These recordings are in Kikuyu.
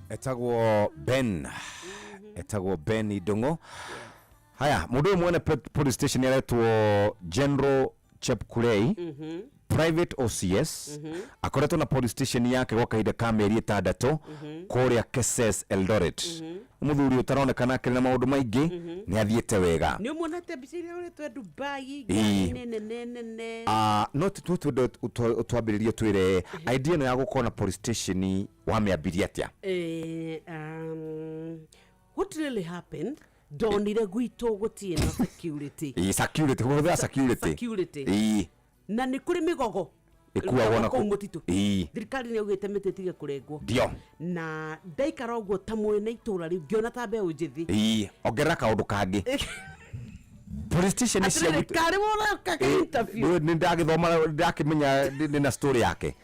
Etagwo Ben, etagwo Ben Ndung'u. Haya, mũndũ ũyũ mwene police station aretwo General Chepkurei, private OCS, akoretwo na police station yake gwa kahinda ka mĩeri 6 kũrĩa Keses, Eldoret. Nĩ mũthuri ũtaronekana akĩrĩ na maũndũ maingĩ, nĩ athiĩte wega. Nĩ ũmuonete mbica iria ũrĩtwe Dubai, ngari nene nene? Ah, no twende twambĩrĩrie, twĩre idea ĩno ya gũkorwo na police station wamĩambirie atĩa? What really happened, ndonire gwitũ gũtirĩ na security. Ĩĩ, security, kũhũthĩra security. Security. Na nĩ kũrĩ mĩgogo Ĩkuagwo na kũu mũtitũ. Thirikari nĩ yaugĩte mĩtĩ ĩtige kũrengwo. Na ndaikara ũguo ta mwene itũra rĩu, ngĩona ta mbeũ njĩthĩ. Ĩĩ, ongerera kaũndũ kangĩ, police station cia Atĩrĩrĩ, karĩ woka ka interview. Nĩ ndagĩthoma, ndakĩmenya ndĩ na story yake.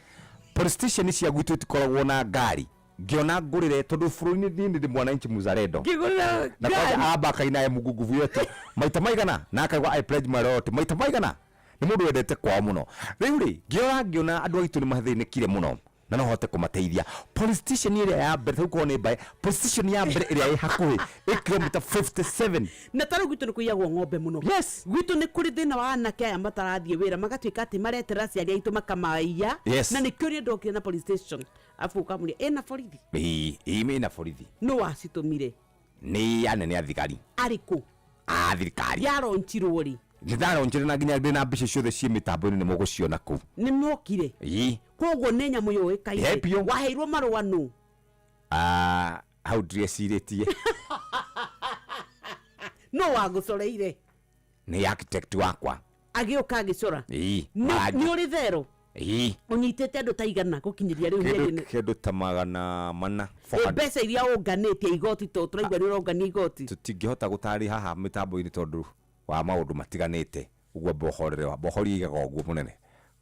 Police station cia gwitũ itikoragwo na ngari. Ngĩona ngũrĩre, tondũ bũrũri-inĩ niĩ ndĩ mwananchi muzalendo. Ngĩgũrĩra Na kwanza ngari. Amba akaina "E Mungu nguvu yetu" maita maigana, na akaigua "I pledge my loyalty" maita maigana. Nĩ mũndũ wendete kwao mũno. Rĩu rĩ, ngĩrora ngĩona andũ aitũ nĩ mathĩnĩkire mũno na no hote kũmateithia. Police station ĩrĩa ya mbere, tarĩu korwo nĩ mbaĩ, police station ya mbere ĩrĩa ĩ hakuhĩ ĩ kilomita 57. Na tarĩu gwitũ nĩ kũiyagwo ng'ombe mũno. Gwitũ nĩ kũrĩ thĩna wa anake aya matarathiĩ wĩra, magatuĩka atĩ maretera aciari aitũ makamaiya. Na nĩkĩo niĩ ndokire na police station, abu ũkamũria ĩna borithi. Ĩĩ, ĩna borithi. Nũ wacitũmire? Nĩ anene a thigari. Arĩkũ? A thirikari. Yaronchirwo rĩ? Nĩ ndaronjire, na nginya ndĩ na mbica ciothe ciĩ mĩtambo-inĩ, nĩ mũgũciona kũu. Nĩ mokire? Ĩĩ. Koguo nĩ nyamũ yũĩkaine? Ĩ, biũ. Waheirwo marũa nũ? Ah, hau ndirecirĩtie. Nũ wagũcoreire? Nĩ architect wakwa. Agĩũka agĩcora? Ĩĩ. Nĩ ũrĩ thero? Ĩĩ. Ũnyitĩte andũ ta igana gũkinyĩria rĩu kĩndũ mĩeri kĩndũ ta 400. Ĩ, 400. Mbeca iria ũnganĩtie, igoti, to tũraigua nĩ ũrongania igoti. Tũtingĩhota gũtarĩ haha mĩtambo-inĩ tondũ wa maũndũ matiganĩte ũguo. Mbohorere mbohori igaga ũguo mũnene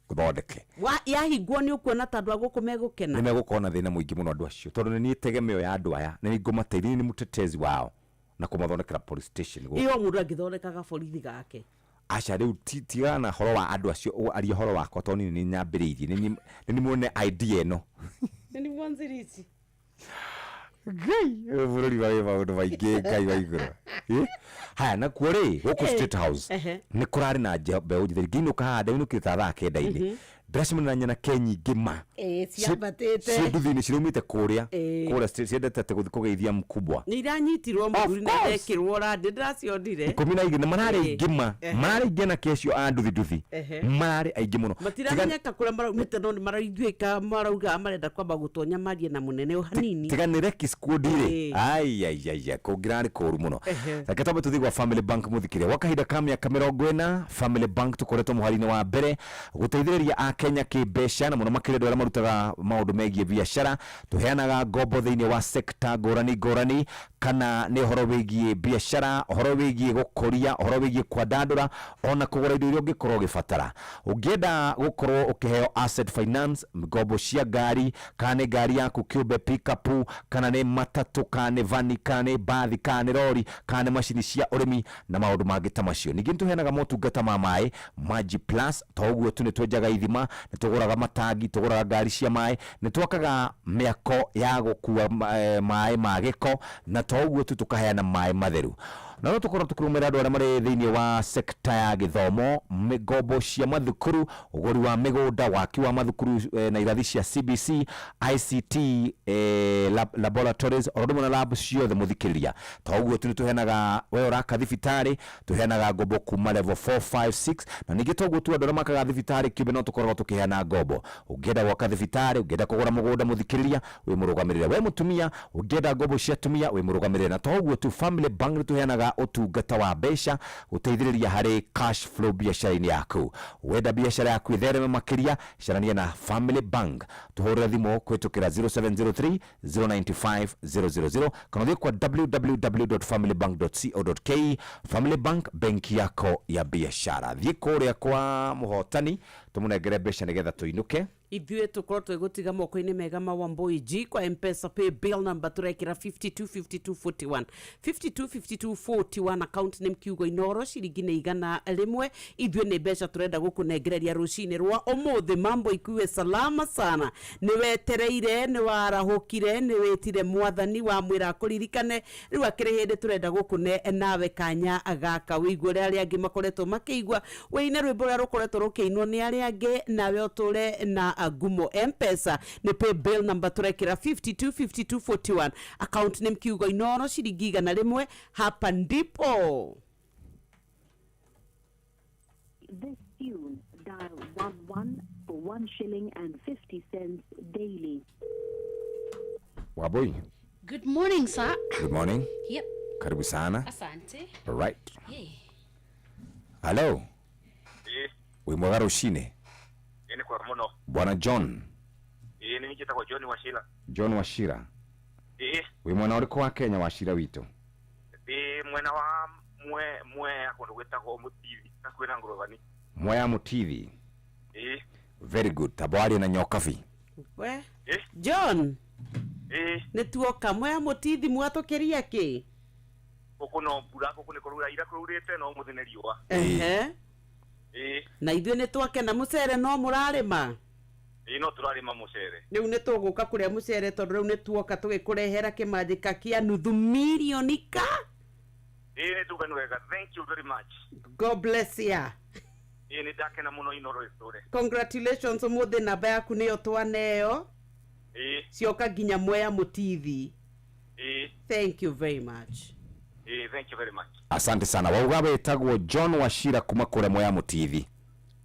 gũthondeke. Yahingwo nĩ ũkuona ta andũ a gũkũ megũkena? Nĩ megũkorwo na thĩna mũingĩ mũno andũ acio, tondũ nĩ niĩ tegemeo ya andũ aya, nĩ niĩ ngũmateithia, nĩ niĩ mũtetezi wao na kũmathondekera police station gũkũ. Ĩ, o mũndũ angĩthondekaga borithi gake? Aca, rĩu tigana na ũhoro wa andũ acio, aria ũhoro wakwa, tondũ niĩ nĩ nyambĩrĩirie, nĩ niĩ mwene idea ĩno. Nĩ mwanzirici. Ngai, ũyũ bũrũri wa wĩ maũndũ maingĩ, Ngai wa igũrũ. Ĩ? Haya, nakuo rĩ, gũkũ State House nĩ kũrarĩ na mbeũ njĩthĩ. Ngĩinũka haha, ndainũkire ta thaa 9-inĩ, ndĩracemania na nyanake nyingĩ ma. Ciambatĩte. Ciĩ nduthi-inĩ, ciraumĩte kũrĩa kũrĩa ciendete atĩ gũthiĩ kũgeithia mkubwa. Nĩ iranyitirwo mũthuri na course. irekĩrwo randĩ, ndĩracionire. 12 na mararĩ aingĩ ma. Mararĩ aingĩ anake acio a nduthi nduthi. Mararĩ aingĩ mũno. Matiramenyeka kũrĩa maraumĩte, no nĩ maraiguĩka marauga marenda kwamba gũtonya marie na mũnene o hanini. Tiga nĩ recce squad rĩ, aiaiaia, kũngĩrarĩ kũru mũno. Reke twambe tũthiĩ gwa Family Bank. Mũthikĩria, gwa kahinda ka mĩaka 40 Family Bank tũkoretwo mũhari-inĩ wa mbere gũteithĩrĩria akenya kĩmbeca, na mũno makĩria andũ arĩa marutaga maũndũ megiĩ biacara. Tũheanaga ngombo thĩinĩ wa sekta ngũrani ngũrani, kana nĩ ũhoro wĩgiĩ biacara, ũhoro wĩgiĩ gũkũria, ũhoro wĩgiĩ kwandandũra, ona kũgũra indo iria ũngĩkorwo ũgĩbatara. Ũngĩenda gũkorwo ũkĩheo asset finance, ngombo cia ngari, kana nĩ ngari yaku kĩũmbe, pickup, kana nĩ matatũ, kana nĩ vani, kana nĩ mbathi, kana nĩ rori, kana nĩ macini cia ũrĩmi na maũndũ mangĩ ta macio. Ningĩ nĩ tũheanaga motungata ma maĩ, Maji Plus. To ũguo tu, nĩ twenjaga ithima, nĩ tũgũraga matangi, tũgũraga ngari cia maĩ, nĩ twakaga mĩako ya gũkua maĩ ma gĩko, na to ũguo tu, tũkaheana maĩ matheru. Na no tũkorwo tũkĩrũmĩrĩra andũ arĩa marĩ thĩinĩ wa sekta ya gĩthomo, ngombo cia mathukuru, ũgũri wa mĩgũnda, waki wa mathukuru na irathi cia CBC, ICT, laboratories, oro ũndũ ũmwe na lab ciothe. Mũthikĩrĩria, to ũguo tu, nĩ tũheanaga, we ũraka thibitarĩ, tũheanaga ngombo kuma level 4, 5, 6. Na ningĩ to ũguo tu, andũ arĩa makaga thibitarĩ kĩũmbe no tũkoragwo tũkĩheana ngombo. Ũngĩenda gwaka thibitarĩ, ũngĩenda kũgũra mũgũnda, mũthikĩrĩria, wĩ mũrũgamĩrĩre. We mũtumia ũngĩenda ngombo cia atumia, wĩ mũrũgamĩrĩre. Na to ũguo tu, Family Bank nĩ tũheanaga ũtungata wa mbeca gũteithĩrĩria harĩ cash flow biacara-inĩ yaku. Wenda biacara yaku ĩthereme makĩria, carania na Family Bank. Tũhũrĩre thimũ kũhĩtũkĩra 0703 095 000 kana ũthiĩ kwa www.familybank.co.ke. Family Bank, benki yako ya biashara. Thiĩ kũrĩa kwa mũhotani tũmũnengere mbeca nĩgetha tũinũke. Ithuĩ tũkorwo twĩgũtiga moko-inĩ mega ma Wambui G kwa Mpesa pay bill number tũrekĩra 525241 525241 account name kiugo Inoro, ciringi nĩ 100. Ithuĩ nĩ mbeca tũrenda gũkũnengereria rũcinĩ rwa ũmũthĩ. Mambo ikuwe salama sana. Nĩ wetereire, nĩ warahũkire, nĩ wĩtire mwathani wamwĩra akũririkane. Rĩu akĩrĩ hĩndĩ tũrenda gũkũne nawe kanya gaka wĩigue ũrĩa arĩa angĩ makoretwo makĩigua, wĩine rwĩmbo rũrĩa rũkoretwo rũkĩinwo nĩ arĩa angĩ, nawe ũtũre na ngumo. Mpesa nĩ pay bill number tũrekĩra 525241 account name kiugo Inoro, ciringi 100. Hapa ndipo. This tune, dial 11 for 1 shilling and 50 cents daily. Wambui. Good morning, sir. Good morning. Yep. Karibu sana. Asante. All right. Hey. Hello. Ĩĩ. Wĩ mwega rũcinĩ? Ĩĩ, nĩ kwega mũno. Bwana John. Ĩĩ, nĩ njĩtagwo John Wachira. John Wachira. Ĩĩ. Wĩ mwena ũrĩkũ wa Kenya, Wachira witũ? Ndĩ mwena wa Mwea kũndũ gwĩtagwo Mũtithi hakuhĩ na Ngũrũbani. Mwea Mũtithi. Ĩĩ. Very good. Tamba warie na Nyokabi. We. Ĩĩ. John. Ĩĩ. Nĩ tuoka Mwea Mũtithi, mwatũkĩria kĩ? Gũkũ no mbura, gũkũ nĩ kũraura, ira kũraurĩte no ũmũthĩ nĩ riũa. Ehe. Ĩĩ. Na ithuĩ nĩ twakena. Mũcere no mũrarĩma? Ĩĩ, no tũrarĩma mũcere. Rĩu nĩ tũgũka kũrĩa mũcere tondũ rĩu nĩ tuoka tũgĩkũrehera kĩmanjĩka kĩa nuthu mirioni ka. Ĩĩ, nĩ tuga nĩ wega. Thank you very much. God bless ya. Ĩĩ, nĩ ndakena mũno. Inoro ĩtũre. Congratulations, ũmũthĩ namba yaku nĩyo twaneo. Ĩĩ. Cioka nginya Mwea Mũtithi. Ĩĩ. Thank you very much. Ĩĩ, thank you very much. Asante sana. Wauga wĩtagwo John Wachira kuma kũrĩa Mwea Mũtithi.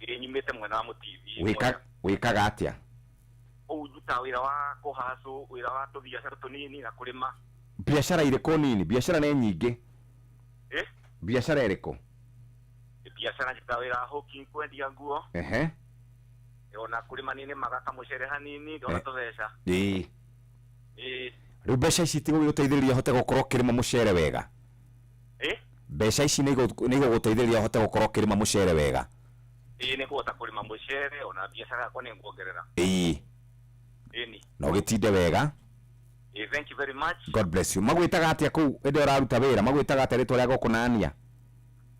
Ĩĩ, nyumĩte mwena wa Mũtithi. Wĩkaga atĩa? Ũu ndutaga wĩra wa kũhacũ, wĩra wa tũbiacara tũnini na kũrĩma. Biacara irĩkũ nini? Biacara nĩ nyingĩ. Ĩĩ. Biacara ĩrĩkũ? Biacara njutaga wĩra wa hawking, kwendia nguo. Ehe. Ona kũrĩma nĩ nĩmaga kamũcere hanini ndona tũbeca. Ĩĩ. Ĩĩ. Rĩu mbeca ici itigũgĩgũteithĩrĩria ũhote gũkorwo ũkĩrĩma mũcere wega? Ĩĩ. Mbeca ici nĩ igũgũteithĩrĩria ũhote gũkorwo ũkĩrĩma mũcere wega? Ĩĩ, nĩ ngũhota kũrĩma mũcere, ona biacara yakwa nĩ nguongerera. Ĩĩ. Ĩni. Na ũgĩtinde wega. Ĩĩ, thank you very much. God bless you. Magwĩtaga atĩa kũu hĩndĩ ĩyo ũraruta wĩra? Magwĩtaga atĩa rĩtwa rĩa gũkũnania?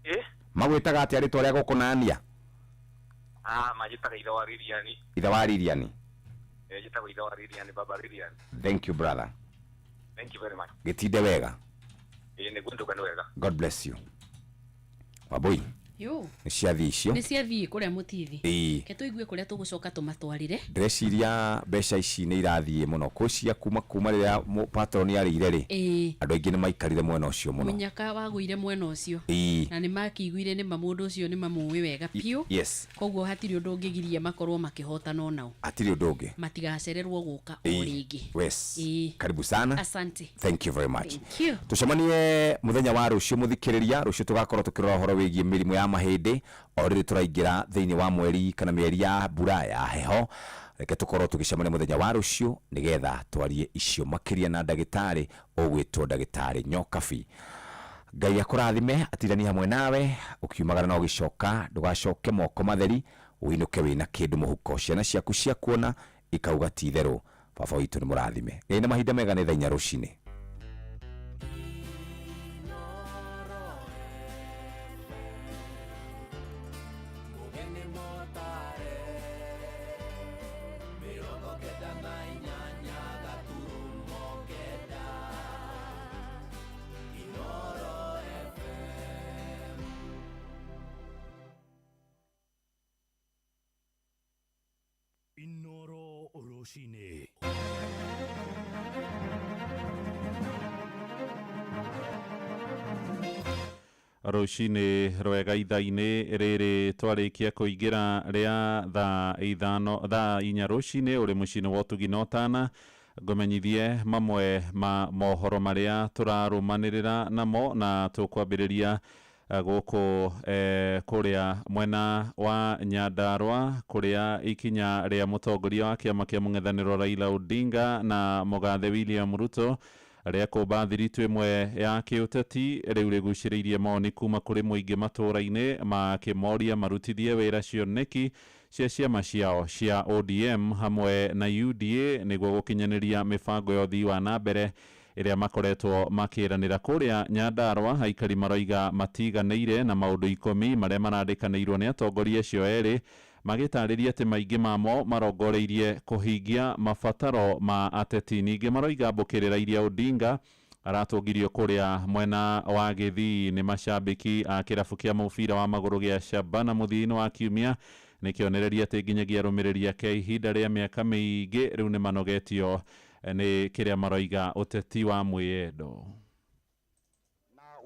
Ĩĩ. Magwĩtaga atĩa rĩtwa rĩa gũkũnania? Ah, manjĩtaga ithe wa Lilian. Ithe wa Lilian. Ĩĩ, njĩtagwo ithe wa Lilian, baba Lilian. Thank you, brother. Thank you very much. Gĩtinde wega. Ĩĩ, nĩguo nduga nĩ wega. God bless you. Wambui. Yo. Nĩ ciathiĩ icio. Nĩ ciathiĩ kũrĩa Mũtithi. Ĩĩ. Ke tũigue kũrĩa tũgũcoka tũmatwarire. Ndĩreciria mbeca ici nĩ irathiĩ mũno. Kwĩcia kuma rĩrĩa patron arĩire rĩ. Ĩĩ. Andũ aingĩ nĩ maikarire mwena ũcio mũno. Mũnyaka wagũire mwena ũcio. Ĩĩ. Na nĩ makĩiguire nĩ ma mũndũ ũcio nĩ mamũĩ wega biũ. Yes. Koguo hatirĩ ũndũ ũngĩgiria makorwo makĩhotana onao. Hatirĩ ũndũ ũngĩ. Matigacererwo gũka o rĩngĩ. Yes. Ĩĩ. Karibu sana. Asante. Thank you very much. Thank you. Tucemanie muthenya wa rũciũ mũthikĩrĩria. Rũciũ tũgakorwo tũkĩrora ũhoro wĩgiĩ mĩrimũ ya mahĩndĩ o rĩrĩ tũraingĩra thĩinĩ wa mweri kana mĩeri ya mbura ya heho. Reke tũkorwo tũgĩcemania mũthenya wa rũciũ nĩgetha twarie icio makĩria na ndagĩtarĩ ũgwĩtwo ndagĩtarĩ Nyokabi. Ngai akũrathime, atiranie hamwe nawe ũkiumagara na ũgĩcoka, ndũgacoke moko matheri, ũinũke wĩna kĩndũ mũhuko. Ciana ciaku cia kuona ikauga ti itherũ baba witũ nĩ mũrathime. Ngai na mahinda mega nĩ thaa inya rũcinĩ. Inoro Rũcinĩ. Rũcinĩ rwega ithaa-inĩ rĩrĩ twarĩkia kũingĩra rĩa thaa ithano thaa inya rũcinĩ ũrĩ mũciĩ-inĩ wa ũtugi na ũtana. Ngũmenyithie mamwe ma mohoro marĩa tũrarũmanĩrĩra namo, na tũkwambĩrĩria gũkũ kũrĩa mwena wa Nyandarua kũrĩa ikinya rĩa mũtongoria wa kĩama kĩa mũng'ethanĩro Raila Odinga na mũgathe William Ruto Rĩa kũmba thiritũ ĩmwe ya kĩũteti rĩu rĩgucĩrĩirie mawoni kuma kũrĩ mũingĩ matũũra-inĩ makĩmoria marutithie wĩra cioneki cia ciama ciao cia ODM hamwe na UDA nĩguo gũkinyanĩria mĩbango ya ũthii wa na mbere ĩrĩa makoretwo makĩranĩra. Kũrĩa Nyandarua aikari maroiga matiganĩire na maũndũ 10 marĩa marandĩkanĩirwo nĩ atongoria acio erĩ, magĩtarĩria atĩ maingĩ mamo marongoreirie kũhingia mabataro ma ateti. Ningĩ maroiga mbũkĩrĩra iria Odinga aratũngirio kũrĩa mwena wa Gĩthii nĩ macambĩki a kĩrabu kĩa mũbira wa magũrũ gĩa Shabana mũthia-inĩ wa kiumia nĩ kĩonereria atĩ nginyagia arũmĩrĩri ake ihinda rĩa mĩaka mĩingĩ rĩu nĩ manogetio nĩ kĩrĩa maroiga ũteti wa mwĩyendo.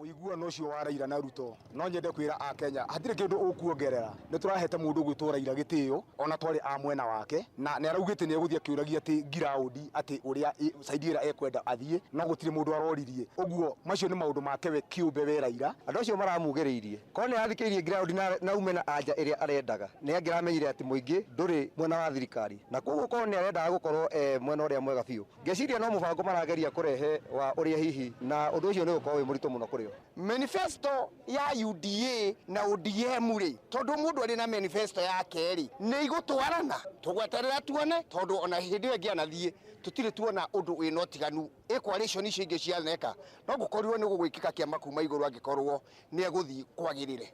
Ũiguano ũcio wa Raila na Ruto, no nyende kwĩra a Kenya hatirĩ kĩndũ ũkuongerera. Nĩ tũrahete mũndũ ũgwĩtwo Raila gĩtĩo ona twarĩ a mwena wake, na nĩ araugĩte nĩ egũthiĩ akĩũragia atĩ ngiraũndi atĩ ũrĩa saidi ĩrĩa ekwenda athiĩ, no gũtirĩ mũndũ aroririe. Ũguo macio nĩ maũndũ make we kĩũmbe we Raila. Andũ acio maramugĩrĩirie korwo nĩ arathikĩrĩirie ground na ume na anja ĩrĩa arendaga, nĩ angĩramenyire atĩ mũingĩ ndũrĩ mwena wa thirikari, na koguo korwo nĩ arendaga gũkorwo mwena ũrĩa mwega biũ, ngeciria no mũbango marageria kũrehe wa ũrĩa hihi, na ũndũ ũcio nĩ ũgũkorwo wĩ mũritũ mũno kũrĩ o. Manifesto ya UDA na ODM rĩ, tondũ mũndũ arĩ na manifesto yake rĩ, nĩ igũtwarana. Tũgweterera tuone, tondũ ona hĩndĩ ĩyo ĩngĩ anathiĩ tũtirĩ tuona ũndũ wĩna ũtiganu. Ĩ coalition icio ingĩ cianeka, no gũkorirwo nĩ gũgwĩkĩka kĩama kuma igũrũ angĩkorwo nĩ egũthiĩ kwagĩrĩre.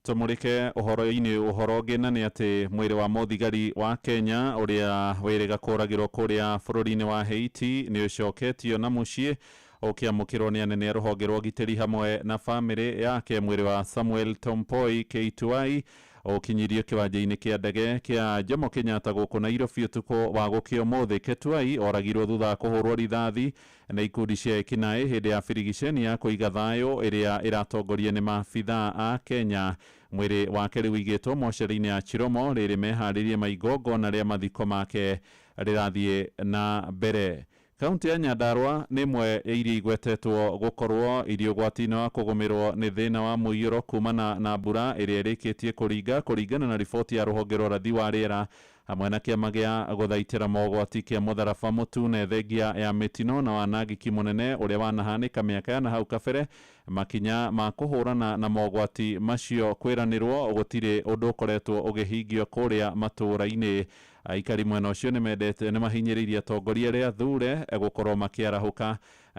Tumurike uhoro-inĩ ũhoro ũngĩ, na nĩ atĩ mwĩrĩ wa mũthigari wa Kenya ũrĩa wĩrĩga kũragĩrwo kũrĩa bũrũri-inĩ wa Haiti nĩ ũcoketio na mũciĩ ũkĩamũkĩrwo nĩ anene a rũhonge rwa ũgitĩri hamwe na bamĩrĩ yake. Mwĩrĩ wa Samuel Tompoi K2I ũkinyirio kĩwanja-inĩ kĩa ndege kĩa Jomo Kenyatta gũkũ Nairobi ũtukũ wa gũkĩa ũmũthĩ. Ketuai oragirwo thutha wa kũhũrwo rithathi na ikundi cia ekinaĩ hĩndĩ ya birigiceni ya kũiga thayũ ĩrĩa ĩratongoria nĩ maabithaa a Kenya. Mwĩrĩ wake rĩu ũigĩtwo mocarĩ-inĩ ya Chiromo rĩrĩ meharĩrie maigongona rĩa mathiko make rĩrathiĩ na mbere. Kaunti ya Nyandarua nĩ ĩmwe ya iria igwetetwo gũkorwo irĩ ũgwati-inĩ wa kũgũmĩrwo nĩ thĩna wa mũiyũro kumana na mbura ĩrĩa ĩrĩkĩtie kũringa, kũringana na riboti ya rũhonge rwa ũrathi wa rĩera hamwe na kĩama gĩa gũthaitĩra mogwati kĩa mũtharaba mũtune. Thengia ya mĩtino na wanangĩki mũnene ũrĩa wanahanĩka mĩaka ya nahau kabere, makinya ma kũhũrana na mogwati macio kwĩranĩrwo gũtirĩ ũndũ ũkoretwo ũgĩhingio kũrĩa matũũra-inĩ. Aikari mwena ũcio nĩ mendete nĩ mahinyĩrĩirie atongoria arĩa athure gũkorwo makĩarahũka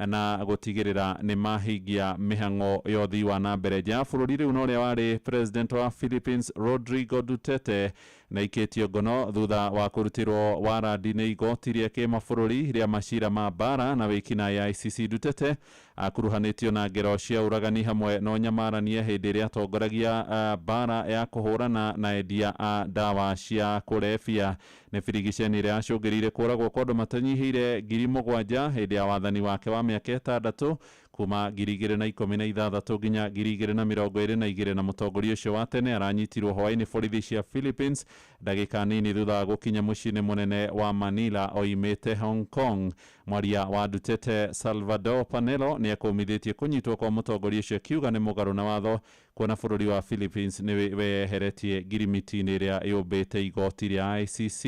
na gũtigĩrĩra nĩ mahingia mĩhang'o ya ũthii wa na mbere. Nja ya bũrũri rĩu na ũrĩa warĩ president wa Philippines Rodrigo Duterte na ikĩtio ngono thutha wa kũrutĩrwo warandi nĩ igoti rĩa kĩmabũrũri rĩa macira ma mbara na wĩkinaĩ ya ICC. Duterte akuruhanĩtio na ngero cia ũragani hamwe na ũnyamarania hĩndĩ ĩrĩa atongoragia mbara ya kũhũrana na endia a ndawa cia kũrebia. Nĩ birigiceni ĩrĩa yacũngĩrĩire kũragwo kwa andũ matanyihĩire 7,000 hĩndĩ ya wathani wake wa mĩaka 6 kuma 2016 nginya 2022, na mũtongoria ũcio wa tene aranyitirwo hwaĩ-inĩ borithi cia Philippines ndagĩka nini thutha wa gũkinya mũciĩ-inĩ mũnene wa Manila oimĩte Hong Kong. Mwaria wa Duterte Salvador Panelo nĩ akũmithĩtie kũnyitwo kwa mũtongoria ũcio akiuga nĩ mũgarũ na watho, kuona bũrũri wa Philippines nĩ weheretie ngirimiti-inĩ ĩrĩa yũmbĩte igoti rĩa ICC.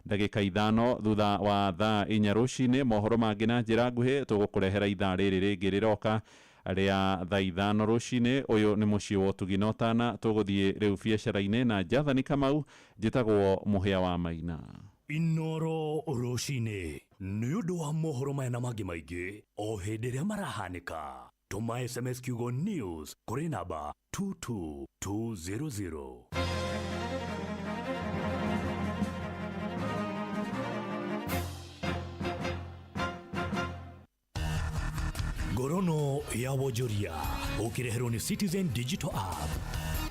Ndagĩka 5 thutha wa thaa 4 rũcinĩ, mohoro mangĩ na njĩra nguhĩ tũgũkũrehera ithaa rĩrĩ rĩngĩ rĩroka rĩa thaa 5 rũcinĩ. Ũyũ nĩ mũciĩ wa ũtugi na ũtana. Tũgũthiĩ rĩu biacara-inĩ na Jathani Kamau. Njĩtagwo Mũhĩa wa Maina. Inoro rũcinĩ nĩ ũndũ wa mohoro maya na mangĩ maingĩ o hĩndĩ ĩrĩa marahanĩka, tũma SMS kiugo news kũrĩ namba 22200. Ngorono ya wonjoria ũkĩreherwo nĩ Citizen Digital App.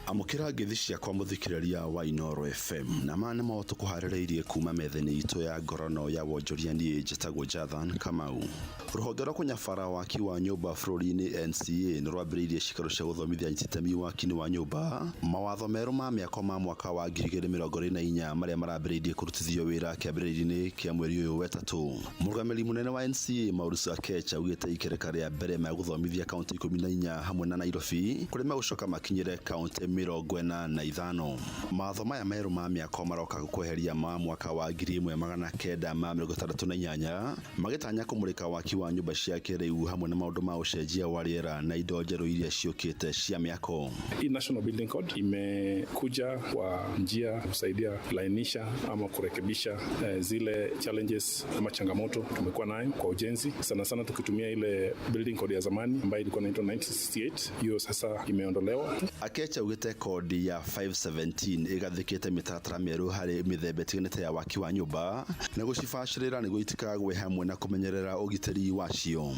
Amũkĩra ngeithi ciakwa mũthikĩrĩria wa Inoro FM, na maya nĩmo tũkũharĩrĩirie kuma metha-inĩ itũ ya ngorono ya wonjoria. Niĩ njĩtagwo Jathan Kamau. Rũhonge rwa kũnyabara waki wa nyũmba bũrũri-inĩ NCA nĩ rwambĩrĩirie cikaro cia gũthomithia anyiti itemi waki-inĩ wa nyũmba mawatho merũ ma mĩako ma mwaka wa 2024 marĩa marambĩrĩirie kũrutithio wĩra kĩambĩrĩria-inĩ kĩa mweri ũyũ wetatũ. Mũrũgamĩrĩri mũnene wa NCA Maurice Akech augĩte ikereka rĩa mbere megũthomithia kaunti 14 hamwe na Nairobi, kũrĩa megũcoka makinyĩre kaunti 45. Mawatho maya merũ ma mĩako maroka kweheria ma mwaka wa 1968, magĩtanya kũmũrĩka waki wa nyũmba cia kĩrĩu hamwe na maũndũ ma ũcenjia wa rĩera na indo njerũ iria ciũkĩte cia mĩako. Hii National Building Code imekuja kwa njia ya kusaidia kulainisha ama kurekebisha zile challenges ama changamoto tumekuwa nayo kwa ujenzi, sana sana tukitumia ile building code ya zamani ambayo ilikuwa inaitwa 1968. Hiyo sasa imeondolewa. Akecha augĩte kodi ya 517 ĩgathĩkĩte mĩtaratara mĩerũ harĩ mĩthemba ĩtiganĩte ya waki wa nyũmba na gũcibacĩrĩra nĩguo itikagwe hamwe na kũmenyerera ũgitĩri wacio.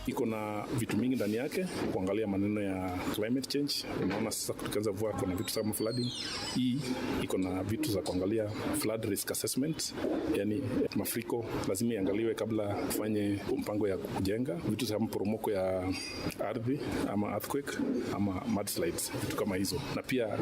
Iko na vitu mingi ndani yake, kuangalia maneno ya climate change. Unaona sasa tukianza mvua kuna vitu kama flooding. Hii iko na vitu za kuangalia flood risk assessment, yani mafuriko lazima iangaliwe kabla ufanye mpango ya kujenga, vitu kama poromoko ya ardhi ama earthquake ama mudslides, vitu kama hizo, na pia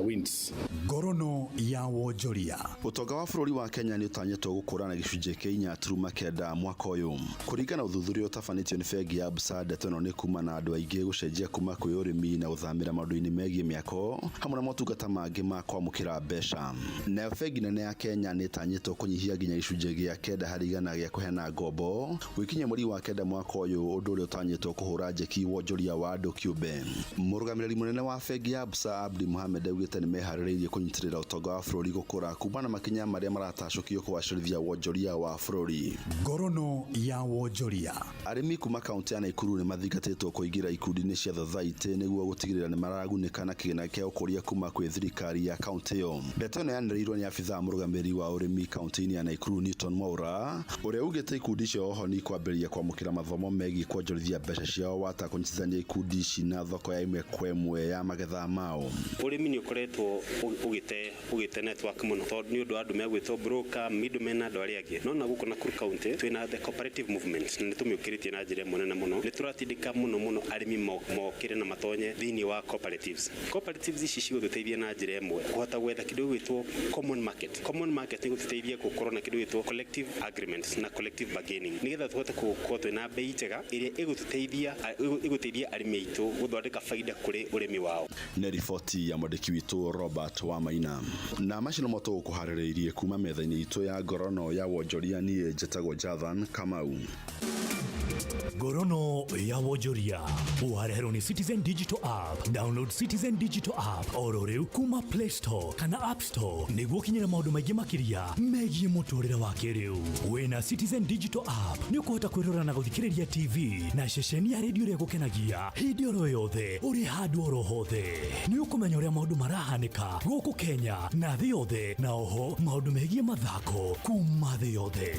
winds. Ngorono ya wonjoria. Ũtonga wa bũrũri wa Kenya nĩ ũtanyĩtwo gũkũra na gĩcunjĩ kĩa 4.9 mwaka ũyũ. Kũringana na ũthuthuria ũtabanĩtio nĩ bengi ya Absa, ndeto ĩno nĩ kuma na andũ aingĩ gũcenjia kuma kwĩ ũrĩmi na gũthamĩra maũndũ-inĩ megiĩ mĩako hamwe na motungata mangĩ ma kwamũkĩra mbeca. Nayo bengi nene ya Kenya nĩ ĩtanyĩtwo kũnyihia nginya gĩcunjĩ gĩa 9% gĩa kũheana ngombo gũgĩkinya mweri wa 9 mwaka ũyũ, ũndũ ũrĩa ũtanyĩtwo kũhũra njeki wonjoria wa andũ kĩũmbe. Mũrũgamĩrĩri mũnene wa bengi ya Absa Abdi Mohamed augĩte nĩ meharĩrĩirie kũnyitĩrĩra ũtonga wa bũrũri gũkũra kuma na makinya marĩa maratacũkio kũgacĩrithia wonjoria wa bũrũri. Ngorono ya wonjoria. Arĩmi kuma kaunti ya Nakuru nĩ mathingatĩtwo kũingĩra ikundi-inĩ cia thothaitĩ nĩguo gũtigĩrĩra nĩ maragunĩka na kĩgĩna kĩa ũkũria kuma kwĩ thirikari ya kaunti ĩyo. Ndeto ĩno yanĩrĩirwo nĩ abithaa mũrũgamĩrĩri wa ũrĩmi kaunti-inĩ ya Nakuru Newton Mwaura, ũrĩa ugĩte ikundi icio oho nĩ ikwambĩrĩria kwamũkĩra mathomo megiĩ kwonjorithia mbeca ciao wata kũnyitithania ikundi ici na thoko ya ĩmwe kwa ĩmwe ya magetha mao. Ũrĩmi nĩ ũkoretwo ũgĩte network mũno tondũ nĩ ũndũ wa andũ megwĩtwo broker, middlemen na andũ arĩa angĩ. No na gũkũ Nakuru County twĩna the cooperative movement na nĩ tũmĩũkĩrĩtie na njĩra ĩmwe nene mũno. Nĩ tũratindĩka mũno mũno arĩmi mokĩre na matonye thĩinĩ wa cooperatives. Cooperatives ici cigũtũteithia na njĩra ĩmwe kũhota gwetha kĩndũ gĩgwĩtwo common market. Common market nĩ gũtũteithia gũkorwo na kĩndũ gĩgwĩtwo collective agreements na collective bargaining nĩgetha tũhote gũkorwo twĩna bei njega ĩrĩa ĩgũteithia arĩmi aitũ gũthondeka baida kũrĩ ũrĩmi wao. Nĩ riboti ya mwandĩki witũ Robert Wamaina. Na macio nĩmo tũgũkũharĩrĩirie kuma metha-inĩ itũ ya ngorono ya wonjoria. Niĩ njĩtagwo Jathan Kamau. Ngorono ya wonjoria wareherwo nĩ Citizen Digital App. Download Citizen Digital App oro rĩu kuma Play Store kana App Store nĩguo ũkinyĩre maũndũ maingĩ makĩria megiĩ mũtũrĩre wa kĩrĩu. Wĩna Citizen Digital App nĩ ũkũhota kwĩrora na gũthikĩrĩria TV na ceceni ya redio ĩrĩa ĩgũkenagia hĩndĩ oro yothe ũrĩ handũ oro hothe. Nĩ ũkũmenya ũrĩa maũndũ marahanĩka gũkũ Kenya na thĩ yothe, na oho maũndũ megiĩ mathako kuma thĩ yothe.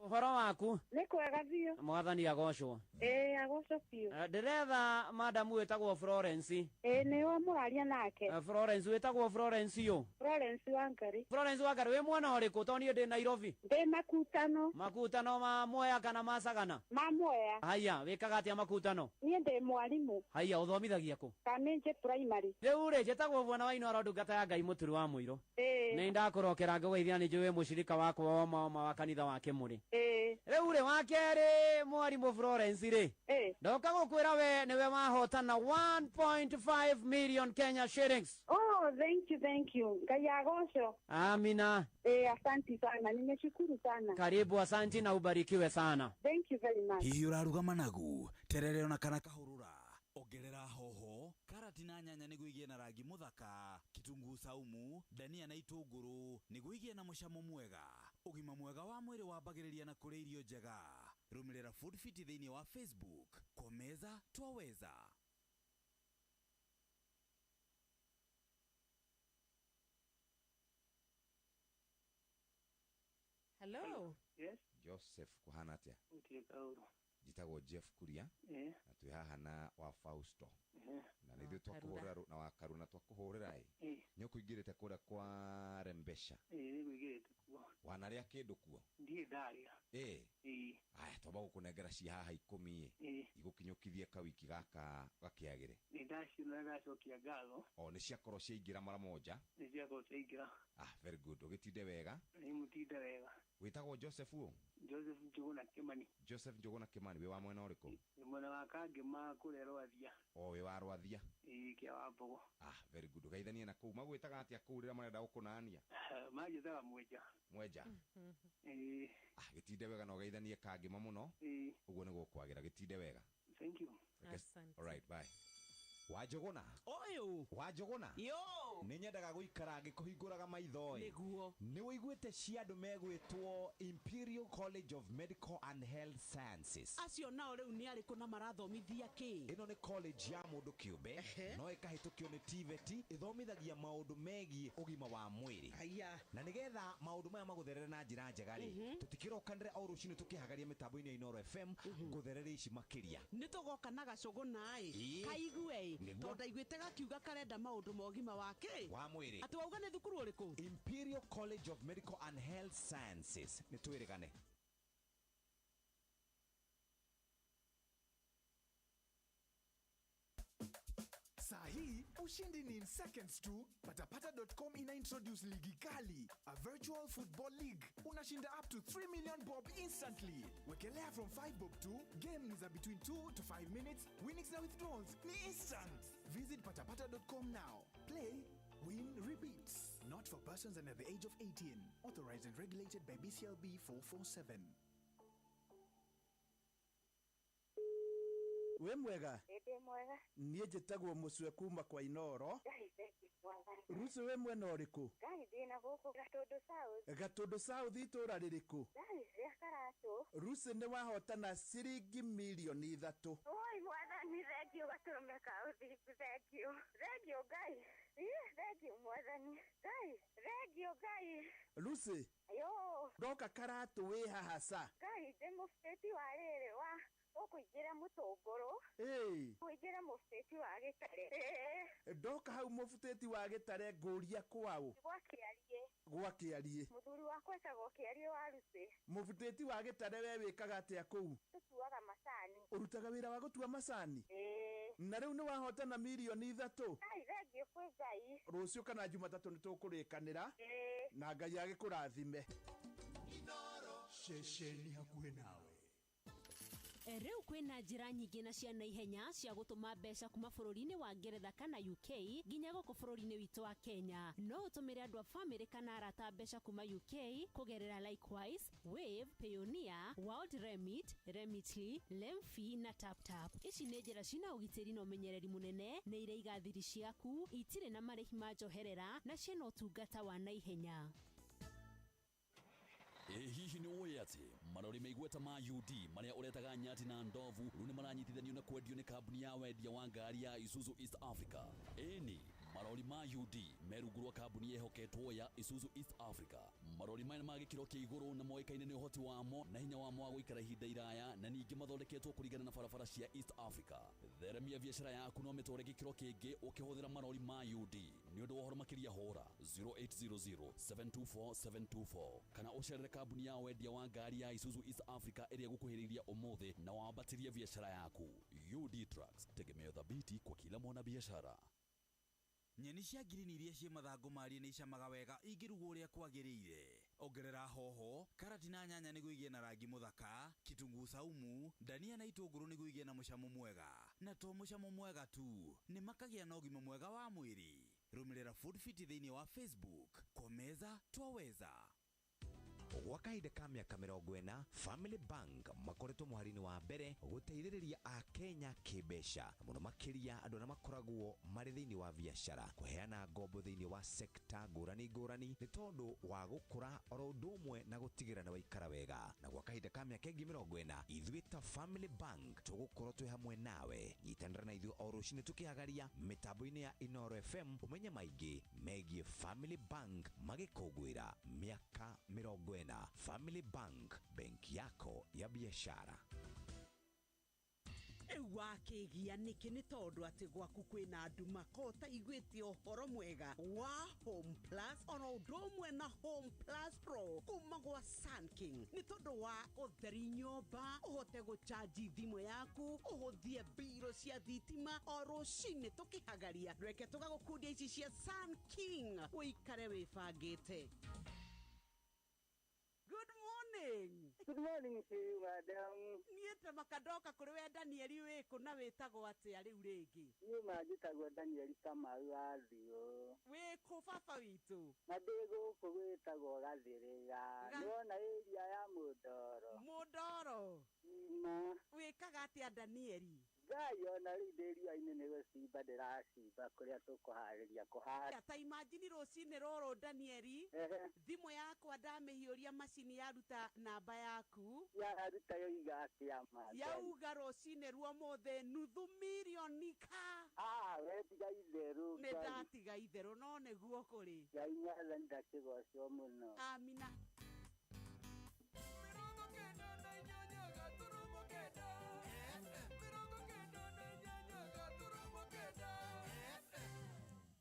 Ũhoro waku? Nĩ kwega biũ. Mwathani agocwo. Ĩĩ, agocwo biũ. Ndĩretha madamu wĩtagwo Florence. Ĩĩ, nĩwe mũraria nake. Florence, wĩtagwo Florence yũ? Florence Wangari. Florence Wangari, wĩ mwena ũrĩkũ? Tondũ niĩ ndĩ Nairobi. Ndĩ Makutano. Makutano ma Mwea kana ma Sagana? Ma Mwea. Haya, wĩkaga atĩa Makutano? Niĩ ndĩ mwarimũ. Haya, ũthomithagia kũ? Kamĩnjĩ Primary. Rĩu rĩ, njĩtagwo Bwana wa Inooro, ndungata ya Ngai mũturi wa mũirũ. Ĩĩ. Nĩ ndakũrokera ngũgeithia, nĩ njũĩ mũcirika wakwa wa ma wa kanitha wa Kĩmũrĩ. Ĩĩ. Rĩu rĩ, wa kerĩ mwarimũ Florence rĩ, ndoka gũkwĩra we nĩwe wahotana 1.5 million Kenya shillings. Oh, thank you, thank you. Ngai agocwo. Amina. Asanti sana. Nimeshukuru sana. Karibu, asanti na ubarikiwe sana. Thank you very much. Hihi ũraruga managu, terere ona kana kahũrũra? Ongerera hoho, karati na nyanya nĩguo igĩe na rangi mũthaka, kitunguu saumu, dania na itũngũrũ nĩguo igĩe na mũcamo mwega. Ũgima mwega wa mwĩrĩ wambagĩrĩria na kũrĩa irio njega. Rũmĩrĩra Food Fit thĩinĩ wa Facebook. Kwa meza twaweza. Hello. Yes. Joseph, kuhana atia? Gũtirĩ kaũru. Njĩtagwo Jeff Kuria na twĩ haha na wa Fausto na nĩ ithuĩ twakũhũrĩra na wa Karu na twakũhũrĩra ĩ nĩ ũkũingĩrĩte kũrĩa kwa Rembesha. Ĩĩ, nĩngũingĩrĩte kuo. Wanarĩa kĩndũ kuo? Ndirĩ ndarĩa. Ĩĩ. Aya, twamba gũkũnengera ci haha 10 ĩ igũkinyũkithie kawiki gaka gakĩagĩre. Nĩ ndaciona, ndacokia ngatho. O nĩ ciakorwo ciaingĩra mara moja. Nĩ ciakorwo ciaingĩra. Ah, very good, ũgĩtinde wega. Nĩ mũtinde wega. Wĩtagwo Joseph ũ? Joseph Njũgũna Kĩmani. Joseph Njũgũna Kĩmani. Kimani, wĩ wa mwena ũrĩkũ? Nĩ mwena wa Kangĩma kũrĩa Rwathia. O wĩ wa Rwathia. Ĩĩ, kĩa wa Mbogo. Ah, very good. Geithanie na kũu. Magwĩtaga atĩa kũu rĩrĩa marenda gũkũnania? Manjĩtaga Mwenja. Mwenja. Ĩĩ. Ah, gĩtinde wega na ũgeithanie Kangĩma mũno. Ĩĩ. Ũguo nĩguo kwagĩra, gĩtinde wega. Thank you. Asante. All right, bye. Wanjũgũna. Ũyũ. Wanjũgũna. Yo. Nĩ nyendaga gũikara ngĩkũhingũraga maitho ĩ. Nĩguo. Nĩ ũiguĩte cia andũ megwĩtwo Imperial College of Medical and Health Sciences. Acio nao rĩu nĩ arĩkũ na marathomithia kĩ? Ĩno nĩ college ya mũndũ kĩũmbe no ĩkahĩtũkio nĩ TVET, ĩthomithagia maũndũ megiĩ ũgima wa mwĩrĩ. Aya. Na nĩgetha maũndũ maya magũtherere na njĩra njega rĩ, tũtikĩrokanĩre o rũcinĩ tũkĩhagaria mĩtambo-inĩ ya Inooro FM ngũtherere ici makĩria. Nĩ tũgoka na gacũgũna ĩ. Ĩĩ. Kaigue ĩ. Nĩguo. Tondũ ndaiguĩte gakiuga karenda maũndũ ma ũgima wa kĩ? Wa mwĩrĩ. Atĩ wauga nĩ thukuru ũrĩkũ? Imperial College of Medical and Health Sciences. Nĩ twĩrĩgane. Saa hii ushindi ni in seconds tu. Patapata.com ina introduce ligi kali, a virtual football league. Unashinda up to 3 million bob instantly. Wekelea from 5 bob tu. Game ni za between 2 to 5 minutes. Winnings na withdrawals ni instant. Visit patapata.com now. Play, win, repeat. Not for persons under the age of 18. Authorized and regulated by BCLB 447. Wĩ mwega? Ĩndĩ mwega. Niĩ njĩtagwo Mũcwe kuma kwa Inooro. Ngai thengi mwathani. Rucu, wĩ mwena ũrĩkũ? Ngai, ndĩna gũkũ Gatũndũ South. Gatũndũ South, itũũra rĩrĩkũ? Ngai, rĩa Karatũ. Rucu, nĩ wahotana ciringi mirioni 3. Oi mwathani, thengio gatũrũme ka ũthingu, thengio. Thengio Ngai. Ĩ, thengio mwathani. Ngai, thengio Ngai. Rucu. Yo. Ndoka Karatũ, wĩ haha ca? Ngai, ndĩ mũbĩti wa rĩrĩ wa ũkũingĩra mũtũngũrũ. Ĩĩ. Kũingĩra mũbĩti wa gĩtare. Ĩĩ. Ndoka hau mũbutĩti wa gĩtare, ngũria kwaũ? Gwa Kĩariĩ. Gwa Kĩariĩ. Mũthuri wakwa etagwo Kĩariĩ wa Rucĩ. Mũbutĩti wa gĩtare, we wĩkaga atĩa kũu? Tũtuaga macani. Ũrutaga wĩra wa gũtua macani? Ĩĩ. Na rĩu nĩ wahotana mirioni 3. Ngai, thengio kwĩ Ngai. Rũciũ kana Jumatatũ nĩ tũkũrĩkanĩra. Ĩĩ. Na Ngai agĩkũrathime. Ceceni hakuhĩ nawe. Rĩu kwĩna njĩra nyingĩ na cia naihenya cia gũtũma mbeca kuma bũrũri-inĩ wa Ngeretha kana UK nginya gũkũ bũrũri-inĩ witũ wa Kenya. No ũtũmĩre andũ a famĩlĩ kana arata mbeca kuma UK kũgerera Likewise, Wave, Payoneer, World Remit, Remitly, Lemfi na TapTap. Ici nĩ njĩra cina ũgitĩri na ũmenyereri mũnene, nĩ iraiga thiri ciaku, itirĩ na marĩhi ma njoherera na ciĩna ũtungata wa naihenya. Ĩ hihi nĩ ũĩ atĩ marori meigweta ma UD marĩa ũretaga nyati na ndovu rĩu nĩ maranyitithanio na kwendio nĩ kambuni ya wendia wa ngari ya Isuzu East Africa? Ĩni, marori ma UD me rungu rwa kambuni yehoketwo ya Isuzu East Africa. Marori maya nĩ ma gĩkĩro kĩa igũrũ na moĩkaine nĩ ũhoti wamo na hinya wamo wa gũikara ihinda iraya, na ningĩ mathondeketwo kũringana na barabara cia East Africa. Theremia biacara yaku no mĩtware gĩkĩro kĩngĩ ũkĩhũthĩra marori ma UD. Nĩ ũndũ wa ũhoro makĩria hũra 0800 724 724 kana ũcerere kambuni ya wendia wa ngari ya Isuzu East Africa ĩrĩa ĩgũkuhĩrĩiria ũmũthĩ na wambatĩrie biacara yaku. UD Trucks, tegemeo thabiti kwa kila mwanabiashara. Nyeni cia ngirini iria ciĩ mathangũ marie nĩ icamaga wega ingĩrugwo ũrĩa kwagĩrĩire. Ongerera hoho, karati na nyanya nĩguo igĩe na rangi mũthaka, kitunguu saumu, ndania na itũngũrũ nĩguo igĩe na mũcamo mwega. Na to mũcamo mwega tu, nĩ makagĩa na ũgima mwega wa mwĩrĩ. Rũmĩrĩra Food Fit thĩinĩ wa Facebook. Kwa meza twaweza. Gwa kahinda ka mĩaka 40, Family Bank makoretwo mũhari-inĩ wa mbere gũteithĩrĩria akenya kĩmbeca, na mũno makĩria andũ arĩa makoragwo marĩ thĩinĩ wa biacara, kũheana ngombo thĩinĩ wa sekta ngũrani ngũrani nĩ tondũ wa gũkũra oro ũndũ ũmwe na gũtigĩra nĩ waikara wega. Na gwa kahinda ka mĩaka ĩngĩ 40, ithuĩ ta Family Bank tũgũkorwo twĩ hamwe nawe. Nyitanĩra na ithuĩ o rũcinĩ tũkĩhagaria mĩtambo-inĩ ya Inooro FM ũmenye maingĩ megiĩ Family Bank magĩkũngũĩra mĩaka 40. Family Bank, benki yako ya biashara. Rĩu wakĩgia nĩkĩ? Nĩ tondũ atĩ gwaku kwĩna nduma ko ũtaiguĩte ũhoro mwega wa Home Plus oro ũndũ ũmwe na Home Plus Pro kuma gwa Sunking, nĩ tondũ wa ũtheri nyũmba, ũhote gũchanji thimũ yaku, ũhũthie mbirũ cia thitima. O rũcinĩ tũkĩhagaria, reke tũgagũkundia ici cia Sunking ũikare wĩbangĩte. Good morning. morning. Good morning to you, madam. Niĩ tamaka ndoka kũrĩ we Danieli wĩkũ na wĩtagwo atĩa rĩu rĩngĩ? Niĩ ma njĩtagwo Daniel Kamau wa Thiũ. Wĩkũ baba witũ? Na ndĩ gũkũ gwĩtagwo Gathĩrĩga. Nĩwona area ya Mũndoro. Mũndoro. Ma. Wĩkaga atĩa Danieli? Ngai ona rĩu ndĩ riũa-inĩ nĩ gũcimba ndĩracimba kũrĩa tũkũharĩria kũhanda. Ta imagine rũcinĩ rũrũ Danieli, Ehe. thimũ yakwa ndamĩhiũria macini yaruta namba yaku. Yaruta yoiga atĩa ma Ngai? Yauga rũcinĩ rwa ũmũthĩ nuthu mirioni ka. Ah, we tiga itherũ Nĩ Ngai. ndatiga itherũ no nĩguo kũrĩ. Ngai mwathani ndakĩgocwo mũno. Amina.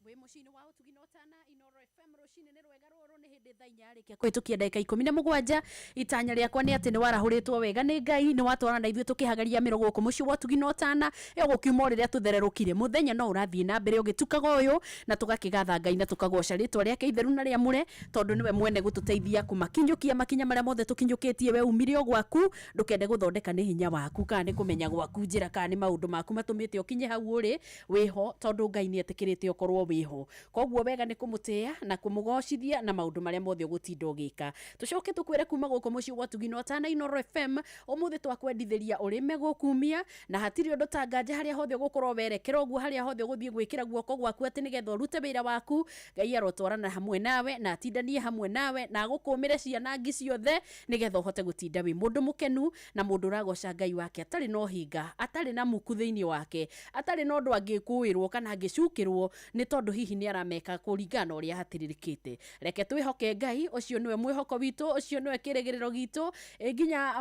Wĩ mũciĩ-inĩ wa ũtugi na ũtana Inoro FM rũcinĩ nĩ rwega rũrũ nĩ hĩndĩ thaa inya yarĩkia kũhĩtũkia ndagĩka 17. Itanya rĩakwa nĩ atĩ nĩ warahũrĩtwo wega nĩ Ngai, nĩ watwarana na ithuĩ tũkĩhagaria mĩro gũkũ mũciĩ wa ũtugi na ũtana. Ĩyo gũkiuma o rĩrĩa tũthererũkire mũthenya no ũrathiĩ na mbere ũgĩtukaga ũyũ, na tũgakĩgatha Ngai na tũkagoca rĩtwa rĩake itheru na rĩamũre, tondũ nĩwe mwene gũtũteithia kũmakinyũkia makinya marĩa mothe tũkinyũkĩtie. We umire o gwaku, ndũkende gũthondeka nĩ hinya waku kana nĩ kũmenya gwaku njĩra kana nĩ maũndũ maku matũmĩte ũkinye hau ũrĩ wĩho, tondũ Ngai nĩ etĩkĩrĩte ũkorwo wĩho. Koguo wega nĩ kũmũtĩĩa na kũmũgocithia na maũndũ marĩa mothe ũgũtinda ũgĩka. Tũcoke tũkwĩre kuma gũkũ mũciĩ wa ũtugi na ũtana Inoro FM, ũmũthĩ twakwendithĩria ũrĩme gũkumia, na hatirĩ ũndũ ta nganja harĩa hothe ũgũkorwo werekera ũguo, harĩa hothe ũgũthiĩ gwĩkĩra guoko gwaku atĩ nĩgetha ũrute wĩra waku, Ngai arotwarana hamwe nawe na atindanie hamwe nawe na agũkũmĩre cianangi ciothe nĩgetha ũhote gũtinda wĩ mũndũ mũkenu na mũndũ ũragoca Ngai wake atarĩ na ũhinga, atarĩ na muku thĩinĩ wake, atarĩ na ũndũ angĩkũĩrwo kana angĩcukĩrwo nĩ tondũ hihi nĩ arameka kũringana na ũrĩa hatĩrĩrĩkĩte. Reke twĩhoke Ngai, ũcio nĩwe mwĩhoko witũ, ũcio nĩwe kĩrĩgĩrĩro gitũ, nginya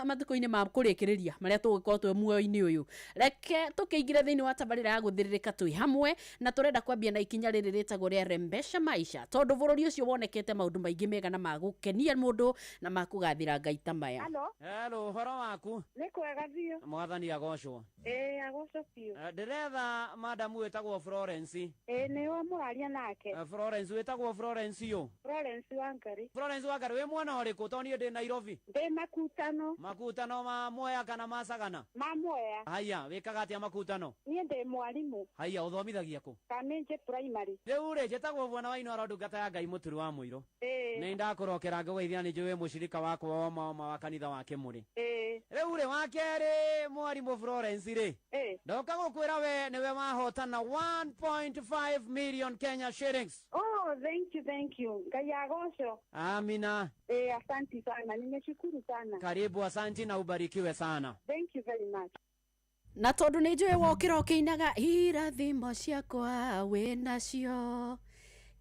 matukũ-inĩ ma kũrĩkĩrĩria marĩa tũgũkorwo twĩ muoyo-inĩ ũyũ. Reke tũkĩingĩre thĩinĩ wa tabarĩra ya gũthĩrĩrĩka twĩ hamwe, na tũrenda kwambia na ikinya rĩrĩ rĩtagwo rĩa Rembesha Maisha, tondũ bũrũri ũcio wonekete maũndũ maingĩ mega na ma gũkenia mũndũ na ma kũgathĩra Ngai ta maya. Halo. Hello, ũhoro waku? Nĩ kwega biũ. Mwathani agocwo. Ĩĩ agocwo biũ. Ndĩretha madamu wĩtagwo Florence. Ĩĩ nĩwe mũraria nake. Florence wĩtagwo Florence yũ? Florence Wangari. Florence Wangari wĩ mwena ũrĩkũ? Tondũ niĩ ndĩ Nairobi. Ndĩ Makutano. Makutano ma Mwea kana ma Sagana? Ma Mwea. Haya, wĩkaga atĩa Makutano? Niĩ ndĩ mwarimũ. Haya, ũthomithagia kũ? Kamĩnjĩ Primary. Rĩu rĩ, njĩtagwo Bwana wa Inoro, ndungata ya Ngai mũturi wa mũirũ. Ĩĩ. Nĩ ndakũrokera ngũgeithia nĩ njũĩ mũcirika wakwa wa ma wa kanitha wa Kĩmũrĩ. Ĩĩ. Rĩu rĩ, wa kerĩ mwarimũ Florence rĩ, Ĩĩ. ndoka gũkwĩra we nĩwe wahotana 1.5 million Kenya shillings. Oh, thank you, thank you. Ngai agocwo. Amina. Eh, asanti sana. Nimeshukuru sana. Karibu, asanti na ubarikiwe sana. Thank you very much. Na tondũ nĩ njũĩ wokĩra ũkĩinaga irathimo ciakwa wĩ nacio,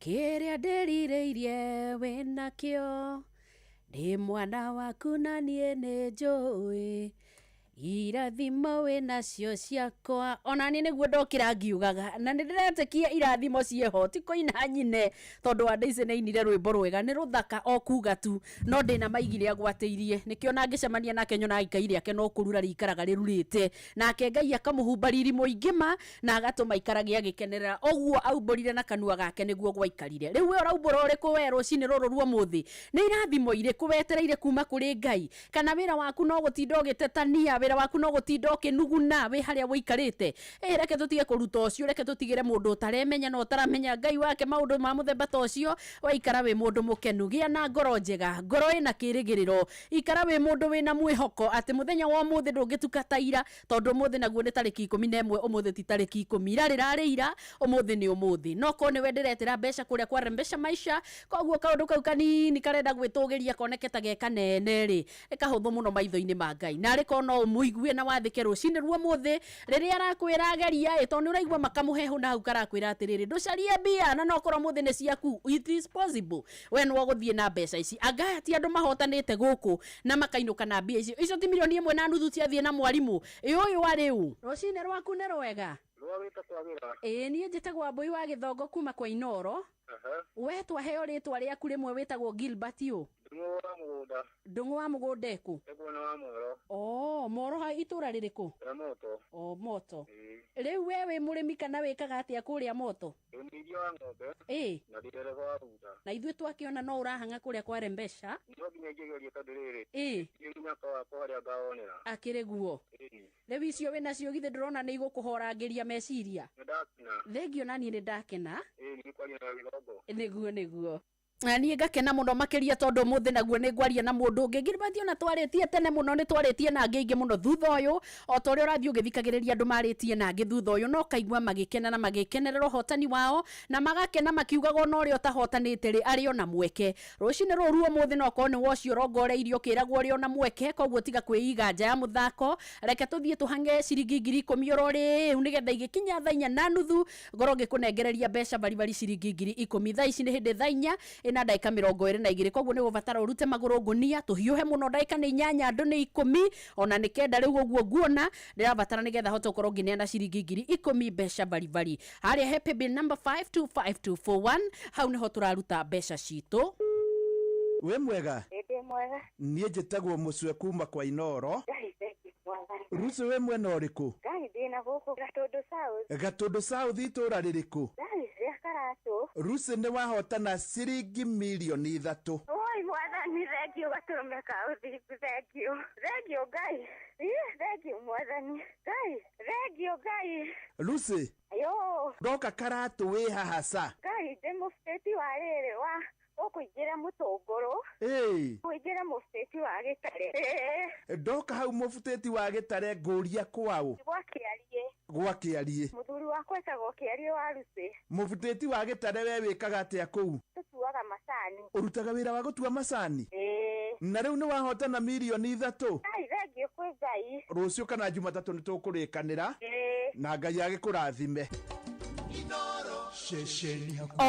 kĩrĩa ndĩrirĩirie wĩ nakĩo, ndĩ mwana waku na niĩ nĩ njũĩ irathimo wĩ nacio ciakwa. Ona niĩ nĩguo ndokĩra ngiugaga, na nĩ ndĩretĩkia irathimo ciĩho, ti kũina nyine, tondũ wa Daisy nĩ ainire rwĩmbo rwega, nĩ rũthaka o kuga tu, no ndĩna maigire agwatĩirie, nĩkĩo na ngĩcemania nake nyonaga ikai rĩake no kũrura rĩikaraga rĩrurĩte, nake Ngai akamũhumba riri mũingĩ ma, na agatũma aikarage agĩkenerera ũguo aumbũrire na kanua gake nĩguo gwaikarire. Rĩu we ũraumbũra ũrĩkũ we rũcinĩ rũrũ rwa ũmũthĩ? Nĩ irathimo irĩkũ wetereire kuma kũrĩ Ngai? Kana wĩra waku no gũtinda ũgĩtetania, wĩra waku no gũtinda ũkĩnuguna wĩ harĩa ũikarĩte? Ĩ, reke tũtige kũruta ũcio, reke tũtigĩre mũndũ ũtaremenya na ũtaramenya Ngai wake maũndũ ma mũthemba ta ũcio. Waikara wĩ mũndũ mũkenu, gĩa na ngoro njega, ngoro ĩna kĩrĩgĩrĩro, ikara wĩ mũndũ wĩna mwĩhoko atĩ mũthenya wa ũmũthĩ ndũngĩtuka ta ira, tondũ ũmũthĩ naguo nĩ tarĩki 11, ũmũthĩ ti tarĩki 10, ira rĩrarĩ ira, ũmũthĩ nĩ ũmũthĩ. No korwo nĩwe ndĩretĩra mbeca kũrĩa kwa Rembesha Maisha, koguo kaũndũ kau kanini karenda gwĩtũgĩria koneke ta ge kanene rĩ, nĩ kahũthũ mũno maitho-inĩ ma Ngai. Na arĩ korwo no ũmũigue na wathĩke rũcinĩ rwa ũmũthĩ rĩrĩa arakwĩra geria ĩ, tondũ nĩ ũraigua makamũhehu na hau karakwĩra atĩrĩrĩ, ndũcarie mbia na no korwo ũmũthĩ nĩ ciaku. It is possible we nĩwe ũgũthiĩ na mbeca ici. Anga ti andũ mahotanĩte gũkũ na makainũka na mbia icio. Icio ti milioni 1.5 ciathiĩ na mwarimũ. Ĩ ũyũ arĩ ũ? Rũcinĩ rwaku nĩ rwega? Rwagĩte kwagĩra. Ĩĩ niĩ njĩtagwo Wambũi wa Gĩthongo kuma kwa Inoro. We twaheo rĩtwa rĩaku rĩmwe wĩtagwo Gilbert ũ? Ndung'u wa mũgũnda. Ndung'u wa mũgũnda ĩkũ? Ĩkuona wa Moro. Oh, Moro ha itũra rĩrĩkũ? Ya Moto. O Moto. Ĩĩ. Rĩu we wĩ mũrĩmi kana wĩkaga atĩa kũrĩa Moto? Ndĩ mũrĩithia wa ng'ombe. Ĩĩ. Na ndĩ ndereba wa bunda. Na ithuĩ twakĩona no ũrahang'a kũrĩa kwa Rembesha. No nginya ingĩgeria tondũ rĩrĩ. Ĩĩ. Ndiũĩ mũnyaka wakwa harĩa ngawonera. Akĩrĩ guo. Ĩĩ. Rĩu icio wĩ nacio githĩ ndũrona nĩ igũkũhorangĩria meciria? Nĩ ndakena. Thengio na niĩ nĩ ndakena. Ĩĩ nĩ kwaria na gĩthongo. Nĩguo nĩguo. Na niĩ ngakena mũno makĩria tondũ ũmũthĩ naguo nĩ ngwaria na mũndũ ũngĩ. Gilbert ona twarĩtie tene mũno, nĩ twarĩtie na angĩ aingĩ mũno thutha ũyũ. O ta ũrĩa ũrathiĩ ũgĩthikagĩrĩria andũ marĩtie na angĩ thutha ũyũ, no ũkaigua magĩkena na magĩkenerera ũhotani wao, na magakena makiugaga ona ũrĩa ũtahotanĩte rĩ, arĩ ona mweke. Rũcinĩ rũrũ ũmũthĩ no ũkorwo nĩ wocio ũrongoreirio ũkĩragwo ũrĩ ona mweke, koguo tiga kwĩiga nja ya mũthako. Reke tũthiĩ tũhang'e ciringi 10,000 oro rĩu, nĩgetha igĩkinya thaa inya na nuthu ngorwo ngĩkũnengereria mbeca baribari ciringi 10,000. Thaa ici nĩ hĩndĩ thaa inya ĩna ndagĩka 22, koguo nĩ ũgũbatara ũrute magũrũ ngũnia, tũhiũhe mũno. Ndagĩka nĩ 8, andũ nĩ 10, ona nĩ 9 rĩu ũguo nguona ndĩrabatara nĩgetha hote gũkorwo ngĩneana ciringi 10,000 mbeca baribari. Harĩa he paybill number 525241, hau nĩho tũraruta mbeca citũ. Wĩ mwega? Ndĩ mwega. Niĩ njĩtagwo Mũcwe kuma kwa Inoro. Ngai thengiũ mwathani. Rucu wĩ mwena ũrĩkũ? Ngai ndĩ na gũkũ Gatũndũ South. Gatũndũ South itũra rĩrĩkũ? Ngai rĩa Karatũ. Rucu nĩ wahotana ciringi mirioni 3. Oi mwathani, thengiũ gatũrũme ka ũthingu, thengiũ. Thengiũ Ngai. Ii, thengiũ mwathani. Ngai, thengiũ Ngai. Lucy. Yo. Ndoka Karatũ wĩ haha ca? Ngai ndĩ mũbĩti wa rĩrĩ wa ũkũingĩra mũtũngũrũ. Ĩĩ. Kũingĩra mũbĩti wa gĩtare. Ĩĩ. Ndoka hau mũbutĩti wa gĩtare ngũria kwaũ? Gwa Kĩariĩ. Gwa Kĩariĩ. Mũthuri wakwa etagwo Kĩariĩ wa Lucy. Mũbutĩti wa gĩtare we wĩkaga atĩa kũu? Tũtuaga macani. Ũrutaga wĩra wa gũtua macani? Ĩĩ. Na rĩu nĩ wahotana mirioni 3. Ngai thengiũ kwĩ Ngai. Rũciũ kana Jumatatũ nĩ tũkũrĩkanĩra. Ĩĩ. Na Ngai agĩkũrathime.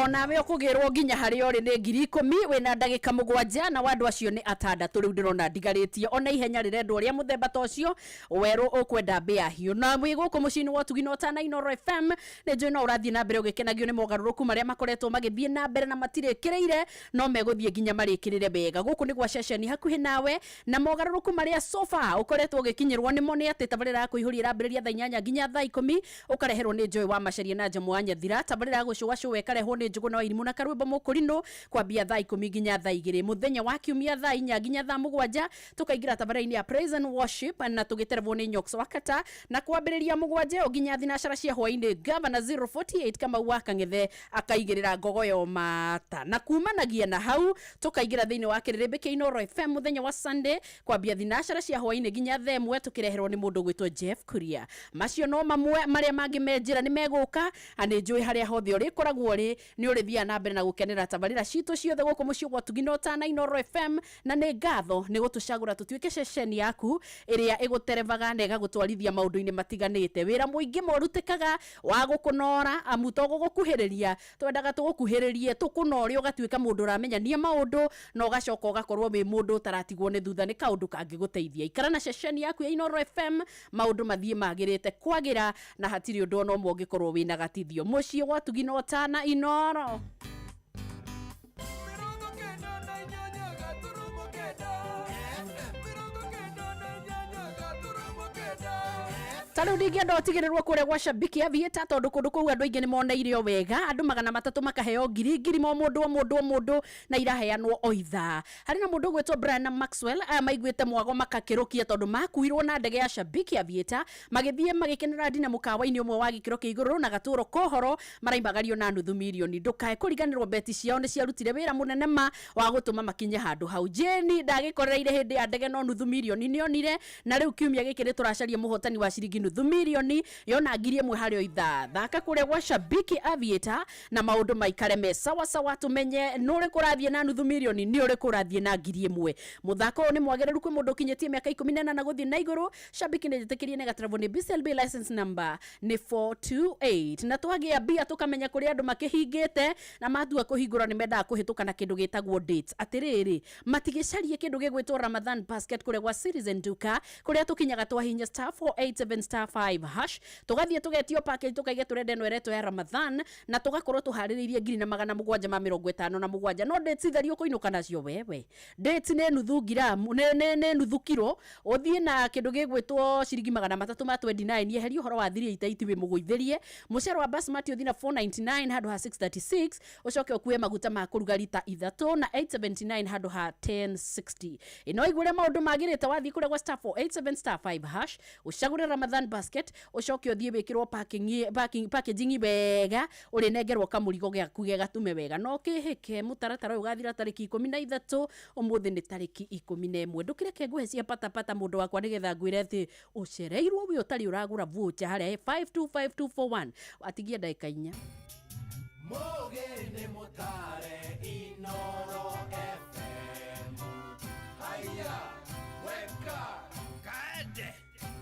Onawe ũkũgĩrwo nginya harĩa ũrĩ nĩ 10,000 wĩna ndagĩka 7, na andũ acio nĩ 6 rĩu ndĩrona ndigarĩtie. Ona ihenya rĩrendwo rĩa mũthemba ta ũcio werũ ũkwenda mbĩa hiũ. Na wĩ gũkũ mũciĩ-inĩ wa ũtugi na ũtana Inoro FM, nĩ njũĩ no ũrathiĩ na mbere ũgĩkenagio nĩ mogarũrũku marĩa makoretwo magĩthiĩ na mbere na matirĩkĩrĩire, no megũthiĩ nginya marĩkĩrĩre wega. Gũkũ nĩ gwa ceceni hakuhĩ nawe, na mogarũrũku marĩa so far ũkoretwo ũgĩkinyĩrwo nĩmo nĩ atĩ tabarĩra ya kũihũria ĩrambĩrĩria thaa 8 nginya thaa 10, ũkareherwo nĩ Joy wa Macharia na Njamu wa Nyathira. Tabarĩra ya gũcũgacũga ĩkarehwo nĩ Njũgũ na Wairimũ na Karwĩmbo Mũkũrinũ kwambia thaa 10 nginya thaa 2. Mũthenya wa kiumia thaa 4 nginya thaa 7 tũkaingĩra tabarĩra-inĩ ya Praise and Worship na tũgĩterebwo nĩ Nyox Wakata, na kwambĩrĩria 7 ĩyo nginya thinacara cia hwaĩ-inĩ Gavana 048 Kamau wa Kang'ethe akaigĩrĩra ngogoyo mata, na kumanagia na hau tũkaingĩra thĩinĩ wa kĩrĩrĩmbĩ kĩa Inoro FM mũthenya wa Sunday kwambia thinacara cia hwaĩ-inĩ nginya thaa 1 tũkĩreherwo nĩ mũndũ ũgwĩtwo Jeff Kuria. Macio no mamwe marĩa mangĩ me njĩra nĩ megũka, na nĩ njũĩ harĩa hothe ũrĩkoragwo ũrĩ nĩ ũrĩthiaga na mbere na gũkenera tabarĩra citũ ciothe gũkũ mũciĩ gwa Ũtugi na Ũtana Inoro FM, na nĩ ngatho nĩ gũtũcagũra tũtuĩke ceceni yaku ĩrĩa ĩgũterebaga na ĩgagũtwarithia maũndũ-inĩ matiganĩte. Wĩra mũingĩ morutĩkaga wa gũkũnora, amu to gũgũkuhĩrĩria twendaga tũgũkuhĩrĩrie tũkũnore ũgatuĩka mũndũ ũramenyania maũndũ na ũgacoka ũgakorwo wĩ mũndũ ũtaratigwo nĩ thutha nĩ kaũndũ kangĩgũteithia. Ikara na ceceni yaku ya Inoro FM, maũndũ mathiĩ magĩrĩte kwagĩra na hatirĩ ũndũ ona ũmwe ũngĩkorwo wĩna gatithio. Mũciĩ gwa Ũtugi na Ũtana Inoro. Ta rĩu ndingĩenda ũtigĩrĩrwo kũrĩa gwa Shabiki Aviator, tondũ kũndũ kũu andũ aingĩ nĩ moneire o wega, andũ 300 makaheo ngiri ngiri o mũndũ o mũndũ o mũndũ, na iraheanwo o ithaa. Harĩ na mũndũ ũgwĩtwo Brian na Maxwell, aya maiguĩte mwago makakĩrũkia tondũ makuirwo na ndege ya Shabiki Aviator, magĩthiĩ magĩkenera ndina mũkawa-inĩ ũmwe wa gĩkĩro kĩa igũrũ na gatũro kohoro maraimagario na nuthu mirioni. Ndũkae kũriganĩrwo beti ciao nĩ ciarutire wĩra mũnene ma wa gũtũma makinye handũ hau. Jane ndagĩkorereire hĩndĩ ya ndege no nuthu mirioni nĩonire, na rĩu kiumia gĩkĩ nĩ tũracaria mũhotani wa ciringi nuthu mirioni yona 1,000 harĩ o ithaa. Thaka kũrĩa gwa Shabiki Aviator na maũndũ maikare me sawa sawa, tũmenye nũ ũrĩkũ ũrathiĩ na nuthu mirioni, nĩ ũrĩkũ ũrathiĩ na 1,000. Mũthako ũyũ nĩ mwagĩrĩru kwĩ mũndũ ũkinyĩtie mĩaka 18 gũthiĩ na igũrũ. Shabiki nĩ njĩtĩkĩrie nĩ gaterebwo nĩ BCLB license number nĩ 428. Na twagĩa mbia tũkamenya kũrĩa andũ makĩhingĩte na matua kũhingũra nĩ mendaga kũhĩtũka na kĩndũ gĩtagwo dates. Atĩrĩrĩ, matigĩcarie kĩndũ gĩgwĩtwo Ramadan basket kũrĩa gwa Citizen Duka, kũrĩa tũkinyaga twahihinya star 487 star 5 hash tũgathiĩ tũgetio package tũkaiga tũrenda ĩno ĩretwo ya Ramadhan na tũgakorwo tũharĩrĩirie 757 no dates theri ũkũinũka nacio wewe. Dates nĩ nuthu ngiramu, nĩ nuthu kiro, ũthiĩ na kĩndũ gĩgwĩtwo ciringi 329, yeherie ũhoro wa 388 wĩ mũgũithĩrie mũcere wa basmati ũthiĩ na 499 handũ ha 636, ũcoke ũkue maguta ma kũruga rita 3 na 879 handũ ha 1060. Ĩno igũrĩa maũndũ magĩrĩte, wathiĩ kũrĩa gwa star 487 star 5 hash, ũcagũre Ramadhan basket, ũcoke ũthiĩ wĩkĩrwo packaging wega, ũrĩnengerwo kamũrigo gaku ge gatume wega no kĩhĩke. Mũtaratara ũyũ ũgathira tarĩki 13, ũmũthĩ nĩ tarĩki 11. Ndũkĩreke ngũhe cia patapata mũndũ wakwa, nĩgetha ngwĩre atĩ ũcereirwo wĩ ũtarĩ ũragũra voucher harĩa 525241, atigia ndagĩka 4. Mũgĩ nĩ mũtare Inoro FM. Haya, weka kaende.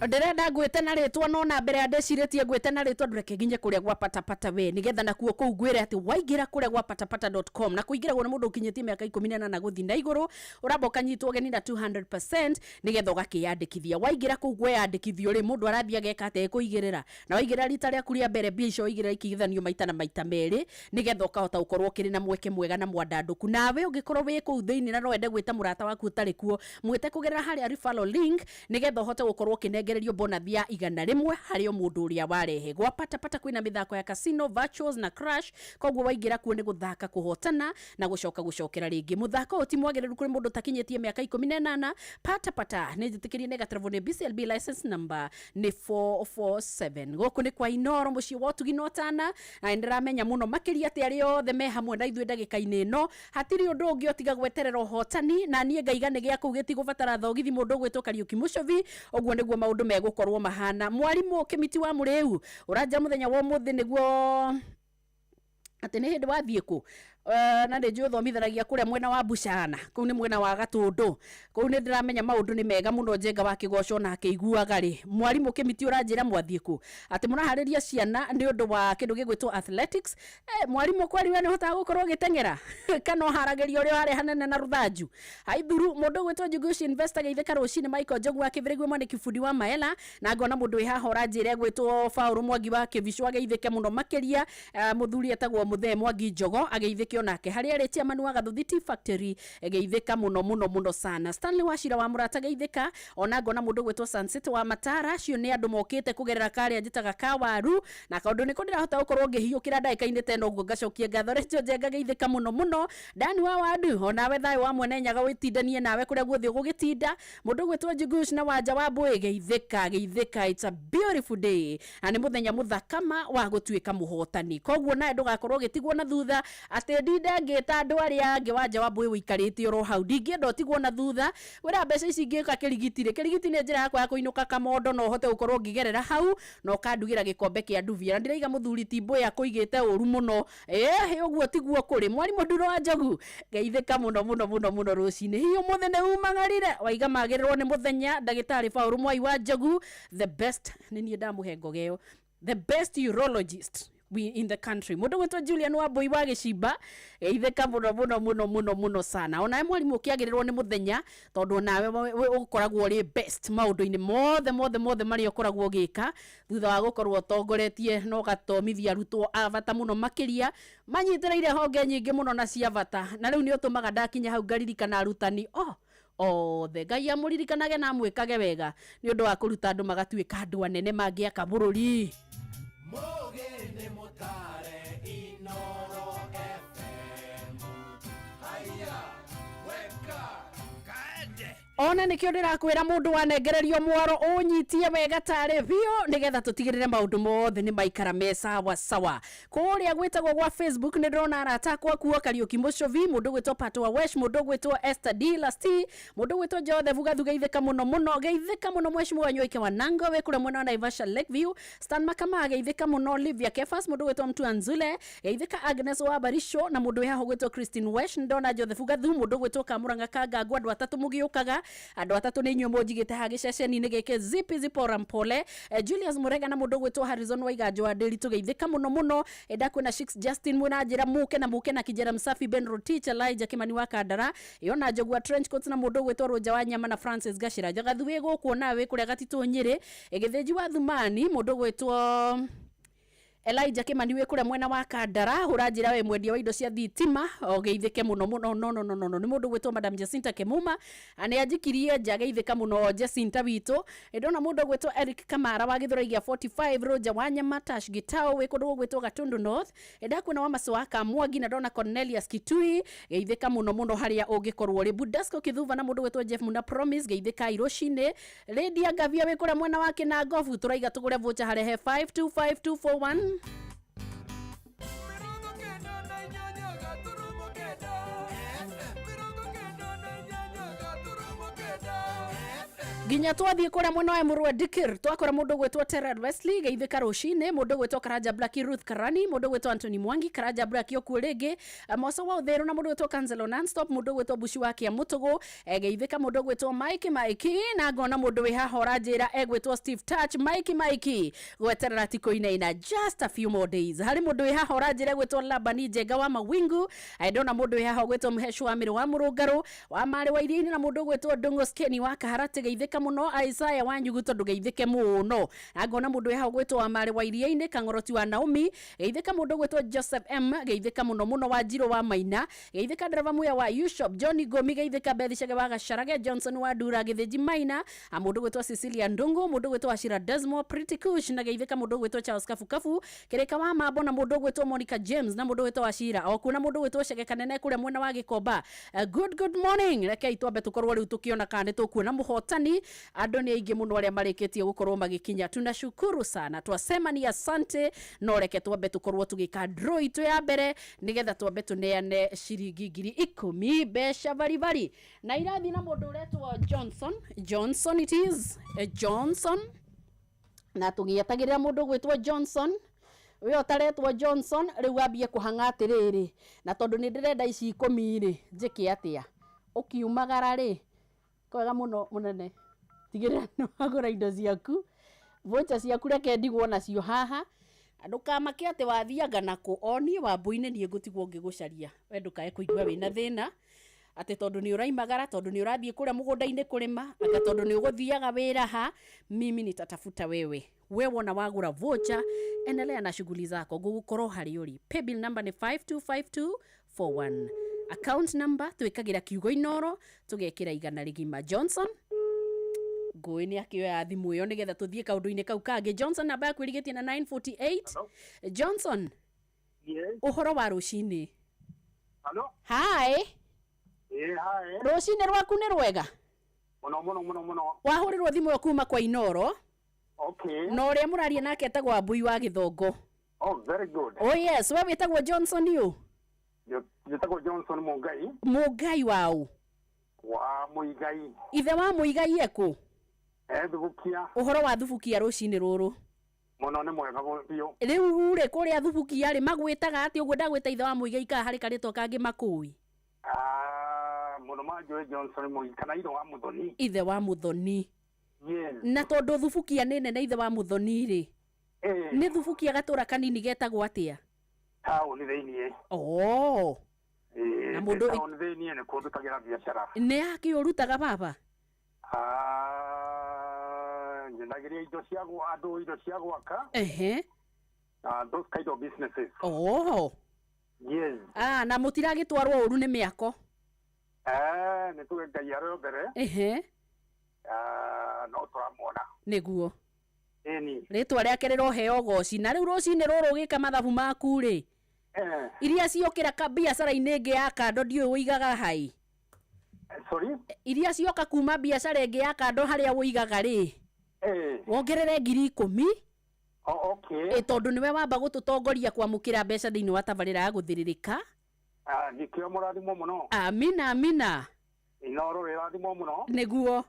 Ndĩrenda ngwĩte na rĩtwa, no na mbere ya ndĩcirĩtie ngwĩte na rĩtwa, ndũreke nginye kũrĩa gwa patapata we, nĩgetha nakuo kũu ngwĩre atĩ waingĩra kũrĩa gwa patapata.com, na kũingĩragwo nĩ mũndũ ũkinyĩtie mĩaka 18 gũthiĩ na igũrũ, ũramba ũkanyitwo ũgeni na 200% nĩgetha ũgakĩyandĩkithia. Waingĩra kũu kwĩyandĩkithio rĩ, mũndũ arathiĩ ageka atĩa? Ekũigĩrĩra na waigĩrĩra rita rĩaku rĩa mbere, mbia icio waigĩrĩra ikigithanio maita na maita merĩ, nĩgetha ũkahota gũkorwo ũkĩrĩ na mweke mwega na mwandandũku. Nawe ũngĩkorwo wĩ kũu thĩinĩ na no wende gwĩta mũrata waku ũtarĩ kuo, mwĩte kũgerera harĩa referral link, nĩgetha ũhote gũkorwo ũkĩnengererio bonathi ya 100 harĩ o mũndũ ũrĩa warehe. Gwa patapata kwĩna mĩthako ya casino, virtuals na crash, koguo waingĩra kuo nĩ gũthaka, kũhotana na gũcoka gũcokera rĩngĩ. Mũthako ũyũ ti mwagĩrĩru kũrĩ mũndũ ũtakinyĩtie mĩaka 18. Patapata nĩ njĩtĩkĩrie nĩ gatarabwo nĩ BCLB, license number nĩ 447. Gũkũ nĩ kwa Inoro, mũciĩ wa ũtugi na ũtana, na nĩndĩramenya mũno makĩria atĩ arĩa othe me hamwe na ithuĩ ndagĩka-inĩ ĩno, hatirĩ ũndũ ũngĩ ũtiga gweterera ũhotani, na niĩ ngaiga nĩ gĩa kũu gĩtigũbatara thogithi mũndũ ũgwĩtwo Kariũki Mũcobi. Ũguo nĩguo maũndũ megũkorwo mahana. Mwarimũ Kĩmiti wa Mũrĩu ũranja mũthenya wa ũmũthĩ nĩguo atĩ nĩ hĩndĩ wathiĩ kũ, na nĩ njũĩ ũthomithanagia kũrĩa mwena wa Bucana, kũu nĩ mwena wa Gatũndũ, kũu nĩ ndĩramenya maũndũ nĩ mega mũno. Njenga wa kĩgoco na akĩiguaga rĩ, mwarimũ Kĩmiti ũranjĩra mwathiĩ kũ, atĩ mũraharĩria ciana nĩ ũndũ wa kĩndũ gĩgwĩtwo athletics. Mwarimũ, kweri we nĩ ũhotaga gũkorwo ũgĩteng'era kana ũharagĩria ũrĩa harĩa hanene na rũthanju haithuru? Mũndũ ũgwĩtwo Njugush Investor, geithĩka rũcinĩ. Michael Njogu wa Kĩbĩrĩgwe, mwanĩki bundi wa Maela, na ngona mũndũ wĩ haha ũranjĩra egwĩtwo Paũlũ Mwangi wa Kĩbicũ, ageithĩke mũno makĩria. Mũthuri etagwo Mũthee Mwangi Njogo, ageithĩke onake harĩa arĩ chairman wa Gathuthi Tea Factory, geithĩka mũno mũno mũno sana. Stanley Wachira wa Mũrata, geithĩka. Ona ngona mũndũ ũgwĩtwo Sunset wa Matara, acio nĩ andũ mokĩte kũgerera karĩa njĩtaga kawaru, na kaũndũ nĩko ndĩrahota gũkorwo ngĩhiũkĩra ndagĩka-inĩ ta ĩno ũguo ngacokia ngatho. Rachel Njenga, geithĩka mũno mũno. Dani wa Wadu, onawe thayũ wa mwene Nyaga wĩtindanie nawe kũrĩa guothe ũgũgĩtinda. Mũndũ ũgwĩtwo Njigush na Wanja wa Mbũĩ, geithĩka, geithĩka. It's a beautiful day, na nĩ mũthenya mũthakama wa gũtuĩka mũhotani, koguo nawe ndũgakorwo ũgĩtigwo na thutha atĩ ndinde ngĩta andũ arĩa angĩ. Wanja wa Mbũĩ, ũikarĩte oro hau, ndingĩenda ũtigwo na thutha. Wĩra mbeca ici ingĩka kĩrigiti rĩ, kĩrigiti nĩ njĩra yakwa ya kũinũka kamondo, no ũhote gũkorwo ngĩgerera hau na ũkandugĩra gĩkombe kĩa ndubia, na ndiraiga mũthuri ti Mbũĩ akũigĩte ũru mũno. Ĩĩ, ũguo tiguo kũrĩ. Mwarimũ Nduro wa Njogu, geithĩka mũno mũno mũno mũno rũcinĩ. Hihi ũmũthĩ nĩ umagarire waiga magĩrĩrwo nĩ mũthenya. Ndagĩtarĩ Paũlũ Mwai wa Njogu, the best, nĩ niĩ ndamũhe ngoga ĩyo, the best urologist we in the country. Mũndũ gwĩtwo Julian Wambui wa Gĩcimba, geithĩka mũno mũno mũno mũno mũno sana. Onawe mwarimũ ũkĩagĩrĩrwo nĩ mũthenya, tondũ onawe ũkoragwo ũrĩ best maũndũ-inĩ mothe mothe mothe marĩa ũkoragwo ũgĩka, thutha wa gũkorwo ũtongoretie na ũgathomithia arutwo a bata mũno makĩria manyitĩrĩire honge nyingĩ mũno na cia bata. Na rĩu nĩ ũtũmaga ndakinya hau ngaririkana arutani oh othe. Ngai amũririkanage na amwĩkage wega nĩ ũndũ wa kũruta andũ magatuĩka andũ anene mangĩaka bũrũri. Mũgĩ nĩ mũtare Inoro FM. Haya, weka kaende. Ona nikio ndĩrakwĩra mũndũ wanengererio mwaro ũnyitie wega tarĩ biũ, nĩgetha tũtigĩrĩre maũndũ mothe nĩ maikara me sawa sawa. Kũrĩa gwĩtagwo gwa Facebook nĩ ndĩrona arata akwa kuo, Kariũki Mũcobi, mũndũ gwĩtwo Pato wa Wesh, mũndũ gwĩtwo Esther D Lasti, mũndũ gwĩtwo Joseph Gathu, geithĩka mũno mũno, geithĩka mũno. Mheshimiwa Nyoike wa Nango wĩ kũrĩa mwena wa Naivasha Lakeview, Stan Makama, geithĩka mũno. Olivia Kefas, mũndũ gwĩtwo Mtu Anzule, geithĩka. Agnes wa Barisho na mũndũ wĩ haha gwĩtwo Christine Wesh, ndona Joseph Gathu, mũndũ gwĩtwo Kamũrang'a Kangangwa, andũ atatũ mũgĩũkaga. Andũ atatũ nĩ inyuĩ mũnjigĩte haha gĩceceni-inĩ gĩkĩ zipi zipora mpole. Julius Mũrega na mũndũ ũgwĩtwo Harrison Waiganjo wa Ndĩri, tũgeithĩka mũno mũno. Ndakwĩna Shix Justin mwĩna njĩra mũke na mũke na Kijana Msafi, Ben Rotich, Elijah Kimani wa Kandara, Yona Njogu wa Trench Coats na mũndũ ũgwĩtwo Rũnja wa Nyama na Francis Gacĩra Njagathu wĩ gũkũ nawe wĩ kũrĩa Gatitũ Nyĩrĩ. Gĩthĩnji wa Thumani, mũndũ ũgwĩtwo Elijah Kimani wĩ kũrĩa mwena wa Kandara, hũra njĩra we mwendia wa indo cia thitima ogeithĩke mũno mũno. No no no no no nĩ mũndũ ũgwĩtwo Madam Jacinta Kemuma nĩ anjikirie nja, geithĩka mũno Jacinta witũ. Ndona mũndũ ũgwĩtwo Eric Kamara wa Gĩthũrai gĩa 45, Roger Wanyama, Tash Gitau wĩ kũndũ gũgwĩtwo Gatundu North. Ndakuona wa Macoa Kamwangi na ndona Cornelius Kitui, geithĩka mũno mũno harĩa ũngĩkorwo ũrĩ. Budasco Kithuva na mũndũ ũgwĩtwo Jeff Muna Promise, geithĩka irocinĩ. Lydia Ngavia wĩ kũrĩa mwena wa Kĩnangobu, tũraiga tũgũre voucher harehe 525241. Nginya twathiĩ kũrĩa mwena wa Emurua Dikir, twakora mũndũ ũgwĩtwo Terad Wesley, geithĩka rũcinĩ. Mũndũ ũgwĩtwo Karanja Blaki, Ruth Karani, mũndũ ũgwĩtwo Anthony Mwangi, Karanja Blaki okuo rĩngĩ, Moco wa Ũthĩrũ na mũndũ ũgwĩtwo Kanselo Nonstop, mũndũ ũgwĩtwo Bushi wa Kĩamũtũgũ, geithĩka mũndũ ũgwĩtwo Mike Mike, na ngona mũndũ wĩ haha ũranjĩra egwĩtwo Steve Touch. Mike Mike, gweterera ti kũinaina, just a few more days. Harĩ mũndũ wĩ haha ũranjĩra egwĩtwo Labani Njenga wa Mawingu. Ndona mũndũ wĩ haha ũgwĩtwo Mheshu wa Mĩrĩ wa Mũrũngarũ wa Marĩ wa Iria-inĩ na mũndũ ũgwĩtwo Ndung'u Skeni wa Kaharatĩ, geithĩka mũno. Isaiah wa Nyugu, tondũ geithĩke mũno. Na ngona mũndũ wĩ haha ũgwĩtwo wa Marĩ wa Iria-inĩ, Kang'oroti wa Naomi, geithĩka. Mũndũ ũgwĩtwo Joseph M, geithĩka mũno mũno. Wa Njirũ wa Maina, geithĩka. Ndereba muya wa Ushop John Gomi, geithĩka. Beth Chege wa Gacharage, Johnson wa Ndura, Gĩthĩnji Maina, mũndũ ũgwĩtwo Cecilia Ndungu, mũndũ ũgwĩtwo Ashira Desmo Pretty Kush, na geithĩka mũndũ ũgwĩtwo Charles Kabukabu Kĩrĩka wa Mambo na mũndũ ũgwĩtwo Monica James na mũndũ ũgwĩtwo Ashira okuo na mũndũ ũgwĩtwo Chege Kanene kũrĩa mwena wa Gĩkomba. Good morning. Rekei twambe tũkorwo rĩu tũkĩona kana nĩ tũkuona mũhotani. Andũ nĩ aingĩ mũno arĩa marĩkĩtie gũkorwo magĩkinya, tunashukuru sana, twasema ni asante. No reke twambe tũkorwo tũgĩka draw itũ ya mbere nĩgetha twambe tũneane ciringi 10,000, mbeca baribari, na irathiĩ na mũndũ ũretwo Johnson. Johnson it is, Johnson, na tũgĩetagĩrĩra mũndũ ũgwĩtwo Johnson we ũtaretwo Johnson rĩu ambie kũhang'a atĩrĩrĩ, na tondũ nĩ ndĩrenda ici 10 rĩ, njĩke atĩa? Ũkiumagara rĩ, kwega mũno mũnene, tigĩrĩra nĩ wagũra indo ciaku, voucher ciaku, reke ndigwo nacio haha. Ndũkamake atĩ wathianga nakũ, o niĩ Wambui-inĩ niĩ ngũtigwo ngĩgũcaria. We ndũkae kũigua wĩna thĩna atĩ tondũ nĩ ũraimagara, tondũ nĩ ũrathiĩ kũrĩa mũgũnda-inĩ kũrĩma, anga tondũ nĩ ũgũthiaga wĩra ha, mimi nitatafuta wewe. We wona wagũra voucher, endelea na shughuli zako, ngũgũkorwo harĩ ũrĩ. Paybill number nĩ 525241, account number twĩkagĩra kiugo Inoro, tũgekĩra 100 rĩgima. Johnson ngũĩ nĩ akĩoya thimũ ĩyo nĩgetha tũthiĩ kaũndũ-inĩ kau kangĩ. Johnson, namba yaku ĩrigĩtie na 948. Johnson? Yes. Ũhoro wa rũcinĩ? Hello? Hi. Eh, hi. Rũcinĩ rwaku nĩ rwega? Mũno mũno mũno mũno. Wahũrĩrwo thimũ ĩyo kuma kwa Inoro. Okay. Na ũrĩa mũraria nake etagwo Wambui wa Gĩthongo. Oh, very good. Oh yes, we wĩtagwo Johnson ũ? Njĩtagwo Johnson Mungai. Mũngai waũ? Wa Muigai. Ithe wa Mũigai ekũ? Eh, Thubukia. Ũhoro wa Thubukia rũcinĩ rũrũ? Mũno, nĩ mwega biũ. Rĩu rĩ, kũrĩa Thubukia rĩ, magwĩtaga atĩ ũguo ndagwĩta ithe wa Mũigai kana harĩ karĩtwa kangĩ makũĩ? Ah, mũno manjũĩ Johnson Muigai kana ithe wa Muthoni. Ithe wa Mũthoni? Yes. Na tondũ Thubukia nĩ nene, ithe wa Mũthoni rĩ, Eh. nĩ Thubukia gatũra kanini getagwo atĩa? Taũni thĩiniĩ. Oh. Eh, Na mũndũ- taũni thĩiniĩ nĩ kuo ndutagĩra biacara. Nĩ yakĩ ũrutaga, baba? Ah, nyendagĩria indo cia andũ, indo cia gwaka. Those kind of businesses. Oh. Yes. Ah, na mũtiragĩtwarwo ũru nĩ mĩako? Eh, nĩ tuge Ngai arĩ o mbere. Ah, no tũramuona. Nĩguo. Ĩni. Rĩtwa rĩake rĩroheo goci. Na rĩu rũcinĩ rũrũ ũgĩka mathabu maku rĩ, iria ciokĩra ka biacara-inĩ ĩngĩ ya kando, ndiũĩ ũigaga hai? Sorry? Iria cioka kuma biacara ĩngĩ ya kando harĩa ũigaga rĩ, wongerere 10,000. Oh, okay. Ĩ tondũ nĩwe wamba gũtũtongoria kwamũkĩra mbeca thĩinĩ wa tabarĩra ya gũthĩrĩrĩka. Ah, nĩkĩo mũrathimwo mũno. Amina, amina. Inoro rĩrathimwo mũno. Nĩguo.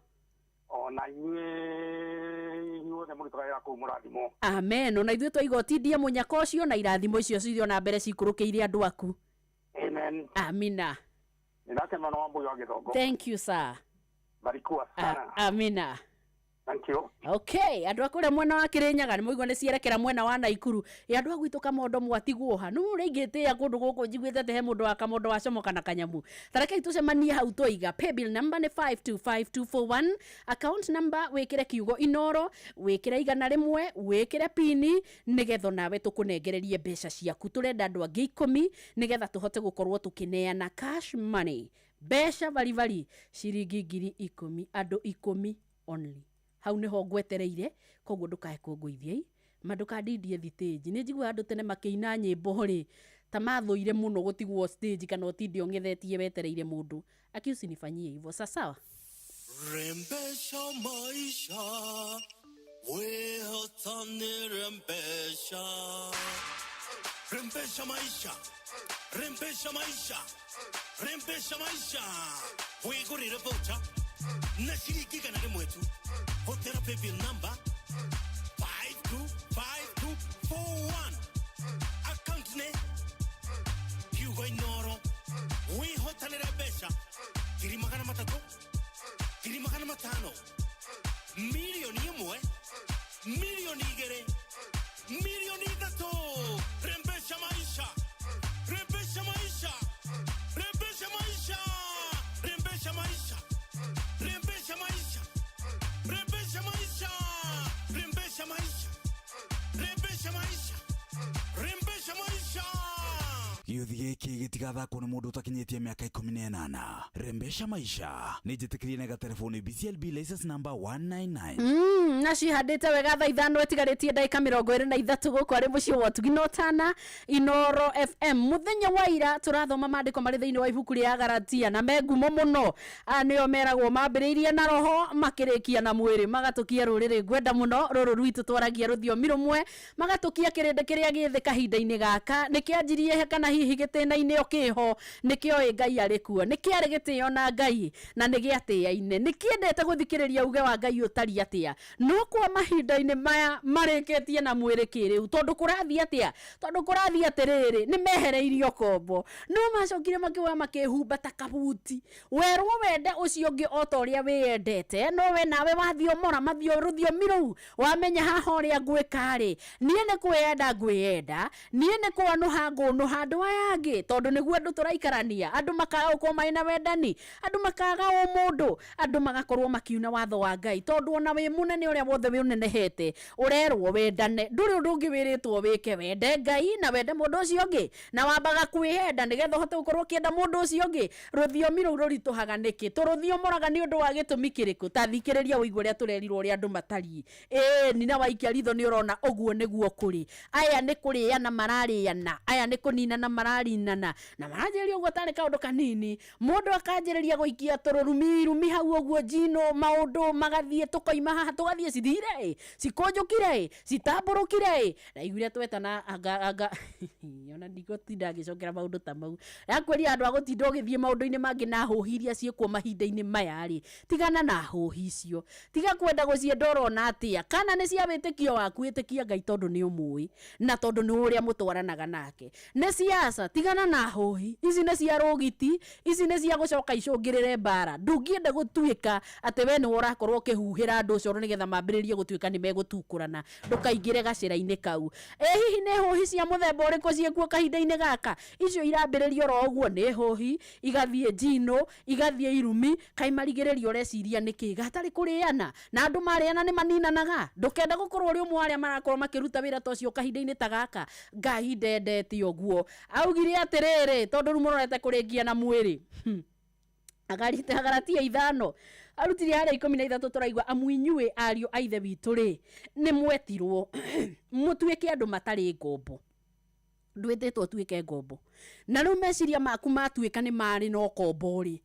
Ona inyuĩ inyuothe mũrutaga wĩra kũu mũrathimwo. Amen. Ona ithuĩ twaiga ũtindie mũnyaka ũcio na irathimo icio cithiĩ na mbere cikũrũkĩire andũ aku. Amen. Amina. Nĩ ndakena mũno, Wambui wa Gĩthongo. Thank you, sir. Barikiwa sana. Amina. Thank you. Okay, andå a kå rä a mwena wa kä rä nyaga nä må igua nä cierekera mwena wa Naikuru. Ä andå a gwitå Kamondo mwatigwo ha nä å rä ingä tä a kå ndå gå kå njiguä te atä he må ndå wa Kamondo wacomoka na kanyamu. Tarekei tå cemanie hau twaiga paybill number nä 525241, account number wä kä re kiugo Inoro, wä kä re 100, wä kä re pini nä getha nawe tå kå nengererie mbeca ciaku. Tå renda andå angä 10 nä getha tå hote gå korwo tå kä neana cash money, mbeca baribari ciringi 10,000, andå 10 only. Hau niho ngwetereire, koguo ndukae kũngũithia ma ndũkandindie thitĩnji. Nĩ njiguaga andũ tene makĩina nyĩmbo rĩ ta mathũire mũno gũtigwo stage kana ũtinde ũng'ethetie wetereire mũndũ. Aki usinifanyie hivyo sasawa. Rembesha maisha, wehotani rembesha. Rembesha maisha, rembesha maisha, rembesha maisha. Wigurire voucher na ciringi 100 tu. Hotera paybill number 525241. Account ne kiugo Inoro. Wihotanire mbeca 300,000, 500,000, 1,000,000, 2,000,000, 3,000,000. Rembesha maisha, rembesha maisha, rembesha maisha, rembesha maisha, rembesha maisha, rembesha maisha, rembesha maisha, rembesha maisha, rembesha maisha. Gĩũthi gĩkĩ gĩtigathakwo nĩ mũndũ ũtakinyĩtie mĩaka 18. Rembesha maisha nĩ njĩtĩkĩrie na gatelefoni BCLB license number 199. Na cihandĩte wega. Thaa 5 ĩtigarĩtie ndagĩka 23 gũkũ arĩ mũciĩ wa ũtugi na ũtana Inoro FM. Mũthenya wa ira tũrathoma maandĩko marĩ thĩinĩ wa ibuku rĩa Galatia na me ngumo mũno. Aya nĩo meragwo mambĩrĩirie na roho makĩrĩkia na mwĩrĩ, magatũkia rũrĩrĩ ngwenda mũno rũrũ rwitũ twaragia rũthiomi rũmwe, magatũkia kĩrĩndĩ kĩrĩa gĩthĩ kahinda-inĩ gaka nĩ kĩanjirie kana hihi gĩtĩna-inĩ o kĩho nĩ kĩoĩ Ngai arĩ kuo, nĩ kĩarĩ gĩtĩo na Ngai na nĩ gĩatĩaine, nĩ kĩendete gũthikĩrĩria uge wa Ngai ũtariĩ atĩa. No kwa mahinda-inĩ maya marĩkĩtie na mwĩrĩ kĩrĩu, tondũ kũrathiĩ atĩa? Tondũ kũrathiĩ atĩrĩrĩ, nĩ mehereirio kombo, no macokire makĩoya makĩhumba ta kabuti. Werwo wende ũcio ũngĩ o ta ũrĩa wĩyendete, no we nawe wathiomora mathio rũthiomi rũu wamenya haha ũrĩa ngwĩka rĩ, niĩ nĩ kwĩyenda ngwĩyenda, niĩ nĩ kwanũha ngũnũha andũ aya angĩ, tondũ nĩguo andũ tũraikarania. Andũ makaga gũkorwo marĩ na wendani, andũ makaga ũmũndũ, andũ magakorwo makiuna watho wa Ngai, tondũ ona wĩ mũnene ũrĩa wothe wĩ ũnenehete ũrerwo wendane, ndũrĩ ũndũ ũngĩ wĩrĩtwo wĩke, wende Ngai na wende mũndũ ũcio ũngĩ, na wambaga kwĩhenda nĩgetha ũhote gũkorwo ũkĩenda mũndũ ũcio ũngĩ. Rũthiomi rũu rũritũhaga nĩkĩ? Tũrũthiomoraga nĩ ũndũ wa gĩtũmi kĩrĩkũ? Ta thikĩrĩria ũigue ũrĩa tũrerirwo ũrĩa andũ matariĩ. Ĩĩ na waikia ritho nĩ ũrona ũguo nĩguo kũrĩ. Aya nĩ kũrĩana mararĩana, aya nĩ kũninana mararinana, na maranjĩrĩria ũguo tarĩ kaũndũ kanini. Mũndũ akanjĩrĩria gũikia tũrũrumi irumi hau ũguo njino, maũndũ magathiĩ, tũkoima haha tũgathiĩ cithire ĩ, cikũnjũkire ĩ, citambũrũkire ĩ. Ndaiguire twetana anga anga ona ndigũtinda ngĩcokera maũndũ ta mau. Ndakwĩria andũ a gũtinda ũgĩthiĩ maũndũ-inĩ mangĩ na hũhi iria ciĩkuo mahinda-inĩ maya rĩ, tigana na hũhi icio, tiga kwenda gũcienda ũrona atĩa. Kana nĩ cia wĩtĩkio waku, wĩtĩkia Ngai tondũ nĩ ũmũĩ na tondũ nĩ ũrĩa mũtwaranaga nake. Nĩ siasa, tigana na hũhi ici, nĩ cia rũgiti ici, nĩ cia gũcoka icũngĩrĩre mbara. Ndũngĩenda gũtuĩka atĩ we nĩwe ũrakorwo ũkĩhuhĩra andũ ũcoro nĩgetha mambĩrĩrie gũtuĩka nĩ megũtukũrana. Ndũkaingĩre gacĩra-inĩ kau. Ĩ hihi nĩ hũhi cia mũthemba ũrĩkũ ciĩkuo kahinda-inĩ gaka? Icio irambĩrĩria oro ũguo nĩ hũhi, igathiĩ njino, igathiĩ irumi, kaĩ marigĩrĩrio ũreciria nĩkĩ? Gatarĩ kũrĩana, na andũ marĩana nĩ maninanaga. Ndũkenda gũkorwo ũrĩ ũmwe wa arĩa marakorwo makĩruta wĩra ta ũcio kahinda-inĩ ta gaka. Ngai ndendete ũguo. Augire atĩrĩrĩ, tondũ rĩu mũrorete kũrĩkia na mwĩrĩ. Agalatia 5 arutire harĩa 13 tũraigua, amu inyuĩ ariũ a ithe witũ rĩ, nĩ mwetirwo mũtuĩke andũ matarĩ ngombo. Ndwĩtĩtwo ũtuĩke ngombo, na rĩu meciria maku matuĩka nĩ marĩ na ũkombo rĩ,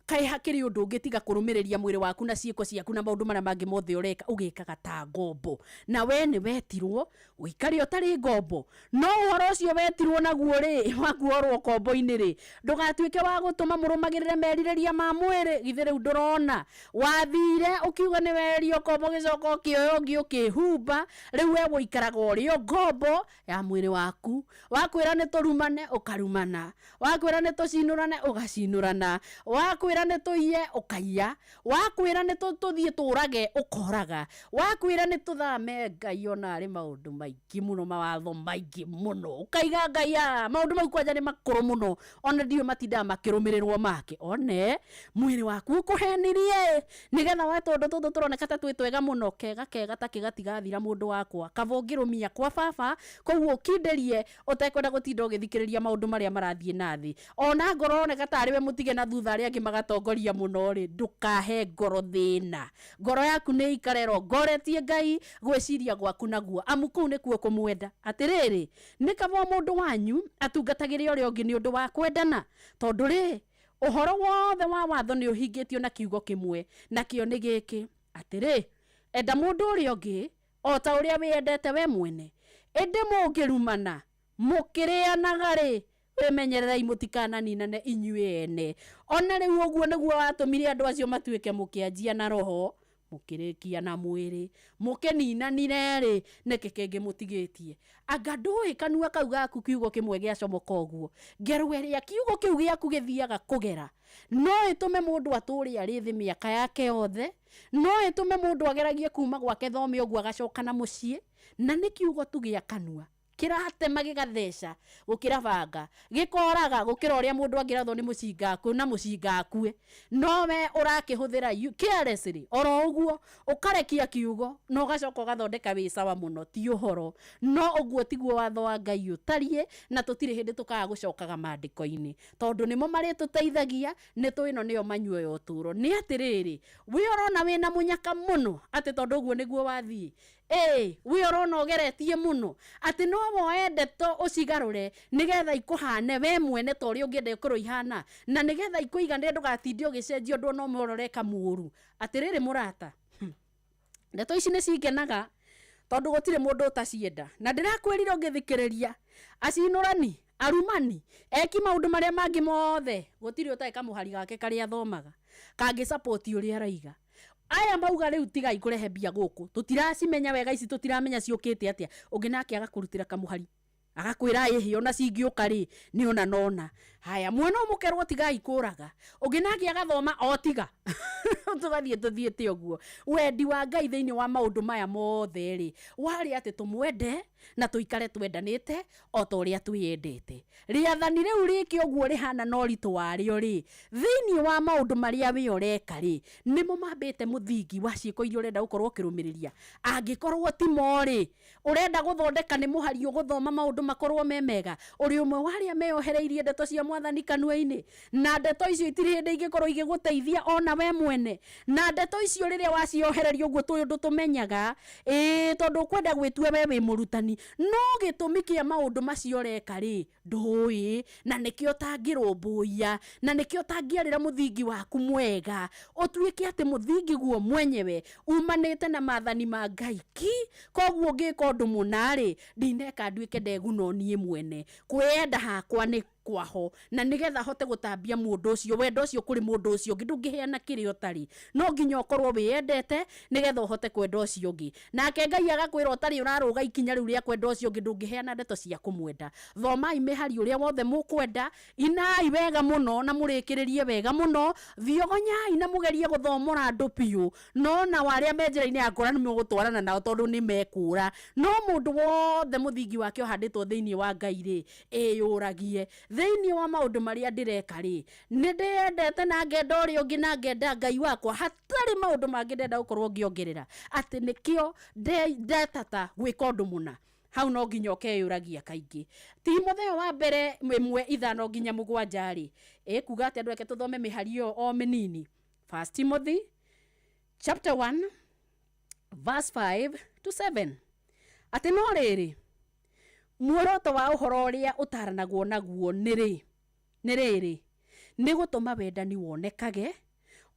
kaĩ hakĩrĩ ũndũ ũngĩ tiga kũrũmĩrĩria mwĩrĩ waku na ciĩko ciaku na maũndũ marĩa mangĩ mothe ũreka ũgĩkaga ta ngombo. Na we nĩ wetirwo ũikare ũtarĩ ngombo, no ũhoro ũcio wetirwo naguo rĩ, wa kuohorwo ũkombo-inĩ rĩ, ndũgatuĩke wa gũtũma mũrũmagĩrĩre merirĩria ma mwĩrĩ. Githĩ rĩu ndũrona wathire ũkiuga nĩ werio ũkombo, ũgĩcoka ũkĩoya ũngĩ ũkĩhumba, rĩu we ũikaraga ũrĩ o ngombo ya mwĩrĩ waku. Wakwĩra nĩ tũrumane ũkarumana, wakwĩra nĩ tũcinũrane ũgacinũrana, wakwĩra Wakwĩra nĩ tũiye ũkaiya, wakwĩra nĩ tũthiĩ tũrage ũkoraga, wakwĩra nĩ tũthame. Ngai ona arĩ maũndũ maingĩ mũno, mawatho maingĩ mũno, ũkaiga Ngai a maũndũ mau kwanja nĩ makũrũ mũno, ona ndiũĩ matindaga makĩrũmĩrĩrwo make. One mwĩrĩ waku ũkũhenirie nĩgetha we tũndũ tũtũ tũroneka ta twĩ twega mũno, kega kega ta kĩgatigathira mũndũ wakwa, kaba ũngĩrũmia kwa baba. Koguo ũkindĩrie ũtekwenda gũtinda ũgĩthikĩrĩria maũndũ marĩa marathiĩ na thĩ, ona ngoro oneka tarĩ we mũtige na thutha arĩa angĩ magatongoria mũno rĩ, ndũkahe ngoro thĩna. Ngoro yaku nĩ ikare ĩrongoretie Ngai, gwĩciria gwaku naguo, amu kũu nĩkuo kũmwenda. Atĩrĩrĩ, nĩ kaba o mũndũ wanyu atungatagĩre ũrĩa ũngĩ nĩ ũndũ wa kwendana, tondũ rĩ, ũhoro wothe wa watho nĩ ũhingĩtio na kiugo kĩmwe, nakĩo nĩ gĩkĩ, atĩrĩ, enda mũndũ ũrĩa ũngĩ o ta ũrĩa wĩyendete we mwene. Ĩndĩ mũngĩrumana mũkĩrĩanaga rĩ, wĩmenyererei mũtikananinane inyuĩ ene. Ona rĩu ũguo nĩguo watũmire andũ acio matuĩke mũkĩanjia na roho mũkĩrĩkia na mwĩrĩ, mũkĩninanire rĩ, nĩkĩ kĩngĩ mũtigĩtie? Anga ndũĩ kanua kau gaku kiugo kĩmwe gĩacomoka ũguo, ngero ĩrĩa kiugo kĩu gĩaku gĩthiaga kũgera no ĩtũme mũndũ atũre arĩ thĩ mĩaka yake yothe, no ĩtũme mũndũ ageragie kuma gwake thome ũguo agacoka na mũciĩ, na nĩ kiugo tu gĩa kanua kĩratema gĩgatheca gũkĩra banga, gĩkoraga gũkĩra ũrĩa mũndũ angĩrathwo nĩ mũcinga na mũcinga akue. No we ũrakĩhũthĩra carelessly oro ũguo, ũkarekia kiugo na ũgacoka ũgathondeka wĩ sawa mũno, ti ũhoro. No ũguo tiguo watho wa Ngai ũtariĩ, na tũtirĩ hĩndĩ tũkaga gũcokaga maandĩko-inĩ, tondũ nĩmo marĩtũteithagia. Nĩ tũ ĩno nĩyo manyuo ya ũtũũro. Nĩ atĩrĩrĩ, wĩ ũrona wĩna mũnyaka mũno atĩ tondũ ũguo nĩguo wathiĩ, ĩĩ wĩ ũrona ũgeretie mũno atĩ no woe ndeto ũcigarũre nĩgetha ikũhane we mwene ta ũrĩa ũngĩenda ikorwo ihana, na nĩgetha ikũigane ndũgatinde ũgĩcenjia ũndũ ona ũmwe ũroreka mũũru. Atĩrĩrĩ mũrata, ndeto ici nĩ cingenaga tondũ gũtirĩ mũndũ ũtacienda, na ndĩrakwĩrire ũngĩthikĩrĩria acinũrani, arumani, eki maũndũ marĩa mangĩ mothe, gũtirĩ ũtarĩ kamũhari gake karĩa athomaga kangĩ support ũrĩa araiga. Aya mauga rĩu tigai kũrehe mbia gũkũ, tũtiracimenya wega ici, tũtiramenya ciũkĩte atĩa. Ũngĩ nake agakũrutĩra kamũhari agakwĩra ĩhĩ ona cingĩũka rĩ, nĩ ona nona. Haya, mwena ũmwe mũkerwo tigai kũraga, ũngĩ nake agathoma o tiga tũgathiĩ tũthiĩte ũguo. Wendi wa Ngai thĩinĩ wa maũndũ maya mothe rĩ, warĩ atĩ tũmwende na tũikare twendanĩte o ta ũrĩa twĩyendete. Rĩathani rĩu rĩke ũguo rĩhana na ũritũ warĩo rĩ, thĩinĩ wa maũndũ marĩa we ũreka rĩ, nĩmo mambĩte mũthingi wa ciĩko iria ũrenda gũkorwo ũkĩrũmĩrĩria. Angĩkorwo timo rĩ, ũrenda gũthondeka nĩ mũhari ũgũthoma maũndũ makorwo me mega, ũrĩ ũmwe wa arĩa meyohereirie ndeto cia mwathani kanua-inĩ, na ndeto icio itirĩ hĩndĩ ingĩkorwo igĩgũteithia ona we mwene. Na ndeto icio rĩrĩa waciohereria ũguo tũĩ ũndũ tũmenyaga, ĩĩ tondũ ũkwenda gwĩtua we wĩ mũrutani, no gĩtũmi kĩa maũndũ macio ũreka rĩ, ndũĩ, na nĩkĩo ũtangĩrũmbũiya, na nĩkĩo ũtangĩarĩra mũthingi waku mwega, ũtuĩke atĩ mũthingi guo mwenyewe umanĩte na maathani ma Ngai ki. Koguo ngĩka ũndũ mũna rĩ, ndineka nduĩke ndeguna o niĩ mwene, kwĩyenda hakwa nĩ kwaho, na nĩgetha hote gũtambia mũndũ ũcio, wendo ũcio kũrĩ mũndũ ũcio ũngĩ. Ndũngĩheana kĩrĩa ũtarĩ, no nginya ũkorwo wĩyendete nĩgetha ũhote kwenda ũcio ũngĩ. Nake Ngai agakwĩra ũtarĩ ũrarũga ikinya rĩu rĩa kwenda ũcio ũngĩ, ndũngĩheana ndeto cia kũmwenda. Thomai mĩhari ũrĩa wothe mũkwenda, inai wega mũno na mũrĩkĩrĩrie wega mũno, thiogonyai na mũgerie gũthomora andũ biũ, no nao arĩa me njĩra-inĩ ya kũra nĩ mũgũtwarana nao tondũ nĩ mekũra. No mũndũ wothe mũthingi wake ũhandĩtwo thĩinĩ wa Ngai rĩ, ĩyũragie thĩinĩ wa maũndũ marĩa ndĩreka rĩ, nĩ ndĩyendete na ngenda ũrĩa ũngĩ na ngenda Ngai wakwa, hatarĩ maũndũ mangĩ ndenda gũkorwo ngĩongerera atĩ nĩkĩo ndetata gwĩka ũndũ mũna. Hau no nginya ũkeyũragia kaingĩ. Timotheo wa mbere 1:5 nginya 7 rĩ, ĩkuga atĩ andũ reke tũthome mĩhari ĩyo o mĩnini. First Timothy chapter 1 verse 5 to 7, atĩ no rĩrĩ, muoroto wa ũhoro ũrĩa ũtaranagwo naguo nĩ rĩ, nĩ rĩrĩ, nĩ gũtũma wendani wonekage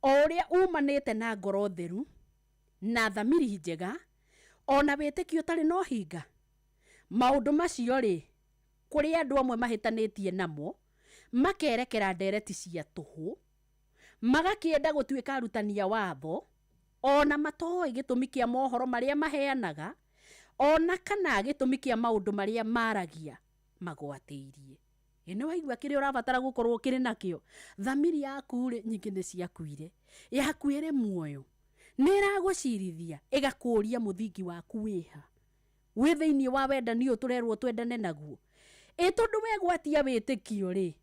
o ũrĩa umanĩte na ngoro theru na thamiri njega ona wĩtĩkio ũtarĩ na ũhinga. Maũndũ macio rĩ, kũrĩ andũ amwe mahĩtanĩtie namo, makerekera ndereti cia tũhũ, magakĩenda gũtuĩka arutani a watho, ona matoĩ gĩtũmi kĩa mohoro marĩa maheanaga, ona kana gĩtũmi kĩa maũndũ marĩa maragia magwatĩirie. Ĩ nĩ waigua kĩrĩa ũrabatara gũkorwo ũkĩrĩ nakĩo. Thamiri yaku rĩ, nyingĩ nĩ ciakuire. Yaku ĩrĩ muoyo. Nĩ ĩragũcirithia, ĩgakũria mũthingi waku wĩha. Wĩ thĩinĩ wa wendani ũyũ tũrerwo twendane naguo. Ĩ tondũ wegwatia wĩtĩkio rĩ,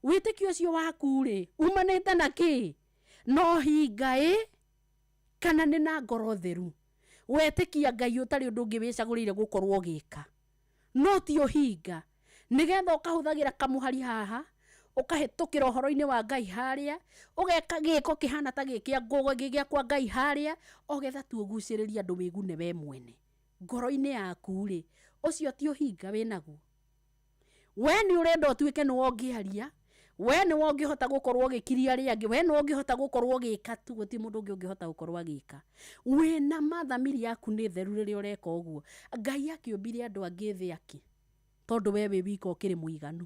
wĩtĩkio ũcio waku rĩ, umanĩte na kĩ? No hinga ĩ, kana nĩ na ngoro theru. Wetĩkia Ngai ũtarĩ ũndũ ũngĩ wĩcagũrĩire gũkorwo ũgĩka. No ti ũhinga. Nĩgetha ũkahũthagĩra kamũhari haha, ũkahĩtũkĩra ũhoro-inĩ wa Ngai harĩa, ũgeka gĩko kĩhana ta gĩkĩa gĩa kwa Ngai harĩa, ogetha tu ũgucĩrĩrie andũ wĩgune we mwene. Ngoro-inĩ yaku rĩ, ũcio ti ũhinga wĩnaguo. We nĩ ũrenda ũtuĩke nĩwe ũngĩaria, we nĩwe ũngĩhota gũkorwo ũgĩkiria arĩa angĩ, we nĩwe ũngĩhota gũkorwo ũgĩka tu, gũtirĩ mũndũ ũngĩ ũngĩhota gũkorwo agĩka. Wĩna ma thamiri yaku nĩ theru rĩrĩa ũreka ũguo. Ngai akĩũmbire andũ angĩ thĩ akĩ, tondũ we wĩ wika ũkĩrĩ mũiganu.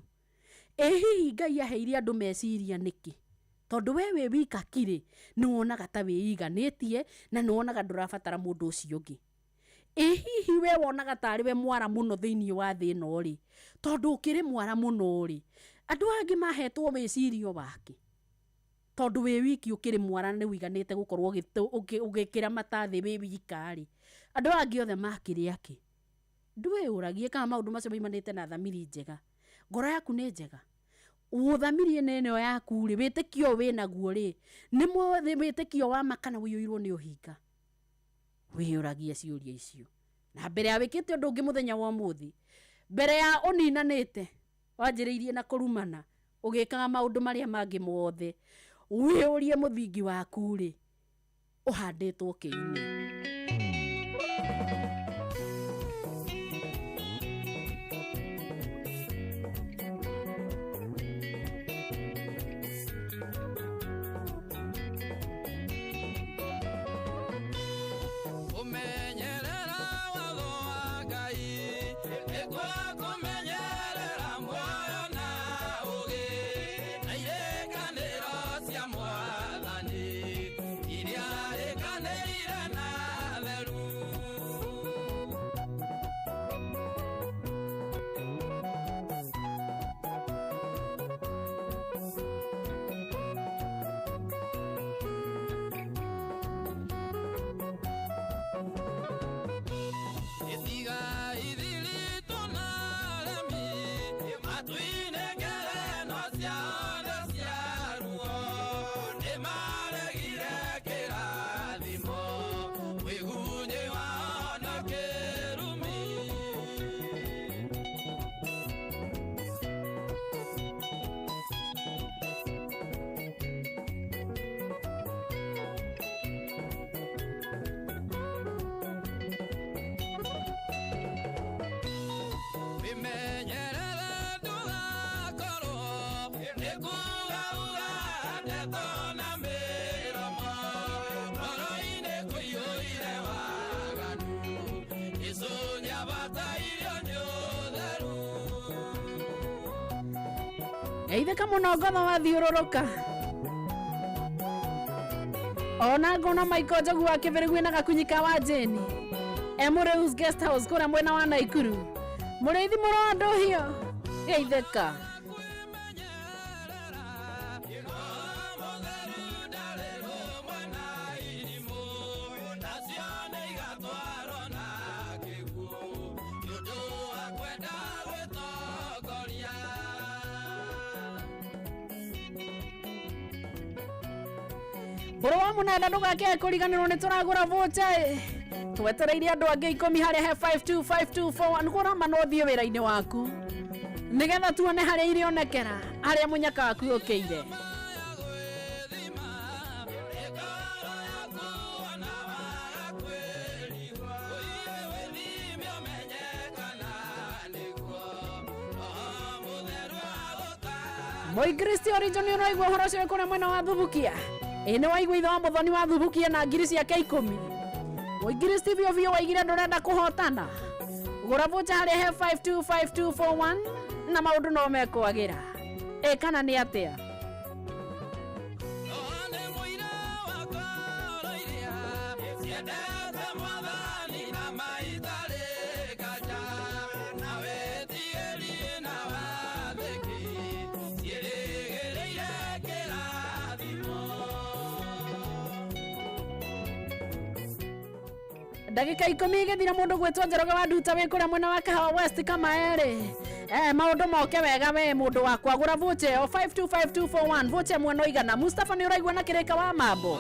Ĩ hihi Ngai aheire andũ meciria nĩkĩ? Tondũ we wĩ wika kirĩ, nĩ wonaga ta wĩiganĩtie na nĩ wonaga ndũrabatara mũndũ ũcio ũngĩ. Ĩ hihi we wonaga tarĩ we mwara mũno thĩinĩ wa thĩ ĩno rĩ, tondũ ũkĩrĩ mwara mũno rĩ, andũ angĩ mahetwo wĩcirio wake. Tondũ wĩ wiki ũkĩrĩ mwara nĩ ũiganĩte gũkorwo ũgĩkĩra mata thĩ wĩ wika rĩ, andũ angĩ othe makĩrĩ akĩ? Ndwĩyũragie kana maũndũ macio maimanĩte na thamiri njega. Ngoro yaku nĩ njega. Thamiri ĩno yaku rĩ, wĩtĩkio ũyũ wĩnaguo rĩ, nĩ wĩtĩkio wa ma kana ũiyũirwo nĩ ũhinga? Wĩyũragie ciũria icio. Na mbere ya wĩkĩte ũndũ ũngĩ mũthenya wa ũmũthĩ, mbere ya ũninanĩte, wanjĩrĩirie na kũrumana, ũgĩkaga maũndũ marĩa mangĩ mothe, wĩyũrie mũthingi waku rĩ, ũhandĩtwo kĩinĩ. Geithĩka mũno ngotho wathiũrũrũka. Ona ngona Michael Njogu wa Kĩbĩrĩgu na gakunyi ka wa Jane. Emũrĩus Guest House kũrĩa mwena wa Naikuru. Mũrĩithi mũro wa ndũhio. Geithĩka. Bũrũ wa mũnanda ndũgakĩae kũriganĩrwo nĩ tũragũra voucher ĩ. Twetereire andũ angĩ 10 harĩa he 525241 gũrama no ũthiĩ wĩra-inĩ waku. Nĩgetha tuone harĩa irĩonekera, harĩa mũnyaka waku ũkĩire. Mũingiristi Orijo nĩ ũraigua ũhoro ũcio wĩ kũrĩa mwena wa Thubukia. Ĩ nĩ waigua ithe wa mũthoni wa Thubukia na ngiri ciake 10. Mũingiristi biũ biũ waigire ndũrenda kũhotana. Gũra voucher harĩa he 525241 na maũndũ no mekwagĩra. Ĩ kana nĩ atĩa? Ndagĩka 10 igĩthira mũndũ gwĩtwo Njoroge wa Nduta wĩ kũrĩa mwena wa Kahawa West Kamaerĩ. Maũndũ moke wega we mũndũ wakwa gũra vocha ĩyo 525241 vocha ĩmwe no igana. Mustafa nĩ ũraigua na kĩrĩka wa mambo.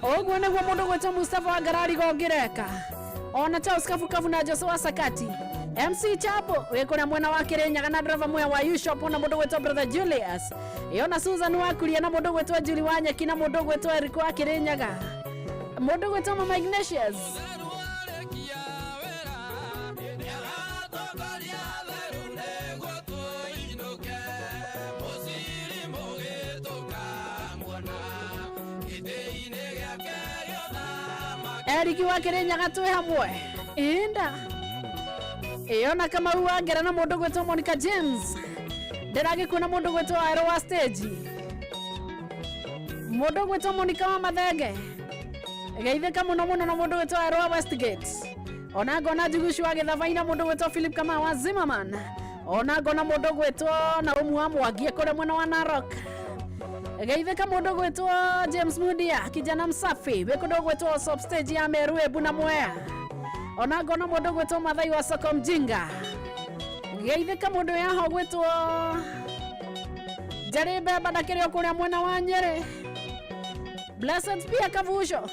Ũguo nĩguo mũndũ gwĩtwo Mustafa wa Ngararigo ũngĩreka. Ona Charles Kabukabu na Jose wa Sakati. MC Chapo wĩ kũrĩa mwena wa Kĩrĩnyaga na driver Muya wa U-Shop na mũndũ gwĩtwo Brother Julius. Yona Susan wa Kuria na mũndũ gwĩtwo Julie wa Nyeki na mũndũ gwĩtwo Eric wa Kĩrĩnyaga. Mũndũ gwĩtwo Mama Ignatius. Eric wa Kĩrĩnyaga twĩ hamwe. Inda. Ĩyo na Kamau wa Ngera na mũndũ gwĩtwo Monica James. Ndĩragĩkuona mũndũ gwĩtwo Aero wa stage. Mũndũ gwĩtwo Monica wa Mathenge. Geithĩka mũno mũno na mũndũ gwĩtwo Aero wa Westgate. Ona ngona Njugucu wa Gĩthabai na mũndũ gwĩtwo Philip Kamau wa Zimmerman. Ona ngona mũndũ gwĩtwo Naumu wa Mwangi kũrĩa mwena wa Narok. Geithĩka mũndũ gwĩtwo James Mudia kijana msafi wĩ kũndũ gwĩtwo Sop stage ya Meru Embu na Mwea. Ona ngona mũndũ gwĩtwo Mathai wa Soko Mjinga. Geithĩka mũndũ yaho gwĩtwo Njarĩ Mbemba na kĩrĩ o kũrĩa mwena wa Nyĩrĩ. Blessed Pia Kavuco.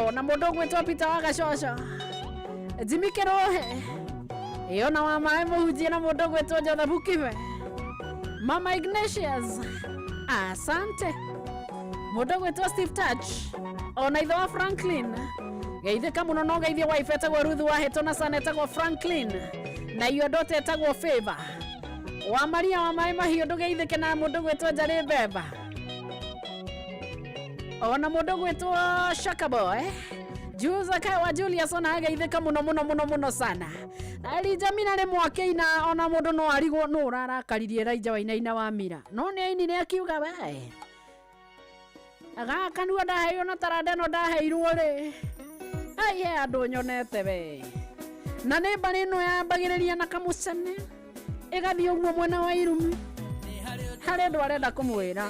Ona mũndũ gwĩtwo Peter wa Gacoco. Jimmy Kĩrũhe. Ĩyo na wa maĩ mũhunjia na mũndũ gwĩtwo Joseph Kibe. Mama Ignatius. Asante. Mũndũ gwĩtwo Steve Touch. Ona ithe wa Franklin. Geithĩka mũno no geithie wife etagwo Ruth wa Hĩtũ na son etagwo Franklin. Na iyo daughter etagwo Favor. Wa Maria wa maĩ mahiũ ndũgeithĩke na mũndũ gwĩtwo Njarĩ Mbemba. Ona mũndũ gwĩtwo Shaka Boy. Juza Kai wa Julius ona ageithĩka mũno mũno mũno mũno sana. Na Elijah Mina rĩmwe akĩina ona mũndũ no arigwo nũ ũrarakaririe Elijah Wainaina wa Mira. No nĩ ainire akiuga we. Gaka kanua ndaheirwo na taranda ĩno ndaheirwo rĩ. Ai he andũ nyonete we. Na nĩ mbarĩ ĩno yambagĩrĩria na kamũcene. Ĩgathiĩ ũguo mwena wa Irumi. Harĩ andũ arenda kũmwĩra.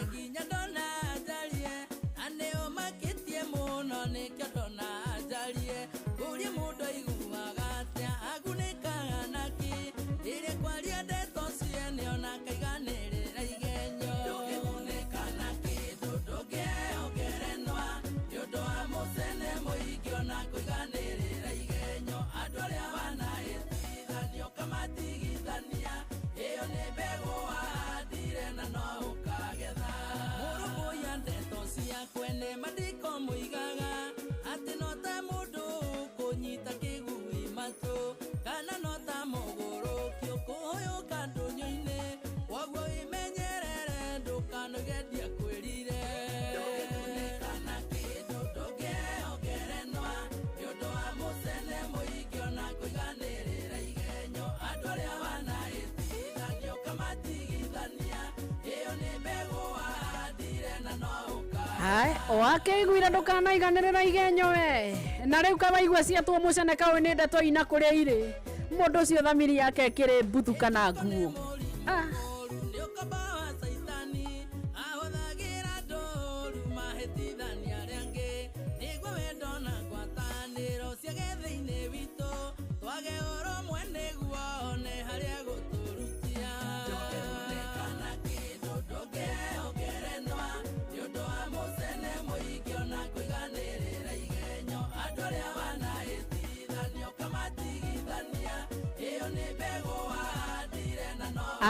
Hai, wakĩiguire ndũkanaiganĩrĩra igenyo we. Na rĩu kawaigua ciatwo mũcene kaũ nĩ ndeto ina kũrĩa irĩ. Mũndũ ũcio thamiri yake ĩkĩrĩ mbuthu kana nguo.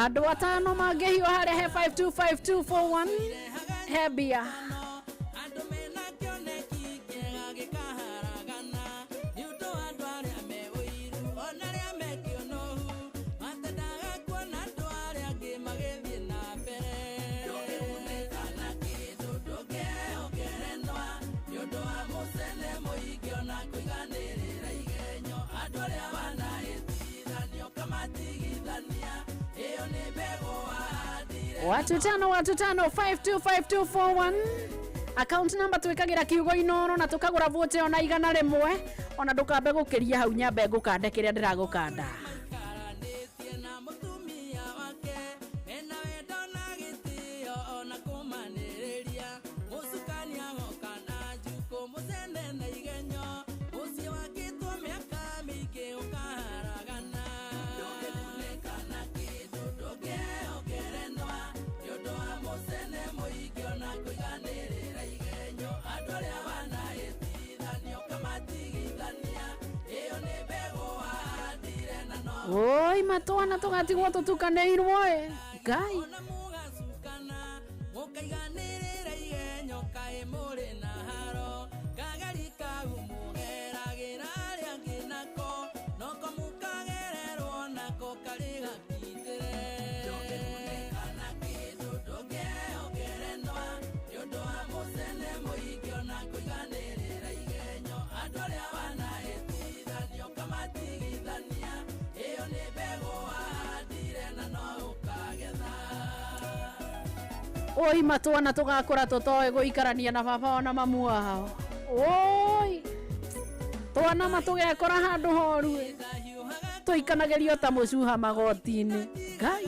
Andũ atano mangĩhiũha harĩa he 525241 he mbia. Watu tano 525241 account number twikagira kiugo inoro na tukagura vote ona 100. Ona ndũkambe gũkĩria hau nyambe ngũkande kĩrĩa ndĩragũkanda. Oi matwana tũgatigwo tũtukanĩirwo ĩ Ngai. Oi matwana tũgakũra tũtoĩ gũikarania na baba ona mamu wao. Oi twana matũgekora handũ horu ĩ tũikanagĩrio ta mũcuha magoti-inĩ Ngai.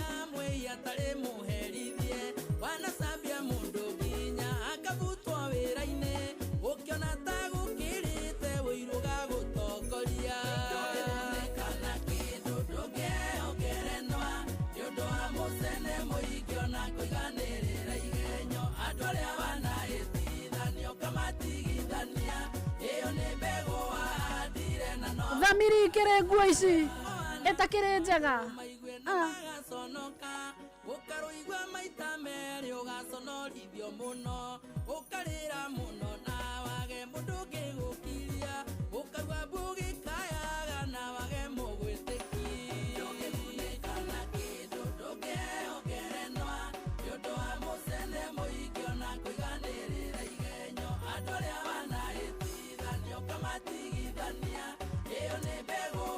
Thamiri ikĩrĩ nguo ici ĩtakĩrĩ njega.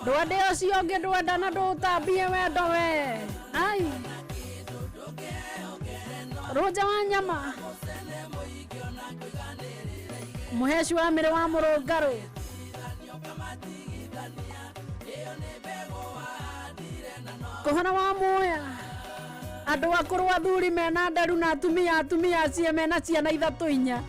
Ndwende ũcio ũngĩ ndwenda na ndũtambie wendo we. Ai rũnja wa nyama mũheci wa mĩrĩ wa mũrũngarũ. Kũhona wa muya andũ akũrũ athuri mena ndaru na atumia acie mena ciana ithatũ inya.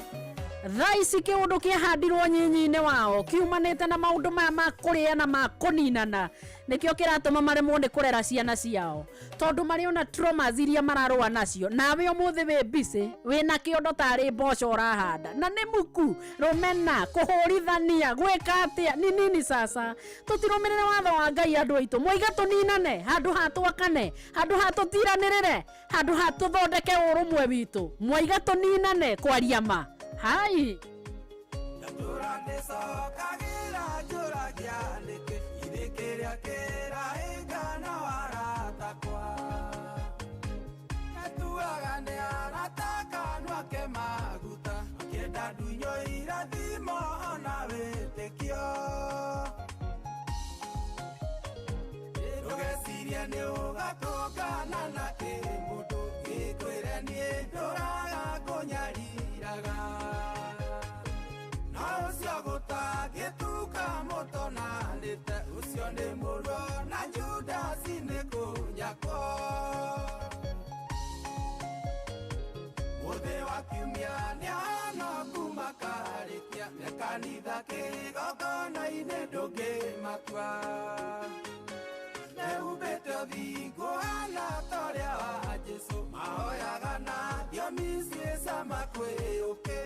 Thaa ici kĩũndũ kĩahandirwo nyinyi-inĩ wao kiumanĩte na maũndũ maya ma kũrĩa na ma kũninana nĩkĩo kĩratũma maremwo nĩ kũrera ciana ciao tondũ marĩ ona traumas iria mararũa nacio. Nawe ũmũthĩ wĩ busy wĩna kĩondo tarĩ mboco ũrahanda na nĩ muku rũmena kũhũrithania gwĩka atĩa ni nini. Sasa tũtirũmĩrĩre watho wa Ngai andũ aitũ moiga tũninane handũ ha twakane handũ ha tũtiranĩrĩre handũ ha tũthondeke ũrũmwe witũ moiga tũninane kwaria ma. Hai.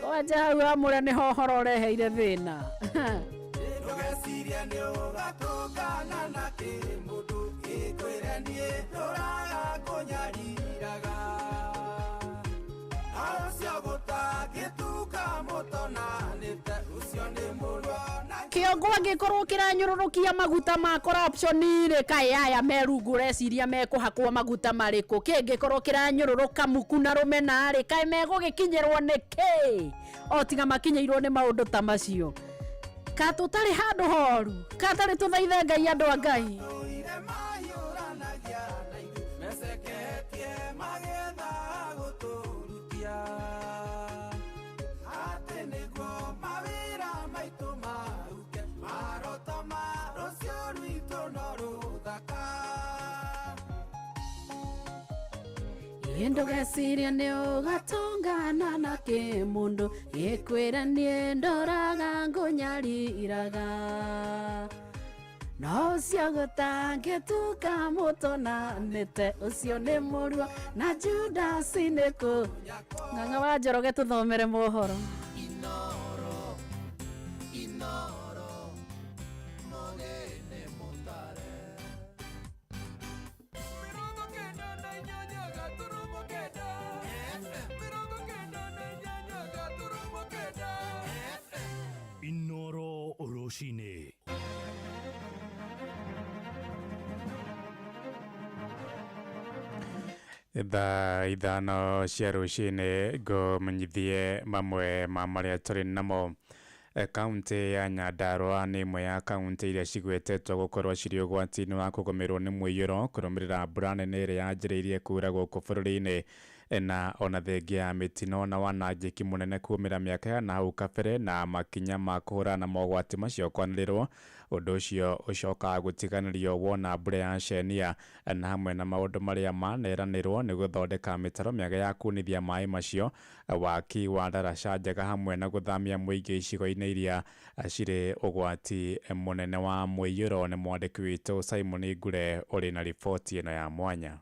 Kwanja hau amũre nĩho ũhoro ũreheire thĩna. Kĩongo angĩkorwo kĩranyũrũrũkia maguta ma corruption rĩ kaĩ aya merungu ũreciria mekũhakwo maguta marĩkũ? Kĩngĩkorwo kĩranyũrũrũka muku na rũmena rĩ kaĩ megũgĩkinyĩrwo nĩ kĩ? O tiga makinyĩirwo nĩ maũndũ ta macio. Ka tũtarĩ handũ horu ka tarĩ tũthaithe Ngai andũ a Ngai. Ndũgecirie nĩ ũgatũngana na kĩmũndũ gĩkwĩre niĩ ndoraga ngũnyariraga no ũcio gũtangĩtuka mũtona nĩte ũcio nĩ mũruo na Judasi nĩ kũ. Ng'ang'a wa Njoroge tũthomere mohoro. Inoro rũcinĩ. Thaa 5 cia rũcinĩ ngũmenyithie mamwe ma marĩa tũrĩ namo. Kaunti ya Nyandarua nĩ ĩmwe ya kaunti iria cigwetetwo gũkorwo cirĩ ũgwati-inĩ wa kũgũmĩrwo nĩ mũiyũro kũrũmĩrĩra mbura nene ĩrĩa yanjĩrĩirie kuura gũkũ bũrũri-inĩ na ona thengia ya mĩtino na wanangĩki mũnene kumĩra mĩaka ya nahau kabere na makinya ma kũhũrana na mogwati macio kwanĩrĩrwo. Ũndũ ũcio ũcokaga gũtiganĩrio wona mbura yacenia na hamwe na maũndũ marĩa maneranĩrwo nĩ gũthondeka mĩtaro mĩega ya kunithia maĩ macio, waki wa ndaraca njega hamwe na gũthamia mũingĩ icigo-inĩ iria cirĩ ũgwati mũnene wa mũiyũro. Nĩ mwandĩki witũ Simon Ngure ũrĩ na riboti ĩno ya mwanya.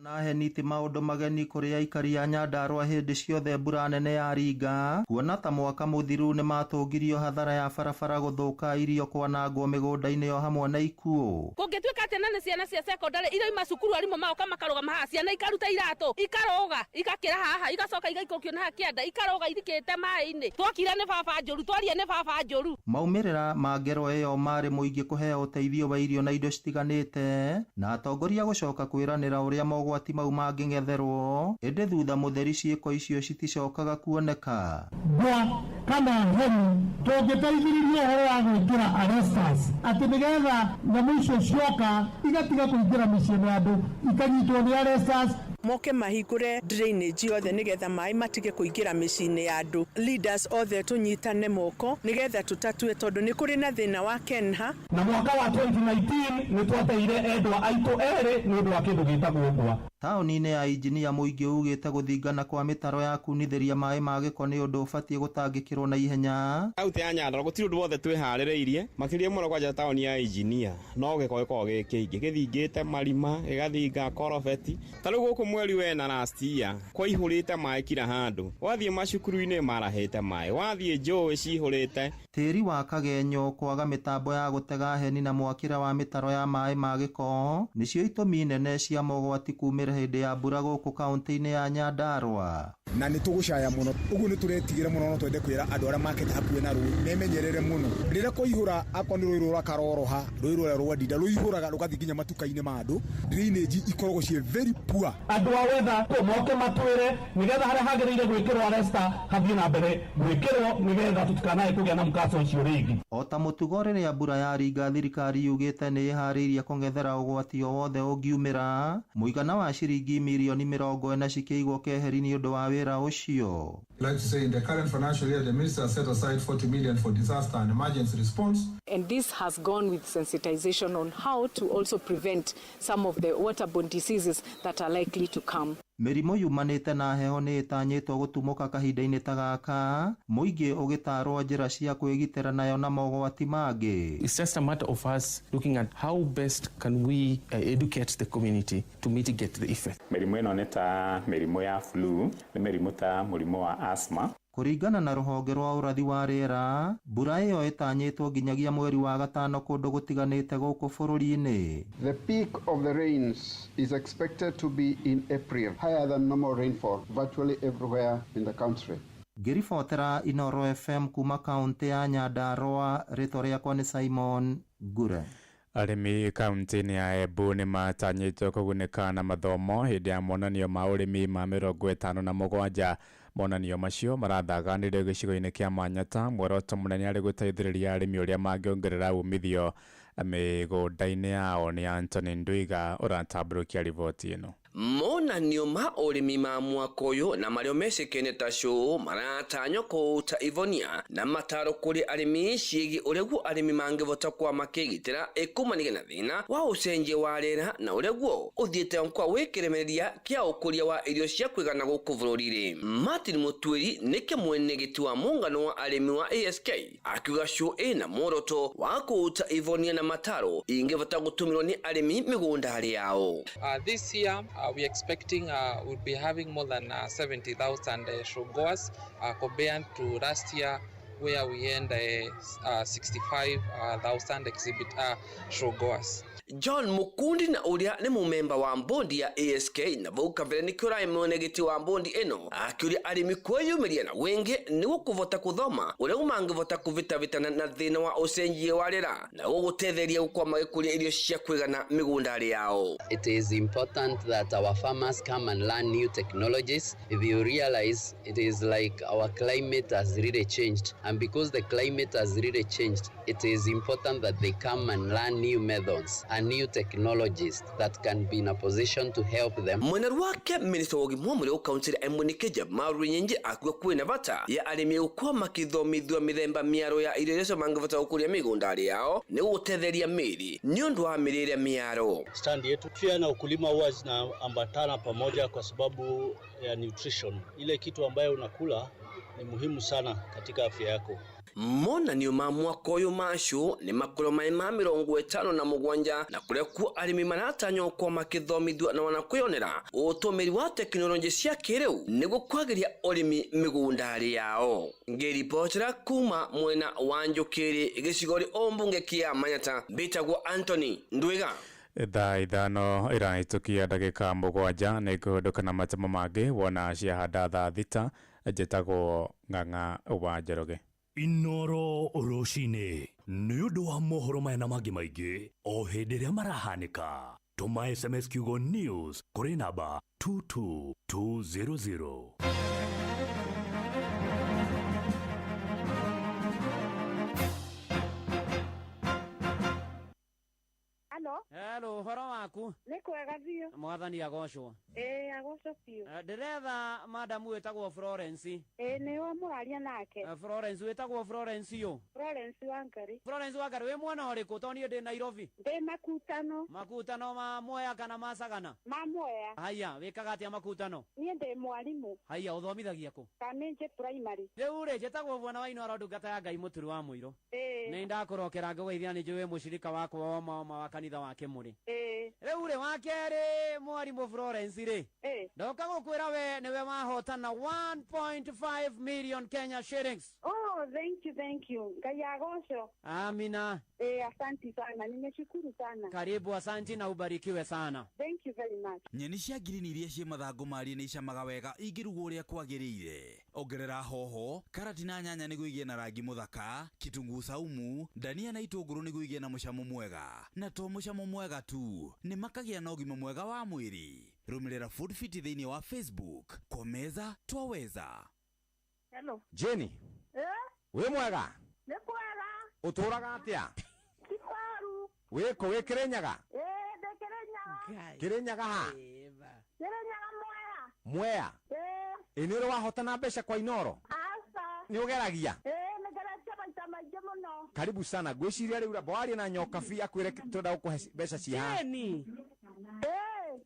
Na heni ti maũndũ mageni kũrĩ aikari a Nyandarua hĩndĩ ciothe mbura nene yaringa, kuona ta mwaka mũthiru nĩmatũngirio hathara ya barabara gũthũka, irio kwanangwo mĩgũnda-inĩ o hamwe na ikuũ. Kũngĩtuĩka atĩ na nĩ ciana cia secondary iroima cukuru arimũ magoka makarũgama haha, ciana ikaruta iratũ ikaroga igakĩra haha igacoka igaikũrũkio na haha kĩanda ikaroga ithikĩte maĩ-inĩ. Twakira nĩ baba njũru, twaria nĩ baba njũru. Maumĩrĩra ma ngero ĩyo marĩ mũingĩ kũheo ũteithio wa irio na indo citiganĩte, na atongoria gũcoka kwĩranĩra ũrĩa mogwati mau mangĩng'etherwo, ĩndĩ thutha mũtheri ciĩko icio citicokaga kuoneka. Ngwa kana heni tũngĩteithĩrĩria ũhoro wa gwĩkĩra arresters atĩ nĩgetha nyamũ icio cioka igatiga kũingĩra mĩciĩ-inĩ ya andũ ikanyitwo nĩ arresters. Moke mahingũre drainage yothe nĩgetha maĩ matige kũingĩra mĩciĩ-inĩ ya andũ. Leaders othe tũnyitane moko nĩgetha tũtatue tondũ nĩ kũrĩ na thĩna wa Kenha. Na mwaka wa 2019 nĩ twateire endwa aitũ erĩ nĩ ũndũ wa kĩndũ gĩtagwo ngwa. Taũni-inĩ ya Injinia mũingĩ ugĩte gũthingana kwa mĩtaro ya kunithĩria maĩ ma gĩko nĩ ũndũ ũbatiĩ gũtangĩkĩrwo na ihenya. Kaunti ya Nyandarua gũtirĩ ũndũ wothe twĩharĩrĩirie makĩria mũno kwanja taũni ya Injinia no gĩko gĩkoragwo gĩ kĩingĩ gĩthingĩte marima gĩgathinga korobeti. Ta rĩu gũkũ mweri wena last year kwaihũrĩte maĩ kila handũ, wathiĩ macukuru-inĩ marahĩte maĩ, wathiĩ njũĩ cihũrĩte. Tĩri wa kagenyo, kwaga mĩtambo ya gũtega heni na mwakĩre wa mĩtaro ya maĩ ma gĩko nĩcio itũmi nene cia mogwati kumĩra hĩndĩ ya mbura gũkũ kaunti-inĩ ya Nyandarua. Na nĩ tũgũcaya mũno ũguo nĩ tũretigĩra mũno, no twende kwĩra andũ arĩa makĩte hakuhĩ na rũĩ memenyerere mũno rĩrĩa kwaihũra, akorwo nĩ rũĩ rũra karoroha, rũĩ rũrĩa rwa Ndinda rũihũraga rũgathiĩ nginya matuka-inĩ ma andũ. Drainage ikoragwo ciĩ very poor. Andũ a wetha moke matwĩre nĩgetha harĩa hagĩrĩire gwĩkĩrwo arrester hathiĩ na mbere gwĩkĩrwo nĩgetha tũtikanae kũgĩa na mũkaco ũcio rĩngĩ. O ta mũtugo rĩrĩa mbura yaringa, thirikari yugĩte nĩ ĩharĩirie kũng'ethera ũgwati o wothe ũngiumĩra, mũigana wa ciringi mirioni 40 cikĩigwo keheri nĩ ũndũ wa wĩra ũcio. Like to say in the current financial year, the minister set aside 40 million for disaster and emergency response. And this has gone with sensitization on how to also prevent some of the waterborne diseases that are likely to come. Mĩrimũ yumanĩte na heho nĩ ĩtanyĩtwo gũtumũka kahinda-inĩ ta gaka, mũingĩ ũgĩtarwo njĩra cia kwĩgitĩra nayo na mogwati mangĩ. It's just a matter of us looking at how best can we educate the community to mitigate the effect. Mĩrimũ ĩno nĩ ta mĩrimũ ya flu, nĩ mĩrimũ ta mũrimũ wa asthma. Kũringana na rũhonge rwa ũrathi wa rĩera, mbura ĩyo ĩtanyĩtwo nginyagia mweri wa gatano kũndũ gũtiganĩte gũkũ bũrũri-inĩ. The peak of the rains is expected to be in April, higher than normal rainfall virtually everywhere in the country. Ngĩribotera Inoro FM kuma kaunti ya Nyandarua, rĩtwa rĩakwa nĩ Simon Ngure. Arĩmi kaunti-inĩ ya Embu nĩ matanyĩtwo kũgunĩka na mathomo hĩndĩ ya monanio ma ũrĩmi ma 57. Monanio macio marathaganĩrio gĩcigo-inĩ kĩa Manyata, muoroto mũnene arĩ gũteithĩrĩria arĩmi ũrĩa mangĩongerera umithio mĩgũnda-inĩ yao. Nĩ Anthony Ndwiga ũratambũrũkia riboti ĩno. Monanio ma ũrĩmi ma mwaka ũyũ na marĩa mecĩkene ta show maratanywo kũũta ivonia na mataro kũrĩ arĩmi ciĩgiĩ ũrĩa guo arĩmi mangĩvota kwa makĩgitĩra ĩkumaniga na thĩna wa ũcenjia wa rĩera na ũrĩa guo ũthiĩte kwa wĩkĩremereria kĩa ũkũria wa irio cia kũigana gũkũ bũrũri-rĩ. Martin Mutwiri nĩke mwene gĩti wa muungano wa arĩmi wa ASK akiuga show ĩna muoroto wa kũũta ivonia na mataro ingĩvota gũtũmĩrwo nĩ arĩmi mĩgũnda-rĩ yao. This year we're expecting we'll be having more than 70,000 showgoers compared to last year where we had 65,000 exhibit showgoers. John Mukundi na uria ni mumemba wa mbondi ya ASK na vau kabere nikio ũrarĩ mwenegiti wa mbondi ĩno akiuria arĩmi kwĩyumĩria na wĩngĩ nĩguo kũvota kũthoma ũrĩa mangĩvota kũvĩtavĩtana na thĩna wa ũcenjia wa rĩera na gũgũtetheria gũkorwo magĩkũria irio cia kũigana mĩgũnda-rĩ yao. It is important that our farmers come and learn new technologies. If you realize, it is like our climate has really changed, and because the climate has really changed, it is important that they come and learn new methods and new technologies that can be in a position to help them. Mwena rwake minista wa ũgima wa mwĩrĩ kaunti ya Embu Nĩkĩja Maru Nyenje akiuga kwĩna bata ya arĩmi gũkorwo makĩthomithio mĩthemba mĩaro ya irio iria mangĩvota gũkũria mĩgũnda-rĩ yao nĩguo gũtetheria mĩĩrĩ nĩ ũndũ wa mĩrĩre mĩaro. Stand yetu pia na ukulima huwa zinaambatana pamoja kwa sababu ya nutrition. Ile kitu ambayo unakula ni muhimu sana katika afya yako. Monanio ma mwaka ũyũ ma show nĩ makorwo marĩ ma 57 na kũrĩa kuo arĩmi maratanywo gũkorwo makĩthomithio na wana kwĩyonera ũtũmĩri wa tekinoronjĩ cia kĩrĩu nĩguo kwagĩria ũrĩmi mĩgũnda-rĩ yao. Ngĩribotera kuma mwena wa Njũkĩrĩ gĩcigo-rĩ ũmbunge kĩa Manyata, mbĩtagwo Anthony Ndwiga. Thaa 5 ĩrahĩtũkia ndagĩka 7 nĩ ngũhĩndũka na matemo mangĩ wona ciahanda thaa 6. Njĩtagwo Ng'ang'a wa Njoroge. Inoro rũcinĩ nĩ ũndũ wa mohoro maya na mangĩ maingĩ o hĩndĩ ĩrĩa marahanĩka. Tũma SMS kiugo news kũrĩ namba 22200. Halo. Hello, ũhoro waku? Nĩ kwega biũ. Mwathani agocwo. Ĩĩ agocwo biũ. Ndĩretha madamu wĩtagwo Florence. Ĩĩ nĩwe mũraria nake. Florence wĩtagwo Florence yũ? Florence Wangari. Florence Wangari wĩ mwena ũrĩkũ? Tondũ niĩ ndĩ Nairobi. Ndĩ Makutano. Makutano ma Mwea kana ma Sagana? Ma Mwea. Haya, wĩkaga atĩa Makutano? Niĩ ndĩ mwarimũ. Haya, ũthomithagia kũ? Kamĩnjĩ Primary. Rĩu rĩ, njĩtagwo Bwana wa Inooro ndungata ya Ngai Mũturi wa Mũirũ. Ĩĩ. Nĩ ndakũrokera ngũgeithia nĩ njũĩ mũcirika wakwa wa ma wa kanitha wa Kĩmũrĩ. Ĩĩ. Rĩu rĩ, wa kerĩ mwarimũ Florence rĩ, Ĩĩ. ndoka gũkwĩra we nĩwe wahotana 1.5 million Kenya shillings. Oh, thank you, thank you. Ngai agocwo. Amina. Asanti sana. Nimeshukuru sana. Karibu, asanti na ubarikiwe sana. Thank you very much. Nyeni cia ngirini iria ciĩ mathangũ marie nĩ icamaga wega ingĩrugwo ũrĩa kwagĩrĩire. Ongerera hoho, karati na nyanya nĩguo igĩe na rangi mũthaka, kitunguu saumu, ndania na itũngũrũ nĩguo igĩe na mũcamo mwega. Na to mũcamo mwega tu, nĩ makagĩa na ũgima mwega wa mwĩrĩ. Rũmĩrĩra Food Fit thĩinĩ wa Facebook. Kwa meza twaweza. Hello. Jenny. Wĩ mwega? Nĩ kwega. Ũtũraga atĩa? Kibaru. Wĩ kũ? Wĩ Kĩrĩnyaga? Ĩĩ ndĩ Kĩrĩnyaga. Kĩrĩnyaga ha? Kĩrĩnyaga Mwea. Mwea? Ĩĩ. Ĩ nĩ ũrĩ wahotana mbeca kwa Inoro? Aca. Nĩ ũgeragia? Ĩĩ nĩngeretie maita maingĩ mũno. Karibu sana. Ngwĩciria rĩu ramba warie na Nyokabi akwĩre twenda gũkũhe mbeca ciĩ haha. Jenny.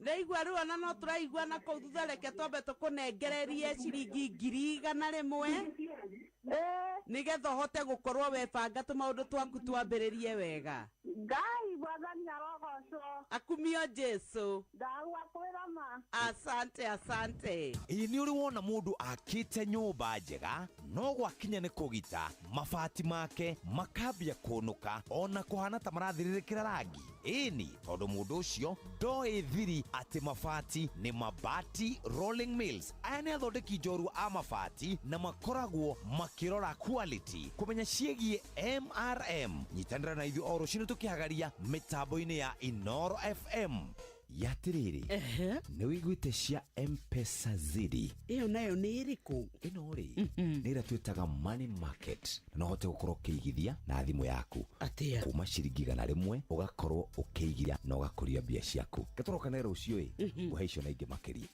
Ndaigua rĩu ona no tũraigua na kũu thutha, reke twambe tũkũnengererie ciringi 100,000 nĩgetha ũhote gũkorwo webanga tũmaũndũ twaku twambĩrĩrie wega. Ngai mwathani arogocwo. Akumio Jesu. Ndagwa kwĩra ma. Asante, asante. Ĩ nĩ ũrĩ wona mũndũ akĩte nyũmba njega no gwakinya nĩ kũgita mabati make makambia kũnũka ona kũhana ta marathirĩrĩkĩra rangi. Ĩni tondũ mũndũ ũcio ndoĩ thiri atĩ mabati nĩ Mabati Rolling Mills. Aya nĩ athondeki njorua a mabati na makoragwo makĩrora quality kũmenya ciĩgiĩ MRM. Nyitanĩra na ithuĩ o rũcinĩ tũkĩhagaria mĩtambo-inĩ ya Inoro FM. Yatiriri, nĩ wĩiguĩte cia Mpesa Zidi? Ĩyo nayo nĩ ĩrĩkũ? Ĩno rĩ, nĩ ĩrĩa twĩtaga money market, na no ũhote gũkorwo ũkĩigithia na thimũ yaku. Atĩa? Kuma ciringi 100 ũgakorwo ũkĩigithia na ũgakũria mbia ciaku. Gatũrokane rũciũ ĩ, ngũhe icio na ingĩ makĩria.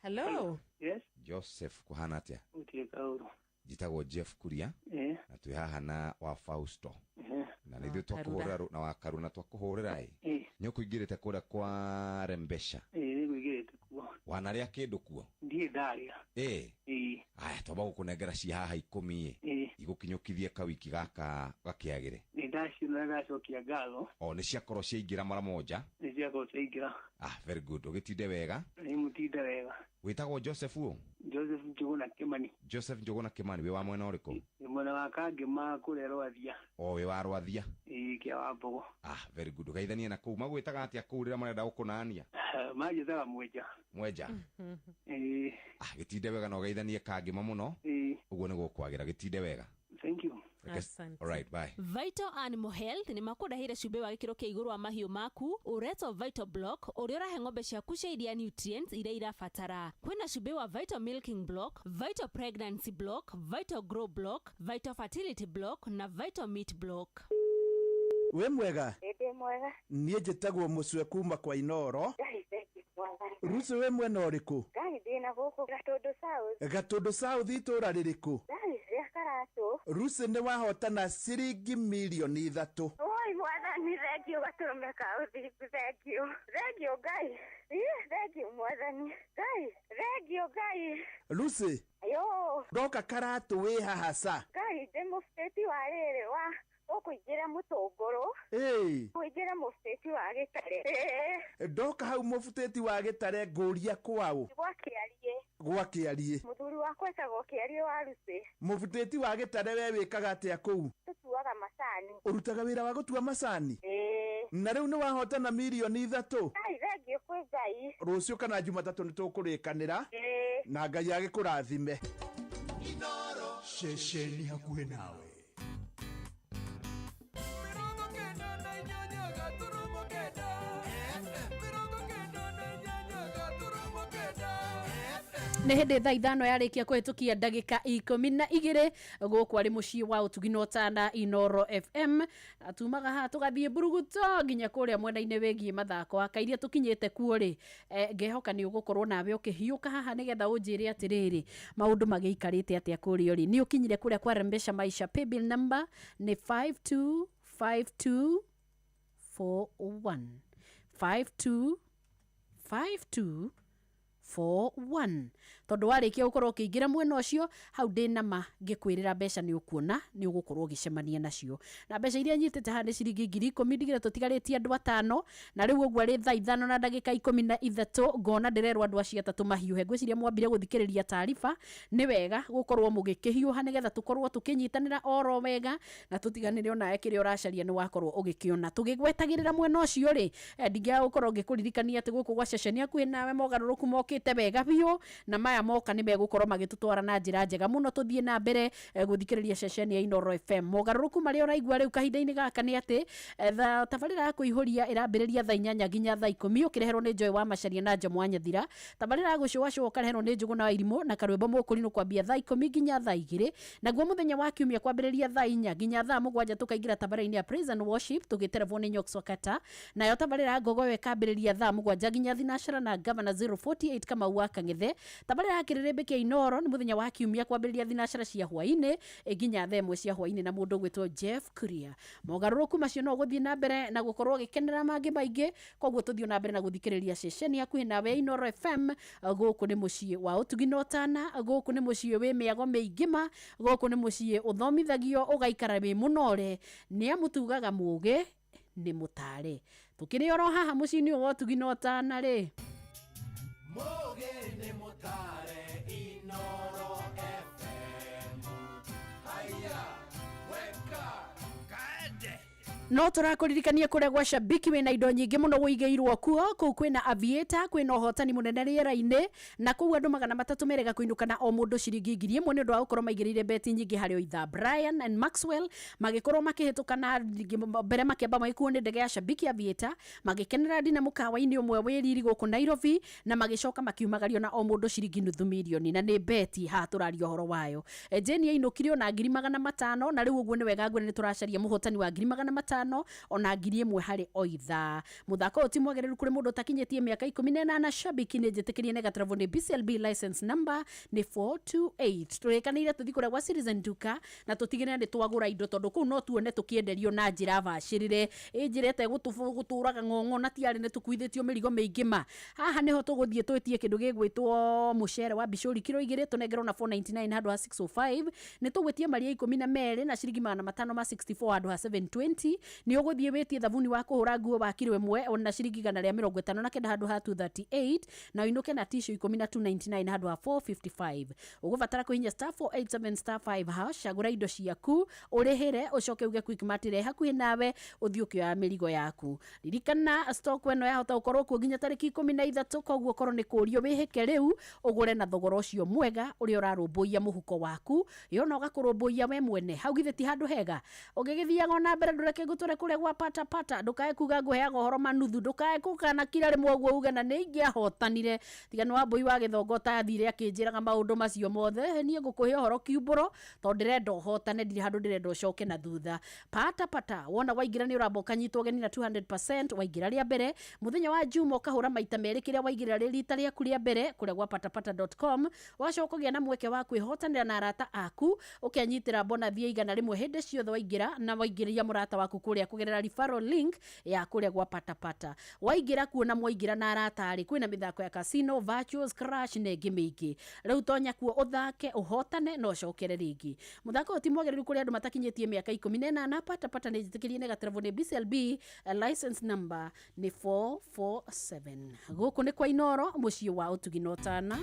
Hello. Yes. Joseph, kuhana atia? Gũtirĩ kaũru. Njĩtagwo Jeff Kuria na twĩ haha na wa Fausto na nĩ ithuĩ twakũhũrĩra na wa Karu na twakũhũrĩra ĩ nĩ ũkũingĩrĩte kũrĩa kwa Rembesha? Ĩĩ, nĩngũingĩrĩte kuo. Wanarĩa kĩndũ kuo? Ndirĩ ndarĩa. Ĩ. Ĩĩ. Aya, twamba gũkũnengera ci haha 10 ĩ igũkinyũkithie kawiki gaka gakĩagĩre. Nĩ ndaciona, ndacokia ngatho. O nĩ ciakorwo ciaingĩra mara moja. Nĩ ciakorwo ciaingĩra. Ah, very good, ũgĩtinde wega. Nĩ mũtinde wega. Wĩtagwo Joseph ũ? Joseph Njũgũna Kĩmani. Joseph Njũgũna Kĩmani, wĩ wa mwena ũrĩkũ? Nĩ mwena wa Kangĩma kũrĩa Rwathia. O wĩ wa Rwathia? Ĩĩ, kĩa wa Mbogo. Ah, very good, ũgeithanie na kũu. Magwĩtaga atĩa kũu rĩrĩa marenda gũkũnania? Manjĩtaga Mwenja. Mwenja. Ĩĩ. Ah, gĩtinde wega na ũgeithanie Kangĩma mũno. Ĩĩ. Ũguo nĩ gũkwagĩra, gĩtinde wega. Thank you. Asante. All right, bye. Vital Animal Health nĩ makũrehire cumbĩ wa gĩkĩro kĩa igũrũ wa mahiũ maku ũretwo Vital Block, ũrĩa ũrahe ng'ombe ciaku cia iria nutrients iria irabatara. Kwĩna cumbĩ wa Vital Milking Block, Vital Pregnancy Block, Vital Grow Block, Vital Fertility Block na Vital Meat Block. Wĩ mwega? Ĩndĩ mwega. Niĩ njĩtagwo Mũcwe kuma kwa Inoro. Ngai thengiũ mwathani. Rucu, wĩ mwena ũrĩkũ? Ngai, ndĩna gũkũ Gatũndũ South. Gatũndũ South, itũũra rĩrĩkũ? Ngai, rĩa Karatũ. Rucu, nĩ wahotana ciringi mirioni 3. Oi mwathani, thengiũ gatũrũme ka ũthingu, thengiũ. Thengiũ Ngai. Ĩ, thengiũ mwathani. Ngai, thengiũ Ngai. Rucu. Yo. Ndoka Karatũ, wĩ haha ca? Ngai, ndĩ mũbĩti wa rĩrĩ wa ũkũingĩra mũtũngũrũ. Ĩĩ. Kũingĩra mũbĩti wa gĩtare. Ĩĩ. Ndoka hau mũbutĩti wa gĩtare, ngũria kwaũ? Gwa Kĩariĩ. Gwa Kĩariĩ. Mũthuri wakwa etagwo Kĩariĩ wa Rucĩ. Mũbutĩti wa gĩtare, we wĩkaga atĩa kũu? Tũtuaga macani. Ũrutaga wĩra wa gũtua macani? Ĩĩ. Na rĩu nĩ wahotana mirioni 3. Ngai, thengiũ kwĩ Ngai. Rũciũ kana Jumatatũ nĩ tũkũrĩkanĩra. Ĩĩ. Na Ngai agĩkũrathime. Ceceni hakuhĩ nawe. Nĩ hĩndĩ thaa 5 yarĩkia kũhĩtũkia ndagĩka 12, gũkũ arĩ mũciĩ wa ũtugi na ũtana, Inoro FM. Na tumaga haha tũgathiĩ mburuguto nginya kũrĩa mwena-inĩ wĩgiĩ mathako. Akairia tũkinyĩte kuo rĩ, ngehoka nĩ ũgũkorwo nawe ũkĩhiũka haha nĩgetha ũnjĩre atĩrĩrĩ, maũndũ magĩikarĩte atĩa kũrĩa ũrĩ. Nĩ ũkinyire kũrĩa kwa Rembesha Maisha? Paybill number nĩ 525241, 525241. Tondũ warĩkia gũkorwo ũkĩingĩra mwena ũcio hau, ndĩ nama ngĩkwĩrĩra mbeca nĩ ũkuona, nĩ ũgũkorwo ũgĩcemania nacio. Na mbeca iria nyitĩte haha nĩ ciringi 10,000. Ndigĩre tũtigarĩtie andũ atano, na rĩu ũguo arĩ thaa 5 na ndagĩka 13, ngona ndĩrerwo andũ acio atatũ mahiũhe. Ngwĩciria mwambire gũthikĩrĩria taariba, nĩ wega gũkorwo mũgĩkĩhiũha nĩgetha tũkorwo tũkĩnyitanĩra oro wega na tũtiganĩre onawe kĩrĩa ũracaria nĩ wakorwo ũgĩkĩona. Tũgĩgwetagĩrĩra mwena ũcio rĩ, ndingĩaga gũkorwo ngĩkũririkania atĩ gũkũ gwa ceceni hakuhĩ nawe mogarũrũku mokĩte wega biũ, na maya moka nĩ megũkorwo magĩtũtwara na njĩra njega mũno tũthiĩ na mbere gũthikĩrĩria ceceni ya Inoro FM. Mogarũrũku marĩa ũraigua rĩu kahinda-inĩ gaka nĩ atĩ tabarĩra ya kũihũria ĩrambĩrĩria thaa 8 nginya thaa 10, ũkĩreherwo nĩ Joy wa Macaria na Njomo wa Nyathira. Tabarĩra ya gũcũacũa ũkareherwo nĩ Njũgũna wa Irimũ na Karwĩmbo Mũkũrinũ, kwambia thaa 10 nginya thaa 2. Naguo mũthenya wa kiumia, kwambĩrĩria thaa 4 nginya thaa 7, tũkaingĩra tabarĩra-inĩ ya Praise and Worship tũgĩterebwo nĩ Nyox Wakata. Nayo tabarĩra ya Ngogoyo ĩkambĩrĩria thaa 7 nginya thinacara na Gavana 048 Kamau wa Kang'ethe. Tabarĩra ya kĩrĩrĩmbĩ kĩa Inoro nĩ mũthenya wa kiumia, kwambĩrĩria thinacara cia hwaĩ-inĩ nginya thaa 1 cia hwaĩ-inĩ na mũndũ ũgwĩtwo Jeff Kuria. Mogarũrũku macio no ũgũthiĩ na mbere na gũkorwo ũgĩkenera mangĩ maingĩ, koguo tũthiĩ na mbere na gũthikĩrĩria ceceni hakuhĩ nawe ya Inoro FM. Gũkũ nĩ mũciĩ wa ũtugi na ũtana, gũkũ nĩ mũciĩ wĩ mĩago mĩingĩ ma, gũkũ nĩ mũciĩ ũthomithagio ũgaikara wĩ mũnore, nĩ amu tugaga mũgĩ nĩ mũtare. Tũkĩrĩ oro haha mũciĩ-inĩ ũyũ wa ũtugi na ũtana rĩ. Mũgĩ nĩ mũtare, Inoro FM. Haya, weka kaende. No tũrakũririkania kũrĩa gwa Shabiki wĩna indo nyingĩ mũno wũigĩirwo kuo. Kũu kwĩna aviator, kwĩna ũhotani mũnene rĩera-inĩ, na kũu andũ 300 merega kũinũka na o mũndũ ciringi 1000 nĩ ũndũ wa gũkorwo maigĩrĩire beti nyingĩ harĩ o ithaa. Brian and Maxwell magĩkorwo makĩhĩtũka na mbere makĩamba magĩkuo nĩ ndege ya Shabiki Aviator, magĩkenera ndina mũkawa-inĩ ũmwe wĩ riri gũkũ Nairobi, na magĩcoka makiumagario na o mũndũ ciringi nuthu mirioni, na nĩ beti haha tũraria ũhoro wayo. Jane ainũkire ona 500,000, na rĩu ũguo nĩ wega ngwĩre nĩ tũracaria mũhotani wa 500,000 ona 1000 harĩ o ithaa. Mũthako ũyũ ti mwagĩrĩru kũrĩ mũndũ ũtakinyĩtie mĩaka 18. Shabiki nĩ njĩtĩkĩrie nĩ gatarabwo nĩ BCLB, license number nĩ 428. Tũrĩkanĩire tũthiĩ kũrĩa gwa Citizen Duka na tũtigĩrĩre nĩ twagũra indo, tondũ kũu no tuone tũkĩenderio na njĩra bacĩrĩre, ĩ njĩra ĩtegũtũraga ng'ong'o na tiarĩ nĩ tũkuithĩtio mĩrigo mĩingĩ ma. Haha nĩho tũgũthiĩ twĩtie kĩndũ gĩgwĩtwo mũcere wa bicũri kiro 2, tũnengerwo na 499 handũ ha 605. Nĩ tũgwĩtia maria 12 na ciringi 564 handũ ha 720. Nĩ ũgũthiĩ wĩtie thabuni wa kũhũra nguo wa kiro 1 ona ciringi 159 handũ ha 238, na ũinũke na tissue 10 na 299 handũ ha 455. Ũgũbatara kũhihinya star 487 star 5 hash, cagũra indo ciaku, ũrĩhĩre, ũcoke uge Quickmart ĩrĩa hakuhĩ nawe, ũthiĩ ũkĩoya mĩrigo yaku. Ririkana stock ĩno yahota gũkorwo kuo nginya tarĩki 13, koguo korwo nĩ kũrio wĩhĩke rĩu ũgũre na thogora ũcio mwega ũrĩa ũrarũmbũiya mũhuko waku, yona ũgakũrũmbũiya we mwene. Hau githĩ ti handũ hega? Ũgĩgĩthiaga ona mbere, ndũreke ngũtware kũrĩa gwa pata pata, ndũkae kuga ngũheaga ũhoro manuthu, ndũkae kũkana kira rĩmwe ũguo uge na nĩ ingĩahotanire. Tiga nĩ Wambũi wa Gĩthongo ũtathire akĩnjĩraga maũndũ macio mothe, niĩ ngũkũhe ũhoro kiumbũro tondũ ndĩrenda ũhotane, ndirĩ handũ ndĩrenda ũcoke na thutha. Pata pata wona waingĩra nĩ ũramba ũkanyitwo ũgeni na 200% waingĩra rĩa mbere. Mũthenya wa Juma ũkahũra maita merĩ kĩrĩa waigĩrĩra rĩ rita rĩaku rĩa mbere kũrĩa gwa patapata.com, wacoka ũgĩa na mweke wa kwĩhotanĩra na arata aku, ũkenyitĩra bonathi ya 100 hĩndĩ ciothe waingĩra, na waingĩria mũrata waku kũrĩa kũgerera referral link ya kũrĩa gwa patapata. Waingĩra kuo na mwaingĩra na arata rĩ, kwĩna mĩthako ya casino, virtuals, crash na ĩngĩ mĩingĩ. Rĩu tonya kuo ũthake, ũhotane na ũcokere rĩngĩ. Mũthako ũyũ ti mwagĩrĩru kũrĩ andũ matakinyĩtie mĩaka 18. Patapata nĩ njĩtĩkĩrie nĩ gaterebo nĩ BCLB, license number nĩ 447. Gũkũ nĩ kwa Inoro, mũciĩ wa ũtugi na ũtana.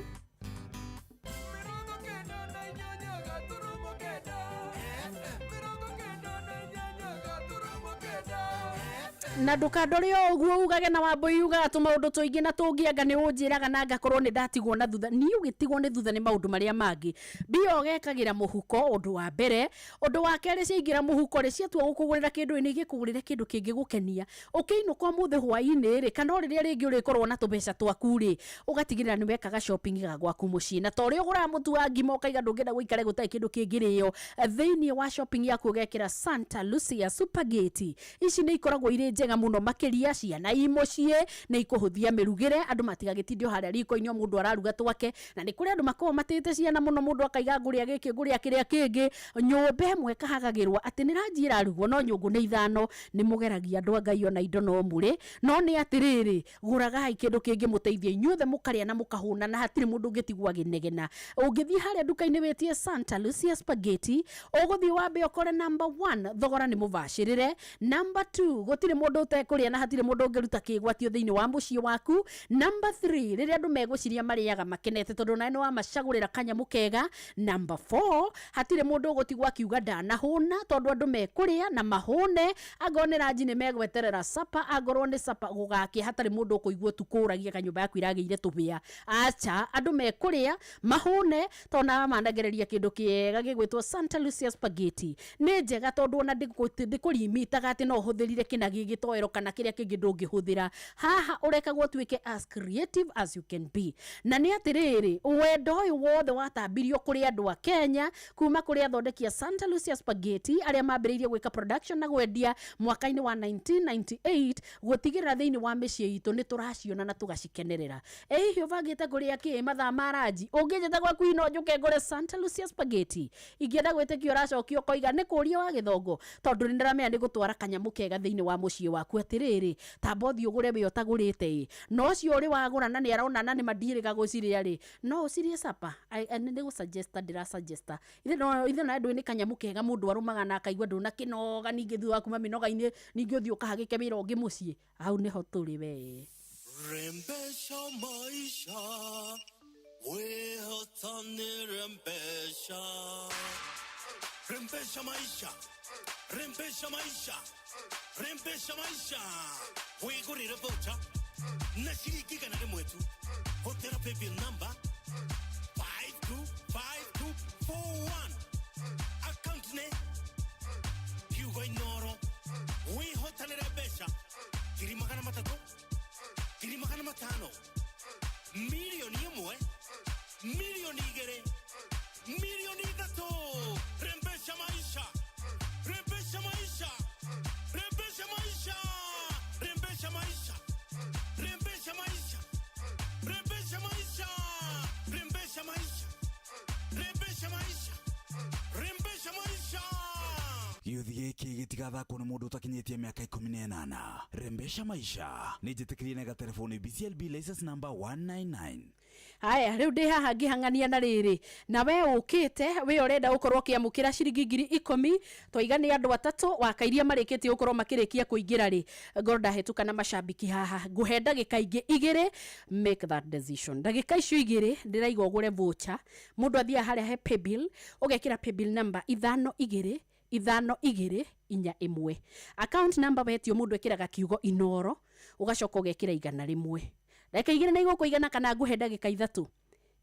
Na ndũkandore o ũguo ugage na Wambũi ugaga tũmaũndũ tũingĩ na tũngĩanga nĩ ũnjĩraga na ngakorwo nĩ ndatigwo na thutha. Niĩ ũgĩtigwo nĩ thutha nĩ maũndũ marĩa mangĩ. Mbia ũgekagĩra mũhuko ũndũ wa mbere, ũndũ wa kerĩ ciaingĩra mũhuko rĩ, ciatua gũkũgũrĩra kĩndũ nĩ igĩkũgũrĩre kĩndũ kĩngĩgũkenia. Ũkĩinũka ũmũthĩ hwaĩ-inĩ rĩ, kana o rĩrĩa rĩngĩ ũrĩkorwo na tũbeca twaku rĩ, ũgatigĩrĩra nĩ wekaga shopping ga gwaku mũciĩ. Na ta ũrĩa ũgũraga mũtu wa ngima ũkaiga ndũngĩenda gũikare gũtarĩ kĩndũ kĩngĩrĩo, thĩinĩ wa shopping yaku ũgekĩra Santa Lucia Spaghetti. Ici nĩ ikoragwo irĩ njega mũno makĩria ciana i mũciĩ, nĩ ikũhũthia mĩrugĩre, andũ matigagĩtinde o harĩa riko-inĩ o mũndũ araruga twake. Na nĩ kũrĩ andũ makoragwo matĩte ciana mũno, mũndũ akaiga ngũrĩa gĩkĩ ngũrĩa kĩrĩa kĩngĩ. Nyũmba ĩmwe ĩkahagagĩrwo atĩ nĩ ranji ĩrarugwo no nyũngũ nĩ 5. Nĩ mũgeragia andũ a Ngai ona indo no mũrĩ, no nĩ atĩrĩrĩ, gũragai kĩndũ kĩngĩmũteithia inyuothe mũkarĩa na mũkahũna, na hatirĩ mũndũ ũngĩtigwo agĩnegena. Ũngĩthiĩ harĩa nduka-inĩ wĩtie Santa Lucia Spaghetti, ũgũthiĩ wambe ũkore number 1 thogora nĩ mũbacĩrĩre, number 2 gũtirĩ mũndũ ũtekũrĩa na hatirĩ mũndũ ũngĩruta kĩgwatio thĩinĩ wa mũciĩ waku, number 3 rĩrĩa andũ megũciria marĩaga makenete tondũ nawe nĩ wamacagũrĩra kanyamũ kega, number 4 hatirĩ mũndũ ũgũtigwo akiuga ndanahũna tondũ andũ mekũrĩa na mahũne, angorwo nĩ ranji nĩ megweterera sapa, angorwo nĩ sapa gũgakĩa hatarĩ mũndũ ũkũigua ũtukũ ũragia kanyũmba yaku iragĩire tũhĩa. Acha, andũ mekũrĩa mahũne tondũ nawe manengereria kĩndũ kĩega gĩgwĩtwo Santa Lucia Spaghetti. Nĩ njega tondũ ona ndĩkũrimitaga atĩ no ũhũthĩrire kĩna gĩgĩtoero kana kĩrĩa kĩngĩ ndũngĩhũthĩra. Haha ũrekagwo ũtuĩke as creative as you can be. Na nĩ atĩrĩrĩ, wendo ũyũ wothe watambirio kũrĩ andũ a Kenya kuma kũrĩ athondeki a Santa Lucia Spaghetti arĩa mambĩrĩirie gwĩka production na gwendia mwaka-inĩ wa 1998, gũtigĩrĩra thĩinĩ wa mĩciĩ itũ nĩ tũraciona na tũgacikenerera. Ĩ hihi ũbangĩte kũrĩa kĩ mathaa ma ranji? Ũngĩnjĩta gwaku no njũke ngũre Santa Lucia Spaghetti. Ingĩenda gwĩtĩkia ũracokia ũkoiga nĩ kũria wa Gĩthongo, tondũ nĩ ndĩramenya nĩ gũtwara kanyamũ kega thĩinĩ wa mũciĩ waku. Atĩrĩrĩ, tamba ũthiĩ ũgũre wĩ ũtagũrĩte ĩ, na ũcio ũrĩ wagũra na nĩ arona na nĩ mandiĩrĩga gũcirĩa rĩ, no ũcirĩe sapa. Nĩ gũsuggesta ndĩrasuggesta. Ithe nawe ndũĩ nĩ kanyamũ kega mũndũ arũmaga na akaigua ndũnakĩnoga, ningĩ thutha wa kuma mĩnoga-inĩ ningĩ ũthiĩ ũkahagĩke wĩra ũngĩ mũciĩ. Hau nĩho tũrĩ we. Rembesha maisha, wehotani rembesha. Rembesha maisha, rembesha maisha. Rembesha maisha. Wigurire voucher na ciringi 100 tu. Hũthĩra paybill number 525241. Account nĩ kiugo Inoro. Wĩhotanĩre mbeca 300,000, 500,000, 1,000,000, 2,000,000, 3,000,000. Rembesha maisha. Rembesha maisha. Rembesha maisha. Rembesha maisha. Rembesha maisha. Rembesha maisha. Rembesha maisha. Rembesha maisha. Rembesha maisha. Gĩũthi gĩkĩ gĩtigathakwo nĩ mũndũ ũtakinyĩtie mĩaka 18. Rembesha maisha nĩ njĩtĩkĩrie na gatelefoni BCLB license number 199. Haya, rĩu ndĩ haha ngĩhang'ania na rĩrĩ na we ũkĩte we ũrenda gũkorwo ũkĩamũkĩra ciringi 10,000. Twaiga nĩ andũ atatũ wakairia marĩkĩtie gũkorwo makĩrĩkia kũingĩra rĩ, ngorwo ndahĩtũka na macambiki haha ngũhe ndagĩka ingĩ igĩrĩ. Make that decision. Ndagĩka icio igĩrĩ ndĩraiga ũgũre voucher. Mũndũ athiaga harĩa he paybill, ũgekĩra paybill number 525241. Account number wetio, mũndũ ekĩraga kiugo Inoro, ũgacoka ũgekĩra 101. Ndagĩka igĩrĩ na igũkũigana kana ngũhe ndagĩka ithatũ?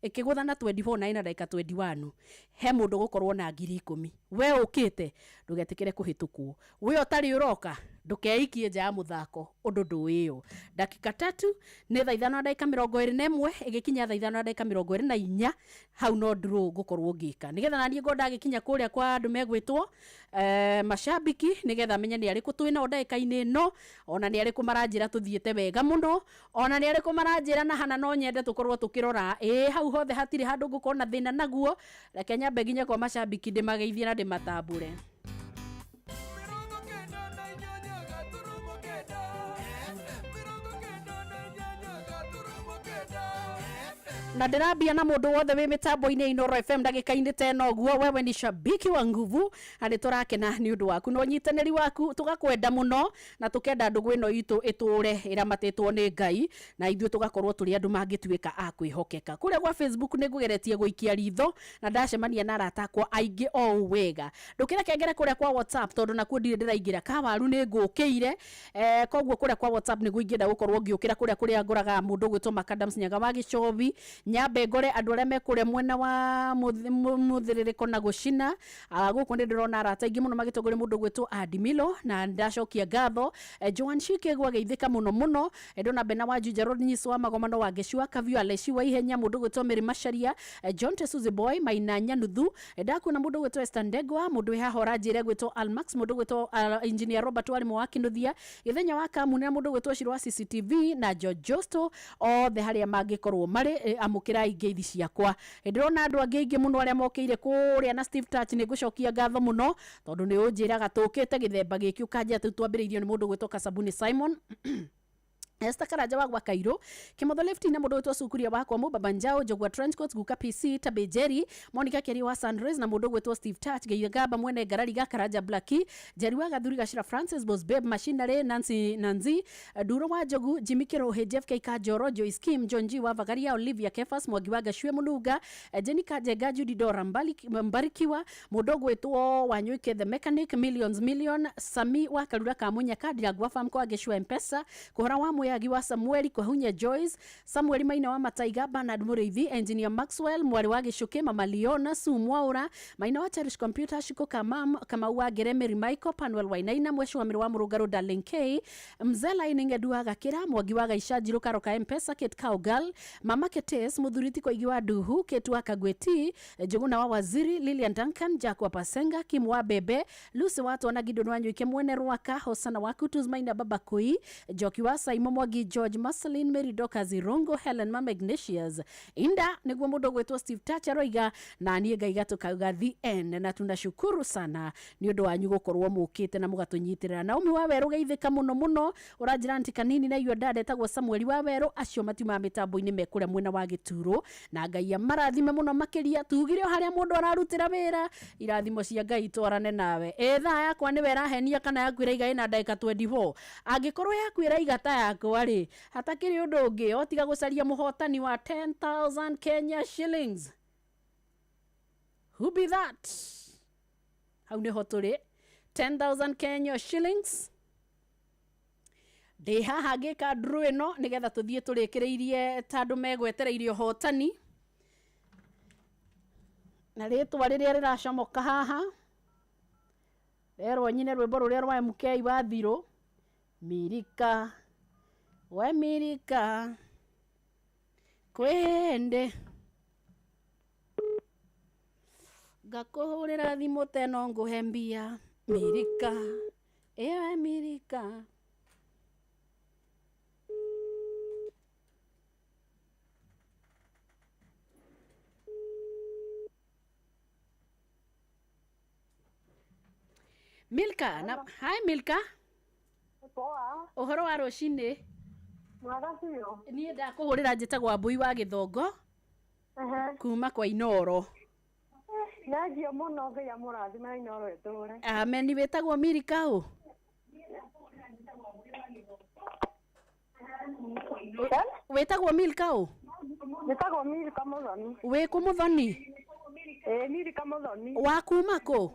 Ĩkĩgũtha na 24 na ĩna ndagĩka 21 he mũndũ gũkorwo na 10,000. We ũkĩte ndũgetĩkĩre kũhĩtũkwo. We ũtarĩ ũroka ndũkeikie nja ya mũthako ũndũ ndũĩyo. Ndagĩka tatu nĩ thaa 5 na ndagĩka 21, ĩgĩkinya thaa 5 na ndagĩka 24 hau no draw ngũkorwo ngĩka nĩgetha naniĩ ngorwo ndagĩkinya kũrĩa kwa andũ megwĩtwo mashabiki, nĩgetha menye nĩ arĩkũ twĩ nao ndagĩka-inĩ ĩno, ona nĩ arĩkũ maranjĩra tũthiĩte wega mũno, ona nĩ arĩkũ maranjĩra na hana no nyende tũkorwo tũkĩrora. Ĩĩ, hau hothe hatirĩ handũ ngũkorwo na thĩna naguo. Reke nyambe nginya kwa mashabiki ndĩmageithie na ndĩmatambũre. Na ndĩrambia na mũndũ wothe wĩ mĩtambo-inĩ ya Inoro FM ndagĩka-inĩ ta ĩno ũguo. Wewe ni shabiki wa nguvu na nĩ tũrakena nĩ ũndũ waku na ũnyitanĩri waku. Tũgakwenda mũno na tũkenda ndũgũ ĩno itũ ĩtũre ĩramatĩtwo nĩ Ngai, na ithuĩ tũgakorwo tũrĩ andũ mangĩtuĩka a kwĩhokeka. Kũrĩa gwa Facebook nĩ ngũgeretie gũikia ritho na ndacemania na arata akwa aingĩ o ũũ wega. Ndũkĩre kengere kũrĩa kwa WhatsApp, tondũ nakuo ndirĩ ndĩraingĩra kawaru nĩ ngũkĩire. Koguo kũrĩa kwa WhatsApp nĩguo ingĩenda gũkorwo ngĩũkĩra kũrĩa kũrĩa ngũraga mũndũ ũgwĩtwo Macadams Nyaga wa Gĩcobi. Nyambe ngore andũ arĩa me kũrĩa mwena wa mũthĩrĩrĩko na gũcina. Gũkũ nĩ ndĩrona arata aingĩ mũno magĩtongoria mũndũ ũgwĩtwo Adimilo, na ndacokia ngatho. Joan Shike gwageithĩka mũno mũno. Ndona Bena wa Juja Road, Nyiso wa Magomano, wa Ngeci wa Kavio, Aleci wa Ihenya, mũndũ ũgwĩtwo Mary Macharia, John Tesuzi Boy Maina Nyanuthu. Ndakuona mũndũ ũgwĩtwo Esther Ndegwa, mũndũ wĩ haha ũranjĩra gwĩtwo Almax, mũndũ ũgwĩtwo Engineer Robert Warimũ wa Kinuthia, Gĩthenya wa Kamune, na mũndũ ũgwĩtwo Ciro wa CCTV na George Josto, othe harĩa mangĩkorwo marĩ, amũkĩrai ngeithi ciakwa. Ndĩrona andũ angĩ aingĩ mũno arĩa mokĩire kũrĩa na Steve Touch, nĩ ngũcokia ngatho mũno tondũ nĩ ũnjĩraga tũkĩte gĩthemba gĩkĩ ũkanjĩra rĩu twambĩrĩirio nĩ mũndũ ũgwĩtwo Kasabuni Simon, Esther Karanja wa Gwakairũ, Kimotho Lefty na mũndũ ũgwĩtwo Sukuria wakwa Mũbaba Njao, Njogua Trenchcoat, Guka PC, Tabe Jerry, Monica Keri wa Sunrise na mũndũ ũgwĩtwo Steve Touch, Geigamba mwene Ngarari ga Karanja Blackie, Jerry wa Gathuri Gacira Francis, Boss Babe Machinery, Nancy Nancy, Nduro wa Njogu, Jimmy Kirohe, Jeff K Kajoro, Joyce Kim, John G wa Vagaria, Olivia Kefas, Mwangi wa Gacue Mũnunga, Jenny Kajenga, Judy Dora Mbarikiwa, mũndũ ũgwĩtwo Wanyuike the Mechanic, Millions Million, Sami wa Karura ka Munyaka, Ndirangwa Farm kwa Gecua Mpesa, Kũhora wa Mũyagi wa Samueli, Kwahunya Joyce, Samueli Maina wa Mataiga, Bernard Mũrĩithi, Engineer Maxwell, mwarĩ wa Gĩcũkĩ, Mama Leona, Sue Mwaura, Maina wa Cherish Computer, Shiko Kamau wa Ngere, Mary Michael, Panuel Wainaina, Mweshi wa Mĩrũ wa Mũrũngarũ, Darling K, Mzee Lining Edu wa Gakĩra, Mwangi wa Gaica, Njirũ Karoka Mpesa, Kate Cowgirl, Mama Ketes, Mũthuri Koigi wa Nduhu, Kate wa Kagweti, Njũgũna wa Waziri, Lilian Duncan, Jack wa Pasenga, Kim wa Bebe, Lucy wa Twana, Gideon wa Nyuike, Mwene Rwaka, Hosana wa Kutus, Maina Baba Koi, Njoki wa Saimo Mwangi, George Marceline, Mary Dorcas Irongo, Helen Mama Ignatius Inda, nĩguo mũndũ ũgwĩtwo Steve Touch aroiga, na niĩ ngaiga tũkauga the end, na tunashukuru sana nĩ ũndũ wanyu gũkorwo mũkĩte na mũgatũnyitĩrĩra. Naomi wa Werũ geithĩka mũno mũno, ũranjĩra nti kanini na iyo dada etagwo Samueli wa Werũ, acio matiumaga mĩtambo-inĩ me kũrĩa mwena wa Gĩturo, na Ngai amarathime mũno makĩria. Tugire o harĩa mũndũ ararutĩra wĩra, irathimo cia Ngai itwarane nawe. Ĩ thaa yakwa nĩwe ĩrahenia kana yaku ĩraiga ĩna ndagĩka 24? Angĩkorwo yaku ĩraiga ta yakwa rĩ, hatakĩrĩ ũndũ ũngĩ o tiga gũcaria mũhotani wa 10,000 Kenya shillings. Who be that? Hau nĩho tũrĩ, 10,000 Kenya shillings. Ndĩ haha ngĩka draw ĩno nĩgetha tũthiĩ tũrĩkĩrĩirie ta andũ megwetereire ũhotani. Na rĩtwa rĩrĩa rĩracomoka haha rerwo nyine rwĩmbo rũrĩa rwa MK wa Thirũ, Mirika we Mirika kwĩndĩ ngakũhũrĩra thimũ teno ngũhe mbia Mirika ĩyo Mirika. Milka na hi Milka. Poa. Ũhoro wa rũcinĩ? Mwega biũ. Niĩ ndakũhũrĩra njĩtagwo Wambui wa Gĩthongo kuma kwa Inoro. Thengiũ mũno Ngai amũrathime na Inoro ĩtũre. Amen. Wĩtagwo Milka ũ? Wĩtagwo Milka ũ? Njĩtagwo Milka Mũthoni. Wĩ kũ Mũthoni? Ĩĩ Milka Mũthoni. Wa kuma kũ?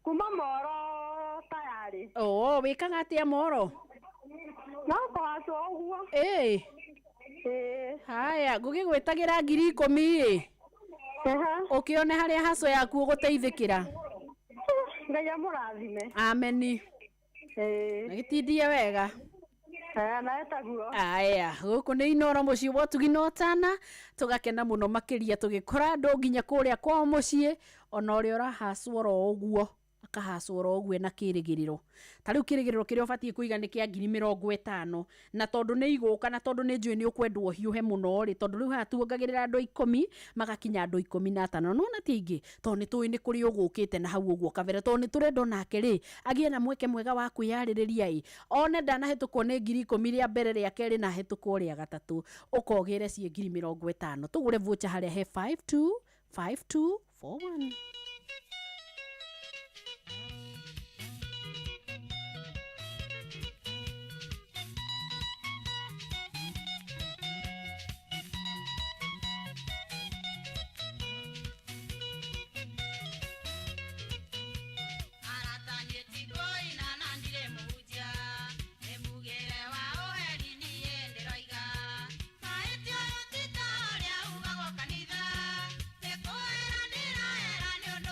Kuma Moro tayarĩ. Oo, wĩkaga atĩa Moro? No kũhacwo ũguo. Ĩĩ. Ĩĩ. Haya, ngũgĩgwĩtagĩra 10,000 ĩ. Ũkĩone harĩa haco yaku ũgũteithĩkĩra. Ngai amũrathime. Ameni. Ĩĩ. Na gĩtindie wega. Nawe taguo. Aya, gũkũ nĩ Inoro mũciĩ wa ũtugi na ũtana, tũgakena mũno makĩria tũgĩkora andũ nginya kũrĩa kwao mũciĩ, ona ũrĩa ũrahacwo oro ũguo akahacwo oro ũguo na kĩrĩgĩrĩro. Ta rĩu kĩrĩgĩrĩro kĩrĩa ũbatiĩ kũiga nĩ kĩa 50,000, na tondũ nĩ igũka na tondũ nĩ njũĩ nĩ ũkwendwo ũhiũhe mũno rĩ, tondũ rĩu haha tuongagĩrĩra andũ 10 magakinya andũ 15, nona ti aingĩ, tondũ nĩ tũĩ nĩ kũrĩ ũgũkĩte na hau ũguo kabere, tondũ nĩ tũrenda onake rĩ agĩe na mweke mwega wa kwĩyarĩrĩria ĩ, one ndanahĩtũkwo nĩ 10,000 rĩa mbere, rĩa kerĩ na hĩtũkwo rĩa gatatũ, ũkogĩre ciĩ 50,000. Tũgũre voucher harĩa he 525241. Kanitha, nĩ kwĩra ndĩraera nĩ ũndũ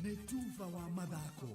Nĩ tuba wa mathako.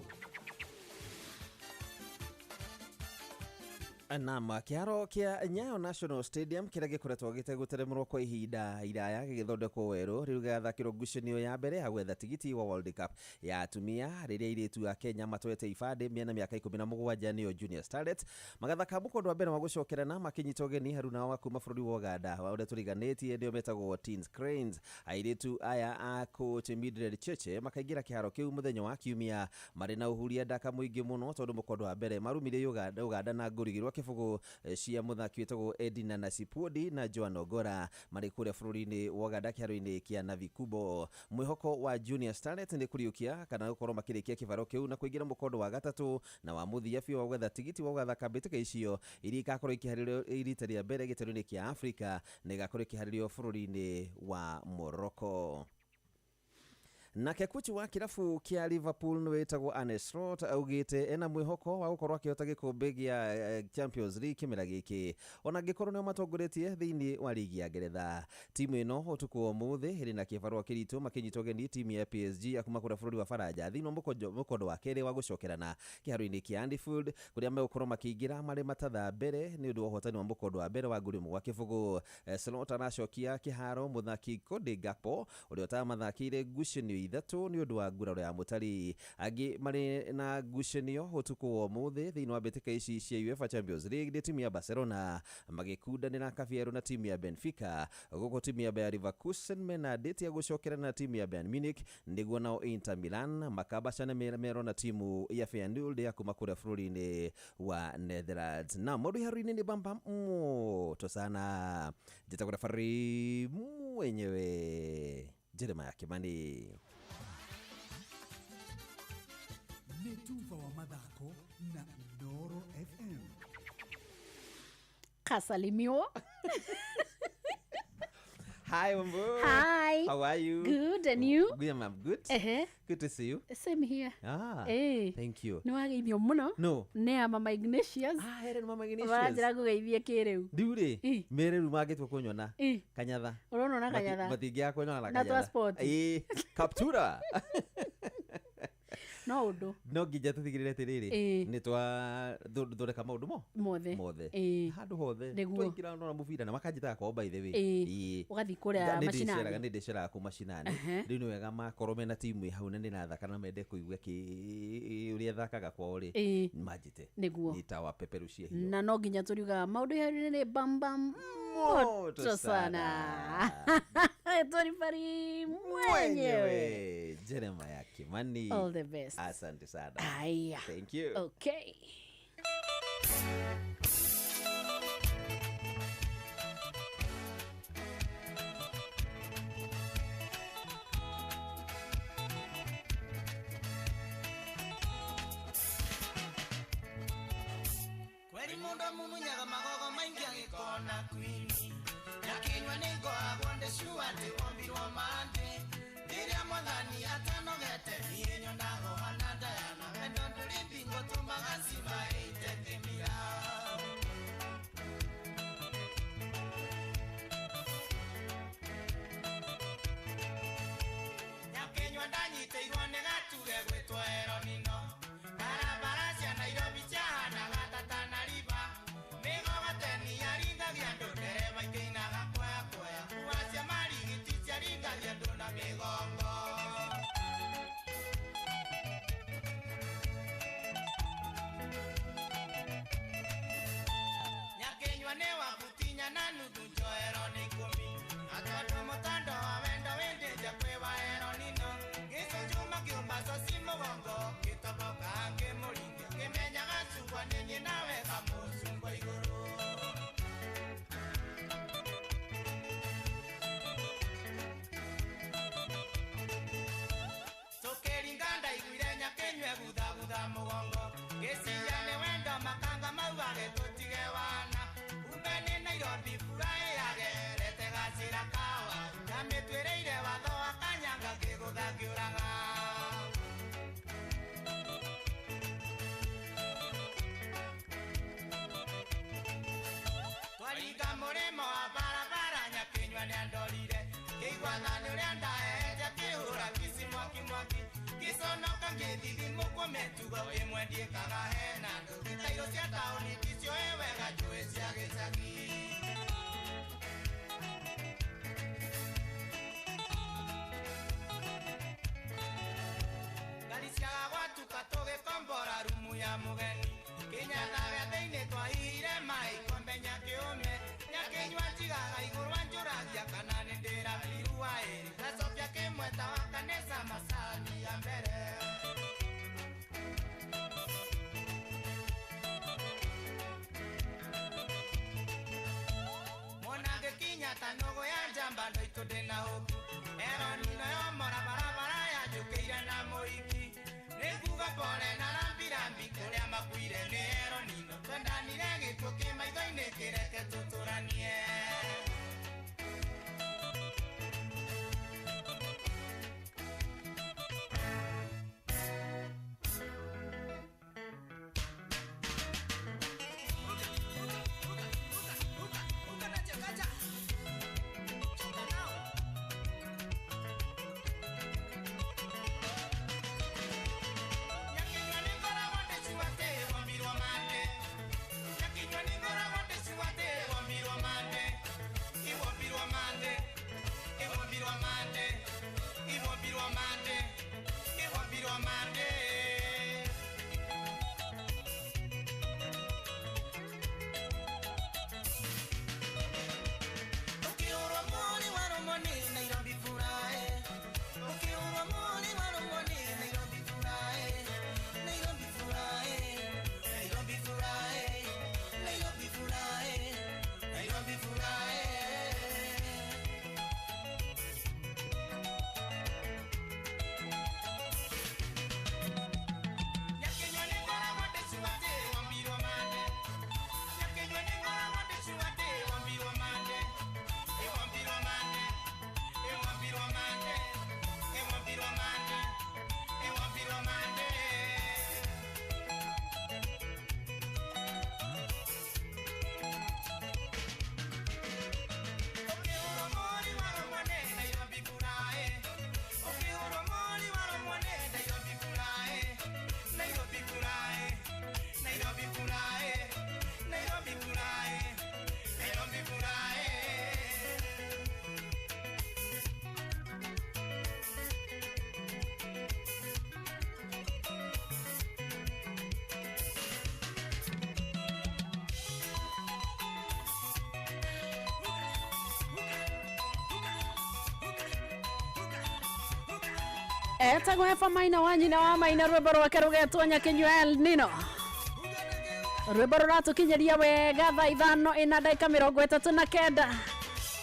Naam, kĩharo kĩa Nyayo National Stadium kĩrĩa gĩkoretwo gĩtegũteremũrwo kwa ihinda iraya gĩgĩthondekwo werũ rĩu gĩgathakĩrwo ngucanio ya mbere ya gwetha tigiti wa World Cup ya atumia rĩrĩa airĩtu a Kenya matwete ibandĩ mena mĩaka 17 nĩyo Junior Starlets magathaka mũkondo wa mbere wa gũcokerana makĩnyita ũgeni haruna wa kuma bũrũri wa Uganda wa ũrĩa tũriganĩtie nĩo metagwo Teens Cranes. Airĩtu aya a coach Mildred Cheche makaingĩra kĩharo kĩu mũthenya wa Kiumia marĩ na ũhuria ndaka mũingĩ mũno tondũ mũkondo wa mbere marumire Uganda na ngũrigirwo kĩbũgũ cia mũthaki wĩtagwo Edina Nasipudi na Joan Ogora marĩ kũrĩa bũrũri-inĩ wa Uganda kĩharo-inĩ kĩa Navikubo. Mwĩhoko wa Junior Starlet nĩ kũriũkia kana gũkorwo makĩrĩkia kĩbaro kĩu na kũingĩra mũkondo wa gatatũ na wa mũthia biũ wa gwetha tigiti wa gũgathaka mbĩtĩka icio iria igakorwo ikĩharĩrio rita rĩa mbere gĩtarũ-inĩ kĩa Afrika na igakorwo ikĩharĩrio bũrũri-inĩ wa Morocco. Nake kochi wa kĩrabu kĩa Liverpool nĩ wĩtagwo Arne Slot augĩte ena mwĩhoko wa gũkorwo akĩhota gĩkombe gĩa Champions League kĩmera gĩkĩ ona angĩkorwo nĩo matongoretie thĩinĩ wa ligi ya Ngeretha. Timu ĩno ũtukũ wa ũmũthĩ ĩrĩ na kĩbarũa kĩritũ makĩnyita ũgeni timu ya PSG ya kuma kũrĩa bũrũri wa Faranja thĩinĩ wa mũkondo wa kerĩ wa gũcokerana kĩharo-inĩ kĩa Anfield kũrĩa megũkorwo makĩingĩra marĩ matatha mbere nĩ ũndũ wa ũhotani wa mũkondo wa mbere wa ngũri ĩmwe gwa kĩbũgũ. Slot aracokia kĩharo mũthaki Cody Gakpo ũrĩa ũtamathakĩire ngucanio ithatũ nĩ ũndũ wa nguraro ya mũtari. Angĩ marĩ na ngucanio ũtukũ wa ũmũthĩ thĩinĩ wa mbĩtĩka ici cia UEFA Champions League nĩ timu ya Barcelona magĩkundanĩra kabierũ na timu ya Benfica, gũkũ timu ya Bayer Leverkusen mena ndĩti ya gũcokerana na timu ya Bayern Munich, nĩguo nao Inter Milan makabacana mero na timu ya Feyenoord ya kuma kũrĩa bũrũri-inĩ wa Netherlands. Na maũndũ iharo-inĩ nĩ bamba moto sana, njĩtagwo referee mwenyewe Jeremiah Kimani. Nĩ tuba wa mathako na Inooro FM. Kasalimiwa. Hi, Wambo. Hi. How are you? Good, and you? Good, I'm good. Good to see you. Same here. Ah, hey. Thank you. Nĩ wageithio mũno. No. Nĩ a Mama Ignatius. Ah, here Mama Ignatius. Waranjĩra ngũgeithie kĩrĩu. Rĩu rĩ, mere rĩu mangĩtua kũnyona. Kanyatha. Ũrona na kanyatha. Matingĩaga kũnyona na kanyatha. Na twa sport. Ĩĩ, kaptura. No ũndũ. No nginya tũtigĩrĩre atĩrĩrĩ, nĩ twathondeka maũndũ mo mothe. Mothe. Handũ hothe. Twaingĩra na mũbira na makanjĩtaga kwao by the way. Ĩĩ. Ũgathiĩ kũrĩa macinani. Nĩ ndĩceraga kũu macinani. Rĩu nĩ wega makorwo mena timu ĩ hau na nĩrathaka na mende kũigua ũrĩa thakaga kwao rĩ, manjĩte. Nĩguo. Nĩtawapeperucia hiyo. Na no nginya tũriugaga maũndũ iharo-inĩ nĩ bambam moto sana. Tũribari mwenyewe. Jeremiah Kimani. All the best. Asante sana. Aya. Thank you. Okay. Kweri mundu mumunyaga magogo maingi agikona kwini nyakinywa nĩ ngoragwo ndĩcua atĩ wombirwo mande rĩrĩa mwathani atanogete niĩ nyonago hana ndayana wendo ndũrĩ mbingo tũmaga cima ĩite kĩmira. Nyakinywa ndanyitĩirwo nĩ gatuge gwĩtwo Eronino barabara cia Nairobi ciahanaga ta Tana River mĩgogoteni yaringagia andũ ndereba ikĩinaga kwaya kwaya kua cia marigiti ciaringagia andũ na mĩgongo. Nyakinywa nĩ wabutinya na nuthu njoero nĩ ikũmi na tondũ mũtando wa wendo wĩndĩte kwĩ wa Eronino gĩcunjuma kĩũmba coci mũgongo gĩtoboka ngĩmũringia kĩmenyaga cungwa nĩ nyina wega mũcungwa igũrũ. Tũkĩringa ndaiguire nyakinywe guthagutha mũgongo ngĩciria nĩ wendo makanga maugage tũtige wana kumbe nĩ Nairobi mbura ĩyagerete gacĩra kawa ndamĩtuĩrĩire watho wa kanyanga ngĩgũtha ngĩũraga. Twaringa mũrĩmo wa barabara nyakinywa nĩandorire ngĩigua tha nĩ ũrĩa ndahehenja kĩhũra kici mwaki mwaki Ngĩconoka ngĩthithimũkwo mĩtugo ĩmwe ndiĩkaga hena ndũthi ta irio cia taũni ndicioĩ wega njũĩ cia gĩcagi. Ngari ciaga gwatuka tũgĩkombora rumu ya mũgeni Kĩnyatha gĩa thĩinĩ twahihire maĩ ikombe nyakĩũme nyakĩnyua njigaga igũrũ anjũragia kana nĩ ndĩrabirua ĩrĩ ngacokia kĩmwe ta wa kanitha macani ya mbere. Mwana ngĩkinya ta nũgũ ya njamba ndoitũ ndĩna ũku Eronino yomora barabara yanjũkĩire na mũhiki Nĩnguga pole na rambirambi kũrĩa makuire nĩ Eronino twendanire gĩkuũ kĩ maitho-inĩ kĩreke tũtũranie. Ukiurwo muri warũmwo nĩ Nairobi furahi. Ukiurwo muri warũmwo nĩ Nairobi furahi. Nairobi furahi. Nairobi furahi. Nairobi furahi. Nairobi furahi. Nyakinyua nĩngoragwo ndĩcuatĩ wombirwo mande. Nyakinyua nĩngoragwo ndĩcuatĩ wombirwo mande. Iwombirwo mande. Iwombirwo mande. Iwombirwo mande. Iwombirwo mande. Ũkĩhũrwo mũri warũmwo nĩ Nairobi furahi. Ũkĩhũrwo mũri warũmwo nĩ Nairobi furahi. Nairobi furahi. Nairobi furahi. Nairobi furahi. Nairobi furahi. Etagwo Eva Maina wa nyina wa Maina rwĩmbo rwake rũgetwo Nyakinyua El Nino rwĩmbo rũratũkinyĩria wega thaa 5 ina ndagĩka 39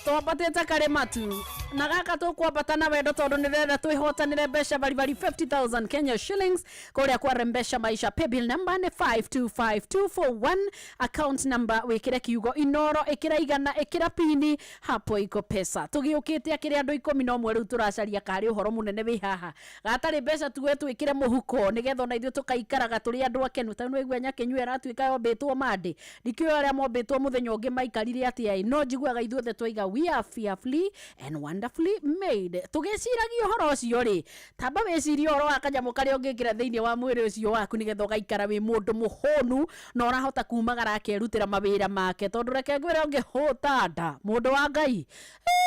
twambatĩte karĩma tu na gaka tũkwambata na wendo tondũ nĩndĩrenda twĩhotanĩre mbeca baribari 50,000 Kenya shillings kũrĩa kwa Rembesha Maisha. Paybill number nĩ 525241, account number wĩkĩre kiugo Inoro, ĩkĩra igana, ĩkĩra pini, hapo iko pesa. Tũgĩũkĩte akĩrĩ andũ 11 rĩu tũracaria karĩ ũhoro mũnene wĩ haha gatarĩ mbeca tuge twĩkĩre mũhuko nĩgetha ona ithuĩ tũkaikaraga tũrĩ andũ akenu. Ta nĩwaigua Nyakinyua ĩratuĩka yombĩtwo Monday, ndikĩũĩ arĩa mombĩtwo mũthenya ũngĩ maikarire atĩa ĩ, no njiguaga ithuothe twaiga we are fearfully and wonderfully made. Tũgĩciragia ũhoro ũcio rĩ, tamba wĩcirie ũhoro wa kanyamũ karĩa ũngĩkĩra thĩinĩ wa mwĩrĩ ũcio waku nĩgetha ũgaikara wĩ mũndũ mũhũnu na ũrahota kumagara akerutĩra mawĩra make, tondũ reke ngwĩre ũngĩhũta nda mũndũ wa Ngai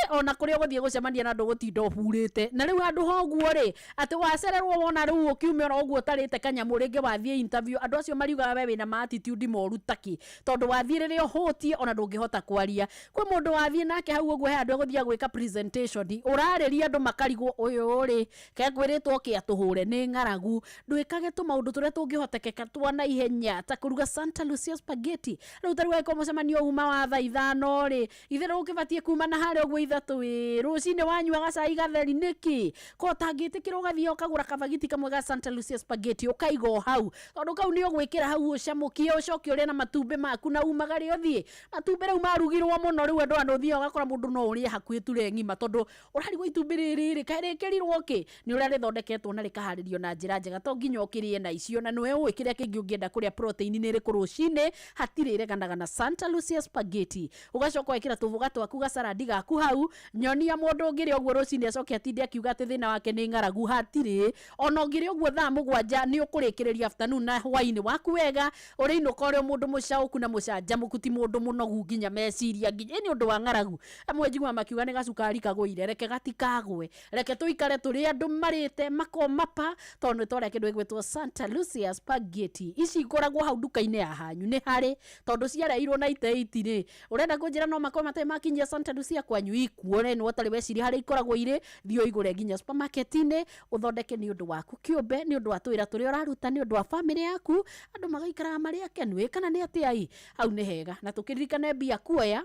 ona kũrĩa ũgũthiĩ gũcemania na andũ ũgũtinda ũhurĩte. Na rĩu handũ ha ũguo rĩ, atĩ wacererwo wona rĩu ũkiume oro ũguo ũtarĩte kanyamũ rĩngĩ wathiĩ interview, andũ acio mariugaga we wĩna ma attitude moru taki tondũ wathiĩ rĩrĩa ũhũtie ona ndũngĩhota kwaria. Kwĩ mũndũ wathiĩ nake hau ũguo he andũ egũthiĩ gwĩka presentation ũrarĩria andũ makarigwo ũyũ rĩ kekwĩrĩtwo oke atũhũre nĩ ng'aragu. Ndwĩkage tũmaũndũ tũrĩa tũngĩhotekeka twa naihenya ta kũruga Santa Lucia spaghetti. Rĩu ta rĩu angĩkorwo mũcemanio uma wa thaa 5 rĩ, itherũ ũkĩbatiĩ kuma na harĩa ũguo 3 ĩ, rũcinĩ wanyua gacai gatheri nĩkĩ? Ko ũtangĩtĩkĩra ũgathiĩ ũkagũra kabagiti kamwe ga Santa Lucia spaghetti ũkaiga o hau, tondũ kau nĩ ũgwĩkĩra hau ũcamũkie ũcoke ũrĩe na matumbĩ maku na umagare ũthiĩ. Matumbĩ rĩu marugirwo mũno rĩu andũ aya ũthiaga ũgakora mũndũ no ũrĩe hakuhĩ ture ng'ima tondũ Tondũ ũrarigwo itumbĩ rĩrĩ rĩ kaĩ rĩkĩrirwo kĩ? Nĩ ũrĩa rĩthondeketwo na rĩkaharĩrio na njĩra njega, to nginya ũkĩrĩe na icio, na nĩwe ũĩ kĩrĩa kĩngĩ ũngĩenda kũrĩa protein nĩ ĩrĩkũ rũcinĩ, hatirĩ ĩreganaga na Santa Lucia spaghetti. Ũgacoka ũgekĩra tũboga twaku gacarandi gaku hau. Nyonia mũndũ ũngĩrĩa ũguo rũcinĩ acoke atinde akiuga atĩ thĩna wake nĩ ng'aragu, hatirĩ. Ona ũngĩrĩa ũguo thaa 7 nĩ ũkũrĩkĩrĩria afternoon na hwainĩ waku wega, ũrĩinũka ũrĩ o mũndũ mũcaũku na mũcanjamũku, ti mũndũ mũnogu nginya meciria nginya nĩ ũndũ wa ng'aragu. Amwe njiguaga makiuga nĩ gacukari kagũire, reke gatikagwe, reke tũikare tũrĩ andũ marĩte makoma pa, tondũ nĩ twarĩa kĩndũ gĩgwĩtwo Santa Lucia spaghetti. Ici ikoragwo hau nduka-inĩ ya hanyu nĩ harĩ, tondũ ciareirwo na iteiti rĩ, ũrenda kũnjĩra no makorwo matarĩ makinyia Santa Lucia kwanyu? Ikuo nĩ ũtarĩ weciria harĩa ikoragwo irĩ, thiĩ ũigũre nginya supermarket-inĩ, ũthondeke nĩ ũndũ waku kĩũmbe, nĩ ũndũ wa tũwĩra tũrĩa ũraruta, nĩ ũndũ wa famĩlĩ yaku, andũ magaikaraga marĩ akenu. Ĩ kana nĩ atĩa ĩ? Hau nĩ hega. Na tũkĩririkane mbia kuoya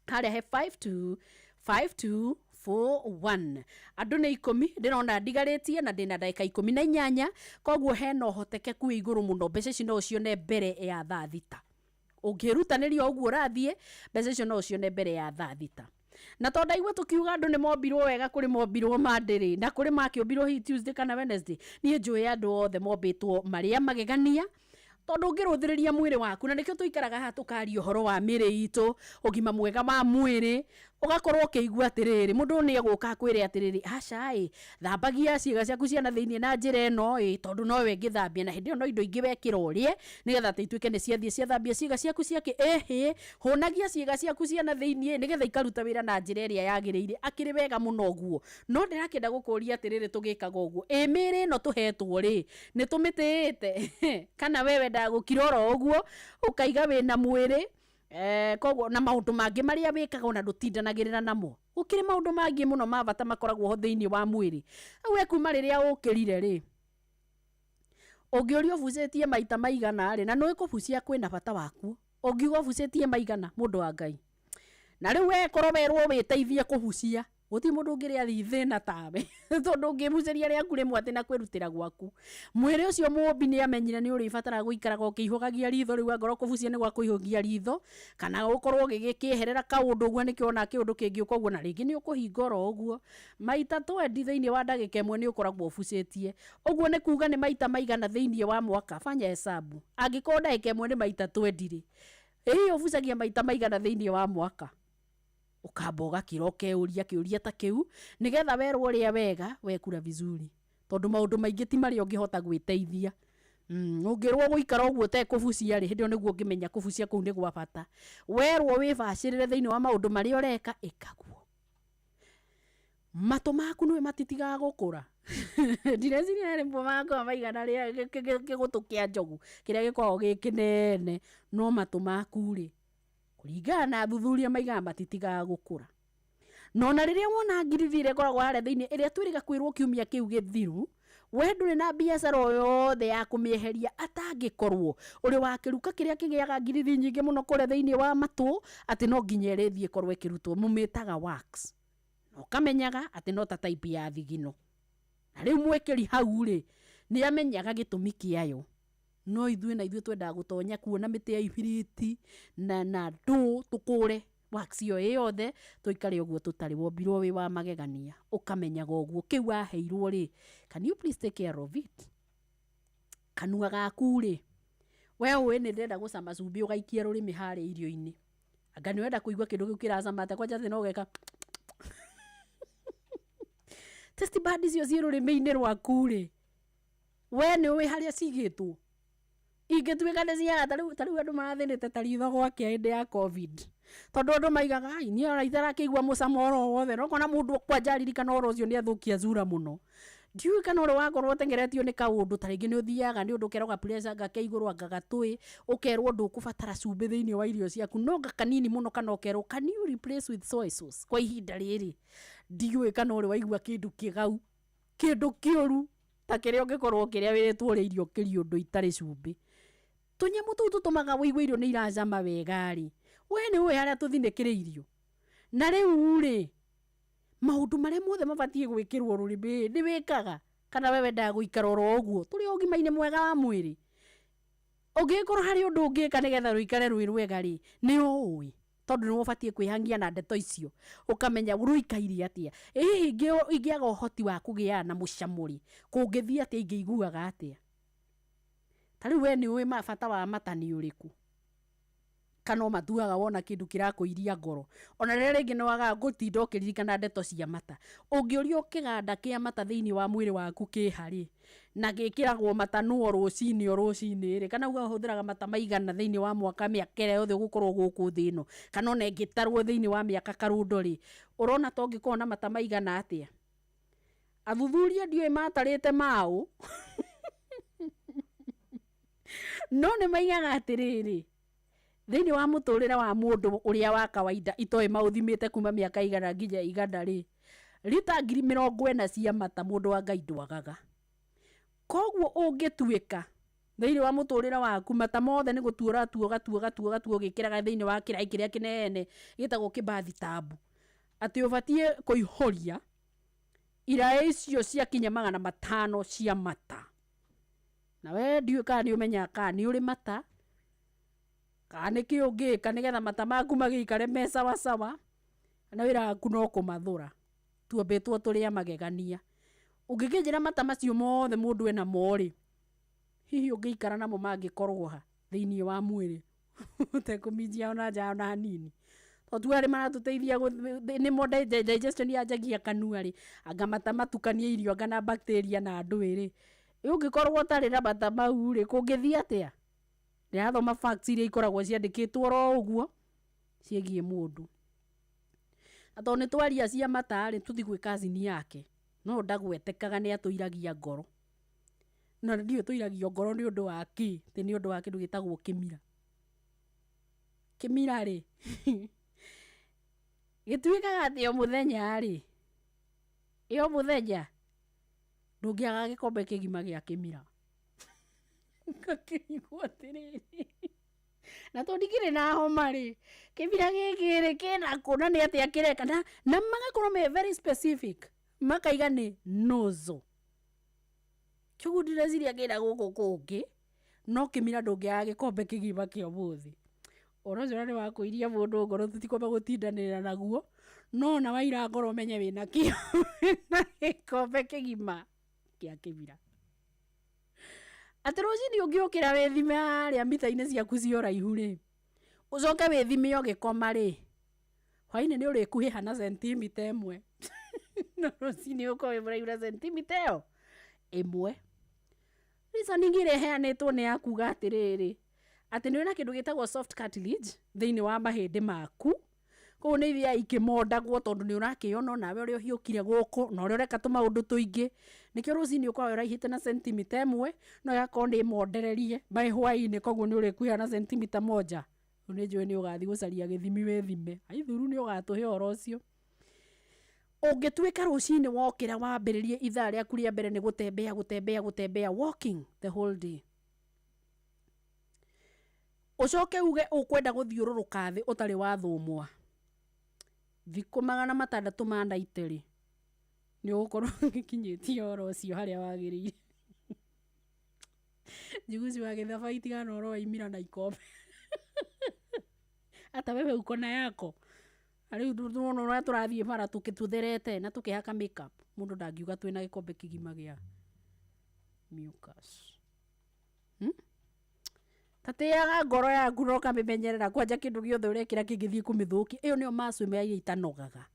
harĩa he 525241. Andũ nĩ 10 ndĩrona ndigarĩtie na ndĩna ndagĩka 18, koguo hena ũhotekeku wĩ igũrũ mũno mbeca ici no ũcione mbere ya thaa 6. Ũngĩrutanĩria ũguo ũrathiĩ, mbeca icio no ũcione mbere ya thaa 6. Na tondũ ndaigua tũkiuga andũ nĩ mombirwo wega, kũrĩ mombirwo Monday rĩ, na kũrĩ makĩũmbirwo hihi Tuesday kana Wednesday, niĩ njũĩ andũ othe mombĩtwo marĩ a magegania, tondũ ũngĩrũthĩrĩria mwĩrĩ waku, na nĩkĩo tũikaraga haha tũkaria ũhoro wa mĩĩrĩ itũ, ũgima mwega wa mwĩrĩ, ũgakorwo ũkĩigua atĩrĩrĩ, mũndũ nĩ egũka akwĩre atĩrĩrĩ, aca ĩ, thambagia ciĩga ciaku cia na thĩiniĩ na njĩra ĩno ĩ, tondũ nowe ĩngĩthambia, na hĩndĩ ĩyo no indo ingĩ wekĩra ũrĩe, nĩgetha atĩ ituĩke nĩ ciathiĩ ciathambia ciĩga ciaku ciake. Ĩhĩ, hũnagia ciĩga ciaku cia na thĩiniĩ nĩgetha ikaruta wĩra na njĩra ĩrĩa yagĩrĩire. Akĩrĩ wega mũno ũguo. No ndĩrakĩenda gũkũria atĩrĩrĩ, tũgĩkaga ũguo, ĩ mĩĩrĩ ĩno tũhetwo rĩ, nĩ tũmĩtĩĩte? Kana we wendaga gũkira oro ũguo, ũkaiga wĩna mwĩrĩ, koguo na maũndũ mangĩ marĩa wĩkaga ona ndũtindanagĩrĩra namo. Gũkĩrĩ maũndũ mangĩ mũno ma bata makoragwo ho thĩinĩ wa mwĩrĩ. Rĩu we kuma rĩrĩa ũkĩrire rĩ, ũngĩũria ũbucĩtie maita maigana rĩ, na nĩũĩ kũbucia kwĩna bata wakuo, ũngiuga ũbucĩtie maigana, mũndũ wa Ngai. Na rĩu we korwo werwo wĩteithie kũbucia, gũtirĩ mũndũ ũngĩrĩa thĩna tawe, tondũ ũngĩbucĩria rĩaku rĩmwe atĩ na kwĩrutĩra gwaku. Mwĩrĩ ũcio mũmbi nĩ amenyire nĩ ũrĩbataraga gũikaraga ũkĩihũgagia ritho rĩu, angorwo kũbucia nĩ gwa kũihũgia ritho, kana ũkorwo ũgĩkĩeherera kaũndũ ũguo, nĩkĩo wona kĩũndũ kĩngĩũka ũguo, na rĩngĩ nĩ ũkũhinga oro ũguo. Maita 20 thĩinĩ wa ndagĩka ĩmwe nĩ ũkoragwo ũbucĩtie. Ũguo nĩ kuga nĩ maita maigana thĩinĩ wa mwaka? Fanya hesabu. Angĩkorwo ndagĩka ĩmwe nĩ maita 20 rĩ, ĩ ũbucagia maita maigana thĩinĩ wa mwaka? Ũkamba ũgakira ũkeuria kĩũria ta kĩu, nĩgetha werwo ũrĩa wega wekura vizuri, tondũ maũndũ maingĩ ti marĩa ũngĩhota gwĩteithia. Ũngĩrwo gũikara ũguo ũtekũbucia rĩ, hĩndĩ ĩyo nĩguo ũngĩmenya kũbucia kũu nĩ gwa bata. Werwo wĩbacĩrĩre thĩinĩ wa maũndũ marĩa ũreka, ĩkaguo. Matũ maku nĩwe matitigaga gũkũra. Ndireciria rĩmwe makwa maigana rĩa kĩgũtũ kĩa njogu kĩrĩa gĩkoragwo gĩ kĩnene, no matũ maku rĩ, kũringana na athuthuria maigaga matitigaga gũkũra. No na rĩrĩa wona ngirithi ĩrĩa ĩkoragwo harĩa thĩinĩ, ĩrĩa twĩrĩga kwĩrwo kiumia kĩu gĩthiru, we ndũrĩ na biacara o yothe ya kũmĩeheria atangĩkorwo ũrĩ wa kĩruka kĩrĩa kĩgĩaga ngirithi nyingĩ mũno kũrĩa thĩinĩ wa matũ, atĩ no nginya ĩrĩthiĩ ĩkorwo ĩkĩrutwo, mũmĩtaga wax. Na ũkamenyaga atĩ no ta type ya thigino. Na rĩu mwĩkĩri hau rĩ, nĩ amenyaga gĩtũmi kĩayo. No ithuĩ na ithuĩ twendaga gũtonya kuona mĩtĩ ya ibiriti na ndũ, tũkũre wax ĩyo ĩ yothe, tũikare ũguo tũtarĩ. Wombirwo wĩ wa magegania, ũkamenyaga ũguo. Kĩu waheirwo rĩ, can you please take care of it? Kanua gaku rĩ, we ũĩ nĩ ndĩrenda gũcama cumbĩ ũgaikia rũrĩmĩ harĩa irio-inĩ. Anga nĩ ũrenda kũigua kĩndũ kĩu kĩracama atĩa, kwanja atĩ no ũgeka taste bud icio ciĩ rũrĩmĩ-inĩ rwaku rĩ, we nĩ ũĩ harĩa cigĩtwo? Ingĩtuĩka nĩ ciaga, ta rĩu andũ marathĩnĩte ta ritho gwakĩa hĩndĩ ya COVID, tondũ andũ maigaga, ai niĩ ona itarakĩigua mũcamo oro wothe, no ũkona mũndũ kwanja aririkana ũhoro ũcio nĩ athũkia cura mũno. Ndiũĩ kana ũrĩ wakorwo ũteng'eretio nĩ kaũndũ, ta rĩngĩ nĩ ũthiaga nĩ ũndũ ũkerwo ga pressure anga ke igũrũ anga gatũĩ, ũkerwo ndũkũbatara cumbĩ thĩinĩ wa irio ciaku, no anga kanini mũno, kana ũkerwo can you replace with soy sauce kwa ihinda rĩrĩ. Ndiũĩ kana ũrĩ waigua kĩndũ kĩgau, kĩndũ kĩũru ta kĩrĩa ũngĩkorwo ũkĩrĩa wĩrĩtwo ũrĩe irio kĩri ũndũ itarĩ cumbĩ. Tũnyamũ tũu tũtũmaga ũigue irio nĩ iracama wega rĩ, we nĩ ũĩ harĩa tũthinĩkĩrĩirio? Na rĩu rĩ, maũndũ marĩa mothe mabatiĩ gwĩkĩrwo rũrĩmĩ nĩ wĩkaga? Kana we wendaga gũikara oro ũguo tũrĩ o ũgima-inĩ mwega wa mwĩrĩ? Ũngĩgĩkorwo harĩ ũndũ ũngĩka nĩgetha rũikare rwĩ rwega rĩ, nĩ ũĩ. Tondũ nĩwe ũbatiĩ kwĩhangia na ndeto icio, ũkamenya rũikaire atĩa. Ĩ hihi ingĩaga ũhoti wa kũgĩaga na mũcamo rĩ, kũngĩthiĩ atĩa, ingĩiguaga atĩa? Ta rĩu we nĩ ũĩ bata wa mata nĩ ũrĩkũ? Kana o matuaga wona kĩndũ kĩrakũiria ngoro, ona rĩrĩa rĩngĩ nĩ wagaga gũtinda ũkĩririkana ndeto cia mata. Ũngĩũrio kĩganda kĩa mata thĩinĩ wa mwĩrĩ waku kĩha rĩ, na gĩkĩragwo mata nũ o rũcinĩ o rũcinĩ rĩ, kana uga ũhũthĩraga mata maigana thĩinĩ wa mwaka mĩaka ĩrĩa yothe ũgũkorwo gũkũ thĩ ĩno, kana ona ĩngĩtarwo thĩinĩ wa mĩaka karũndo rĩ, ũrona ta ũngĩkorwo na mata maigana atĩa? Athuthuria ndiũĩ matarĩte maũ, no nĩ maigaga atĩrĩrĩ, thĩinĩ wa mũtũrĩre wa mũndũ ũrĩa wa kawaida itoĩ maũthimĩte kuma mĩaka igana nginya igana rĩ, rita 40,000 cia mata mũndũ wa Ngai ndwagaga. Koguo ũngĩtuĩka thĩinĩ wa mũtũrĩre waku mata mothe nĩ gũtua ũratua ũgatua ũgatua ũgatua ũgĩkĩraga thĩinĩ wa kĩraĩ kĩrĩa kĩnene gĩtagwo kĩbathi tabu, atĩ ũbatiĩ kũihũria iraĩ icio ciakinya 500 cia mata. Na we ndiũĩ kana nĩ ũmenyaga kana nĩ ũrĩ mata, kana nĩ kĩ ũngĩka nĩgetha mata maku magĩikare me sawasawa, na wĩra waku no kũmathũra. Tuombĩtwo tũrĩ a magegania. Ũngĩkĩnjĩra mata macio mothe mũndũ ena mo rĩ, hihi ũngĩikara namo mangĩkorwo ha thĩinĩ wa mwĩrĩ ũtekũminjia ona nja ona hanini? Tondũ tugaga nĩ maratũteithia nĩmo digestion yanjagia kanua rĩ, anga mata matukanie irio anga na bacteria na ndũĩ rĩ, ũngĩkorwo ũtarĩ na mata mau rĩ, kũngĩthiĩ atĩa? Ndĩrathoma facts iria ikoragwo ciandĩkĩtwo oro ũguo ciĩgiĩ mũndũ. Na tondũ nĩ twaria cia mata rĩ, tũthiĩ gwĩ cousin yake, no ndagwetekaga nĩ atũiragia ngoro. Na ndiũĩ tũiragio ngoro nĩ ũndũ wa kĩ, atĩ nĩ ũndũ wa kĩndũ gĩtagwo kĩmira. Kĩmira rĩ, gĩtuĩkaga atĩ o mũthenya rĩ, ĩ o mũthenya ndũngĩaga gĩkombe kĩgima gĩa kĩmira. Ngakĩrigwo atĩrĩrĩ, na tondũ ndikĩrĩ na homa rĩ, kĩmira gĩkĩ rĩ kĩna kũ na nĩ atĩa kĩreka? Na magakorwo me very specific, makaiga nĩ nozzle. Kĩoguo ndireciria kĩna gũkũ kũngĩ, no kĩmira ndũngĩaga gĩkombe kĩgima kĩa ũmũthĩ. Ũhoro ũcio nĩ wa kũiria mũndũ ngoro, tũtikwamba gũtindanĩrĩra naguo, no ona waira ngoro ũmenye wĩna kĩo, wĩna gĩkombe kĩgima kĩa kĩmira. Atĩ rũcinĩ ũngĩũkĩra wĩthime harĩa mita-inĩ ciaku cia ũraihu rĩ, ũcoke wĩthime ũgĩkoma rĩ, hwainĩ nĩ ũrĩkuhĩha na sentimita 1. No rũcinĩ ũkorwo wĩ mũraihu na sentimita ĩyo 1. Reasoning ĩrĩa ĩheanĩtwo nĩ ya kuga atĩrĩrĩ, atĩ nĩ wĩna kĩndũ gĩtagwo soft cartilage thĩinĩ wa mahĩndĩ maku, koguo nĩ ithiaga ikĩmondagwo tondũ nĩ ũrakĩona onawe ũrĩa ũhiũkire gũkũ na ũrĩa ũreka tũmaũndũ tũingĩ, nĩkĩo rũcinĩ ũkoragwo ũraihĩte na sentimita 1, no ĩgakorwo nĩ ĩmondererie by hwainĩ, koguo nĩ ũrĩkuhĩha na sentimita 1. Rĩu nĩ njũĩ nĩ ũgathiĩ gũcaria gĩthimi wĩthime, aithuru nĩ ũgatũhe ũhoro ũcio. Ũngĩtuĩka rũcinĩ wokĩra wambĩrĩrie ithaa rĩaku rĩa mbere nĩ gũtembea gũtembea gũtembea, walking the whole day, ũcoke uge ũkwenda gũthiũrũrũka thĩ ũtarĩ wathũmwa thikũ 690 rĩ, nĩ ũgũkorwo ũgĩkinyĩtie ũhoro ũcio harĩa wagĩrĩire. Njiguci wa gĩthaba itigana ũhoro wa imira na ikombe. Hata wewe uko na yako. Na rĩu nĩwona ũrĩa tũrathiĩ bara tũtherete na tũkĩhaka makeup, mũndũ ndangiuga twĩna gĩkombe kĩgima gĩa mucus. Ta tĩaga ngoro yaku na ũkamĩmenyerera kwanja kĩndũ gĩothe ũrekĩra kĩngĩthiĩ kũmĩthũkia. Ĩyo nĩyo muscle ĩmwe ya iria itanogaga,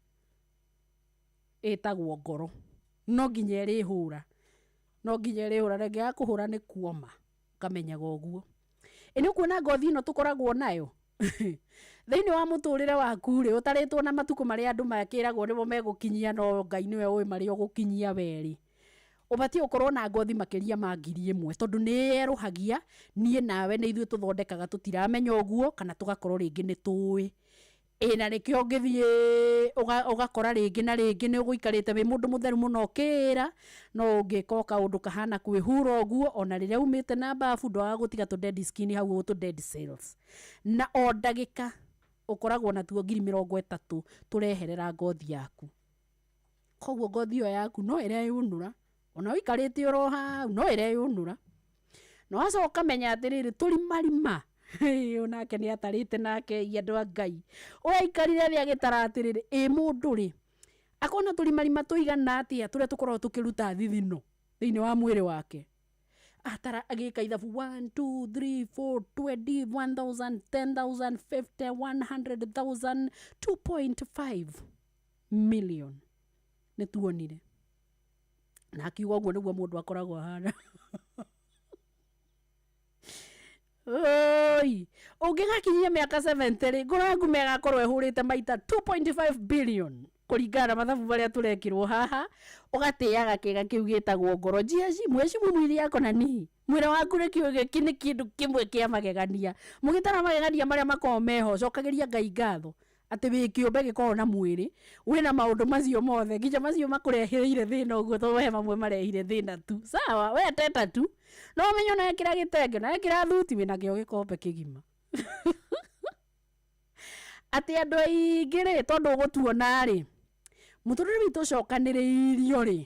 ĩtagwo ngoro. No nginya ĩrĩhũra, no nginya ĩrĩhũra, na ĩngĩaga kũhũra nĩ kuoma, ũkamenyaga ũguo. Ĩ nĩ ũkuona ngothi ĩno tũkoragwo nayo thĩinĩ wa mũtũrĩre waku rĩ, ũtarĩtwo na matukũ marĩa andũ makĩragwo nĩmo megũkinyia, no Ngai nĩwe ũĩ marĩa ũgũkinyia we rĩ, ũbatiĩ gũkorwo na ngothi makĩria ma 1000, tondũ nĩ yerũhagia. Niĩ nawe nĩ ithuĩ tũthondekaga, tũtiramenya ũguo, kana tũgakorwo rĩngĩ nĩ tũĩ. Ĩ na nĩkĩo ũngĩthiĩ ũgakora rĩngĩ na rĩngĩ nĩ ũgũikarĩte wĩ mũndũ mũtheru mũno ũkĩĩra, no ũngĩka o kaũndũ kahana kwĩhura ũguo, ona rĩrĩa umĩte na bafu ndwagaga gũtiga tũ dead skin hau ũguo, tũ dead cells. Na o ndagĩka ũkoragwo na tuo 30,000 tũreherera ngothi yaku. Koguo ngothi ĩyo yaku no ĩreyũnũra, ona ũikarĩte oro hau no ĩreyũnũra. Na wacoka ũkamenya atĩrĩrĩ, tũrimarima Onake nĩ atarĩte nake i andũ a Ngai. Ũrĩa aikarire thĩ agĩtara atĩrĩrĩ, ĩ mũndũ rĩ, akona tũrimarima tũigana atĩa tũrĩa tũkoragwo tũkĩruta thithino thĩinĩ wa mwĩrĩ wake. Atara agĩka ithabu 1 2 3 4 20 1000 10000 50 100,000 2.5 million. Nĩ tuonire. Na akiuga ũguo nĩguo mũndũ akoragwo ahana. Oi, ũngĩgakinyia mĩaka 70 rĩ, ngoro yaku mĩagakorwo ĩhũrĩte maita 2.5 billion kũringana na mathabu marĩa tũrekĩrwo haha, ũgatĩaga kĩga kĩu gĩtagwo ngoro. Jiheshimu, heshimu mwili yako na nihi. Mwĩrĩ waku nĩ kĩũgĩ nĩ kĩndũ kĩmwe kĩa magegania. Mũgĩtara magegania marĩa makoragwo meho, cokagĩria Ngai ngatho atĩ wĩ kĩũmbe gĩkoragwo na mwĩrĩ wĩna maũndũ macio mothe, nginya macio makũreheire thĩna ũguo, tondũ he mamwe marehire thĩna tu. Sawa, we teta tu. No ũmenye ona wekĩra gĩtenge, na wekĩra thuti, wĩna kĩo gĩkombe kĩgima. Atĩ andũ aingĩ rĩ, tondũ ũgũtuona rĩ, mũtũrĩre witũ ũcokanĩrĩirio rĩ,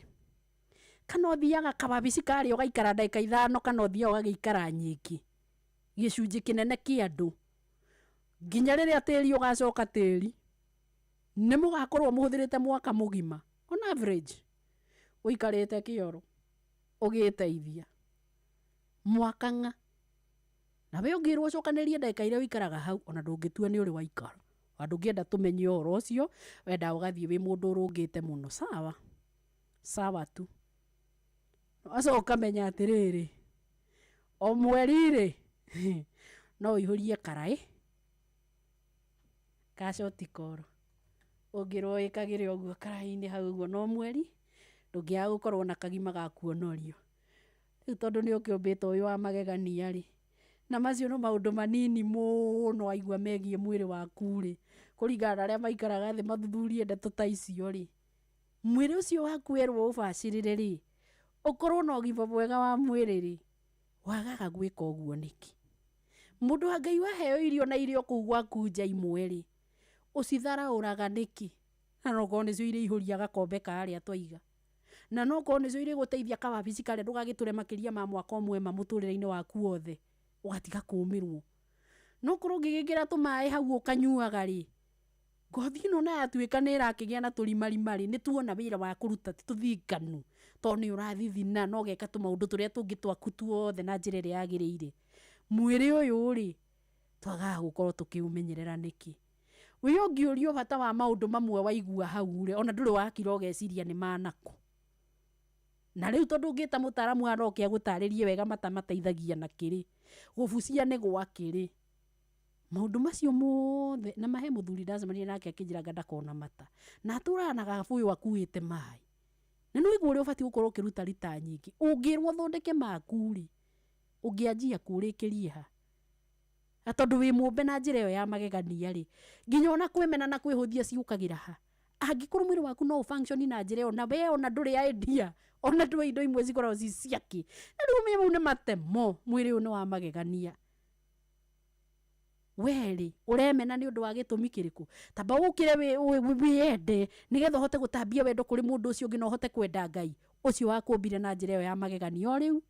kana ũthiaga kawabici karĩa ũgaikara ndagĩka 5, kana ũthiaga ũgagĩikara nyingĩ. Gĩcunjĩ kĩnene kĩa andũ nginya rĩrĩa tĩri ũgacoka tĩri, nĩ mũgakorwo mũhũthĩrĩte mwaka mũgima on average ũikarĩte kĩoro ũgĩteithia mwaka ng'a. Na we ũngĩrwo ũcokanĩrĩrie ndagĩka iria ũikaraga hau, ona ndũngĩtua nĩ ũrĩ waikara. Ona ndũngĩenda tũmenye ũhoro ũcio, wendaga ũgathiĩ wĩ mũndũ ũrũngĩte mũno. Sawa sawa tu. Wacoka ũkamenya atĩrĩrĩ, o mweri rĩ, no ũihũrie karaĩ ka short call. Ũngĩrwo wĩkagĩre ũguo karaĩ-inĩ hau ũguo, no mweri ndũngĩaga gũkorwo na kagima ga kuonorio. Rĩu tondũ nĩ ũkĩũmbĩtwo wĩ wa magegania rĩ, na macio no maũndũ manini mũno waigua megiĩ mwĩrĩ waku rĩ, kũringana na arĩa maikaraga thĩ mathuthurie ndeto ta icio rĩ, mwĩrĩ ũcio waku werwo ũbacĩrĩre rĩ, ũkorwo na ũgima mwega wa mwĩrĩ rĩ, wagaga gwĩka ũguo nĩkĩ? Mũndũ wa Ngai waheo irio na irio kũu gwaku nja imwe rĩ, ũcitharaũraga nĩkĩ? Na no korwo nĩcio irĩihũria gakombe karĩa twaiga. Na no korwo nĩcio irĩgũteithia kawabici karĩa ndũgagĩtũre makĩria ma mwaka ũmwe ma mũtũrĩre-inĩ waku wothe, ũgatiga kũũmĩrwo. No korwo ũngĩgĩkĩra tũmaĩ hau ũkanyuaga rĩ, ngothi ĩno na yatuĩka nĩ ĩrakĩgĩa na tũrimarima rĩ, nĩ tuona wĩra wa kũruta ti tũthinganu, tondũ nĩ ũrathithina na ũgeka tũmaũndũ tũrĩa tũngĩ twaku tuothe na njĩra ĩrĩa yagĩrĩire. Mwĩrĩ ũyũ rĩ, twagaga gũkorwo tũkĩũmenyerera nĩkĩ? We ũngĩũrio bata wa maũndũ mamwe waigua hau rĩ, ona ndũrĩ wakira ũgeciria nĩ manakũ. Na rĩu tondũ ũngĩta mũtaaramu aroke agũtarĩrie wega mata mateithagia na kĩrĩ, gũbucia nĩ gwa kĩrĩ. Maũndũ macio mothe, na mahe mũthuri ndacemanirie nake akĩnjĩra anga ndakona mata. Na atũraga na gabũyũ akuĩte maĩ. Na nĩ ũigua ũrĩa ũbatiĩ gũkorwo ũkĩruta rita nyingĩ. Ũngĩrwo ũthondeke maku rĩ, ũngĩanjia kũrĩkĩrie ha? Na tondũ wĩ mũmbe na njĩra ĩyo ya magegania rĩ, nginya ona kwĩmena na kwĩhũthia ciũkagĩra ha? Angĩkorwo mwĩrĩ waku no ũfunction na njĩra ĩyo, na we ona ndũrĩ idea, ona ndũĩ indo imwe cikoragwo ci ciakĩ. Na rĩu ũmenye mau nĩ matemo, mwĩrĩ ũyũ nĩ wa magegania. We rĩ, ũremena nĩ ũndũ wa gĩtũmi kĩrĩkũ? Tamba ũkĩre wĩyende, nĩgetha ũhote gũtambia wendo kũrĩ mũndũ ũcio ũngĩ na ũhote kwenda Ngai ũcio wakũmbire na njĩra ĩyo ya magegania o rĩu.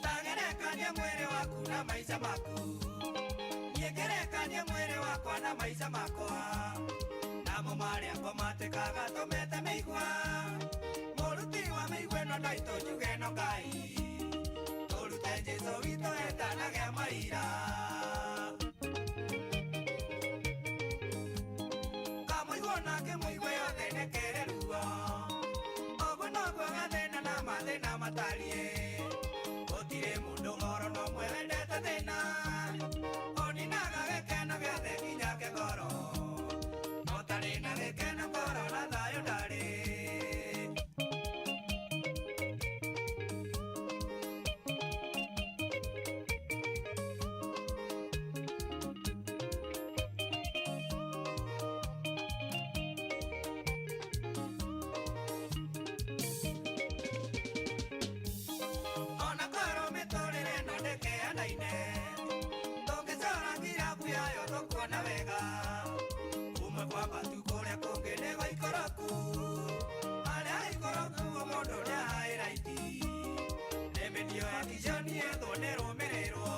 Tagerekania mwĩrĩ waku na maica maku, niĩ ngerekanie mwĩrĩ wakwa na maica makwa, namo marĩa ngomatĩkaga tũmete mĩigua, mũruti wa mĩigua ĩno ndaitũ njuge no Ngai, tũrute Jesũ witũ etanagĩa maira. Kamũigua nake mũigue yothe nĩkere ruo, ũguo noguo gathĩna na mathĩna matariĩ. Gũtirĩ mũndũ oro na ũmwe wendete thĩna, oninaga gĩkeno gĩothe nginya ke ngoro, ũtarĩ na gĩkeno ngoro na thayũ ndarĩ. Ona korwo mĩtũrĩre yayo tũkuona wega kumwe kwa matu kũrĩa kũngĩ nĩ gũikũrũku harĩa ikũrũku mũndũ nĩahaĩraiti nĩmĩnio ya kiconi yethwo nĩrũmĩrĩrwo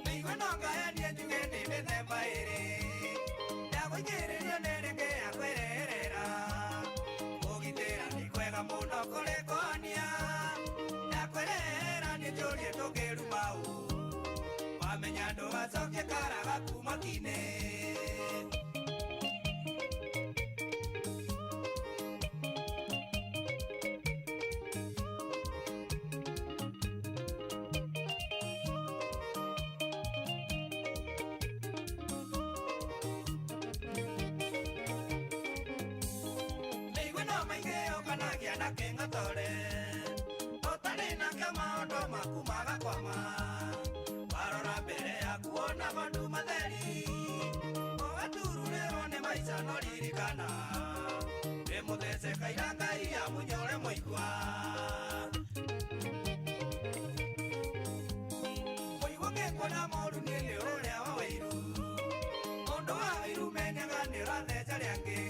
mĩigua no ngayanie njuge nĩ mĩthemba ĩrĩ ya gũikĩrĩrio nĩ rĩngĩ ya kwĩrerera kũgitĩra nĩ kwega mũno kũrĩ kũhonia ya kwĩrehera nĩ njũrie tũngĩruma ũ wamenya ndũgacokie kara gaku mwaki-inĩ. Mĩigua no maingĩ ũkanagia na kĩng'otore ũtarĩ nakĩo maũndũ maku magakwama warora mbere yaku wona maũndũ matheri ũgatururĩrwo nĩ maica no ririkana wĩ mũthece kaira Ngai amunyore mũigua mũigua ngĩkuona moru niĩ nĩ ũrĩa wa wĩiru mũndũ wa wĩiru menyaga nĩ ũratheca rĩangĩ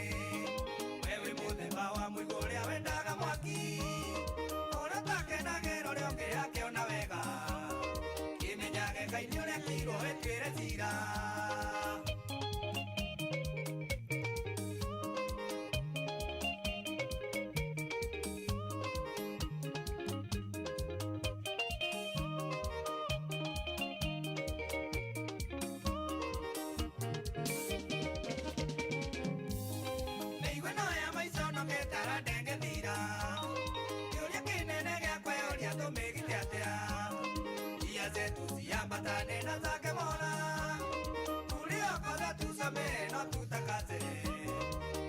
we wĩ mũthemba wa mũigua ũrĩa wendaga mwaki ũrĩa ũtakenagĩra ũrĩa ũngĩ akĩona wega kĩmenyage Ngai nĩ ũrekirwo wĩtuĩre cira. Mĩigua no ya maica onokete arandengethira kĩũria kĩnene gĩa kwĩyũria tũmĩgite atĩa ia zetu ciambatane na zake Mola tuliokoza tusamehe no tutakase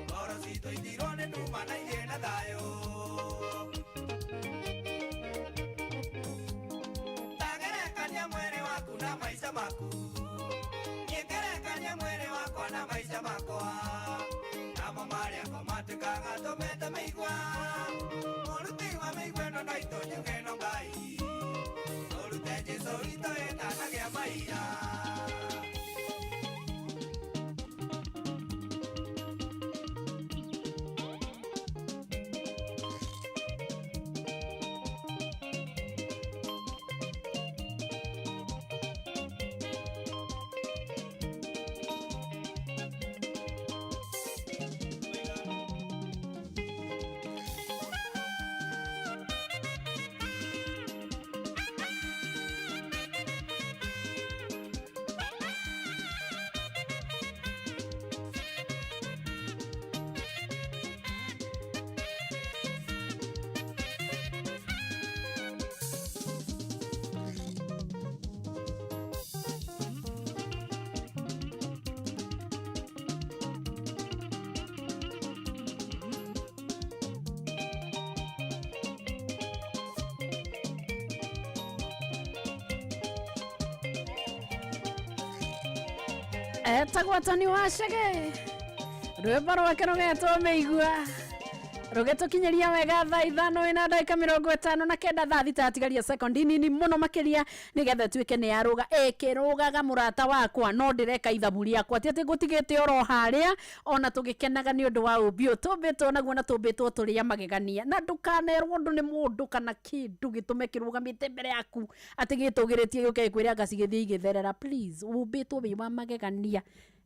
ngoro citũ ithirwo nĩ nduma na igĩe na thayũ tagerekania mwĩrĩ waku na maica maku niĩ ngerekania mwĩrĩ wakwa na maica makwa namo marĩa matuĩkaga tũmete mĩigua mũruti wa mĩigua ĩno no itũnjuge no Ngai tũrute Jesũ witũ ĩtanagia maira. Etagwo Tony Wacege rwĩmbo rwake rũgetwo mĩigua rũgĩtũkinyĩria wega thaa 5 ina ndagĩka 59 thaa 6 atigaria sekondi nini mũno makĩria nĩgetha ĩtuĩke nĩ yarũga. Ĩkĩrũgaga mũrata wakwa no ndĩreka ithabu rĩakwa ti atĩ ngũtigĩte oro harĩa ona tũgĩkenaga nĩ ũndũ wa ũmbi ũyũ tũmbĩtwo naguo na tũmbĩtwo tũrĩ a magegania na ndũkanerwo ũndũ nĩ mũndũ kana kĩndũ gĩtũme kĩrũgamĩte mbere yaku atĩ gĩtũgĩrĩtie gĩũke gĩkwĩre anga cigĩthiĩ igĩtherera. Please, ũmbĩtwo wĩ wa magegania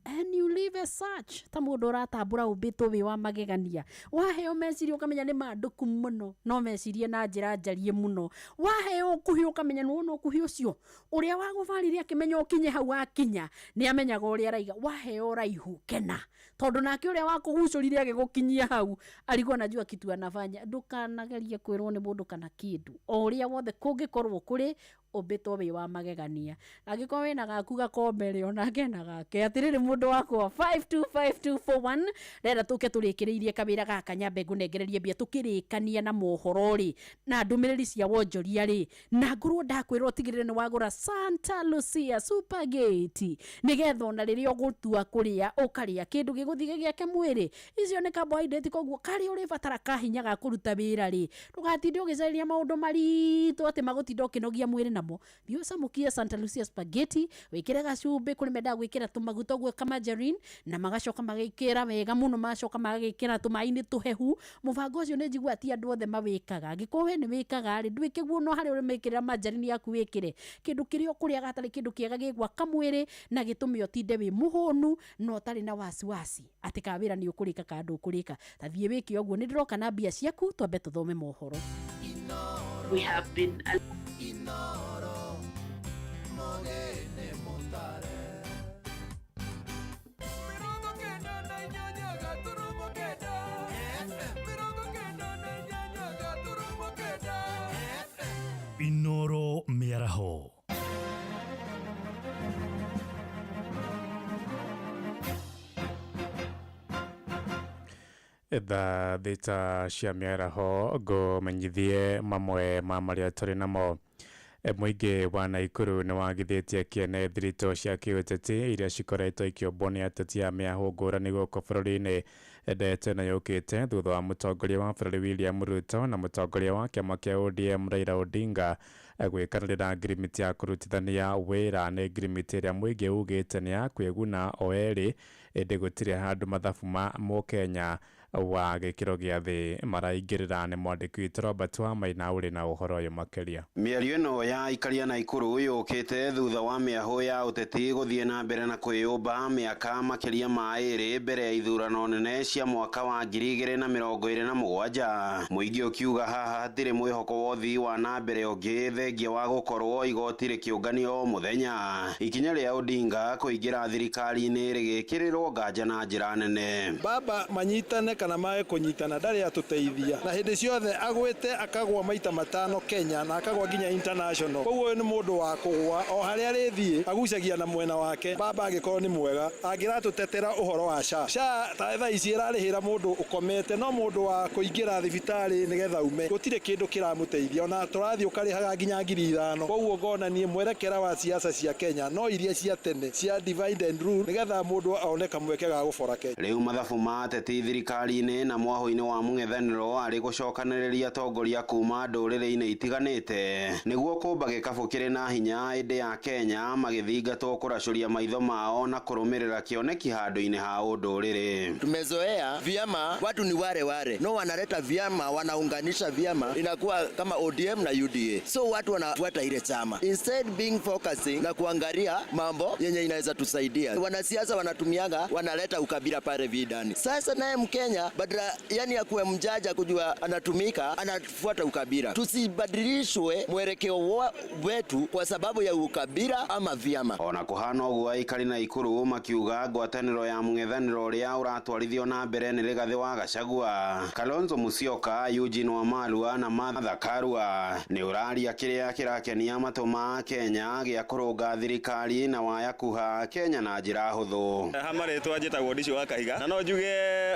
and you live as such ta mũndũ ũratambũra ũmbĩtwo wĩ wa magegania. Waheo meciria ũkamenya nĩ mandũku mũno no mecirie na njĩra njarie mũno. Waheo ũkuhĩ ũkamenya nĩwona ũkuhĩ ũcio ũrĩa wagũbarire akĩmenya ũkinye hau akinya nĩ amenyaga ũrĩa araiga. Waheo ũraihu kena tondũ nake ũrĩa wakũgucũrire agĩgũkinyia hau arigwo anajua kitu anafanya. Ndũkanagerie kwĩrwo nĩ mũndũ kana kĩndũ o ũrĩa wothe kũngĩkorwo kũrĩ ũmbĩtwo wĩ wa magegania. Angĩkorwo wĩna gaku gakombe rĩ onake na gake. Atĩrĩrĩ mũndũ wakwa 525241 renda tũke tũrĩkĩrĩirie kawĩra gaka nyambe ngũnengererie mbia tũkĩrĩkania na mohoro rĩ na ndũmĩrĩri cia wonjoria rĩ na ngorwo ndakwĩra ũtigĩrĩre nĩ wagũra Santa Lucia Supergate nĩgetha ona rĩrĩa ũgũtua kũrĩa ũkarĩa kĩndũ gĩgũthiĩ gĩgĩake mwĩrĩ. Icio nĩ carbohydrate koguo karĩa ũrĩbatara kahinya ga kũruta wĩra rĩ ndũgatinde ũgĩcarĩria maũndũ maritũ atĩ magũtinda ũkĩnogia mwĩrĩ namo. namo. Thiĩ ũcamũkie Santa Lucia spaghetti, wĩkĩre gacumbĩ, kũrĩ mendaga gwĩkĩra tũmaguta ũguo kamargarine, na magacoka magekĩra wega mũno, magacoka magagĩkĩra tũmaĩ-inĩ tũhehu. Mũbango ũcio nĩ njiguaga ti andũ othe mawĩkaga. Angĩkorwo we nĩ wĩkaga rĩ, ndwĩke guo, no harĩa ũrĩmĩkĩrĩra margarine yaku wĩkĩre kĩndũ kĩrĩa ũkũrĩaga hatarĩ kĩndũ kĩega gĩgwaka mwĩrĩ na gĩtũme ũtinde wĩ mũhũnu na ũtarĩ na wasiwasi atĩ ka wĩra nĩ ũkũrĩka kana ndũkũrĩka. Ta thiĩ wĩke ũguo. Nĩ ndĩroka na mbia ciaku, twambe tũthome mohoro. We have been Inoro Mogene Mutare 98.9 Inoro mĩaraho. Thaa 6 cia mĩaraho, ngũmenyithie mamwe ma marĩa tũrĩ namo. Mũingĩ wa Naikuru nĩ wagithĩtie kĩene thiritũ cia kĩũteti iria cikoretwo ikĩũmbwo nĩ ateti a mĩahũ ngũrani gũkũ bũrũri-inĩ. Ndeto ĩno yũkĩte thutha wa mũtongoria wa bũrũri William Ruto na mũtongoria wa kĩama kĩa ODM Raila Odinga gwĩkanĩrĩra ngirimiti ya kũrutithania wĩra. Nĩ ngirimiti ĩrĩa mũingĩ ugĩte nĩ ya kwĩguna o erĩ, ĩndĩ gũtirĩ handũ mathabu ma mũkenya wa gĩkĩro gĩa thĩ maraingĩrĩra. Nĩ mwandĩki witũ Robert Wamaina ũrĩ na ũhoro ũyũ makĩria. Mĩario ĩno ya aikaria Naikuru yũkĩte thutha wa mĩahũ ya ũteti gũthiĩ na mbere na kwĩyũmba mĩaka makĩria ma 2 mbere ya ithurano nene cia mwaka wa 2027. Mũingĩ ũkiuga haha hatirĩ mwĩhoko wa ũthii wa na mbere ũngĩ thengia wa gũkorwo igoti rĩkĩũnganio o mũthenya. Ikinya rĩa Odinga kũingĩra thirikari-inĩ rĩgĩkĩrĩrwo nganja na njĩra nene. Baba manyitane kana mae kunyitana ndarĩ atũteithia, na hĩndĩ ciothe agwĩte akagwa maita 5 Kenya na akagwa nginya international. Koguo ũyũ nĩ mũndũ wa kũgwa o harĩa arĩthiĩ agucagia na mwena wake. Baba angĩkorwo nĩ mwega angĩratũtetera ũhoro wa SHA. SHA ta thaa ici ĩrarĩhĩra mũndũ ũkomete, no mũndũ wa kũingĩra thibitarĩ nĩgetha ume gũtirĩ kĩndũ kĩramũteithia, ona tũrathiĩ ũkarĩhaga nginya 5,000. Koguo ngona niĩ mwerekera wa siasa cia Kenya no iria cia tene cia divide and rule, nĩgetha mũndũ one kamweke ga gũbora Kenya. Rĩu mathabu ma ateti thirikari-inĩ na mwahũ-inĩ wa mũng'ethanĩro arĩ gũcokanĩrĩria atongoria kuma ndũrĩrĩ-inĩ itiganĩte nĩguo kũmba gĩkabũ kĩrĩ na hinya ĩndĩ ya Kenya magĩthingatwo kũracũria maitho mao na kũrũmĩrĩra kĩoneki handũ-inĩ ha ũndũrĩrĩ. Tumezoea vyama watu ni wale wale, no wanaleta vyama, wanaunganisha vyama, inakuwa kama ODM na UDA, so watu wanafuata ile chama instead being focusing na kuangalia mambo yenye inaweza tusaidia. Wanasiasa wanatumiaga, wanaleta ukabila pale vidani. Sasa naye Mkenya badala yani ya kuwa mjaja kujua anatumika, anafuata ukabila. Tusibadilishwe mwelekeo wetu kwa sababu ya ukabila ama vyama. Ona kuhana ũguo aikari Naikuru makiuga ngwatanĩro ya mũng'ethanĩro ũrĩa ũratwarithio na mbere nĩ Rigathĩ wa Gachagua, Kalonzo Musyoka, Eugene Wamalwa na Martha Karua nĩ ũraria kĩrĩa kĩrakenia matũ ma Kenya gĩa kũrũnga thirikari na waya kuha Kenya na njĩra hũthũ. Ha marĩtwa njĩtagwo Ndicio wa Kahiga, na no njuge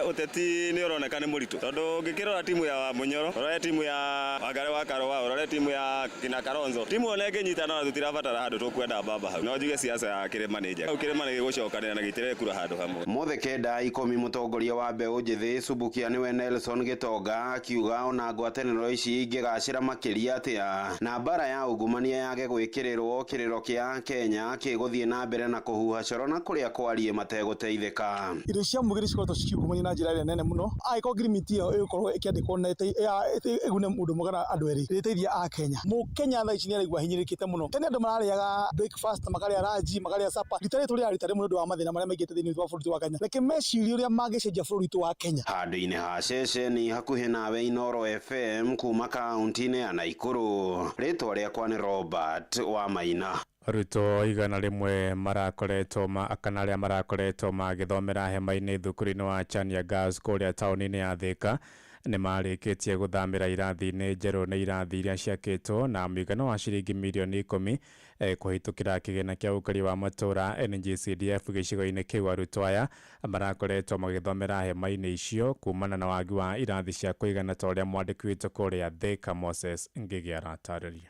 ũteti nĩ ũroneka nĩ mũritũ tondũ ũngĩkĩrora timu ya Wamunyoro, ũrore timu ya Wangari wa Karũa, ũrore timu ya kina Kalonzo, timu ona ĩngĩnyitana ona tũtirabatara handũ tũkwenda mbamba hau. No njuge siasa ya kĩrĩma nĩ njega, kĩrĩma nĩ gĩgũcokanĩra na gĩtirekura handũ hamwe. Mothe 9 10 mũtongoria wa mbeũ njĩthĩ Subukia nĩwe Nelson Gĩtonga akiuga ona ngwatanĩro ici ingĩgacĩra makĩria atĩa na mbara ya ungumania yage gwĩkĩrĩrwo kĩrĩro kĩa Kenya kĩgũthiĩ na mbere na kũhuha coro na kũrĩa kwarie mategũteithĩka. Irio cia mũingĩ cikoretwo cikiungumania na njĩra ĩrĩa nene mũno, angĩkorwo ngirimiti ĩyo ĩgũkorwo ĩkĩandĩkwo na ĩgune mũndũ ũmwe kana andũ erĩ, ĩrĩteithia Akenya. Mũkenya thaa ici nĩ araigua ahinyĩrĩrĩkĩte mũno. Tene andũ mararĩaga breakfast, makarĩa lunch, makarĩa supper. Rita rĩrĩ tũrĩaga rita rĩmwe nĩ ũndũ wa mathĩna marĩa maingĩte thĩinĩ wa bũrũri wa Kenya. Reke mecirie ũrĩa mangĩcenjia bũrũri witũ wa Kenya. Handũ-inĩ ha ceceni hakuhĩ nawe Inooro FM kuma kaunti-inĩ ya Naikuru, rĩtwa rĩakwa nĩ Robert Wamaina. Arutwo 100 marakoretwo kana arĩa marakoretwo magĩthomera hema-inĩ thukuru-inĩ wa Chania Girls kũrĩa taũni-inĩ ya Thika nĩ marĩkĩtie gũthamĩra irathi-inĩ njerũ. Nĩ irathi iria ciakĩtwo na mũigana wa ciringi mirioni 10 kũhĩtũkĩra kĩgĩna kĩa ũkũria wa matũũra NGCDF gĩcigo-inĩ kĩu. Arutwo aya marakoretwo magĩthomera hema-inĩ icio kumana na wagi wa irathi cia kũigana ta ũrĩa mwandĩki witũ kũrĩa Thika Moses Ngĩgĩ aratarĩria.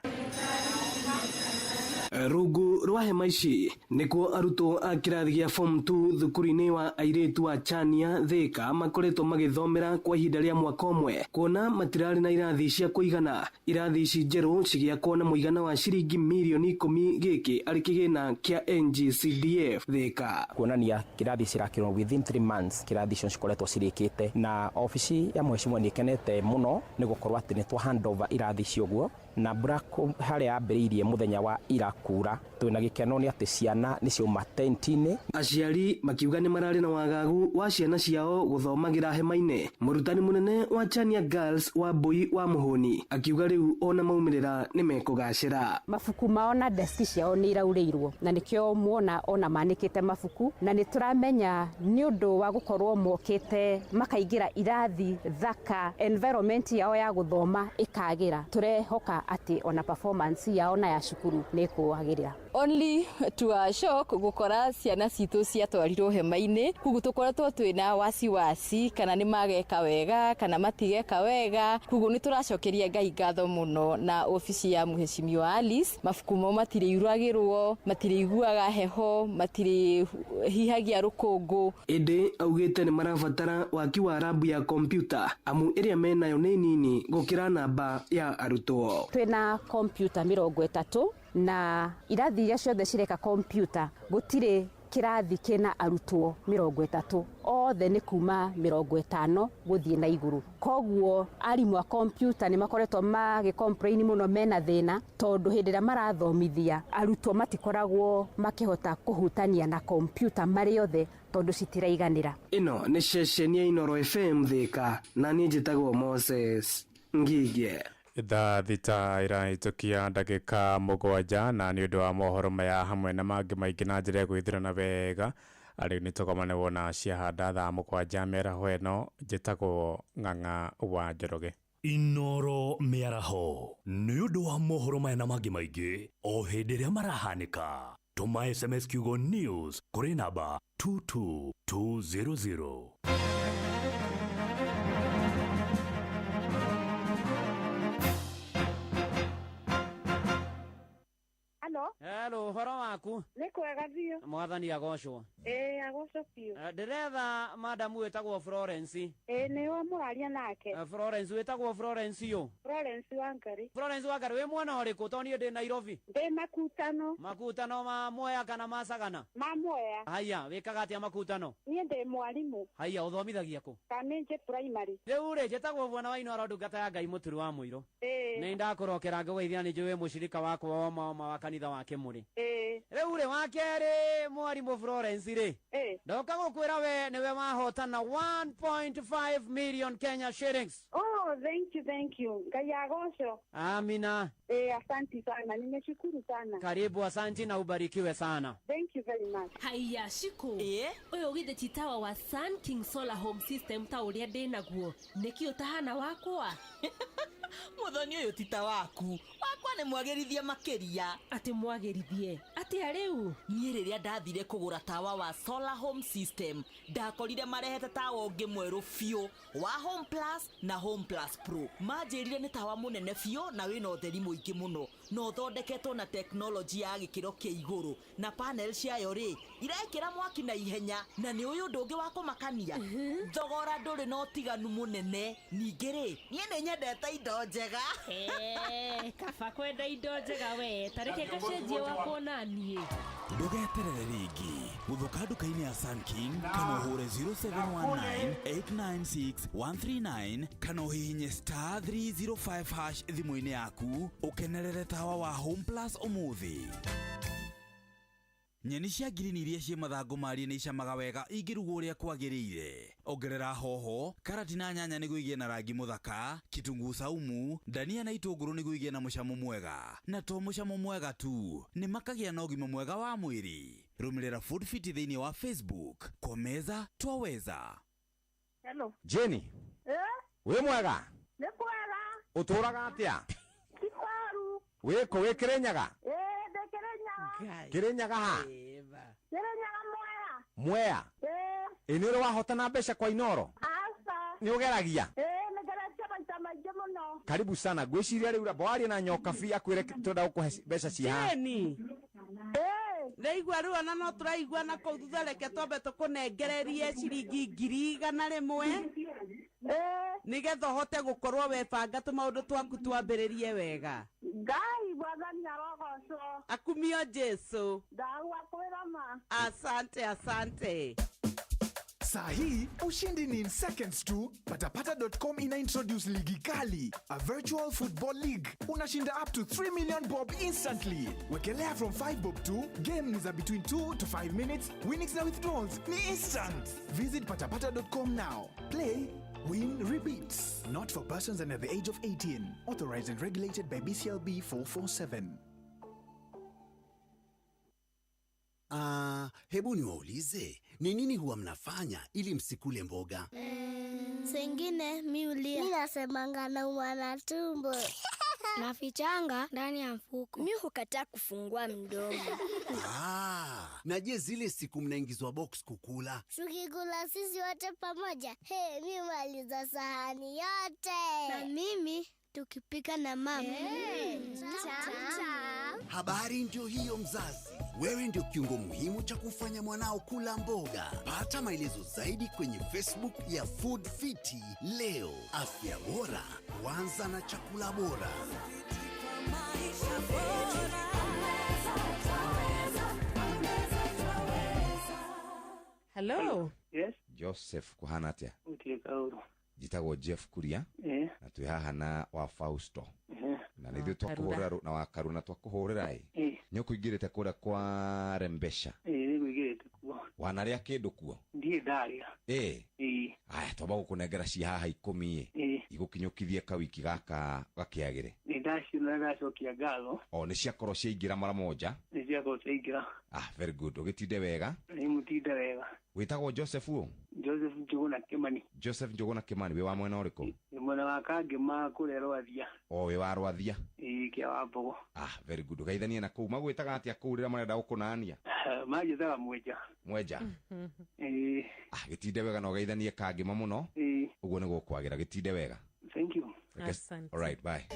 Rungu rwa hema ici nĩkuo arutwo a kĩrathi gĩa form 2 thukuru-inĩ wa airĩtu wa Chania Thika makoretwo magĩthomera kwa ihinda rĩa mwaka ũmwe kuona matirarĩ na irathi cia kũigana. Irathi ici njerũ cigĩakwo na mũigana wa ciringi mirioni 10 gĩkĩ arĩ kĩgĩna kĩa NGCDF Thika. Kuonania kĩrathi cirakĩrwo within 3 months kĩrathi icio cikoretwo cirĩkĩte na obici ya mheshimiwa nĩ ĩkenete mũno nĩ gũkorwo atĩ nĩ twa handover irathi icio ũguo na mbura harĩa yambĩrĩirie mũthenya wa ira kura twĩna gĩkeno nĩ atĩ ciana nĩ ciauma tent-inĩ. Aciari makiuga nĩ mararĩ na wagagu wa ciana ciao gũthomagĩra hema-inĩ. Mũrutani mũnene wa Chania Girls wa Mbui wa Mũhũni akiuga rĩu ona maumĩrĩra nĩ mekũgacĩra. Mabuku mao na deski ciao nĩ iraurĩirwo na nĩkĩo muona ona manĩkĩte mabuku na nĩ tũramenya nĩ ũndũ wa gũkorwo mokĩte makaingĩra irathi thaka, environment yao ya gũthoma ĩkagĩra, tũrehoka atĩ ona performance yao na ya cukuru nĩ ĩkwagĩrĩra. Only to our shock gukora ciana citũ ciatwarirwo hema-inĩ, koguo tũkoretwo twĩna wasiwasi kana nĩ mageka wega kana matigeka wega, koguo nĩ tũracokeria Ngai ngatho mũno na obici ya mheshimiwa Alice. Mabuku mao matirĩuragĩrwo, matirĩiguaga heho, matirĩhihagia rũkũngũ. Ĩndĩ augĩte nĩ marabatara waki wa rabu ya kompyuta amu ĩrĩa menayo nĩ nini gũkĩra namba ya arutwo. Twĩna kompyuta 30 na irathi iria ciothe cireka kompyuta gũtirĩ kĩrathi kĩna arutwo 30, othe nĩ kuma 50 gũthiĩ na igũrũ. Koguo arimũ a kompyuta nĩ makoretwo magĩ-complain mũno mena thĩna tondũ hĩndĩ ĩrĩa marathomithia arutwo matikoragwo makĩhota kũhutania na kompyuta marĩ othe tondũ citiraiganĩra. Ĩno nĩ ceceni ya Inooro FM Thika na niĩ njĩtagwo Moses Ngige. Thaa 6 irahĩtũkia ndagĩka 7 na nĩ ũndũ wa mohoro maya hamwe na mangĩ maingĩ na njĩra ya gwĩthurana wega rĩu nĩ tũgomane wona ciahanda thaa 7 mĩaraho ĩno. Njĩtagwo Ng'ang'a wa Njoroge. Inooro mĩaraho nĩ ũndũ wa mohoro maya na mangĩ maingĩ o hĩndĩ ĩrĩa marahanĩka. Tũma SMS kiugo news kũrĩ namba 22200. Hello. Hello, horo waku? Nĩ kwega biũ. Mwathani agocwo. Ĩĩ agocwo biũ. Ndĩretha madamu wĩtagwo Florence. Ĩĩ nĩwe mũraria nake. Florence wĩtagwo Florence yũ? Florence Wangari. Florence Wangari wĩ mwena ũrĩkũ to niĩ ndĩ Nairobi? Ndĩ Makutano. Makutano ma Mwea kana ma Sagana? Ma Mwea. Haya, wĩkaga atĩa Makutano? Niĩ ndĩ mwarimũ. Haya, ũthomithagia kũ? Kamĩnjĩ Primary. Rĩu rĩ, njĩtagwo Bwana wa Inooro ndungata ya Ngai Mũturu wa Mũirũ. Ĩĩ. Nĩ ndakũrokera ngũgeithia nĩ njũĩ mũcirika wakwa wa mama wa kanitha wa Kĩmũrĩ. Ĩĩ. Rĩu rĩ, wa kerĩ mwarimũ Florence rĩ, ndoka gũkwĩra we nĩwe wahotana 1.5 million Kenya shillings. Oh, thank you, thank you. Ngai agocwo. Amina. Asanti sana, nimeshukuru sana. Karibu, asanti na ubarikiwe sana. Thank you very much. Haiya Shiko. Ũyũ githĩ ti tawa wa Sun King Solar Home System ta ũrĩa ndĩ naguo nĩkĩ ũtahana wakwa? Mũthoni ũyũ ti ta waku, wakwa nĩ mwagĩrithie makĩria. Atĩ mwagĩrithie atĩa rĩu? Niĩ rĩrĩa ndathire kũgũra tawa wa Solar Home System ndakorire marehete tawa ũngĩ mwerũ biũ wa Home Plus na Home Plus Pro. Manjĩrire nĩ tawa mũnene biũ na wĩna ũtheri mũingĩ mũno na ũthondeketwo na teknolojĩ ya gĩkĩro kĩa igũrũ na panel ciayo rĩ irekĩra mwaki na ihenya na nĩ ũyũ ũndũ ũngĩ wa kũmakania, thogora ndũrĩ na ũtiganu mũnene. Ningĩ rĩ, niĩ nĩ nyendete indo njega. Kaba kwenda indo njega we, ta reke ngacenjie wakwa na niĩ. Ndũgeterere rĩngĩ, gũthũka nduka-inĩ ya Sun King kana ũhũre 0719 896 139 kana ũhihinye star 305 hash thimũ-inĩ yaku ũkenerere tawa wa Home Plus ũmũthĩ. Nyeni cia ngirini iria ciĩ mathangũ marie nĩ icamaga wega ingĩrugwo ũrĩa kwagĩrĩire. Ongerera hoho, karati na nyanya nĩguo igĩe na rangi mũthaka, kitunguu saumu, ndania na itũngũrũ nĩguo igĩe na mũcamo mwega. Na to mũcamo mwega tu, nĩ makagĩa na ũgima mwega wa mwĩrĩ. Rũmĩrĩra Food Fit thĩinĩ wa Facebook. Kwa meza twaweza. Hello. Jenny. Wĩ mwega? Nĩ kwega. Ũtũraga atĩa? Kibaru. Wĩkũ wĩ Kĩrĩnyaga? Ĩĩ ndĩ Kĩrĩnyaga. Kĩrĩnyaga ha? Kĩrĩnyaga Mwea. Mwea? Ĩĩ. Ĩ nĩ ũrĩ wahotana mbeca kwa Inooro? Aca. Nĩ ũgeragia? Ĩĩ nĩ ngeretie maita maingĩ mũno. Karibu sana. Ngwĩciria rĩu ramba warie na Nyokabi akwĩre twenda gũkũhe mbeca cia haha. Jenny. Ndaigua rĩu ona no tũraigua na kũu thutha, reke twambe tũkũnengererie ciringi 100,000 nĩgetha ũhote gũkorwo webanga tũmaũndũ twaku twambĩrĩrie wega. Ngai mwathani arogocwo. Akumio Jesu. Ndagua kwĩra ma. Asante, asante. Saa hii ushindi ni in seconds tu. Patapata.com ina introduce ligi kali, a virtual football league. Unashinda up to 3 million bob instantly. Wekelea from 5 bob tu. Game ni za between 2 to 5 minutes. Winnings na withdrawals ni instant. Visit patapata.com now. Play, win, repeat. Not for persons under the age of 18. Authorized and regulated by BCLB 447. Ah, hebu niwaulize, ni nini huwa mnafanya ili msikule mboga? Sengine mi ulia. Mi nasemanga naumwa na tumbo. Nafichanga ndani ya mfuko. Mi hukataa kufungua mdomo. Ah, na je, zile siku mnaingizwa box kukula? Tukikula sisi wote pamoja, hey, mi maliza sahani yote. Na mimi tukipika na mama. Hey, tam. Habari ndio hiyo mzazi. Wewe ndio kiungo muhimu cha kumfanya mwanao kula mboga. Pata maelezo zaidi kwenye Facebook ya Food Fiti leo. Afya bora huanza na chakula bora. Hello. Yes. Joseph kuhana atia? Gũtirĩ kaũru. Njĩtagwo Jeff Kuria na twĩ haha na wa Fausto na nĩ ithuĩ twakũhũrĩra na wa Karura na twakũhũrĩra ĩ nĩ ũkũingĩrĩte kũrĩa kwa Rembesha. Ĩĩ, nĩngũingĩrĩte kuo. Wanarĩa kĩndũ kuo? Ndirĩ ndarĩa. Ĩ. Ĩĩ. Aya, twamba gũkũnengera ci haha 10 ĩ igũkinyũkithie kawiki gaka gakĩagĩre. Nĩ ndaciona na ndacokia ngatho. O nĩ ciakorwo ciaingĩra mara moja. Nĩ ciakorwo ciaingĩra. Ah, very good, ũgĩtinde wega. Nĩ mũtinde wega. Wĩtagwo Joseph ũ? Joseph Njũgũna Kĩmani. Joseph Njũgũna Kĩmani, wĩ wa mwena ũrĩkũ? Nĩ mwena wa Kangĩma kũrĩa Rwathia. O wĩ wa Rwathia? Ĩĩ, kĩa wa Mbogo. Ah, very good, ũgeithanie na kũu. Magwĩtaga atĩa kũu rĩrĩa marenda gũkũnania? Manjĩtaga Mwenja. Mwenja. Ĩĩ. Ah, gĩtinde wega na ũgeithanie Kangĩma mũno. Ĩĩ. Ũguo nĩ gũkwagĩra, gĩtinde wega. Thank you. Reke- All right, bye.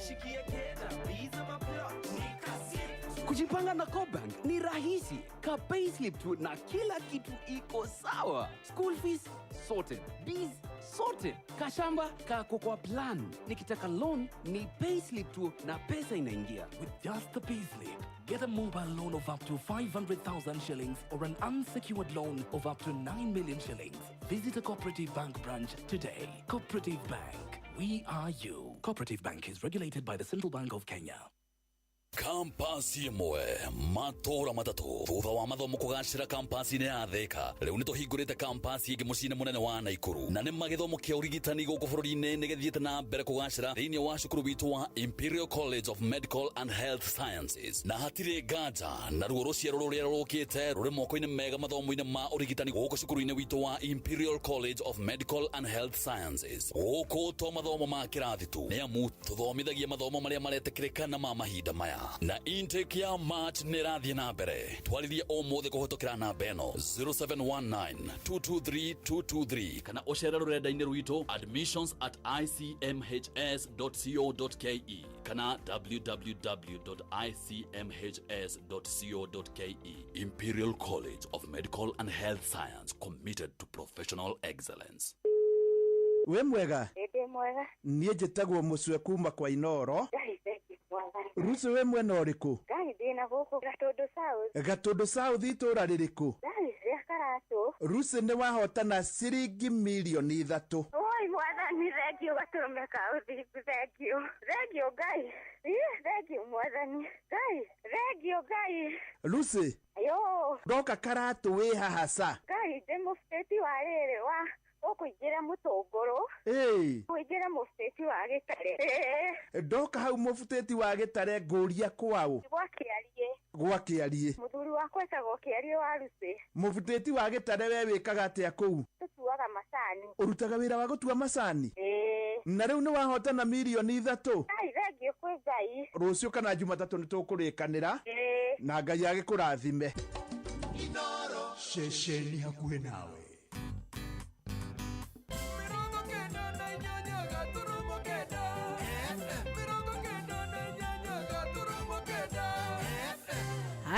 Kujipanga na CoBank ni rahisi. Ka payslip tu na kila kitu iko sawa. School fees sorted, biz sorted, kashamba kako kwa plan. Nikitaka loan ni payslip tu na pesa inaingia. With just the payslip, get a mobile loan of up to 500,000 shillings or an unsecured loan of up to 9 million shillings. Visit a Cooperative Bank branch today. Cooperative Bank, we are you. Cooperative Bank is regulated by the Central Bank of Kenya. Kampasi ĩmwe matũra matatũ thutha wa mathomo kũgacĩra kampasi-inĩ ya Thika, rĩu nĩ tũhingũrĩte kampasi ĩngĩ mũciĩ-inĩ mũnene wa Naikuru, na nĩ magĩthomo kĩa ũrigitani gũkũ bũrũri-inĩ nĩ gĩthiĩte na mbere kũgacĩra thĩinĩ wa cukuru witũ wa Imperial College of Medical and Health Sciences, na hatirĩ nganja naruo rũciaro rũrĩa rũkĩte rũrĩ moko-inĩ mega mathomo-inĩ ma ũrigitani gũkũ cukuru-inĩ witũ wa Imperial College of Medical and Health Sciences. Gũkũ to mathomo ma kĩrathi tu, nĩ amu tũthomithagia mathomo marĩa maretĩkĩrĩka na ma mahinda maya, na intake ya March nĩ ĩrathiĩ na mbere. Twarĩrie ũmũthĩ kũhĩtũkĩra namba ĩno 0719 223 223 kana ũcere rũrenda-inĩ rwitũ admissions at icmhs.co.ke kana www.icmhs.co.ke. Imperial College of Medical and Health Science, committed to professional excellence. Wĩ mwega? Ĩndĩ mwega. Niĩ njĩtagwo Mũcwe kuma kwa Inoro. Ngai thengiũ mwathani. Rucu, wĩ mwena ũrĩkũ? Ngai, ndĩna gũkũ Gatũndũ South. Gatũndũ South, itũũra rĩrĩkũ? Ngai, rĩa Karatũ. Rucu, nĩ wahotana ciringi 3 mirioni. Oi mwathani, thengiũ gatũrũme ka ũthingu, thengiũ, thengiũ Ngai. Ĩ, thengiũ mwathani Ngai, thengiũ Ngai. Lucy, yo. Ndoka Karatũ, wĩ haha ca? Ngai, ndĩ mũbĩti wa rĩrĩ wa ũkũingĩra mũtũngũrũ. Ĩĩ. Kũingĩra mũbĩti wa gĩtare. Ĩĩ. Ndoka hau mũbutĩti wa gĩtare, ngũria kwaũ? Gwa Kĩariĩ. Gwa Kĩariĩ. Mũthuri wakwa etagwo Kĩariĩ wa Lucy. Mũbutĩti wa gĩtare, we wĩkaga atĩa kũu? Tũtuaga macani. Ũrutaga wĩra wa gũtua macani? Ĩĩ. Na rĩu nĩ wahotana 3 mirioni. Ngai, thengiũ kwĩ Ngai. Rũciũ kana Jumatatũ nĩ tũkũrĩkanĩra. Ĩĩ. Na Ngai agĩkũrathime. Ceceni hakuhĩ nawe.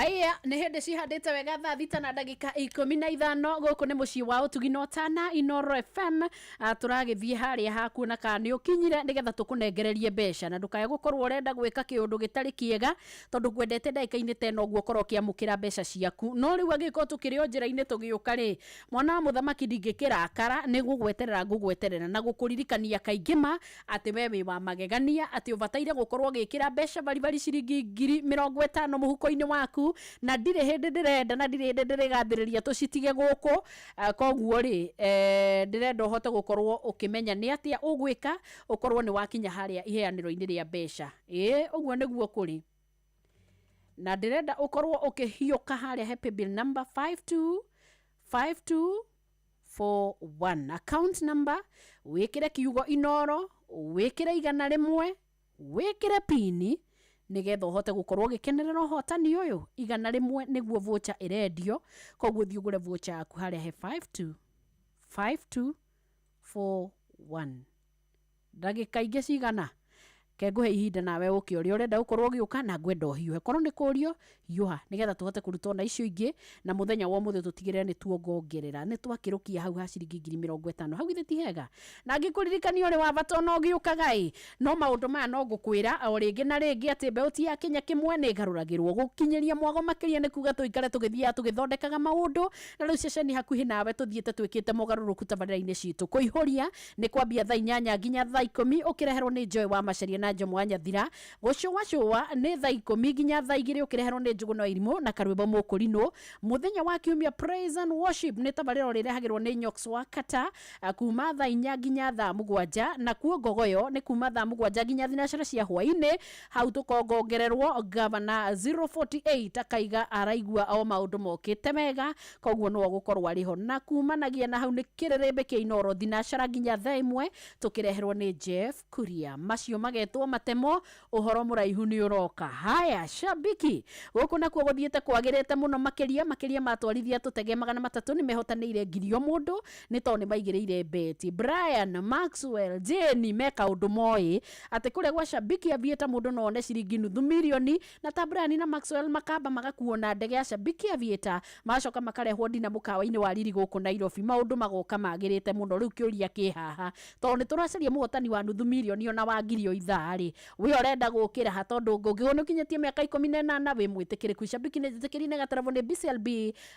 Haya, nä hä ndä cihandä wega thaa thita na ndagä 15 gå kå nä må ciä wa å tugi na å tana Inoro FM. Tå ragä thiä harä a hakuona kana nä å kinyire nä getha tå kå nengererie mbeca na ndå kae gå korwo å renda gwä ka kä å ndå gä tarä kä ega tondå ngwendete ndagä ka-inä ta ä no å guo korwo å kä amå kä ra mbeca ciaku. No rä u angä korwo tå kä rä o njä ra-inä tå gä å ka rä, mwana wa må thamaki, ndingä kä rakara nä gå gweterera, ngå gweterera na gå kå ririkania kaingä ma atä we wä wa magegania, atä å bataire gå korwo å gä kä ra mbeca baribari ciringi 50,000 må huko-inä waku, na ndirä hä ndä ndä renda na ndirä hä ndä ndä rä gathä rä ria tå citige gå kå. Koguo rä, ndä renda å hote gå korwo å kä menya nä atä a å gwä ka å korwo nä wakinya harä a iheanä-ro-inä rä a mbeca. Ä å guo nä guo kå rä, na ndĩrenda ũkorwo ũkĩhiũka harĩa he paybill number 525241, account number wĩkĩre kiugo Inoro, wĩkĩre 100, wĩkĩre pini nĩgetha ũhote gũkorwo ũgĩkenerera ũhotani ũyũ. 100 nĩguo voucher ĩrendio, koguo thiĩ ũgũre voucher yaku harĩa he 525241. Ndagĩka ingĩ cigana ke ngũhe ihinda nawe ũke ũrĩa ũrenda gũkorwo ũgĩũka, na ngwenda ũhiũhe korwo nĩ kũrio hiũha nĩgetha tũhote kũruta ona icio ingĩ, na mũthenya wa ũmũthĩ tũtigĩrĩre nĩ tuongongerera, nĩ twakĩrũkia hau ha ciringi 50,000 hau. Githĩ ti hega? Na ngĩkũririkania ũrĩ wa bata ona ũgĩũkaga ĩ, no maũndũ maya no ngũkwĩra o rĩngĩ na rĩngĩ atĩ mbeũ ti ya Kenya kĩmwe nĩ ĩgarũragĩrwo gũkinyĩria mwago makĩria, nĩ kuga tũikare tũgĩthiaga tũgĩthondekaga maũndũ, na rĩu ceceni hakuhĩ nawe tũthiĩte twĩkĩte mogarũrũku tabarĩra-inĩ citũ. Kũihũria nĩ kwambia thaa 8 nginya thaa 10, ũkĩreherwo nĩ Joy wa Macaria na Njomo wa Nyathira. Gũcũacũa nĩ thaa 10 nginya thaa 2, ũkĩreherwo nĩ Njũgũna wa Irimũ na Karwĩmbo Mũkũrinũ. Mũthenya wa kiumia praise and worship nĩ tabarĩra ũrĩrehagĩrwo nĩ Nyox wa Kata, kuma thaa 4 nginya thaa 7, na kuo Ngogoyo nĩ kuma thaa 7 nginya thinacara cia hwainĩ. Hau tũkongongererwo gavana 048 akaiga araigua o maũndũ mokĩte mega, koguo no gũkorwo arĩ ho. Na kumanagia na hau nĩ kĩrĩrĩmbĩ kĩa Inoro thinacara nginya thaa 1, tũkĩreherwo nĩ Jeff Kuria. Macio magetwo matemo, ũhoro mũraihu nĩ ũroka. Haya shabiki, gũkũ nakuo gũthiĩte kwagĩrĩte mũno makĩria makĩria, matwarithia tũtege 300 nĩ mehotanĩire 1,000 o mũndũ nĩ tondũ nĩ maigĩrĩire beti. Brian, Maxwell, Jane me kaũndũ moĩ atĩ kũrĩa gwa Shabiki Aviator mũndũ no one ciringi 500,000, na ta Brian na Maxwell makamba magakuo na ndege ya Shabiki Aviator, magacoka makarehwo ndina mũkawa-inĩ wa riri gũkũ Nairobi, maũndũ magoka magĩrĩte mũno. Rĩu kĩũria kĩ haha, tondũ nĩ tũracaria mũhotani wa 500,000 ona wa 1,000 o ithaa rĩ, we ũrenda gũkĩra ha? Tondũ ngũngĩgwo nĩ ũkinyĩtie mĩaka 18 wĩ mwĩtĩkĩrĩku. Shabiki nĩ njĩtĩkĩri nĩ gatarabwo nĩ BCLB,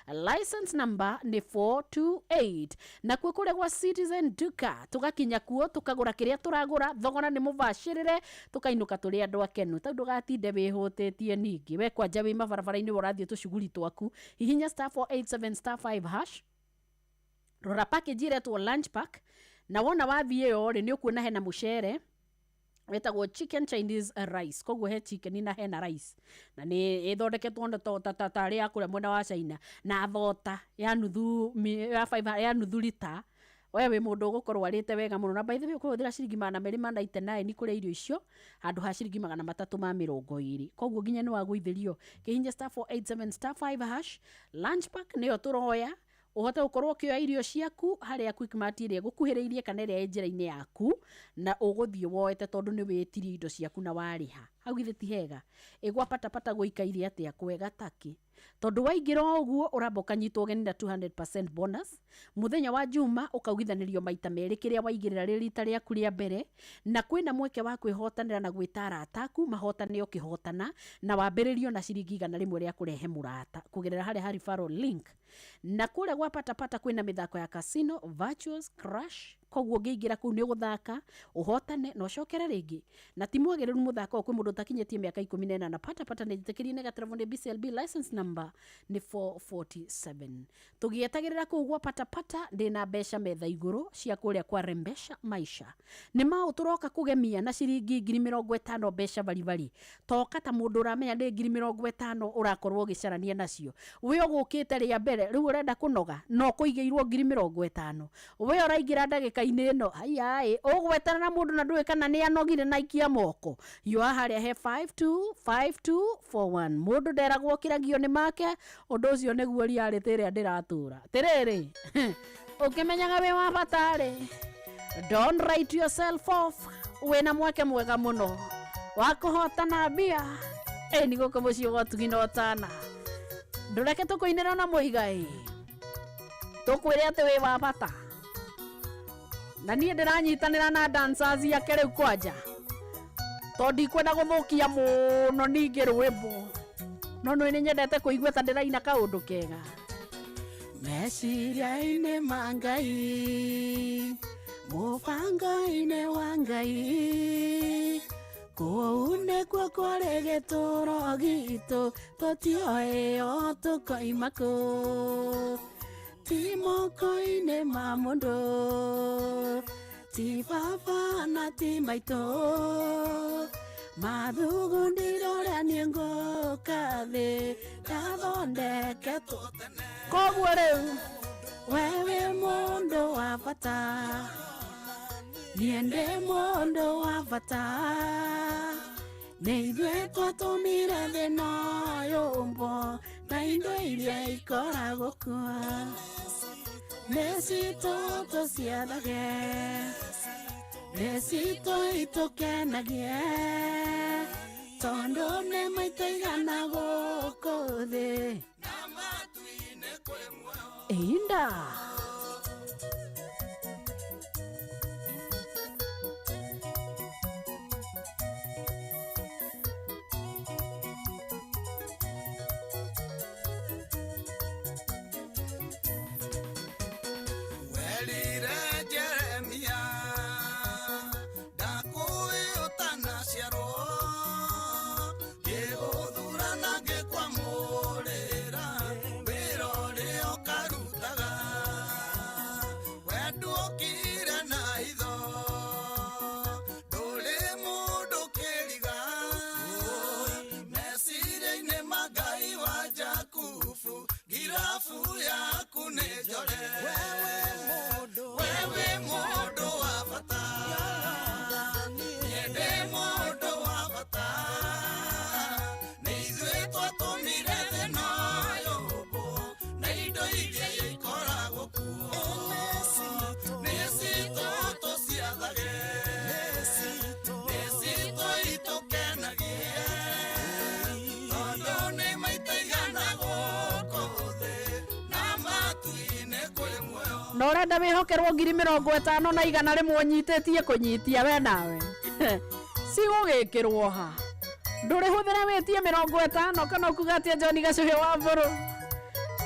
license number nĩ 428. Nakuo kũrĩa gwa Citizen Duka tũgakinya kuo tũkagũra kĩrĩa tũragũra, thogora nĩ mũbacĩrĩre, tũkainũka tũrĩ andũ akenu. Tau ndũgatinde wĩhũtĩtie ningĩ we kwanja wĩ mabarabara-inĩ ũrathiĩ tũcuguri twaku, hihinya star 487 star 5 hash, rora package ĩretwo lunch pack, na wona wathiĩ ĩyo rĩ, nĩ ũkuona hena mũcere wetagwo chicken Chinese rice, koguo he chicken na hena rice na nĩ ĩthondeketwo na tarĩ ya kũrĩa mwena wa China, na thota ya nuthu ya 5 ya nuthu rita. We wĩ mũndũ ũgũkorwo arĩte wega mũno, na by the way ũkũhũthĩra ciringi 299 kũrĩa irio icio handũ ha ciringi 320, koguo nginya nĩ wagũithĩrio. Kĩhihinye star 487 star 5 hash, lunch pack nĩyo tũroya, ũhote gũkorwo ũkĩoya irio ciaku harĩa Quickmart ĩrĩa ĩgũkuhĩrĩirie kana ĩrĩa ĩ njĩra-inĩ yaku, na ũgũthiĩ woete tondũ nĩ wĩtirie indo ciaku na warĩha. Hau githĩ ti hega? Ĩgwa patapata gũikaire atĩa? Kwega takĩ, tondũ waingĩra o ũguo ũramba ũkanyitwo ũgeni na 200% bonus. Mũthenya wa Juma ũkaugithanĩrio maita merĩ kĩrĩa waigĩrĩra rĩ rita rĩaku rĩa mbere, na kwĩna mweke wa kwĩhotanĩra na gwĩta arata aku mahotane ũkĩhotana, na wambĩrĩrio na ciringi 100 rĩa kũrehe mũrata kũgerera harĩa ha referral link. Na kũrĩa gwa patapata kwĩna mĩthako ya casino virtuous crash, koguo ũngĩingĩra kũu nĩ ũgũthaka ũhotane na ũcokere rĩngĩ, na ti mwagĩrĩru mũthako ũyũ kwĩ mũndũ ũtakinyĩtie mĩaka 18. Patapata nĩ njĩtĩkĩrie nĩ gaterebo nĩ BCLB, license number nĩ 447. Tũgĩetagĩrĩra kũu gwa patapata, ndĩna mbeca metha igũrũ cia kũrĩa kwa Rembesha Maisha, nĩ maũ tũroka kũgemia na ciringi 50,000 mbeca baribari. Toka ta mũndũ ũramenya nĩ 50,000 ũrakorwo ũgĩcarania nacio, we ũgũkĩte rĩa mbere rĩu ũrenda kũnoga no kũigĩirwo 50,000, we ũraingĩra ndagĩka-inĩ ĩno haiyaĩ ũgwetana na mũndũ na ndũĩ kana nĩ anogire na ikia moko hiũha harĩa he 525241. Mũndũ nderagwo kĩragio nĩ make, ũndũ ũcio nĩguo reality ĩrĩa ndĩratũra. Atĩrĩrĩ, ũkĩmenyaga wĩ wa bata rĩ, don't write yourself off, wĩna mweke mwega mũno wa kũhotana mbia. Ĩni gũkũ mũciĩ gwa Ũtugi na Ũtana. Ndũreke tũkũinĩre na mũigai. Tũkwĩre atĩ wĩ wa bata. Na niĩ ndĩranyitanĩra na dancers yake rĩu kwanja. Tondũ ndikwenda gũthũkia mũno ningĩ rwĩmbo. No nĩ nyendete kũigua ta ndĩraina kaũndũ kega. Meciria-inĩ ma Ngai, mũbango-inĩ wa Ngai, kũu nĩkuo kũrĩ gĩtũũro gitũ, tũtioĩ o tũkoima kũ. Ti moko-inĩ ma mũndũ, ti baba na ti maitũ, mathugundire ũrĩa niĩ ngũka thĩ, ndathondeketwo tene. Koguo rĩu we wĩ mũndũ wa bata, niĩ ndĩ mũndũ wa bata, nĩ ithuĩ twatũmire thĩ ĩno yũmbwo na indo iria ikoragwo kuo. Nĩ citũ tũciathage, nĩ citũ itũkenagie, tondũ nĩ maitaigana gũkũ thĩ. Inda. Werire Jeremia ndakũĩ ũtanaciarwo, ngĩgũthura na ngĩkwamũrĩra wĩra ũrĩa ũkarutaga. Wenduokire na hitho, ndũrĩ mũndũ kĩriga, meciria-inĩ ma Ngai wa Jakubu, ngirabu yaku nĩ njore. Wewe mũndũ wa bata, niĩ ndĩ mũndũ wa bata, nĩ ithuĩ twatũmire thĩ ĩno yũmbwo na indo iria ikoragwo kuo. Nĩ citũ tũciathage, nĩ citũ itũkenagie, tondũ nĩ maitaigana gũkũ thĩ na matu-inĩ kwĩ muoyo. Na ũrenda wĩhokerwo 50,000 na 100 ũnyitĩtie kũnyitia we nawe. Cigũgĩkĩrwo ha? Ndũrĩhũthĩra wĩtie 50 kana ũkuga atĩa John Gacũhĩ wa Mbũrũ.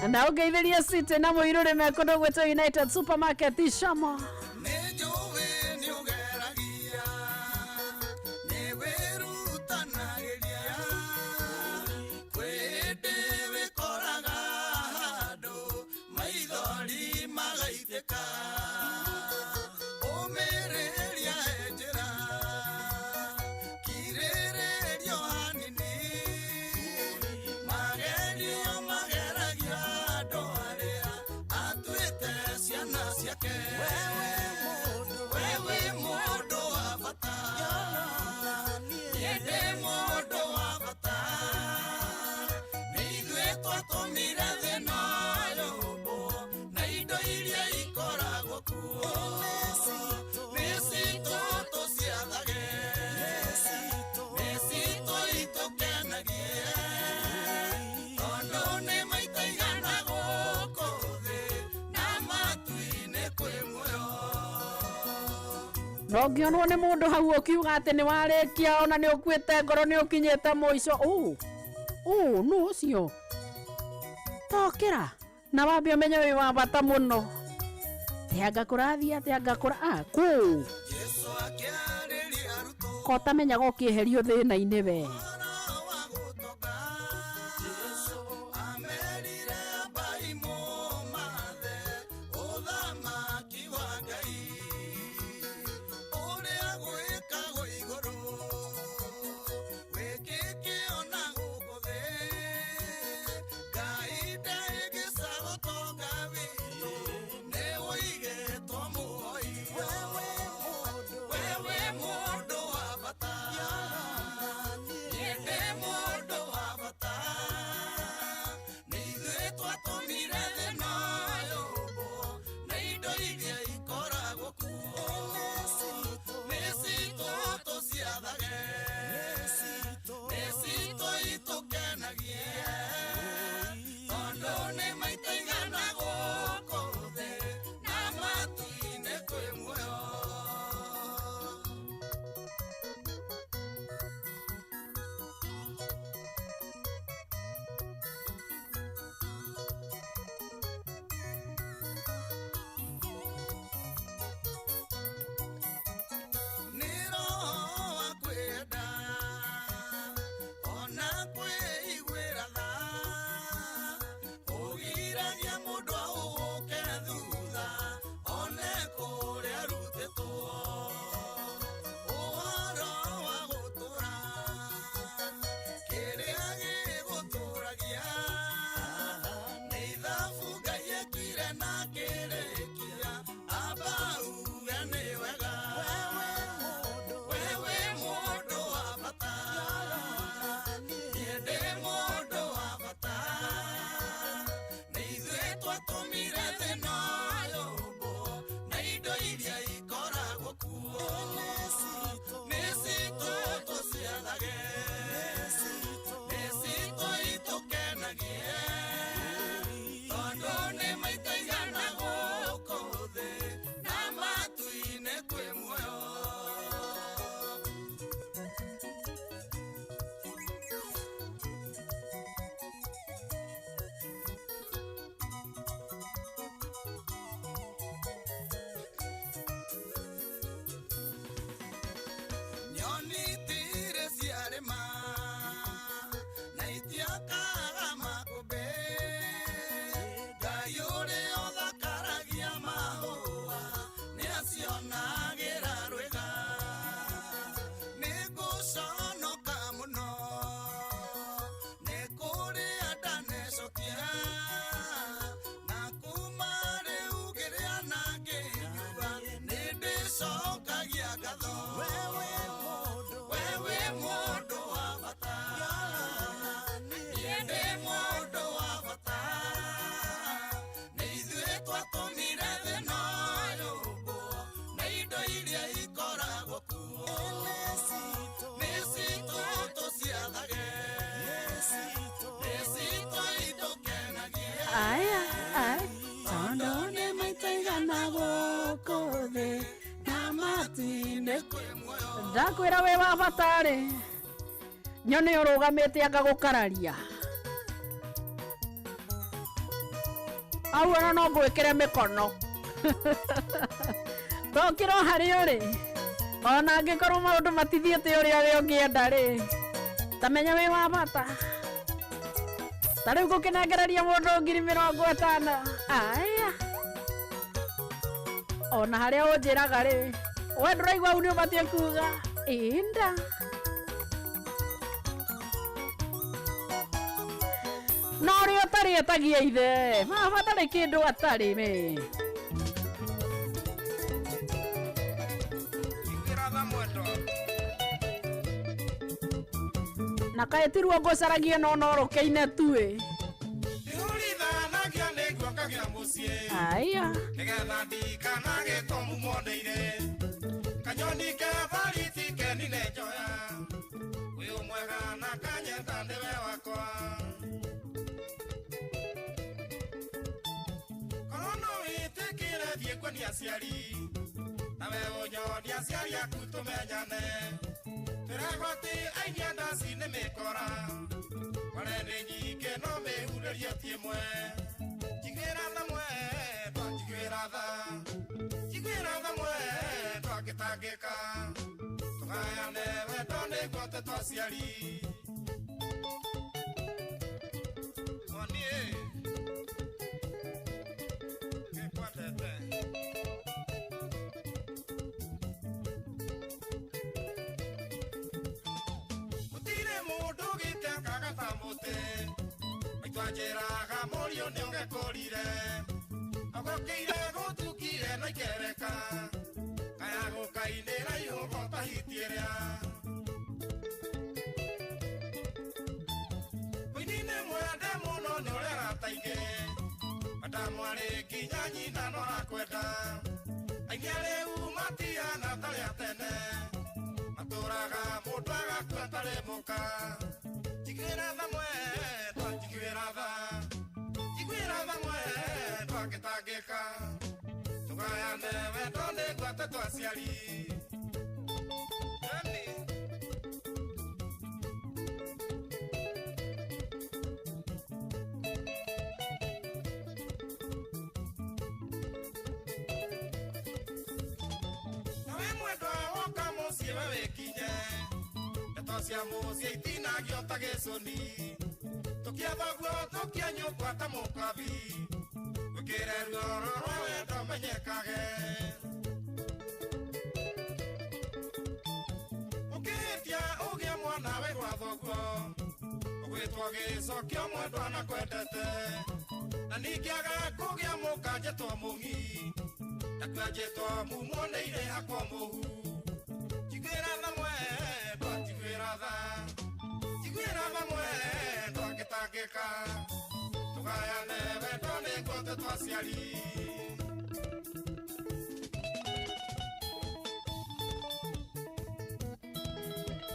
Na ũngeithĩrie City na mũirũrĩ me kũndũ gwĩtwo United Supermarket Icamo. Nĩ njũĩ nĩ ũgeragia, nĩ wĩrutanagĩria, kwĩ hĩndĩ wĩkoraga handũ maithori magaitĩka. Ũmĩrĩria he njĩra, kirĩrĩrio hanini, magerio mageragia andũ arĩa atuĩte ciana ciake. Wewe mũndũ wa bata, niĩ ndĩ mũndũ wa bata, nĩ ithuĩ twatũmire thĩ ĩno yũmbwo na indo iria ikoragwo kuo. Nĩ citũ tũciathage, nĩ citũ itũkenagie, tondũ nĩ maitaigana gũkũ thĩ na matu-inĩ kwĩ muoyo. Na ũngĩonwo nĩ mũndũ hau ũkiuga atĩ nĩ warĩkia ona nĩ ũkuĩte ngoro nĩ ũkinyĩte mũico, nũ ũcio? Tokĩra na wambe ũmenye wĩ wa bata mũno. Tĩanga kũrathiĩ atĩa ngakũra kũ? Jesũ akĩarĩria arutwo Ko ũtamenyaga ũkĩeherio thĩna-inĩ we. amerire ambai mũmathe ũthamaki wa Ngai ũrĩa gwĩkagwo igũrũ wĩkĩke ona gũkũ thĩ. Ngai ndaĩgĩca ũtonga witũ nĩ ũigĩtwo muoyo. Wewe mũndũ wa bata, niĩ Ndakwĩra wĩ wa bata rĩ, nyone ũrũgamĩte anga gũkararia. Au ona no ngwĩkĩre mĩkono. Tokĩra o harĩa ũrĩ. Ona angĩkorwo maũndũ matithiĩte ũrĩa we ũngĩenda rĩ, ta menya wĩ wa bata. Ta rĩu ngũkĩnengereria mũndũ 50,000. Aya. Ona harĩa ũnjĩraga rĩ, we ndũraigua hau nĩ ũbatiĩ kuga ĩnda. Na ũrĩa ũtarĩ etagia ithe, baba ndarĩ kĩndũ atarĩ me. Na kaĩ tiruo ngũcaragia no no rũkĩine tu ĩ. Ihũrithanagia nĩguo ngagĩa mũciĩ. Aya. Nĩgetha ndikanagĩtwo mumondeire. Kanyoni ke bariti kenine njoya. Ũyũ mwega na kanyenda nĩwe wakwa. Korwo no wĩtĩkĩre thiĩ kuonia aciari. Nawe ũnyonie aciari aku tũmenyane. Twĩragwo atĩ aini a ndaci nĩ mĩkora. Ware nĩ nyingĩ no mĩhurĩrie ti ĩmwe. Njiguĩra tha mwendwa, njiguĩra tha. Njiguĩra tha mwendwa ngĩtangĩka. Tũgayane wendo nĩguo tũtwo aciari. Moni ĩ, nĩngwendete. Gũtirĩ mũndũ ũgĩte akaga ta mũtĩ. Maitũ anjĩraga mũriũ nĩũgĩkũrire. Ogokĩire gũtukire na ikereka. Kaya gũkainĩra ihũgo ta hiti ĩrĩa. Mũini nĩ mwende mũno nĩ ũrĩa arata-inĩ. Madamu arĩ nginya nyina no arakwenda. Aini a rĩu matihana ta arĩa a tene. Matũraga mũndũ agakua atarĩ mũka. Njiguĩra tha mwendwa, njiguĩra tha. Njiguĩra tha mwendwa ngĩtangĩka. Tũgayane wendo nĩguo tũtwo aciari. Yaani. Nawe mwendwa woka mũciĩ we wĩkinye. Ndeto cia mũciĩ itinagio ta gĩcũni. Tũkia thoguo tũkia nyũkwa ta mũkabi. Wĩkĩre ruoro rwa wendo menyekage. Ũkĩhĩtia ũgĩe mwana wĩ gwa thoguo. Ũgwĩtwo gĩcokio mwendwa na kwendete. Na ningĩaga kũgĩa mũka njetwo mũng'i. Ndakua njetwo mumo nĩ irĩhakwo mũhu. Njiguĩra tha mwendwa, njiguĩra tha. Njiguĩra tha mwendwa ngĩtangĩka. Tũgayane wendo nĩguo tũtwo aciari.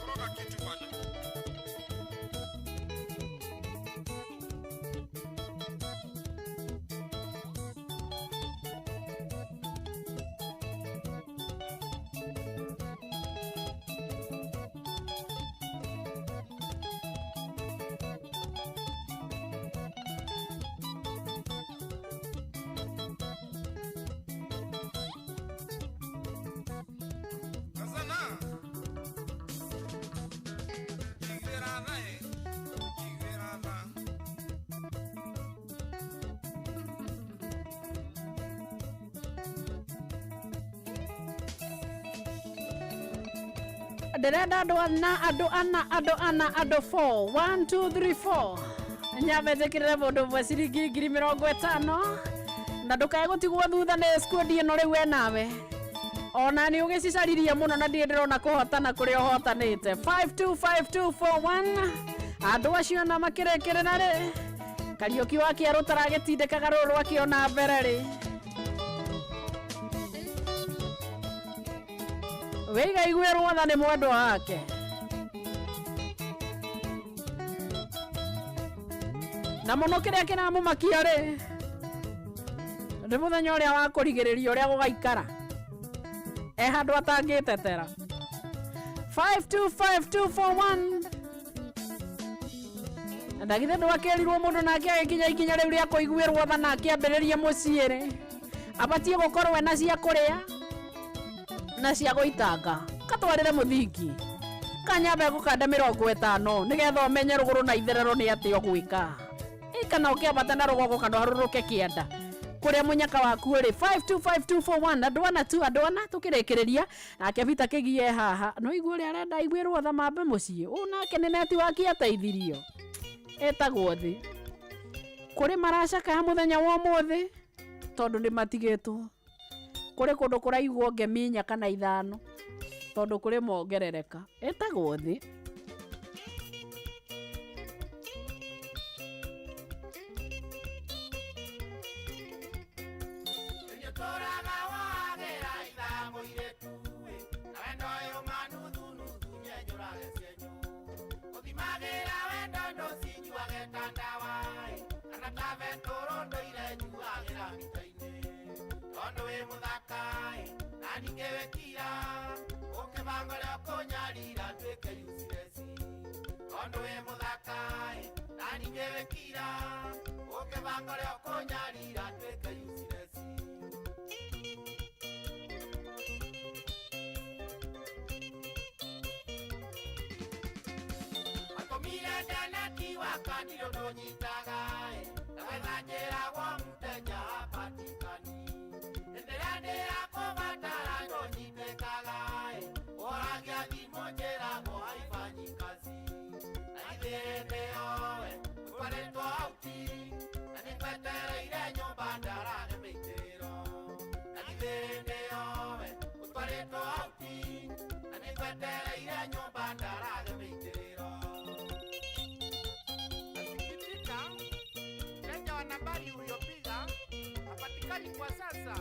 Koroga kitu bwana. Kazana. Njiguĩra tha ĩ, njiguĩra tha. Ndĩrenda andũ ana, andũ ana, andũ ana, andũ 4. 1, 2, 3, 4. Nyambe njĩkĩrĩre mũndũ ũmwe ciringi 50,000. Na ndũkae gũtigwo thutha nĩ squad ĩno rĩu we nawe. Ona nĩ ũgĩcicaririe mũno na ndirĩ ndĩrona kũhotana kũrĩa ũhotanĩte. 5 2 5 2 4 1. Andũ acio na makĩrĩkĩrĩra rĩ. Kariũki wa Kĩarũ taragĩtindĩkaga rũrũ rwakĩo na mbere rĩ. Wĩigaiguĩrwo tha nĩ mwendwa wake. Na mũno kĩrĩa kĩramũmakia rĩ, nĩ mũthenya ũrĩa wa kũrigĩrĩria ũrĩa gũgaikara. E handũ atangĩtetera. 525241. Na ndagithĩ ndwakerirwo mũndũ nake agĩkinya ikinya rĩu rĩa kũiguĩrwo tha na akĩambĩrĩria mũciĩ rĩ, abatiĩ gũkorwo ena cia kũrĩa na cia gũitanga. Katwarĩre mũthingi kanyambe gũkanda 50 nĩgetha ũmenye rũgũrũ na itherero nĩ atĩa ũgwĩka. Ĩ, kana ũkĩambata na rũgongo kana ũharũrũke kĩanda kũrĩa mũnyaka waku ũrĩ. 525241. Andũ ana tu, andũ ana tũkĩrĩkĩrĩria. Nake Peter kĩgie haha no igue ũrĩa arenda aiguĩrwo tha mambe mũciĩ ũũ, nake nĩ netiwaki ateithirio ĩtagwo thĩ. Kũrĩ maracakaya mũthenya wa ũmũthĩ tondũ nĩ matigĩtwo. Kũrĩ kũndũ kũraigwo ngemi 4 kana 5 tondũ kũrĩ mongerereka. Ĩtagwo thĩ. Mteja wa nambari uliyopiga hapatikani kwa sasa.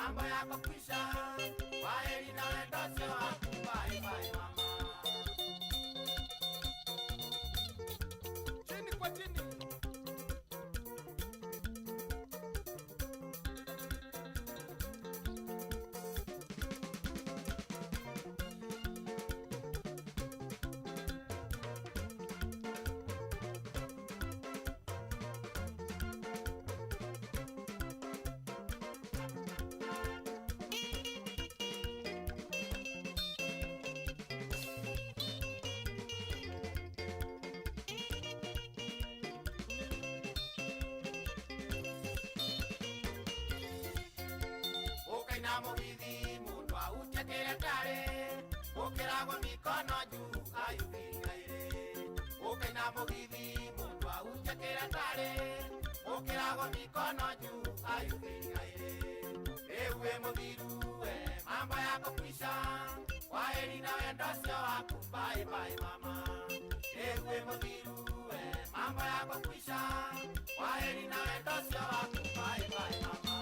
Mambo yako kwisha. Kwaheri na wendo ũcio waku. Bye bye mama. Chini kwa chini. Ukaina mugithi mundu ahutie tare ukiragwo mikono juu ayubingaire. Ukaina mugithi mundu ahutie tare ukiragwo mikono juu ayubingaire. Riu wi muthiru we mambo yako kwisha. Kwaheri na wendo ũcio waku. Bye bye mama. Riu wi muthiru we mambo yako kwisha. Kwaheri na wendo ũcio waku. Bye bye mama.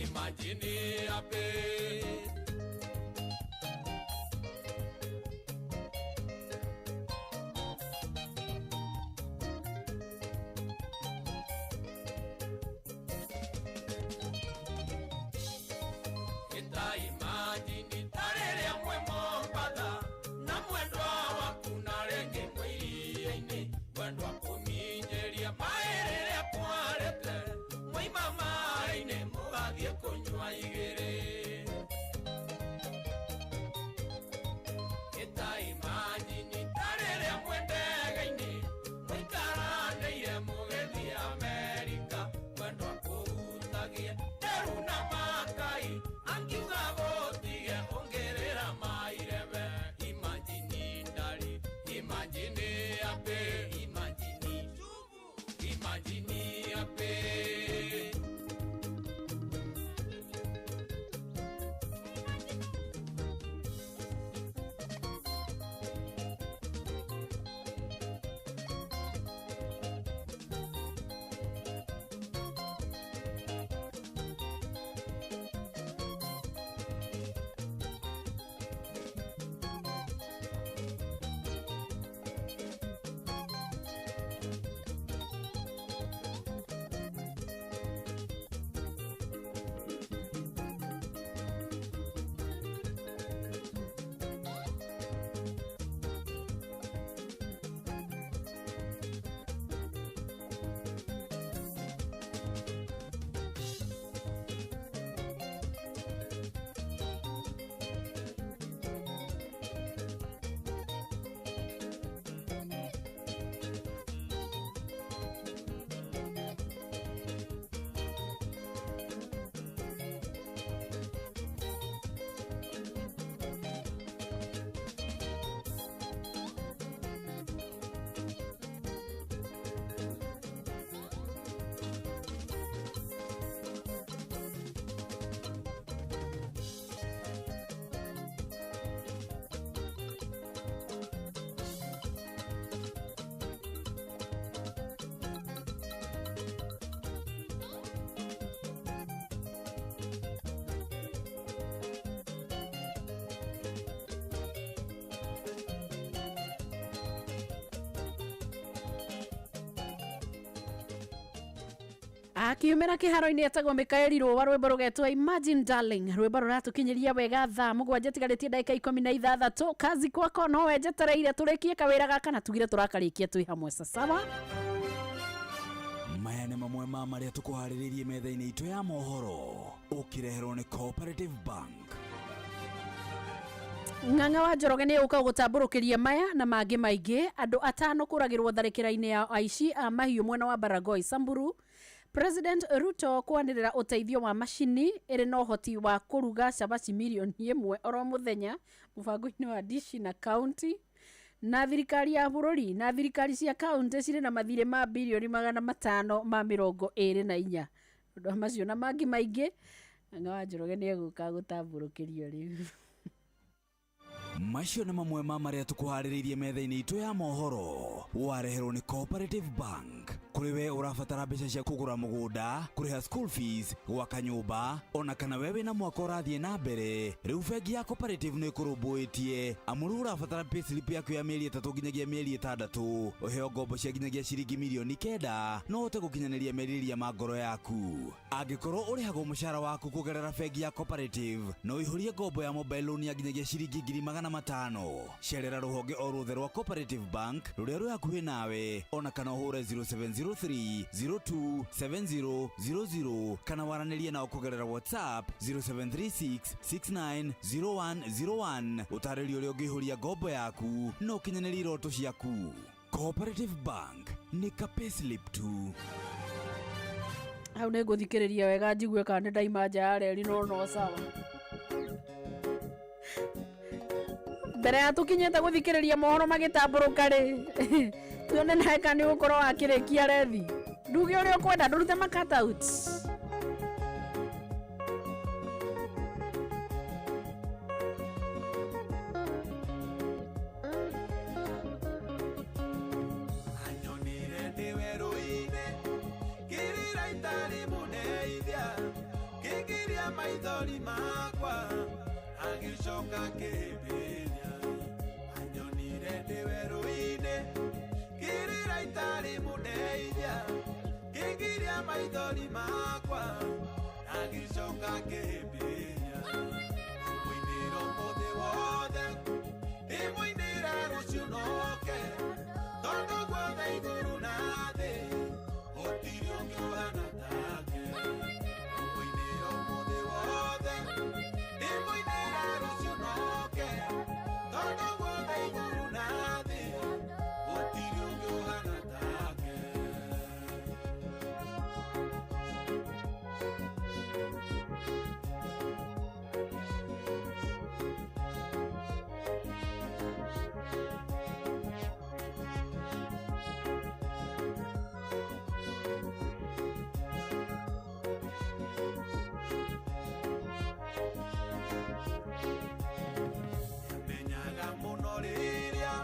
Imagine ape. Eta imagine tarere mwe Mombatha na mwendwa waku na rĩngĩ mwĩ iria-inĩ mwendwa kũminjĩria maĩ rĩrĩa kwarĩte mwaima maĩ-inĩ mũgathiĩ kũnyua igĩrĩ. Eta imagine tarĩrĩa mwĩ ndege-inĩ mũikaranĩire mũgĩthiĩ Amerika mwendwa kũhutagia nderu na makai angiuga gũtige ongerera mairebe. Imagine ndari, imagine ape, imagine, imagine ape. Akiumĩra kĩharo-inĩ etagwo Mikaeli Rũa, rwĩmbo rũgetwo Imagine Darling, rwĩmbo rũratũkinyĩria wega thaa 7 tigarĩtie ndagĩka 16. Kazi kwako no wenjetereire tũrĩkie kawĩra gaka na tugire tũrakarĩkia twĩ hamwe sasawa. Maya nĩ mamwe ma marĩa tũkũharĩrĩirie metha-inĩ itũ ya mohoro, ũkĩreherwo nĩ Cooperative Bank. Ng'ang'a wa Njoroge nĩ ũka gũtambũrũkĩria maya na mangĩ maingĩ. Andũ 5 kũragĩrwo tharĩkĩra-inĩ ya aici a mahiũ mwena wa Baragoi, Samburu. President Ruto kwanĩrĩra ũteithio wa macini ĩrĩ na ũhoti wa kũruga cabaci mirioni 1 oro mũthenya mũbango-inĩ wa Dishi na County. Na thirikari ya bũrũri na thirikari cia county cirĩ na mathirĩ ma birioni 524. Ũndũ wa macio na mangĩ maingĩ, Ng'ang'a wa Njoroge nĩ egũka gũtambũrũkĩrio rĩu. Macio nĩ mamwe ma marĩa tũkũharĩrĩirie metha-inĩ itũ ya mohoro, wareherwo nĩ Cooperative Bank. Kũrĩ we ũrabatara mbeca cia kũgũra mũgũnda, kũrĩha school fees, gwaka nyũmba, ona kana we wĩna mwaka ũrathiĩ na mbere, rĩu bengi ya Cooperative nĩ ĩkũrũmbũĩtie. Amu rĩu ũrabatara payslip yaku ya mĩeri 3 nginyagia mĩeri 6, ũheo ngombo cia nginyagia ciringi mirioni 9, no ũhote gũkinyanĩria merirĩria ma ngoro yaku. Angĩkorwo ũrĩhagwo mũcara waku kũgerera bengi ya Cooperative, no ũihũrie ngombo ya mobile loan ya nginyagia ciringi 500,000. Cerera rũhonge o ruothe rwa Cooperative Bank rũrĩa rwĩ hakuhĩ nawe, ona kana ũhũre 0703 02 7000 kana waranĩrie nao kũgerera WhatsApp 0736 690101. Ũtarĩrio ũrĩa ũngĩihũria ngombo yaku na ũkinyanĩrie iroto ciaku. Cooperative Bank nĩ ka payslip tu. Hau nĩ ngũthikĩrĩria wega njigue kana nĩ ndaima nja ya reri, no no sawa. Mbere ya tũkinyĩte gũthikĩrĩria mohoro magĩtambũrũka rĩ, tuone nawe kana nĩ ũgũkorwo wakĩrĩkia rethi. Nduge ũrĩa ũkwenda, ndũrute ma cut out. Anyonire ndĩ werũ-inĩ, ngĩrĩra itarĩ mũndeithia, ngĩgiria maithori makwa, agĩcoka akĩhĩmbĩria. Anyonire ndĩ werũ-inĩ, ngĩrĩra itarĩ mũndeithia, ngĩgiria maithori makwa, agĩcoka akĩhĩmbĩria. Mũinĩra ũmũthĩ wothe, ndĩmũinĩra rũciũ noke, tondũ guothe igũrũ na thĩ, gũtirĩ ũngĩ ũhana take. Mũinĩra ũmũthĩ wothe, ndĩmũinĩra rũciũ noke, tondũ guothe igũrũ na thĩ, gũtirĩ ũngĩ ũhana take. Menyaga mũno rĩrĩa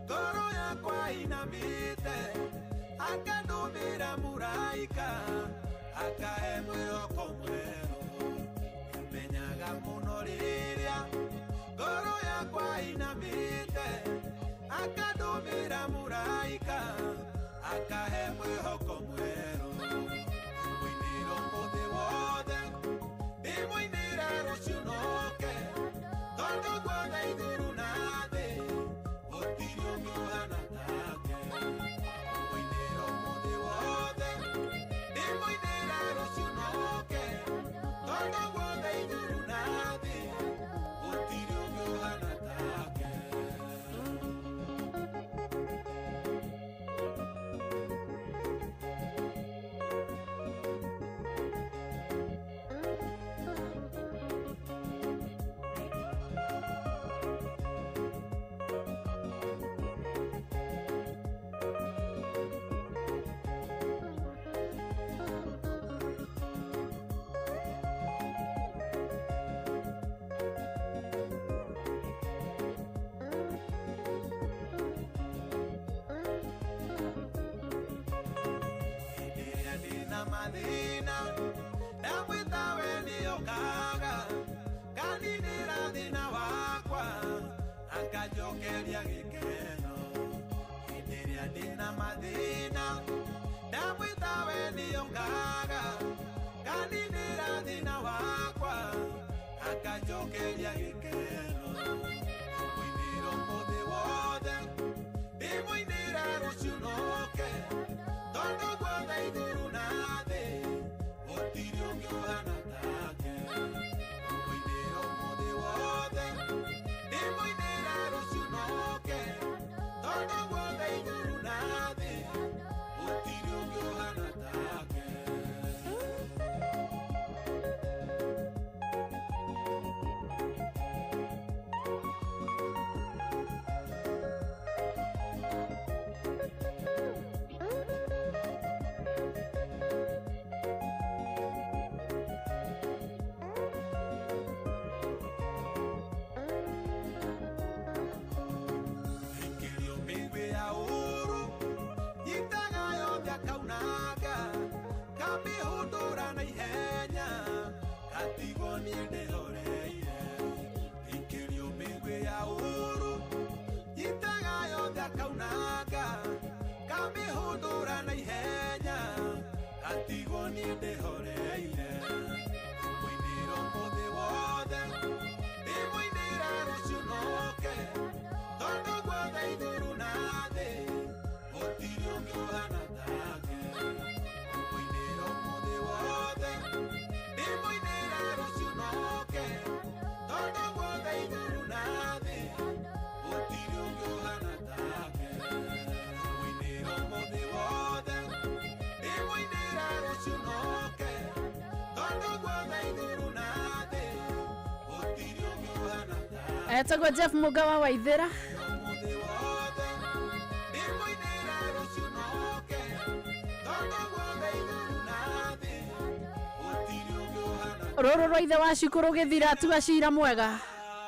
ngoro yakwa inamĩte, akandũmĩra mũraika, akahe mwĩhoko mwerũ. Menyaga mũno rĩrĩa ngoro yakwa inamĩte, akandũmĩra mũraika, akahe mwĩhoko mwerũ. Mũinĩra ũmũthĩ wothe, ndĩmũinĩra rũciũ noke, tondũ guothe igũrũ na thĩ, gũtirĩ ũngĩ ũhana take. Mũinĩra ũmũthĩ wothe, ndĩmũinĩra rũciũ noke, tondũ guothe igũrũ na thĩ, gũtirĩ ũngĩ ũhana take. Hĩndĩ ĩrĩa ndĩna mathĩna, ndamwĩta we nĩokaga, nganinĩra thĩna wakwa, akanjokeria gĩkeno. Hĩndĩ ĩrĩa ndĩna mathĩna, ndamwĩta Ndamwĩta we nĩongaga nganinĩra thĩna wakwa akanjokeria gĩkeno. Mũinĩra ũmũthĩ wothe ndĩmũinĩra rũciũ noke tondũ guothe igũrũ na thĩ gũtirĩ ũngĩ ũhana take. Mũinĩra ũmũthĩ wothe ndĩmũinĩra rũciũ noke tondũ guothe igũrũ na thĩ gũtirĩ ũngĩ ũhana take. Ikĩrio mĩigwi ya ũũru nyitaga yothe akaunanga kamĩhũndũra na ihenya ngatigwo niĩ ndĩhoreire. Ikĩrio mĩigwi ya ũũru nyitaga yothe akaunanga kamĩhũndũra na ihenya ngatigwo niĩ ndĩhoreire. Mũinĩra ũmũthĩ wothe ndĩmũinĩra rũciũ noke tondũ guothe igũrũ na thĩ gũtirĩ ũngĩ ũhana take. Mũinĩra ũmũthĩ wothe ndĩmũinĩra rũciũ noke tondũ guothe igũrũ na thĩ gũtirĩ ũngĩ ũhana take. Mũinĩra ũmũthĩ wothe ndĩmũinĩra rũciũ noke tondũ guothe igũrũ na thĩ gũtirĩ ũngĩ ũhana take. Etagwo Jeff Mugawa Waithera. Rũrũ rwa ithe wa cukuru gĩthira tua cira mwega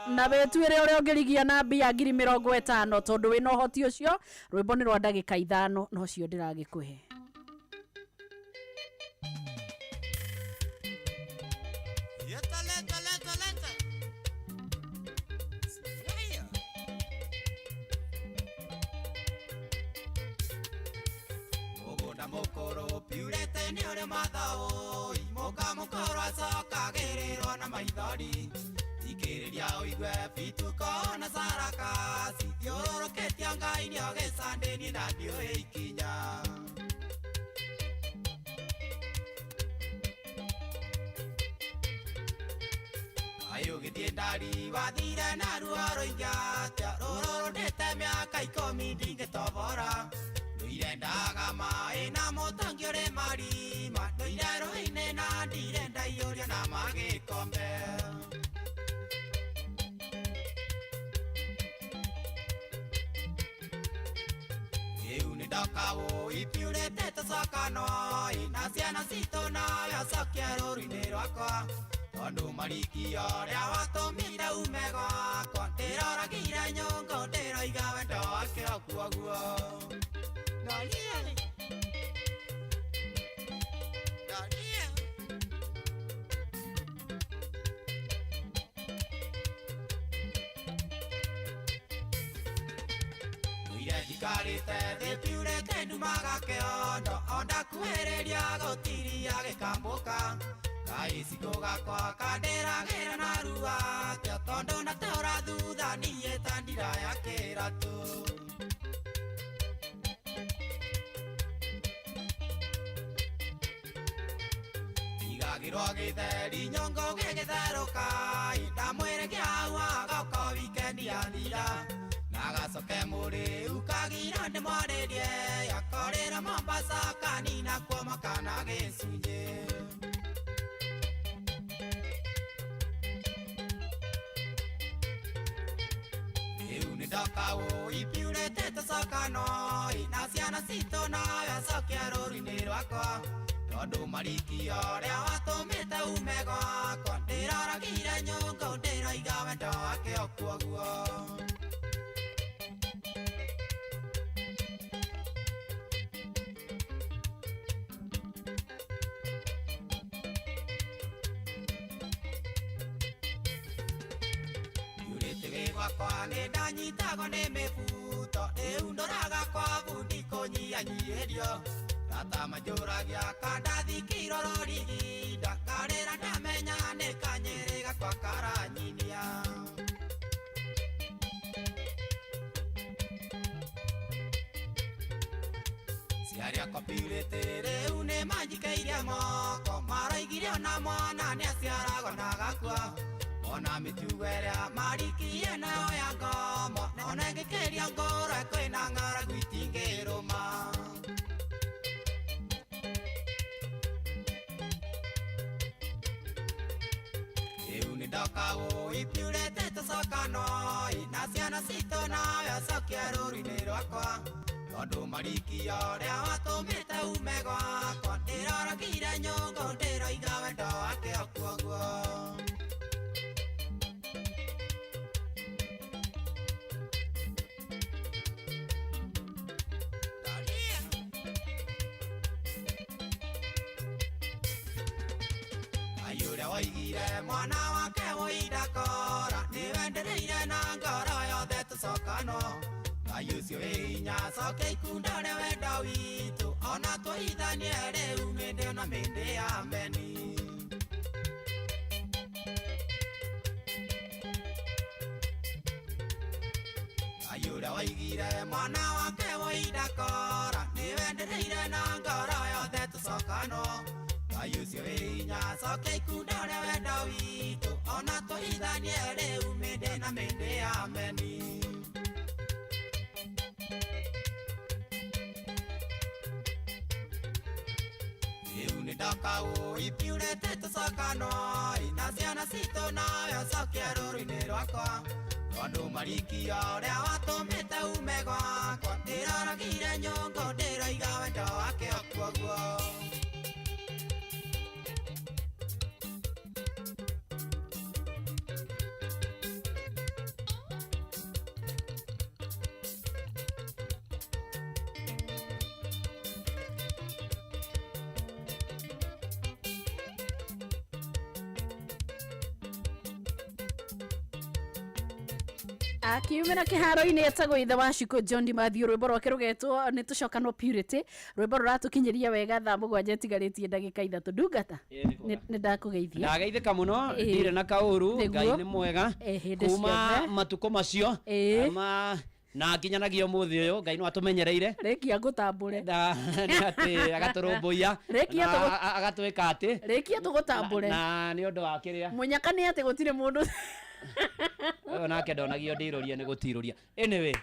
na wĩtuĩre ũrĩa ũngĩrigia na mbia 50,000 tondũ wĩna ũhoti ũcio. Rwĩmbo nĩ rwa ndagĩka 5 nocio ndĩragĩkũhe. Leta, leta, leta, leta. Sikia. Mũgũnda mũkũrũ piurĩte nĩ ũrĩ mathaũ mũka mũkũrũ acokagĩrĩrwo na maithori thikĩrĩria ũigue bituko na saraka cithiũrũrũkĩtio Ngai nĩogĩcandĩni na ndiũĩ ikinya. Kaĩ ũgĩthiĩ ndari wathire na ruo rũingĩ atĩa rũrũrũndĩte mĩaka 10 ndingĩtobora ndũire ndaga maĩ na mũtangi ũrĩ marima ndũire rũĩ-inĩ na ndirĩ ndaiyũria na magĩkombe. Rĩu nĩ ndoka ũipiũrĩte tũcokano na ciana citũ nawe ũcokie rũru-inĩ rwakwa tondũ marikio ũrĩa watũmire ume gwakwa ndĩroragire nyũngũ ndĩroiga wendo wake okuoguo. Ndũire njikarĩte thĩ piurĩte ndumaga kĩondo ondakuhĩrĩria gũtiria gĩkambũka kaicikũ gakwa kandĩragĩra na rua atĩa tondũ natũra thutha niĩ ta ndira ya kĩratũ. Igagĩrwo gĩtheri nyongo gĩgĩtherũka ndamwĩre kĩhau agoka wikendi yathira nagacoke mũrĩu kagira ndĩmwarĩrie akorĩra Mombasa kanina kuoma kana gĩcunjĩ. Rĩu nĩ ndoka ũipiũrĩte tũcokano na ciana citũ nawe acokie rũru-inĩ rwakwa tondũ marikio ũrĩa watũmĩte ume gwakwa ndĩroragire nyũngũ ndĩroiga wendo wake okuoguo. Gwakwa nĩ ndanyitagwo nĩ mĩbuto rĩu ndoraga kwa bundi kũnyihanyiihĩrio Tata manjũragia kandathikirwo rũrigi ndakarĩra ndamenya nĩ kanyĩrĩ gakwa karanyinia. Ciaria kopirĩte rĩu nĩ manjikĩirie moko maraigire ona mwana nĩaciaragwo na agakua. Ona mĩtugo ĩrĩa marikirie nayo ya ngomo ona ĩngĩkĩria ngũrwe kwĩna ng'aragu itingĩrũma. Rĩu nĩ ndoka ũipiũrĩte tũcokanoi na ciana citũ nawe ũcokie rũru-inĩ rwakwa tondũ marikia ũrĩa watũmĩte ume gwakwa ndĩroragire nyũngũ ndĩroiga wendo wake okuoguo. Ngai ũrĩa woigire mwana wake wũindakora nĩwendereire na ngoro yothe tũcokano. Ngai ũcio wĩ hinya coke ikunda rĩa wendo witũ ona tũhithanie rĩu mĩndĩ ona mĩndĩ ya meni. Ngai ũrĩa woigire mwana wake wũindakora nĩwendereire na ngoro yothe tũcokano. Ngai ũcio wĩ hinya coke ikunda rĩa wendo witũ ona tũhithanie rĩu mĩndĩ na mĩndĩ ya meni. Rĩu nĩ ndoka ũipiũrĩte tũcokanoi na ciana citũ nawe ũcokie rũru-inĩ rwakwa tondũ marikia ũrĩa watũmĩte ume gwakwa ndĩroragire nyũngũ ndĩroiga wendo wake okuoguo. Akiumĩra kĩharo-inĩ etagwo ithe wa Shiko John Dimathew rwĩmbo rwake rũgetwo nĩ tũcokanwo purity rwĩmbo rũratũkinyĩria wega thaa 7 ĩtigarĩtie ndagĩka 3 ndungata nĩ ndakũgeithia ndageithĩka mũno Ĩĩ. ndirĩ na kaũru Nĩguo. Ngai nĩ mwega Ĩĩ, hĩndĩ kuma ciothe. matukũ macio Ĩĩ. ma na nginyanagia ũmũthĩ ũyũ Ngai no atũmenyereire rĩkia ngũtambũre na nĩ atĩ agatũrũmbũiya Rĩkia na agatwĩka atĩ rĩkia tũgũtambũre na nĩ ũndũ wa kĩrĩa mũnyaka nĩ atĩ gũtirĩ mũndũ ũyũ nake ndonagio ndirũria nĩ gũtirũria anyway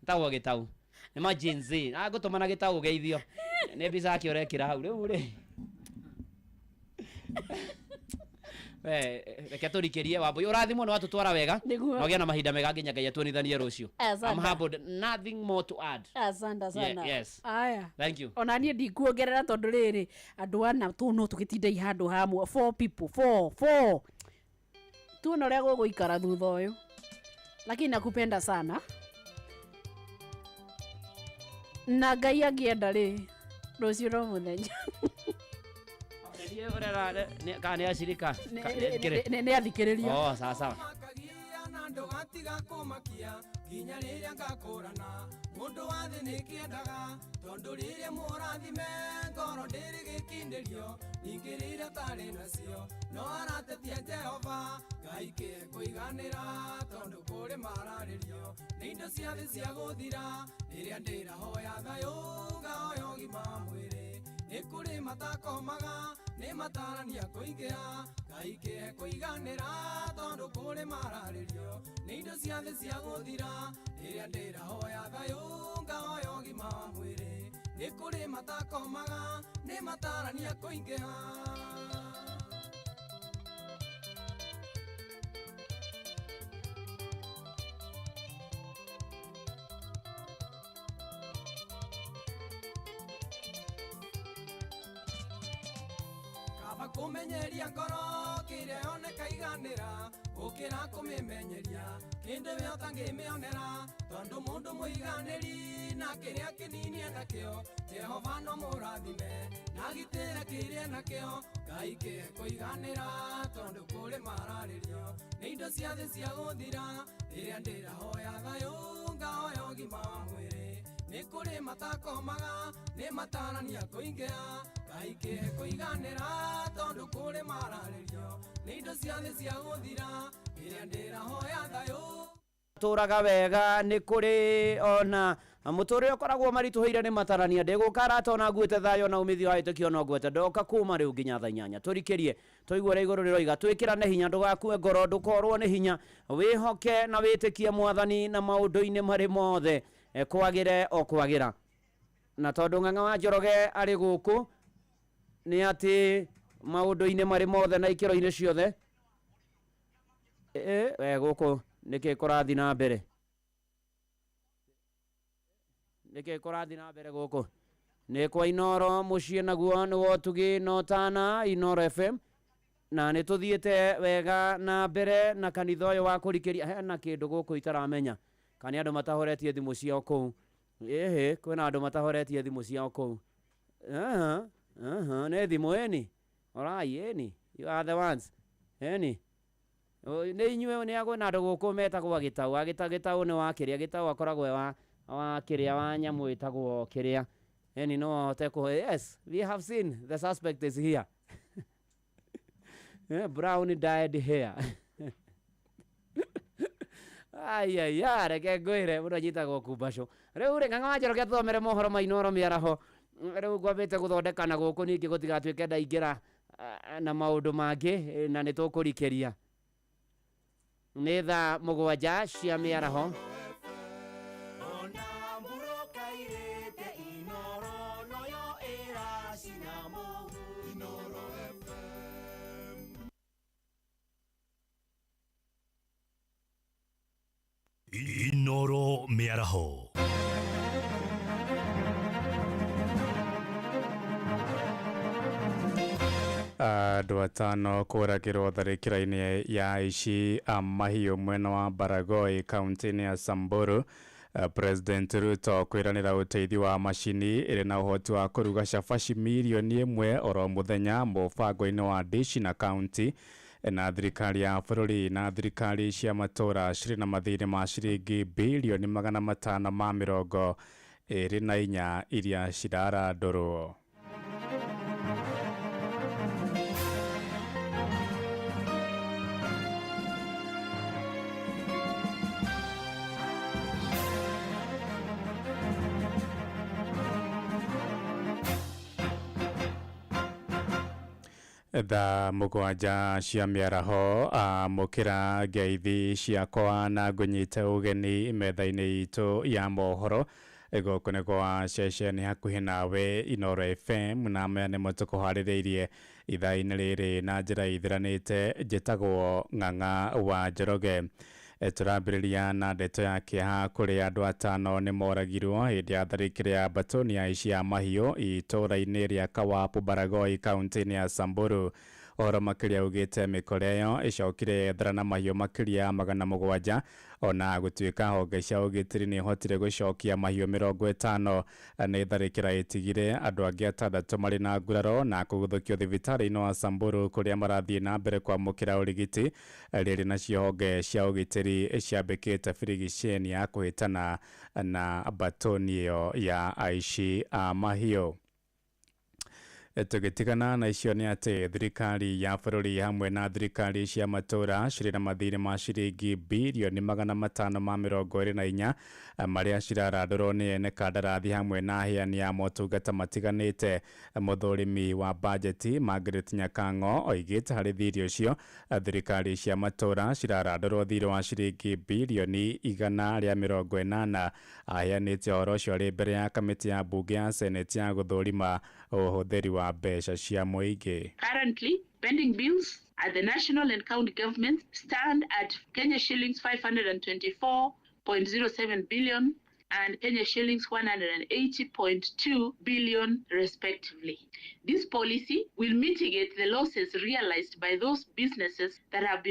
tagwo gĩtau nĩ ma Gen Z na ngũtũma na gĩtau ũgeithio nĩ mbica yake ũrekĩra hau rĩu rĩ we reke tũrikĩrie Wambui ũrathimwo nĩ watũtwara wega Nĩguo. na ũgĩe na mahinda mega nginya Ngai atuonithanie rũciũ. Asante. I'm humbled, nothing more to add. Asante sana. Yeah, yes. Aya. Thank you. Ona niĩ ndikuongerera tondũ rĩrĩ andũ ana tũ no tũgĩtinde handũ hamwe four people four four tuone ũrĩa gũgũikara thutha ũyũ lakini nakupenda sana na Ngai angĩenda rĩ rũciũ no mũthenya. Nĩ ũrera kana nĩ acirika Nĩ athikĩrĩria. Oh, sawa sawa. Na ndũgatiga kũmakia nginya rĩrĩa ngakũrana mũndũ wa thĩ nĩkĩendaga tondũ rĩrĩa mũrathime ngoro ndĩrĩ gĩkindĩrio ningĩ rĩrĩa tarĩ nacio no aratetia Jehova Ngai kĩe kũiganĩra tondũ kũrĩ mararĩrio nĩ indo cia thĩ cia gũthira rĩrĩa ndĩrahoya thayũ ngahoya ũgima wa mwĩrĩ nĩ kũrĩ matakomaga nĩ matarania kũingĩha Ngai kĩe kũiganĩra tondũ kũrĩ mararĩrio nĩ indo cia thĩ cia gũthira rĩrĩa ndĩrahoya thayũ ngahoya ũgima wa mwĩrĩ nĩ kũrĩ matakomaga nĩ matarania kũingĩha. Kaba kũmenyeria ngoro kĩrĩa yoneka iganĩra gũkĩra kũmĩmenyeria kĩndũ we ũtangĩmĩonera tondũ mũndũ mũiganĩri na kĩrĩa kĩnini enakĩo Jehova no mũrathime na agitĩre kĩrĩa enakĩo Ngai kĩe kũiganĩra tondũ kũrĩ mararĩrio nĩ indo cia thĩ cia gũthira rĩrĩa ndĩrahoya thayũ ngahoya ũgima wa mwĩrĩ nĩ Nĩ kũrĩ matakomaga nĩ matarania kũingĩra Ngai kĩhe kũiganĩra tondũ kũrĩ mararĩrio nĩ indo cia thĩ cia gũthira ĩrĩa ndĩrahoya thayũ. Tũraga wega nĩ kũrĩ ona mũtũrĩre ũkoragwo maritũhĩire nĩ matarania ndĩgũka arata ona nguĩte thayũ na umithio wa wĩtĩkio no ngwete ndoka kuma rĩu nginya thaa 8 tũrikĩrie tũigue ũrĩa igũrũ rĩroiga twĩkĩrane hinya ndũgakue ngoro ndũkorwo nĩ hinya wĩhoke na wĩtĩkie mwathani na maũndũ-inĩ marĩ mothe kwagĩre o kwagĩra na tondũ Ng'ang'a wa Njoroge arĩ gũkũ nĩ atĩ maũndũ-inĩ marĩ mothe na ikĩro-inĩ ciothe gũkũ nĩkĩ kũrathiĩ na mbere nĩkĩ kũrathiĩ na mbere gũkũ nĩ kwa Inoro mũciĩ naguo nĩ wotugi no tana Inoro FM na nĩ tũthiĩte wega na mbere na kanitha ũyũ wa kũrikĩria hena kĩndũ gũkũ itaramenya kana nĩ andũ matahoretie thimũ ciao kũu ĩhĩ kwĩna andũ matahoretie thimũ ciao kũu nĩ thimũ ĩni orai ĩni you are the ones ĩni nĩ inyuĩ nĩ kwĩna andũ gũkũ metagwo agĩtau agĩtau nĩ wa kĩrĩa gĩtau akoragwo wa kĩrĩa wa nyamũ ĩtagwo kĩrĩa ĩni no ahote kũhe yes we have seen the suspect is here. Brown dyed hair. Ai reke ngwĩre mũndũ anyitagwo kumbacũ rĩu rĩ Ng'ang'a wa Njoroge tũthomere mohoro ma Inoro mĩaraho rĩu ngwambĩte gũthondeka na gũkũ ningĩ gũtigatuĩke ndaingĩra na maũndũ mangĩ na nĩ tũkũrikĩria nĩ thaa 7 cia mĩaraho. Inoro mĩaraho. Andũ 5 kũragĩrwo tharĩkĩra-inĩ ya aici a mahiũ mwena wa Baragoi kaunti-inĩ ya Samburu. President Ruto kwĩranĩra ũteithio wa macini ĩrĩ na ũhoti wa kũruga cabaci mirioni 1 oro mũthenya mũbango-inĩ wa Dishi na kaunti na thirikari ya bũrũri na thirikari cia matũũra cirĩ na mathirĩ ma ciringi bilioni 524 iria cirarandũrwo. Thaa 7 cia mĩaraho amũkĩra ngeithi ciakwa na ngũnyite ũgeni metha-inĩ itũ ya mohoro gũkũ nĩ kwa ceceni hakuhĩ nawe Inoro FM na maya nĩmo tũkũharĩrĩirie ithaa-inĩ rĩrĩ na njĩra ithiranĩte njĩtagwo Ng'ang'a wa Njoroge. Tũrambĩrĩria na ndeto ya kĩeha kũrĩ andũ 5 nĩ moragirwo hĩndĩ ya tharĩkĩra ya mbatoni ya aici a mahiũ itũũra-inĩ rĩa Kawapu Baragoi kaunti-inĩ ya Samburu. Ũhoro makĩria ugĩte mĩkora ĩyo ĩcokire yethera na mahiũ makĩria 700 ona gũtuĩka honge cia ũgitĩri nĩ ihotire gũcokia mahiũ 50 nĩ tharĩkĩra ĩtigire andũ angĩ 6 marĩ na nguraro na kũguthũkio thibitarĩ-inĩ wa Samburu kũrĩa marathiĩ na mbere kwamũkĩra ũrigiti rĩrĩ nacio honge cia ũgitĩri ciambĩkĩte birigiceni ya kũhĩtana na mbatoni ĩyo ya aici a mahiũ. Tũgĩtigana na icio nĩ atĩ thirikari ya bũrũri hamwe na thirikari cia matũũra cirĩ na mathirĩ ma ciringi bilioni 524 marĩa cirarandũrwo nĩ ene kandarathi hamwe na aheani a motungata matiganĩte. Mũthũrimi wa bajeti Margaret Nyakang'o oigĩte harĩ thirĩ ũcio thirikari cia matũũra cirarandũrwo thirĩ wa ciringi bilioni 180. Aheanĩte ũhoro ũcio arĩ mbere ya kamĩtĩ ya mbunge ya seneti ya gũthũrima ũhũthĩri wa mbeca cia mũingĩ. Currently, pending bills at the national and county governments stand at Kenya shillings 524.07 billion and Kenya shillings 180.2 billion respectively. This policy will mitigate the losses realized by those businesses that have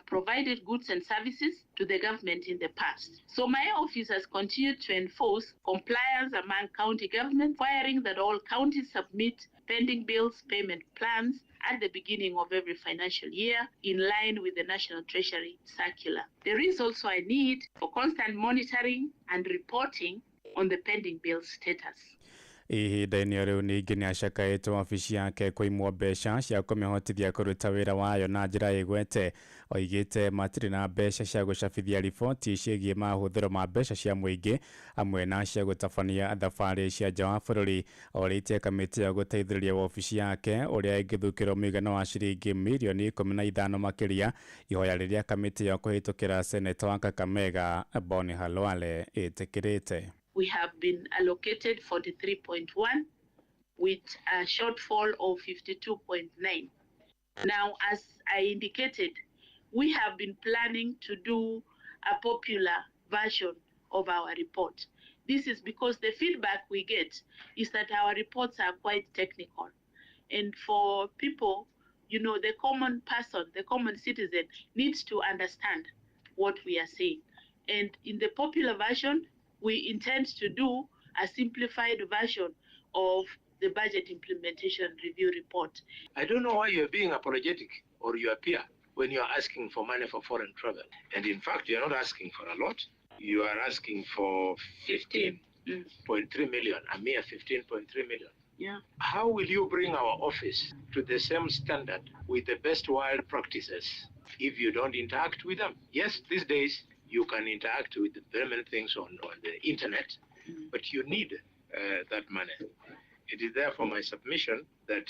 provided goods and services to the government in the past. So my office has continued to enforce compliance among county governments, requiring that all counties submit pending bills payment plans at the beginning of every financial year in line with the National Treasury Circular. There is also a need for constant monitoring and reporting. on the pending bill status. Ihinda-inĩ rĩu ningĩ nĩ acakaĩte wabici yake kũimwo mbeca cia kũmĩhotithia kũruta wĩra wayo na njĩra ĩgwete. Oigĩte matirĩ na mbeca cia gũcabithia riboti ciĩgiĩ mahũthĩro ma mbeca cia mũingĩ hamwe na cia gũtabania thabarĩ cia nja wa bũrũri. Orĩtie kamĩtĩ ya gũteithĩrĩria wabici yake ũrĩa ĩngĩthukĩrwo mũigana wa ciringi mirioni 15 makĩria, ihoya rĩrĩa kamĩtĩ ya kũhĩtũkĩra seneta wa Kakamega Boni Khalwale ĩtĩkĩrĩte. We have been allocated 43.1 with a shortfall of 52.9. Now, as I indicated, we have been planning to do a popular version of our report. This is because the feedback we get is that our reports are quite technical. And for people, you know, the common person, the common citizen needs to understand what we are saying. And in the popular version, we intend to do a simplified version of the budget implementation review report. I don't know why you're being apologetic or you appear when you are asking for money for foreign travel. And in fact, you're not asking for a lot. You are asking for 15.3 million, a mere 15.3 million. Yeah. How will you bring our office to the same standard with the best world practices if you don't interact with them? Yes, these days you can interact with very many things on the internet, but you need that money. It is therefore my submission that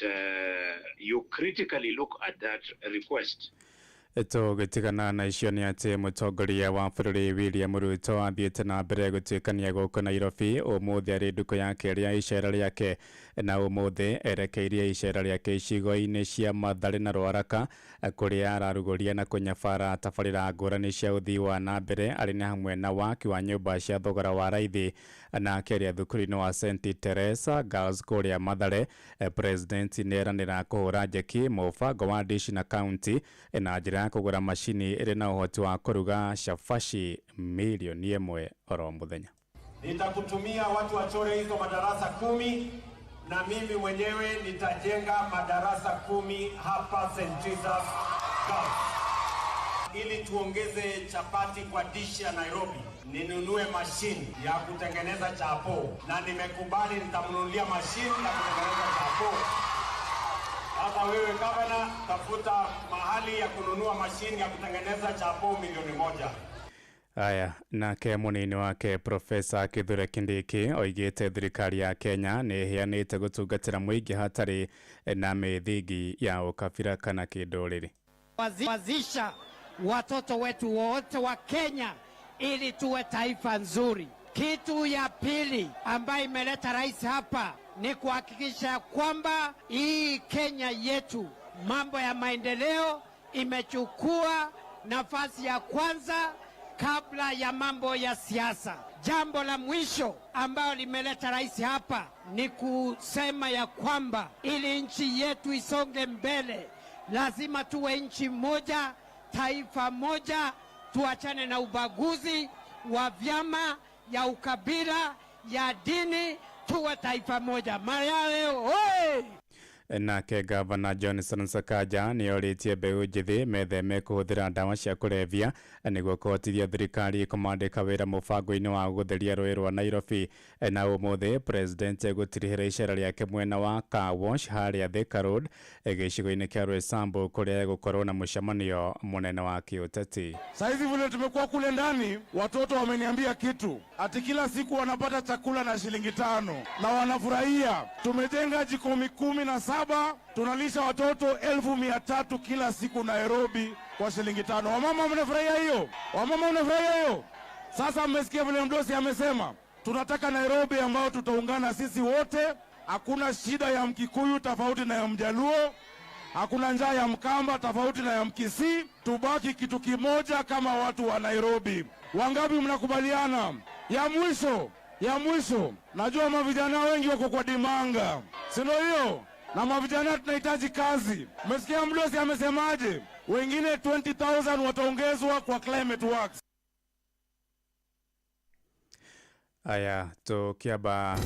you critically look at that request. Tũgĩtigana na icio nĩ atĩ mũtongoria wa bũrũri William Ruto athiĩte na mbere gũtuĩkania gũkũ Nairobi ũmũthĩ arĩ ndukũ ya kerĩ ya icera rĩake, na ũmũthĩ erekeirie icera rĩake icigo-inĩ cia Mathare na Ruaraka kũrĩa ararugũria na kũnyabara tabarĩra ngũrani cia ũthii wa na mbere arĩ na hamwe na waki wa nyũmba cia thogora wa raithi. Na akĩaria thukuru-inĩ wa St Teresa Girls kũrĩa Mathare, President nĩ eranĩra kũhũra njeki mũbango wa dishi na county na njĩra ya kũgũra macini ĩrĩ na ũhoti wa kũruga cabaci milioni 1 oro mũthenya. Nitakutumia watu wachore hizo madarasa 10 na mimi mwenyewe nitajenga madarasa 10 hapa St. Teresa's Girls. Ili tuongeze chapati kwa dishi ya Nairobi, ninunue mashini ya kutengeneza chapo, na nimekubali nitamnunulia mashini ya kutengeneza chapo. Sasa wewe gavana, tafuta mahali ya kununua mashini ya kutengeneza chapo milioni 1. Aya, nake munini wake Profesa Kithure Kindiki oigĩte thirikari ya Kenya nĩ ĩheanĩte gũtungatĩra mũingĩ hatarĩ na mĩthingi ya ũkabira kana kĩndũrĩrĩ. Wazisha watoto wetu wote wa Kenya ili tuwe taifa nzuri. Kitu ya pili ambayo imeleta rais hapa ni kuhakikisha kwamba hii Kenya yetu mambo ya maendeleo imechukua nafasi ya kwanza kabla ya mambo ya siasa. Jambo la mwisho ambayo limeleta rais hapa ni kusema ya kwamba ili nchi yetu isonge mbele lazima tuwe nchi moja, taifa moja, tuachane na ubaguzi wa vyama, ya ukabila, ya dini, tuwe taifa moja. Mayawe oye! Nake gavana Johnson Sakaja nĩ orĩtie mbeũ njĩthĩ metheme kũhũthĩra ndawa cia kũrebia nĩguo kũhotithia thirikari kũmandĩka wĩra mũbango-inĩ wa gũtheria rũĩ rwa Nairobi. Na ũmũthĩ president egũtirihĩra icera rĩake mwena wa Car Wash harĩa Thika Road gĩcigo-inĩ kĩa Roysambu kũrĩa egũkorwo na mũcemanio mũnene wa kĩũteti. Saizi vile tumekuwa kule ndani, watoto wameniambia kitu ati kila siku wanapata chakula na shilingi 5 na wanafurahia. Tumejenga jikomi 17, tunalisha watoto 300,000 kila siku Nairobi kwa shilingi 5. Wamama mnafurahia hiyo? Wamama mnafurahia hiyo? Sasa mmesikia vile mdosi amesema, tunataka Nairobi ambao tutaungana sisi wote. Hakuna shida ya Mkikuyu tofauti na ya Mjaluo, hakuna njaa ya Mkamba tofauti na ya Mkisii. Tubaki kitu kimoja kama watu wa Nairobi. Wangapi mnakubaliana? Ya mwisho, najua mavijana wengi wako kwa dimanga, si ndio hiyo? Na mavijana tunahitaji kazi. Mmesikia mdosi amesemaje? Wengine 20,000 wataongezwa kwa climate works. Aya, tukiaba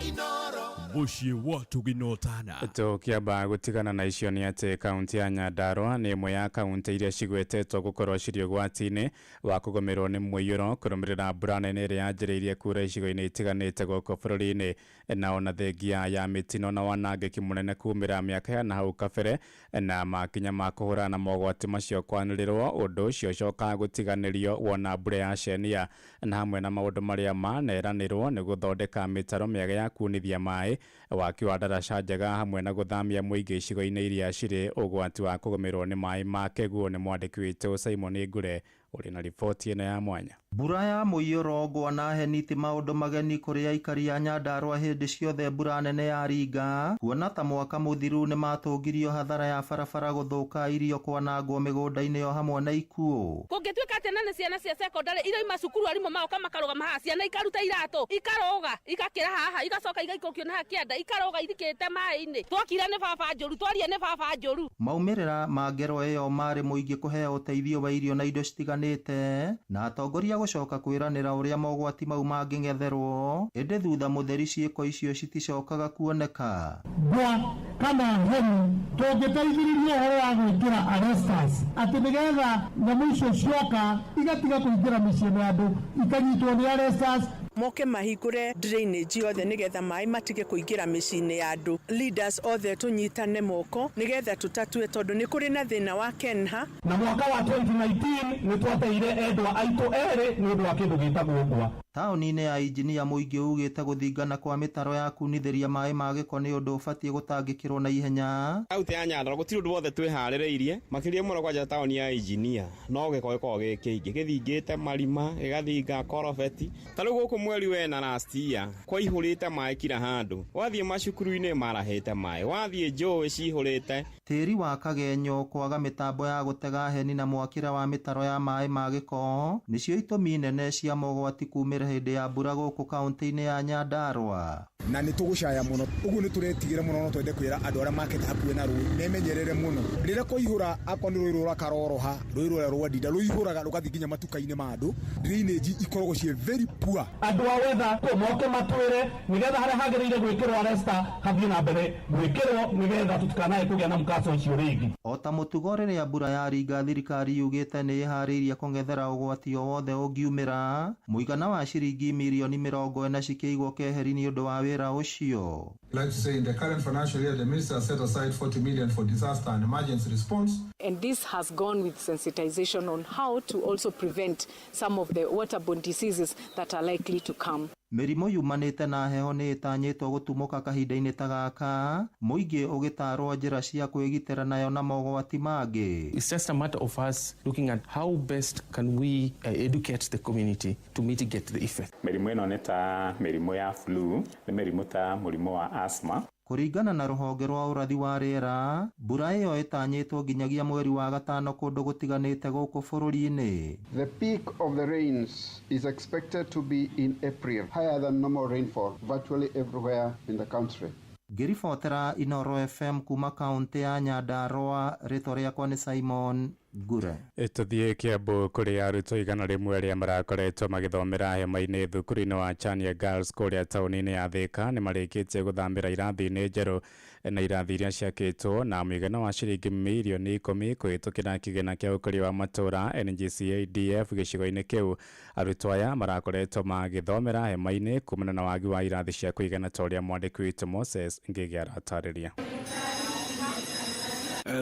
Inoro. Mũciĩ wa Tũgina Ũtana. Tũkĩamba gũtigana na icio nĩ atĩ kaunti ya Nyandarua nĩ ĩmwe ya kaunti iria cigwetetwo gũkorwo cirĩ ũgwati-inĩ wa kũgũmĩrwo nĩ mũiyũro kũrũmĩrĩra mbura nene ĩrĩa yanjĩrĩirie kura icigo-inĩ itiganĩte gũkũ bũrũri-inĩ. Na ona thengia ya mĩtino na wanangĩki mũnene kumĩra mĩaka ya nahau kabere na makinya ma kũhũrana na mogwati macio kwanĩrĩrwo, ũndũ ũcio ũcokaga gũtiganĩrio wona mbura yacenia, na hamwe na maũndũ marĩa maneranĩrwo nĩ gũthondeka mĩtaro mĩega ya kunithia maĩ, waki wa ndaraca njega, hamwe na gũthamia mũingĩ icigo-inĩ iria cirĩ ũgwati wa kũgũmĩrwo nĩ maĩ ma kĩguũ. Nĩ mwandĩki witũ Simon Ngure ũrĩ na riboti ĩno ya mwanya. Mbura ya mũiyũro, ngwa na heni ti maũndũ mageni kũrĩ aikari a Nyandarua hĩndĩ ciothe mbura nene yaringa, kuona ta mwaka mũthiru nĩmatũngirio hathara ya barabara gũthũka, irio kwanangwo mĩgũnda-inĩ o hamwe na ikuũ. Kũngĩtuĩka atĩ na nĩ ciana cia secondary iroima cukuru, arimũ magoka makarũgama haha, ciana ikaruta iratũ ikaroga igakĩra haha, igacoka igaikũrũkio na haha kĩanda, ikaroga ithikĩte maĩ-inĩ. Twakira nĩ baba njũru, twaria nĩ baba njũru. Maumĩrĩra ma ngero ĩyo marĩ mũingĩ kũheo ũteithio wa irio na indo citiganĩte, na atongoria gũcoka kwĩranĩra ũrĩa mogwati mau mangĩng'etherwo, ĩndĩ thutha mũtheri ciĩko icio citicokaga kuoneka. Ngwa kana heni tũngĩteithĩrĩria ũhoro wa gwĩkĩra arresters atĩ nĩgetha nyamũ icio cioka igatiga kũingĩra mĩciĩ-inĩ ya andũ, ikanyitwo nĩ arresters. Moke mahingũre drainage yothe nĩgetha maĩ matige kũingĩra mĩciĩ-inĩ ya andũ. Leaders othe tũnyitane moko nĩgetha tũtatue, tondũ nĩ kũrĩ na thĩna wa KENHA. Na mwaka wa 2019 nĩ twateire endwa aitũ erĩ nĩ ũndũ wa kĩndũ gĩtagwo ngwa. Taũni-inĩ ya Injinia mũingĩ ugĩte gũthingana kwa mĩtaro ya kunithĩria maĩ ma gĩko nĩ ũndũ ũbatiĩ gũtangĩkĩrwo na ihenya. Kaunti ya Nyandarua gũtirĩ ũndũ wothe twĩharĩrĩirie, makĩria mũno kwanja taũni ya Injinia no gĩko gĩkoragwo gĩ kĩingĩ, gĩthingĩte marima, gĩgathinga korobeti. Ta rĩu gũkũ mweri wena last year kwaihũrĩte maĩ kila handũ, wathiĩ macukuru-inĩ marahĩte maĩ, wathiĩ njũĩ cihũrĩte. Tĩri wa kagenyo, kwaga mĩtambo ya gũtega heni na mwakĩre wa mĩtaro ya maĩ ma gĩko nĩcio itũmi nene cia mogwati kumĩra hĩndĩ ya mbura gũkũ kaunti-inĩ ya Nyandarua. Na nĩ tũgũcaya mũno, ũguo nĩ tũretigĩra mũno. No twende kwĩra andũ arĩa makĩte hakuhĩ na rũĩ memenyerere mũno rĩrĩa kwaihũra. Akorwo nĩ rũĩ rũra karoroha, rũĩ rũrĩa rwa Ndinda rũihũraga rũgathiĩ nginya matuka-inĩ ma andũ. Drainage ikoragwo ciĩ very poor. Andũ a wetha moke matwĩre nĩgetha harĩa hagĩrĩire gwĩkĩrwo arrester hathiĩ na mbere gwĩkĩrwo, nĩgetha tũtikanae kũgĩa na mũkaco ũcio rĩngĩ. O ta mũtugo rĩrĩa mbura yaringa, thirikari yugĩte nĩ ĩharĩirie kũng'ethera ũgwati o wothe ũngiumĩra, mũigana wa ciringi mirioni 40 cikĩigwo keheri nĩ ũndũ wa wĩra ũcio. Like to say in the current financial year, the minister has set aside 40 million for disaster and emergency response. And this has gone with sensitization on how to also prevent some of the waterborne diseases that are likely to come. Mĩrimũ yumanĩte na heho nĩ ĩtanyĩtwo gũtumũka kahinda-inĩ ta gaka, mũingĩ ũgĩtarwo njĩra cia kwĩgitĩra nayo na mogwati mangĩ. It's just a matter of us looking at how best can we educate the community to mitigate the effect. Mĩrimũ ĩno nĩ ta mĩrimũ ya flu, nĩ mĩrimũ ta mũrimũ wa asthma. Kũringana na rũhonge rwa ũrathi wa rĩera, mbura ĩyo ĩtanyĩtwo nginyagia mweri wa gatano kũndũ gũtiganĩte gũkũ bũrũri-inĩ. The peak of the rains is expected to be in April, higher than normal rainfall virtually everywhere in the country. Ngĩribotera Inoro FM kuma kaũntĩ ya Nyandarua, rĩtwa rĩakwa nĩ Simon Ngure. Tũthiĩ Kiambu kũrĩ arutwo 100 arĩa marakoretwo magĩthomera hema-inĩ thukuru-inĩ wa Chania Girls kũrĩa taũni-inĩ ya Thika nĩ marĩkĩtie gũthamĩra irathi-inĩ njerũ na irathi iria ciakĩtwo na mũigana wa ciringi mirioni 10 kũhĩtũkĩra kĩgĩna kĩa ũkũria wa matũũra NGCADF gĩcigo-inĩ kĩu. Arutwo aya marakoretwo magĩthomera hema-inĩ kumana na wagi wa irathi cia kũigana, ta ũrĩa mwandĩki witũ Moses Ngĩgĩ aratarĩria.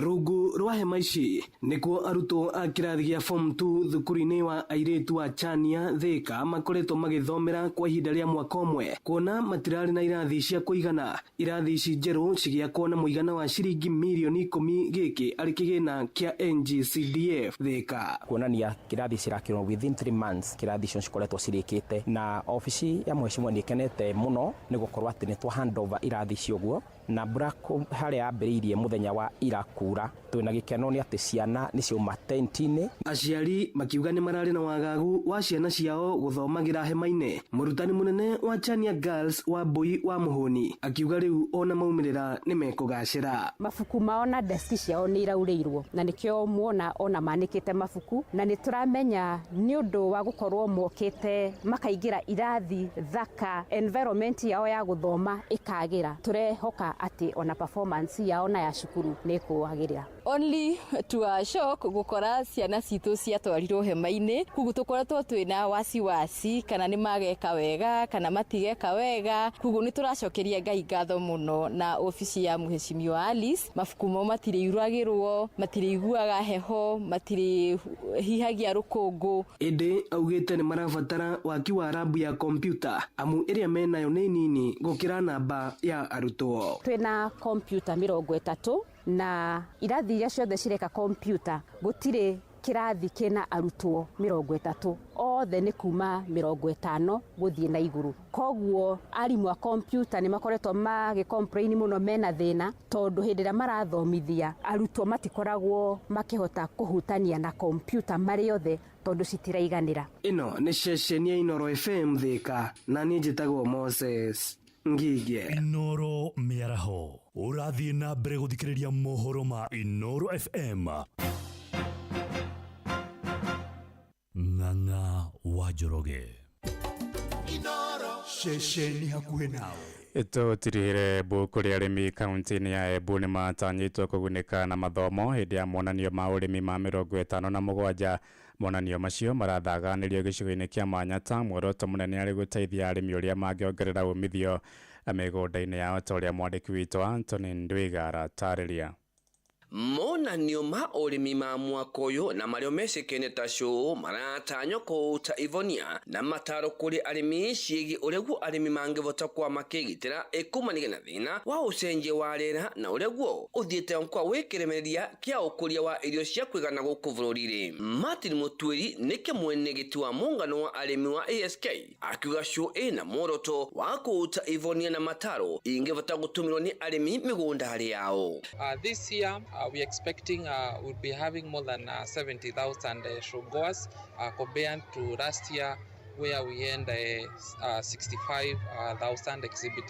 Rungu rwa hema ici nĩkuo arutwo a kĩrathi gĩa form 2 thukuru-inĩ wa airĩtu wa Chania Thika makoretwo magĩthomera kwa ihinda rĩa mwaka ũmwe, kuona matirarĩ na irathi cia kũigana. Irathi ici njerũ cigĩakwo na mũigana wa ciringi mirioni 10, gĩkĩ arĩ kĩgĩna kĩa NGCDF Thika. Kuonania kĩrathi cirakĩrwo within 3 months, kĩrathi icio cikoretwo cirĩkĩte, na obici ya mheshimiwa nĩ ĩkenete mũno nĩ gũkorwo atĩ nĩ twa hand over irathi icio ũguo. Na mbura harĩa yambĩrĩirie mũthenya wa ira kura, twĩna gĩkeno nĩ atĩ ciana nĩ ciauma tenti-inĩ. Aciari makiuga nĩ mararĩ na wagagu wa ciana ciao gũthomagĩra hema-inĩ. Mũrutani mũnene wa Chania Girls wa Mbui wa Mũhũni akiuga rĩu ona maumĩrĩra nĩ mekũgacĩra. Mabuku mao na deski ciao nĩ iraurĩirwo, na nĩkĩo muona ona manĩkĩte mabuku, na nĩ tũramenya nĩ ũndũ wa gũkorwo mokĩte makaingĩra irathi thaka, environment yao ya gũthoma ĩkagĩra. Tũrehoka atĩ ona performance yao na ya cukuru nĩ ĩkwagĩrĩra. Only to our shock gukora ciana citũ ciatwarirwo hema-inĩ, koguo tũkoretwo twĩna wasiwasi kana nĩ mageka wega kana matigeka wega. Koguo nĩ tũracokeria Ngai ngatho mũno na obici ya Mheshimiwa Alice. Mabuku mao matirĩuragĩrwo, matirĩiguaga heho, matirĩhihagia rũkũngũ. Ĩndĩ augĩte nĩ marabatara waki wa rabu ya kompyuta amu ĩrĩa menayo nĩ nini gũkĩra namba ya arutwo. Twĩna kompyuta 30 na irathi iria ciothe cireka kompyuta, gũtirĩ kĩrathi kĩna arutwo 30, othe nĩ kuma 50 gũthiĩ na igũrũ. Koguo arimũ a kompyuta nĩ makoretwo magĩ-complain mũno, mena thĩna tondũ hĩndĩ ĩrĩa marathomithia arutwo matikoragwo makĩhota kũhutania na kompyuta marĩ othe tondũ citiraiganĩra. Ĩno nĩ ceceni ya Inooro FM Thika, na niĩ njĩtagwo Moses Ngige. Inooro mĩaraho ũrathiĩ na mbere gũthikĩrĩria mohoro ma Inooro FM. Ng'ang'a wa Njoroge. Ceceni hakuhĩ nawe. Tũtirihire mbu kũrĩ arĩmi kaunti-inĩ ya Embu nĩ matanyĩtwo kũgunĩka na mathomo hĩndĩ ya monanio ma ũrĩmi ma 57. Monanio macio marathaganĩrio gĩcigo-inĩ kĩa Manyata, muoroto mũnene arĩ gũteithia arĩmi ũrĩa mangĩongerera umithio mĩgũnda-inĩ yao, ta ũrĩa mwandĩki witũ Anthony Ndwiga aratarĩria. Monanio ma ũrĩmi ma mwaka ũyũ na marĩa mecĩkene ta show maratanywo kũũta ivonia na mataro kũrĩ arĩmi ciĩgiĩ ũrĩa guo arĩmi mangĩvota kwa makĩgitĩra ĩkumaniga na thĩna wa ũcenjia wa rĩera na ũrĩa guo ũthiĩte kwa wĩkĩremereria kĩa ũkũria wa irio cia kũigana gũkũ bũrũri-inĩ. Martin Mũtuĩri nĩ kĩmwene gĩti wa mũngano wa arĩmi wa ASK akiuga show ĩna muoroto wa kũũta ivonia na mataro ingĩvota gũtũmĩrwo nĩ arĩmi mĩgũnda-inĩ yao. This year we're expecting we'll be having more than 70,000 showgoers compared to last year where we had 65,000 exhibit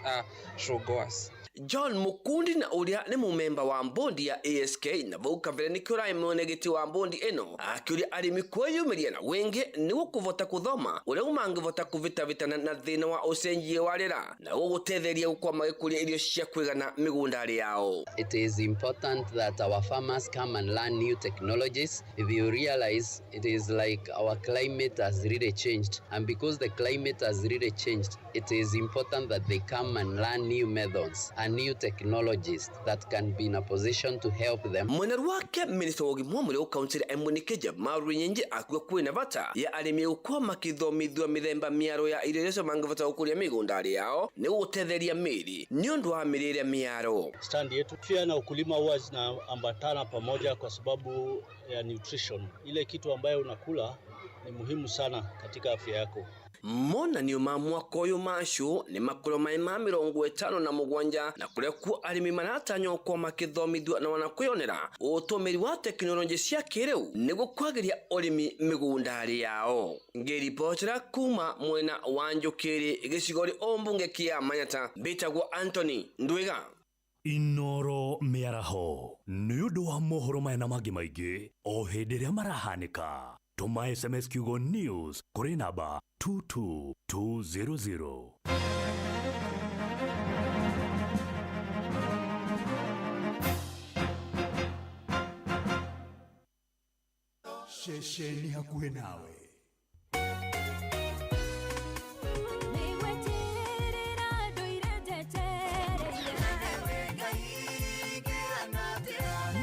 showgoers. John Mukundi na ũrĩa nĩ mũmemba wa mbondi ya ASK na vau kabere nĩkĩo ũraĩ mwenegĩti wa mbondi ĩno akĩũria arĩmi kwĩyumĩria na wĩngĩ nĩguo kũvota kũthoma ũrĩa mangĩvota kũvĩtavĩtana na thĩna wa ũcenjia wa rĩera na gũgũtetheria gũkorwo magĩkũria irio cia kũigana mĩgũnda-inĩ yao. It is important that our farmers come and learn new technologies. If you realize, it is like our climate has really changed, and because the climate has really changed, it is important that they come and learn new methods and new technologies that can be in a position to help them. Mwena wake minista wa ũgima wa mwĩrĩ wa kaunti ya Embu Nĩkĩja Maru Nyenje akiuga kwĩna bata ya arĩmi gũkorwo makĩthomithio mĩthemba mĩaro ya irio iria mangĩvota gũkũria mĩgũnda-inĩ yao nĩguo gũtetheria mĩĩrĩ nĩ ũndũ wa mĩrĩre mĩaro. Stand yetu afya na ukulima huwa zinaambatana pamoja kwa sababu ya nutrition. Ile kitu ambayo unakula ni muhimu sana katika afya yako. Monanio ma mwaka ũyũ ma show nĩ makorwo marĩ ma 57 na kũrĩa kuo arĩmi maratanywo gũkorwo makĩthomithio na wana kwĩyonera ũtũmĩri wa tekinoronjĩ cia kĩrĩu nĩguo kwagĩria ũrĩmi mĩgũnda-inĩ yao. Ngĩribotera kuma mwena wa Njũkĩrĩ gĩcigo-inĩ ũmbunge kĩa Manyata, mbĩtagwo Anthony Ndwiga. Inooro mĩaraho nĩ ũndũ wa mohoro maya na mangĩ maingĩ o hĩndĩ ĩrĩa marahanĩka. Tũma SMS kiugo news kũrĩ namba 22200. Ceceni hakuhĩ nawe.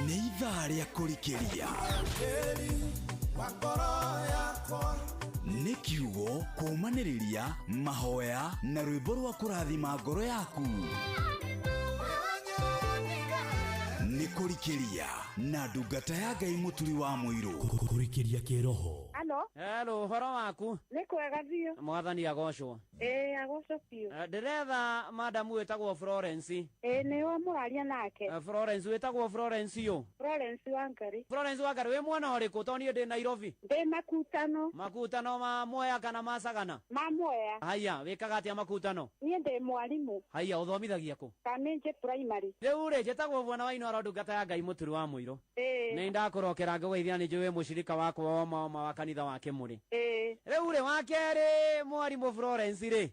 Nĩ ithaa rĩa kũrikĩria. Nĩ kiugo kũũmanĩrĩria mahoya na rwĩmbo rwa kũrathima ngoro yaku. Nĩ kũrikĩria na ndungata ya Ngai Mũturi wa Mũirũ. Kũrikĩria kĩroho. Alo. Hello. Hello, ũhoro waku? Nĩ kwega biũ. Mwathani agocwo. Ĩĩ agocwo biũ. Ndĩretha madamu wĩtagwo Florence. Ĩĩ nĩwe mũraria nake. Florence wĩtagwo Florence yũ? Florence Wangari. Florence Wangari wĩ mwena ũrĩkũ to niĩ ndĩ Nairobi? Ndĩ Makutano. Makutano ma Mwea kana ma Sagana? Ma Mwea. Haya, wĩkaga atĩa Makutano? Niĩ ndĩ mwarimũ. Haya, ũthomithagia kũ? Kamĩnjĩ Primary. Rĩu rĩ, njĩtagwo Bwana wa Inooro ndungata ya Ngai mũturi wa mũirũ. Ĩĩ. Nĩ ndakũrokera ngũgeithia nĩ njũĩ mũcirika wakwa wa ma wa kanitha wa Kĩmũrĩ. Ĩĩ. Rĩu rĩ, wa kerĩ mwarimũ Florence rĩ,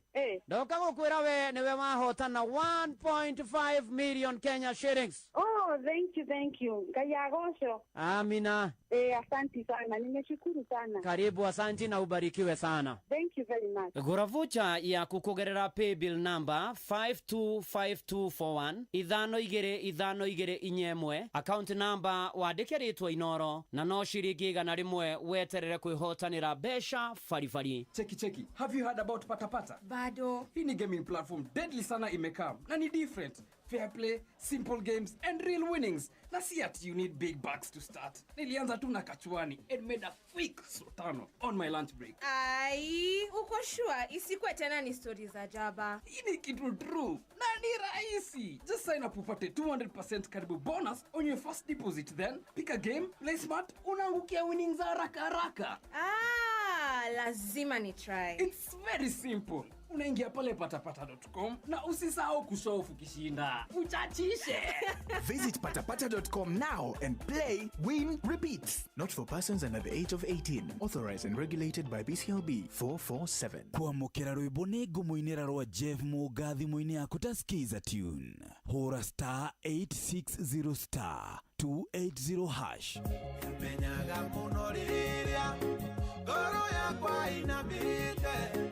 ndoka gũkwĩra we nĩwe wahotana 1.5 million Kenya shillings. Oh, thank you, thank you. Ngai agocwo. Amina. Eh, asanti sana. Nimeshukuru sana. Karibu, asanti na ubarikiwe sana. Thank you very much. Gũra vocha yaku kũgerera paybill number 525241 525241 account number wandĩke rĩtwa Inoro na no ciringi 100 weterere kwĩhotanĩra mbeca baribari. Cheki cheki, have you heard about Patapata? Bado. Hii ni gaming platform deadly sana imekam na ni different. Fair play, simple games and real winnings. Na si ati you need big bucks to start. Nilianza tu na kachuani and made a quick sultano on my lunch break. Ai, uko sure isikuwe tena ni stori za jaba? Hii ni kitu true na ni rahisi. Just sign up upate 200% karibu bonus on your first deposit, then pick a game, play smart, unaangukia winnings haraka haraka. Ah, lazima ni try. It's very simple. Unaingia pale patapata.com na usisahau kushow ukishinda. Uchachishe. Visit patapata.com now and play, win, repeat. Not for persons under the age of 18. Authorized and regulated by BCLB 447. Kwamũkĩra rwĩmbo nĩ ngũmũinĩra rwa Jeff Mũnga thimũ-inĩ yaku ta skiza tune hũra star 860 star 280 hash. Menyaga mũno rĩrĩa ngoro yakwa inamĩte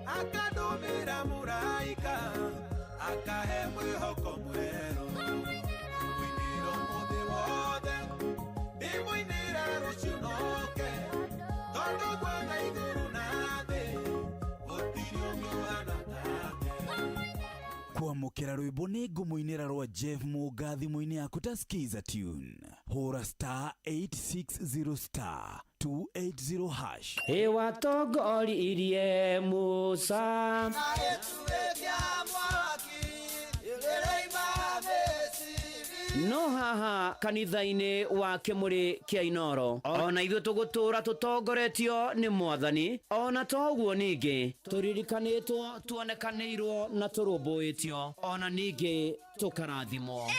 akandũmĩra mũraika akahe mwĩhoko mwerũ mũinĩro mũthĩ wothe ndĩmũinĩra rũciũ noke tondũ guothe igũrũ na thĩ gũtirĩ ũngĩ ũhana take. Kwamũkĩra rwĩmbo nĩ ngũmũinĩra rwa Jeff Mũnga thimũ-inĩ yaku ta skiza tune hũra star 860 star 280 hash. Ĩwatongoririe Musa. No haha kanitha-inĩ wa Kĩmũrĩ kĩa Inoro ona ithuĩ tũgũtũra tũtongoretio nĩ mwathani ona toguo ningĩ tũririkanĩtwo tuonekanĩirwo na tũrũmbũĩtio ona ningĩ tũkarathimwo.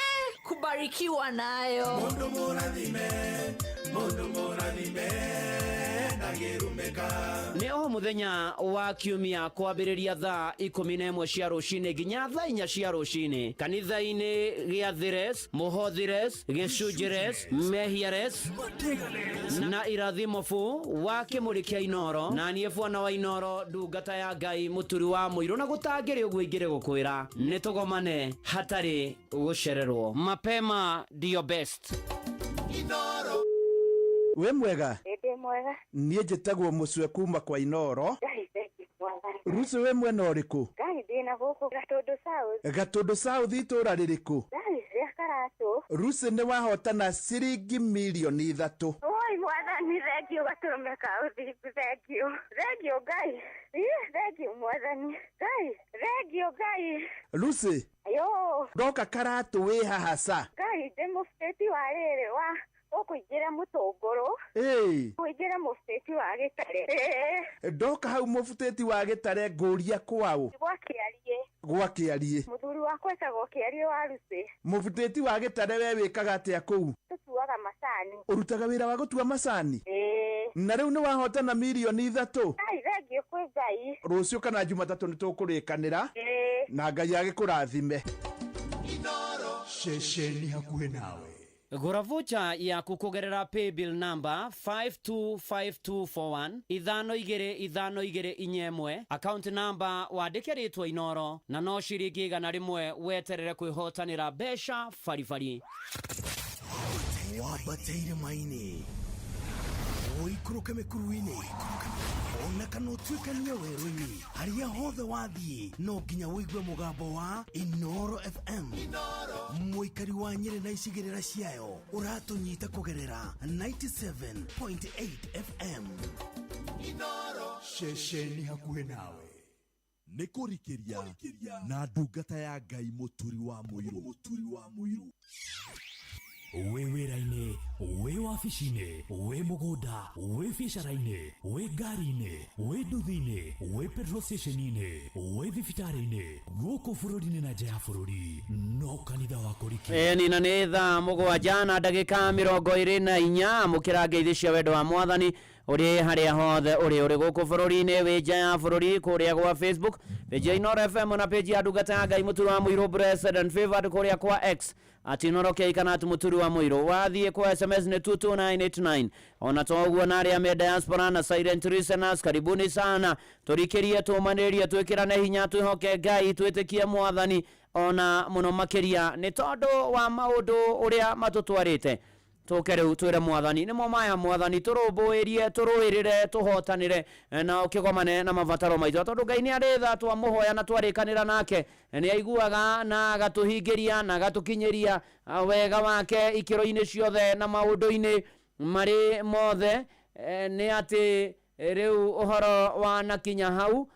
Kubarikiwa nayo. Mundu mũrathime, mundu mũrathime ndangĩrumĩka. Nĩ o mũthenya wa kiumia kwambĩrĩria thaa 11 cia rũcinĩ nginya thaa 4 cia rũcinĩ kanitha-inĩ gĩa Thires, Mũhothires, Gĩcunjires, Mehiares na Irathimo bu wa Kĩmũrĩ kĩa Inoro na niĩ bwana wa Inoro ndungata ya Ngai mũturi wa mũirũ na gũtangĩrĩ ũguo ingĩrĩ gũkwĩra nĩ tũgomane hatarĩ gũcererwo. Mapema ndio best. Inoro. Wĩ mwega? Ndĩ mwega. Niĩ njĩtagwo Mũcwe kuma kwa Inoro. Ngai thank you mwathani. Rucu wĩ mwena ũrĩkũ? Ngai ndĩ na gũkũ Gatũndũ South. Gatũndũ South itũũra rĩrĩkũ? Ngai rĩa Karatũ. Rucu nĩ wahotana ciringi mirioni 3. Oi mwathani thank you gatũrũme ka ũthingu thank you. Thank you Ngai. Ih, thank you mwathani. Ngai, thank you Ngai. Rucu, Yo, ndoka Karatũ wĩ haha ca? Ngai ndĩ mũbutĩti wa rĩrĩ wa ũkũingĩra mũtũngũrũ. Ĩĩ. Kũingĩra mũbutĩti wa gĩtare. Ĩĩ. Ndoka hau mũbutĩti wa gĩtare ngũria kwaũ? Gwa Kĩariĩ. Gwa Kĩariĩ. Mũthuri wakwa etagwo Kĩariĩ wa Rucĩ. Mũbutĩti wa gĩtare we wĩkaga atĩa kũu? Tũtuaga macani. Ũrutaga wĩra wa gũtua macani? Ĩĩ. Na rĩu nĩ wahotana mirioni 3. Ngai thengiũ kwĩ Ngai. Rũciũ kana Jumatatũ nĩ tũkũrĩkanĩra. Ĩĩ. Na Ngai agĩkũrathime. Ceceni hakuhĩ nawe. Gũra vocha yaku kũgerera paybill number 525241 525241 account number wandĩke rĩtwa Inoro na no ciringi 100 weterere kwĩhotanĩra mbeca baribari. Wambate irĩma-inĩ ũikũrũke mĩkuru-inĩ ona kana ũtuĩkanie werũ-inĩ harĩa hothe wathiĩ no nginya ũigue mũgambo wa Inoro FM. Mũikari wa Nyĩrĩ na icigĩrĩra ciayo ũratũnyita kũgerera 97.8 FM. Ceceni hakuhĩ nawe. Nĩ kũrikĩria na ndungata ya Ngai Mũturi wa Mũirũ. Mũturi wa Mũirũ. Wĩ wĩra-inĩ, wĩ wabici-inĩ, wĩ mũgũnda, wĩ biacara-inĩ, wĩ ngari-inĩ, wĩ nduthi-inĩ, wĩ petrol station-inĩ, wĩ thibitarĩ-inĩ, gũkũ bũrũri-inĩ na nja ya bũrũri, no kanitha wa kũrikĩria. Ĩni na nĩ thaa 7 na ndagĩka 24. Amũkĩra ngeithi cia wendo wa mwathani ũrĩ harĩa hothe ũrĩ, ũrĩ gũkũ bũrũri-inĩ, wĩ nja ya bũrũri, kũrĩa gwa Facebook page ya Inoro FM na page ya ndungata ya Ngai Mũturi wa Mũirũ Blessed and Favored, kũrĩa kwa X at Inoro K kana at Mũturi wa Mũirũ. Wathiĩ kwa SMS nĩ 22989. Ona to ũguo, na arĩa me diaspora na silent listeners, karibuni sana. Tũrikĩrie, tũmanĩrie, twĩkĩrane hinya, twĩhoke Ngai, twĩtĩkie mwathani ona mũno makĩria, nĩ tondũ wa maũndũ ũrĩa matũtwarĩte. Tũke rĩu twĩre mwathani nĩmo maya, mwathani tũrũmbũĩrie, tũrũĩrĩre, tũhotanĩre na ũkĩgomane na mabataro maitũ, tondũ Ngai nĩ arĩ tha. Twamũhoya na twarĩkanĩra nake, nĩ aiguaga na agatũhingĩria na agatũkinyĩria wega wake ikĩro-inĩ ciothe na maũndũ-inĩ marĩ mothe. Nĩ atĩ rĩu ũhoro wanakinya hau,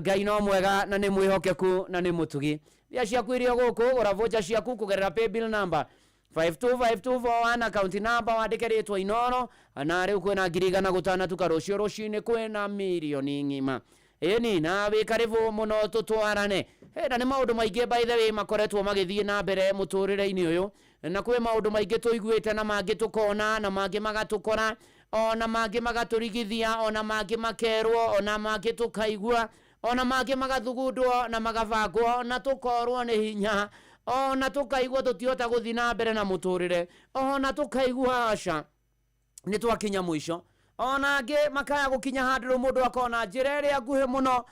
Ngai no mwega na nĩ mwĩhokeku na nĩ mũtugi. Mbia ciaku irio gũkũ, gũra voucher ciaku kũgerera paybill number 525241, account number wandĩke rĩtwa Inoro. Na rĩu kwĩna 100,000 gũtanatuka, rũciũ rũcinĩ kwĩna mirioni ng'ima. Ĩni na wĩ karĩbũ mũno, tũtwarane. Hey, na nĩ maũndũ maingĩ, by the way, makoretwo magĩthiĩ na mbere mũtũrĩre-inĩ ũyũ, na kwĩ maũndũ maingĩ tũiguĩte, na mangĩ tũkona, na mangĩ magatũkora, ona mangĩ magatũrigithia, ona mangĩ makerwo, ona mangĩ tũkaigua, ona mangĩ magathugundwo na magabangwo, na tũkorwo nĩ hinya, ona tũkaigua tũtihota gũthiĩ na mbere na mũtũrĩre, ona tũkaigua aca, nĩ twakinya mũico. Ona angĩ makaya gũkinya handũ rĩu mũndũ akona njĩra ĩrĩa nguhĩ mũno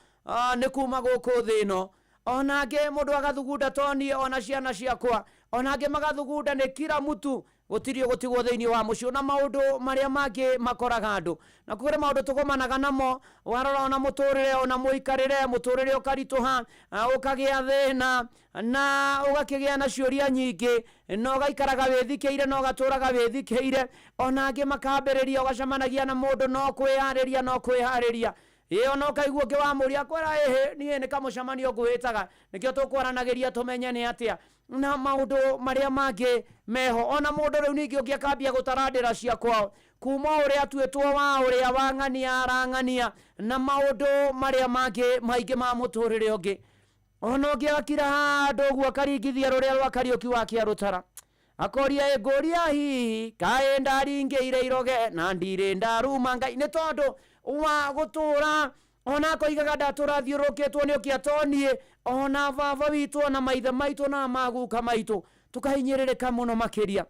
nĩ kuma gũkũ thĩ ĩno. Ona angĩ mũndũ agathugunda toniĩ ona ciana ciakwa, ona angĩ magathugunda nĩ kila mtu gũtirĩ gũtigwo thĩinĩ wa mũciĩ, na maũndũ marĩa mangĩ makoraga andũ. Na kũrĩ maũndũ tũgomanaga namo, warora ona mũtũrĩre, ona mũikarĩre, mũtũrĩre ũkaritũha, ũkagĩa thĩna na ũgakĩgĩa na ciũria nyingĩ, na ũgaikaraga wĩthikĩire na ũgatũraga wĩthikĩire. Ona angĩ makambĩrĩria, ũgacemanagia na mũndũ no kwĩyarĩria, no kwĩharĩria ĩ, ona ũkaigua ũngĩ wamũria akwĩra ĩhĩ, niĩ nĩ kamũcemanio ngwĩtaga, nĩkĩo tũkwaranagĩria tũmenye nĩ atĩa na maũndũ marĩa mangĩ meho. Ona mũndũ rĩu ningĩ ũngĩ akambia gũtarandĩra cia kwao kuma ũrĩa atuĩtwo wa ũrĩa wang'ania arang'ania na maũndũ marĩa mangĩ maingĩ ma mũtũrĩre ũngĩ. Ona ũngĩ agakira handũ ũguo, akaringithia rũrĩa rwa Kariũki wa Kĩarũtara, akoria, ĩngũria hihi kaĩ ndaringĩire iroge na ndirĩ ndaruma Ngai, nĩ tondũ wa gũtũra. Ona akoigaga ndatũra thiũrũrũkĩtwo nĩ ũkĩa toniĩ, ona baba witũ, ona maithe maitũ, na maguka maitũ, tũkahinyĩrĩrĩka mũno makĩria.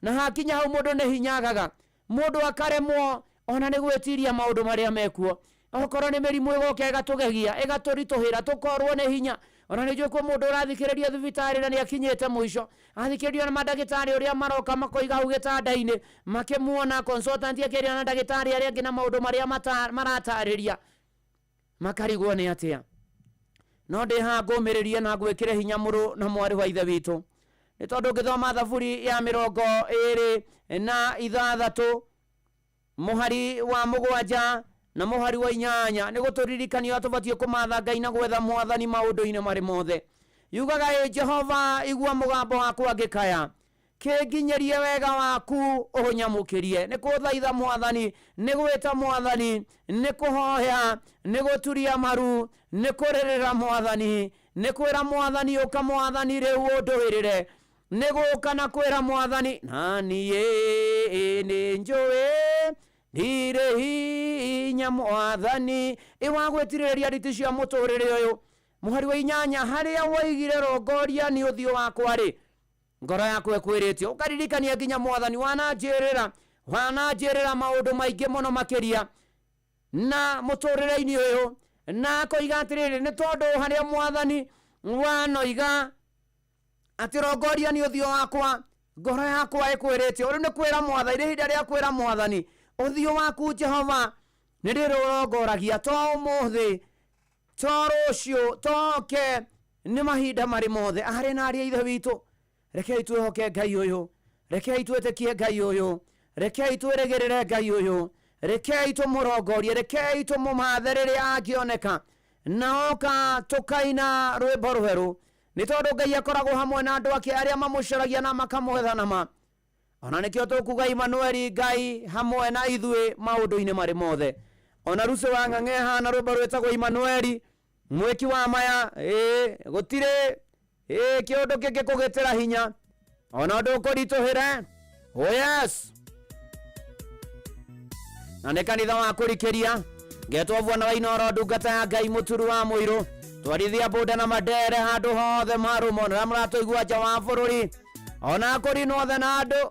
Na hakinya hau mũndũ nĩ hinyagaga, mũndũ akaremwo ona nĩ gwĩtiria maũndũ marĩa mekuo. Okorwo nĩ mĩrimũ ĩgoka ĩgatũgegia, ĩgatũritũhĩra, tũkorwo nĩ hinya. Ona nĩ njũĩ kwĩ mũndũ ũrathikĩrĩria thibitarĩ na nĩ akinyĩte mũico, athikĩrĩrio na mandagĩtarĩ ũrĩa maroka makoiga hau gĩtanda-inĩ, makĩmuona consultant akĩaria na ndagĩtarĩ arĩa angĩ na maũndũ marĩa maratarĩria, makarigwo nĩ atĩa. No ndĩ haha ngũmĩrĩrie na ngwĩkĩre hinya, mũrũ na mwarĩ wa ithe witũ, nĩ tondũ ngĩthoma Thaburi ya 26 mũhari wa 7 na mũhari wa 8, nĩ gũtũririkania ũrĩa tũbatiĩ kũmatha Ngai na gwetha mwathani maũndũ-inĩ marĩ mothe. Yugaga, ĩ Jehova, igua mũgambo wakwa ngĩkaya, kĩnginyĩrie wega waku ũnyamũkĩrie. Nĩ kũthaitha mwathani, nĩ gwĩta mwathani, nĩ kũhoya, nĩ gũturia maru, nĩ kũrĩrĩra mwathani, nĩ kwĩra mwathani, ũka mwathani rĩu ũndũĩrĩre, nĩ gũka na kwĩra mwathani, na niĩ nĩ njũĩ ndirĩ hinya mwathani ĩwa gwĩtirĩrĩria nditi cia mũtũrĩre ũyũ. Mũhari wa 8, harĩa woigire rongoria nĩ ũthiũ wakwa rĩ, ngoro yakwa ĩkwĩrĩte. Ũkaririkania nginya mwathani wananjĩrĩra, wananjĩrĩra maũndũ maingĩ mũno makĩria na mũtũrĩre-inĩ ũyũ. Na akoiga atĩrĩrĩ, nĩ tondũ harĩa mwathani wanoiga atĩ rongoria nĩ ũthiũ wakwa, ngoro yakwa ĩkwĩrĩte. Rĩu nĩ kwĩra mwathani, rĩ ihinda rĩa kwĩra mwathani, ũthiũ waku Jehova nĩ ndĩrũrongoragia, to ũmũthĩ, to rũciũ, toke, nĩ mahinda marĩ mothe. Arĩ na arĩa ithe witũ, rekei twĩhoke Ngai ũyũ, rekei twĩtĩkie Ngai ũyũ, rekei twĩrĩgĩrĩre Ngai ũyũ. Rekei tũmũrongorie, rekei tũmũmathe rĩrĩa angĩoneka, na oka tũkaina rwĩmbo rwerũ, nĩ tondũ Ngai akoragwo hamwe na andũ ake arĩa mamũcaragia na makamwetha na ma. Ona nĩkĩo tũkuga Imanueli, Ngai hamwe na ithuĩ maũndũ-inĩ marĩ mothe. Ona Rucũ wa Ng'ang'eha na rwĩmbo rwĩtagwo Imanueli, mwĩki wa maya, ĩĩ gũtirĩ ĩĩ kĩũndũ kĩngĩkũgĩtĩra hinya ona ũndũ ũkũritũhĩre. Oh yes, na nĩ kanitha wa kũrikĩria ngetwo bwana wa Inoro, ndungata ya Ngai mũturu wa mũirũ, twarithia bunda na mandere handũ hothe marũmo, na mũratũigua nja wa bũrũri ona kũrinwo othe na andũ.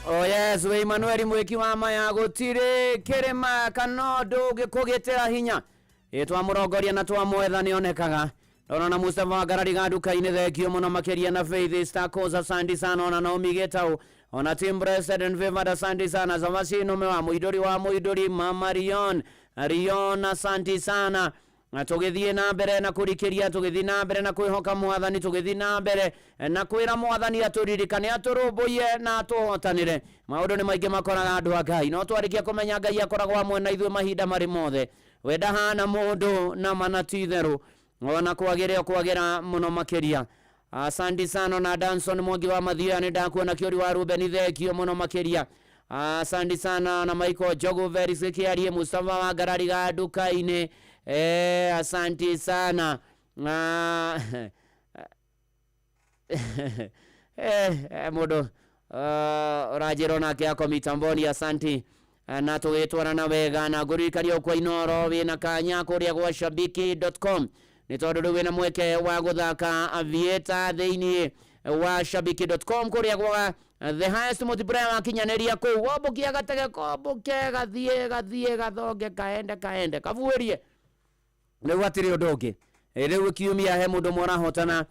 Oh yes, wĩ Emmanuel mwĩki wa maya gũtirĩ kĩrĩma kana ũndũ ũngĩkũgitĩra hinya. Ĩ twamũrongoria na twamwetha nĩonekaga. Ndona na Mustafa Wangarari ga nduka-inĩ thengio mũno makĩria na Faith Stacos asante sana ona Naomi Gitau ona Team Blessed and Favored asante sana Zawasi Nome wa Muidori wa Muidori Mama Rion Rion asante sana na tũgĩthiĩ na mbere na kũrikĩria tũgĩthiĩ na mbere na kwĩhoka mwathani tũgĩthiĩ na mbere na kwĩra mwathani atũririkane atũrũmbũiye na atũhotanĩre. Maũndũ nĩ maingĩ makoraga andũ a Ngai, no twarĩkia kũmenya Ngai akoragwo hamwe na ithuĩ mahinda marĩ mothe. We ndahana mũndũ na mana ti itherũ ona kwagĩra kwagĩra mũno makĩria. Asante sana na Danson Mwangi wa Mathioya nĩ ndakuona kĩori wa Ruben thengio mũno makĩria. Asante sana na Michael Jogo Veris Kĩarie Mustafa wa Ngarari ga nduka-inĩ. Asante sana. Mũndũ ũranjĩra onake ako mitamboni asante. Na tũgĩtwarana wega na ngũririkania kwa Inoro wĩna kanya kũrĩa gwa shabiki.com nĩ tondũ rĩu wĩna mweke wa gũthaka Aviator thĩinĩ wa shabiki.com kũrĩa gwa the highest multiplier wakinyanĩria kũu wambũkia gatege kombũke gathiĩ gathiĩ gathonge kaende kaende kabuĩrie rĩu hatirĩ ũndũ ũngĩ. Rĩu kiumia he mũndũ ũmwe ũrahotana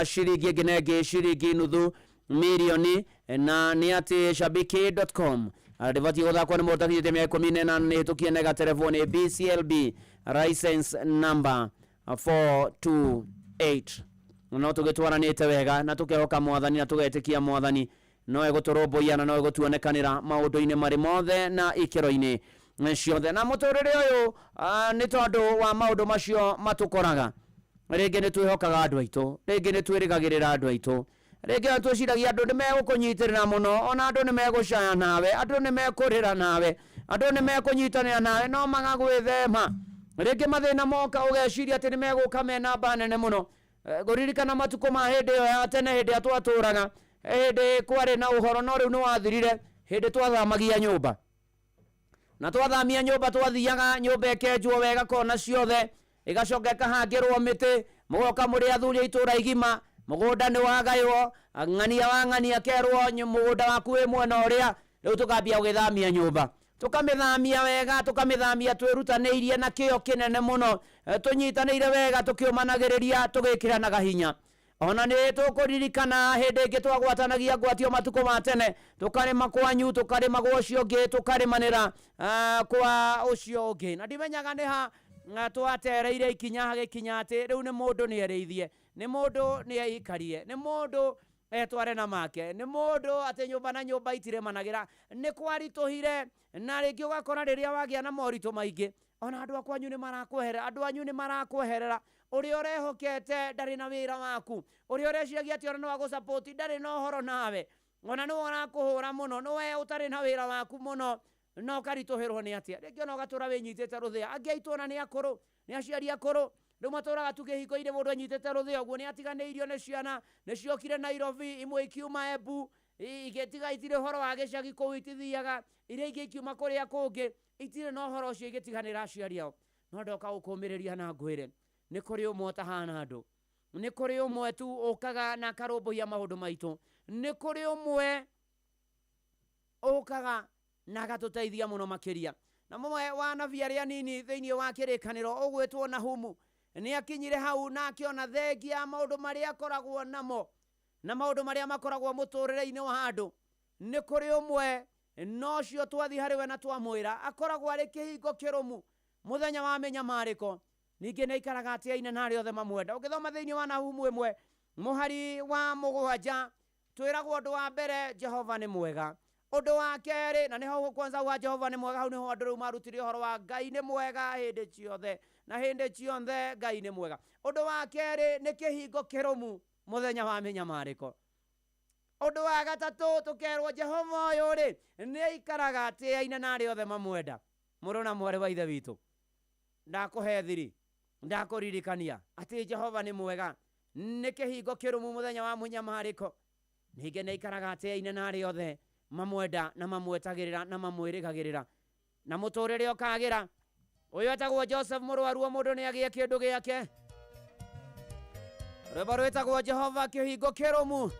ciringi ĩngĩ na ĩngĩ ciringi nuthu mirioni na nĩ atĩ shabiki.com ndĩbatiĩ gũthakwo nĩ mũndũ ũtakinyĩtie mĩaka 18 nĩ hĩtũkie na ĩgaterevwo nĩ BCLB license number 428. No tũgĩtwaranĩte wega na tũkehoka mwathani na tũgetĩkia mwathani no egũtũrũmbũiya na no egũtuonekanĩra maũndũ-inĩ marĩ mothe na ikĩro-inĩ ciothe. Na mũtũrĩre ũyũ nĩ tondũ wa maũndũ macio matũkoraga, rĩngĩ nĩ twĩhokaga andũ aitũ, rĩngĩ nĩ twĩrĩgagĩrĩra andũ aitũ, rĩngĩ ona twĩciragia andũ nĩ megũkũnyitĩrĩra mũno, ona andũ nĩ megũcaya nawe, andũ nĩ mekũrĩra nawe, andũ nĩ mekũnyitanĩra nawe, no magagwĩthema. Rĩngĩ mathĩna moka ũgeciria atĩ nĩ megũka mena namba nene mũno. Ngũririkana matukũ ma hĩndĩ ĩyo ya tene, hĩndĩ ĩrĩa twatũraga, hĩndĩ kwarĩ na ũhoro no rĩu nĩ wathirire, hĩndĩ twathamagia nyũmba. Na twathamia nyũmba twathiaga nyũmba ĩkenjwo wega kona ciothe, ĩgacoka ĩkahangĩrwo mĩtĩ, mũgoka mũrĩ athuri a itũũra igima, mũgũnda nĩ wagaywo, ng'ania wa ng'ania kerwo mũgũnda waku wĩ mwena ũrĩa, rĩu tũkambia gũgĩthamia nyũmba. Tũkamĩthamia wega, tũkamĩthamia twĩrutanĩirie na kĩo kĩnene mũno, tũnyitanĩire wega, tũkĩũmanagĩrĩria, tũgĩkĩranaga hinya. Ona nĩ tũkũririkana hĩndĩ ĩngĩ twagwatanagia ngwatio matukũ ma tene, tũkarĩma kwanyu, tũkarĩma gwa ũcio ũngĩ, tũkarĩmanĩra kwa ũcio ũngĩ. Na ndimenyaga nĩ ha twatereire ikinya hagĩkinya atĩ rĩu nĩ mũndũ nĩ erĩithie, nĩ mũndũ nĩ eikarie, nĩ mũndũ etware na make, nĩ mũndũ atĩ nyũmba na nyũmba itirĩmanagĩra. Nĩ kwaritũhire, na rĩngĩ ũgakora rĩrĩa wagĩa na moritũ maingĩ, ona andũ a kwanyu nĩ marakweherera, andũ anyu nĩ marakweherera, ũrĩa ũrehokete ndarĩ na wĩra waku, ũrĩa ũreciragia atĩ ona no agũsupport ndarĩ na ũhoro nawe, ona nĩwe ũrakũhũra mũno, nĩwe ũtarĩ na wĩra waku mũno, na ũkaritũhĩrwo nĩ atĩa. Rĩngĩ ona ũgatũra wĩnyitĩte rũthĩa. Angĩ aitũ ona nĩ akũrũ, nĩ aciari akũrũ, rĩu matũraga tu kĩhingo-inĩ mũndũ anyitĩte rũthĩa ũguo, nĩ atiganĩirio nĩ ciana, nĩ ciokire Nairobi, imwe ikiuma Embu, igĩtiga itirĩ ũhoro wa gĩcagi kũu itithiaga, iria ingĩ ikiuma kũrĩa kũngĩ, itirĩ na ũhoro ũcio igĩtiganĩra aciari ao. No ndoka gũkũmĩrĩria na ngwĩre, nĩ kũrĩ ũmwe ũtahana andũ, nĩ kũrĩ ũmwe tu ũkaga na akarũmbũiya maũndũ maitũ, nĩ kũrĩ ũmwe ũkaga na agatũteithia mũno makĩria. Na mũmwe wa anabii arĩa anini thĩinĩ wa kĩrĩkanĩro ũgwĩtwo Nahumu nĩ akinyire hau na akĩona thengia maũndũ marĩa akoragwo namo na maũndũ marĩa makoragwo mũtũrĩre-inĩ wa andũ. Nĩ kũrĩ ũmwe no ũcio twathiĩ harĩ we na twamwĩra akoragwo arĩ kĩhingo kĩrũmu mũthenya wa mĩnyamarĩko, ningĩ nĩ aikaraga atĩaine na arĩa othe mamwenda. Ũngĩthoma thĩinĩ wa Nahumu 1 mũhari wa 7 twĩragwo ũndũ wa mbere Jehova nĩ mwega, ũndũ wa kerĩ, na nĩho kwanza wa Jehova nĩ mwega, hau nĩho andũ rĩu marutire ũhoro wa Ngai nĩ mwega hĩndĩ ciothe na hĩndĩ ciothe Ngai nĩ mwega. Ũndũ wa kerĩ nĩ kĩhingo kĩrũmu mũthenya wa mĩnyamarĩko. Ũndũ wa gatatũ tũkerwo Jehova ũyũ rĩ nĩ aikaraga atĩaine na arĩa othe mamwenda. Mũrũ na mwarĩ wa ithe witũ, ndakũhe thiri, ndakũririkania atĩ Jehova nĩ mwega, nĩ kĩhingo kĩrũmu mũthenya wa mũnyamarĩko, ningĩ nĩ aikaraga atĩaine na arĩa othe mamwenda na mamwetagĩrĩra na mamwĩrĩgagĩrĩra, na mũtũrĩre ũkagĩra. Ũyũ etagwo Joseph mũrwaru o mũndũ nĩ agĩe kĩndũ gĩake. Rwĩmbo rwĩtagwo Jehova kĩhingo kĩrũmu.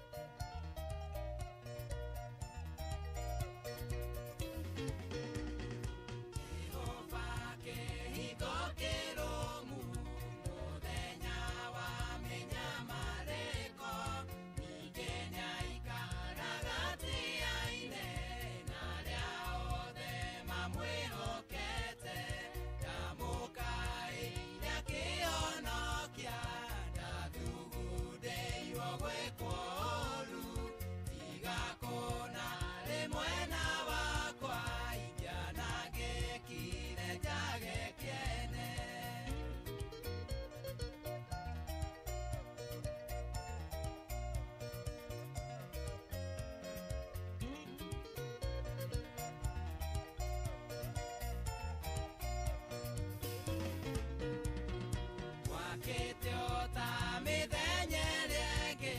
Makĩte o ta mĩthenya ĩrĩa ĩngĩ,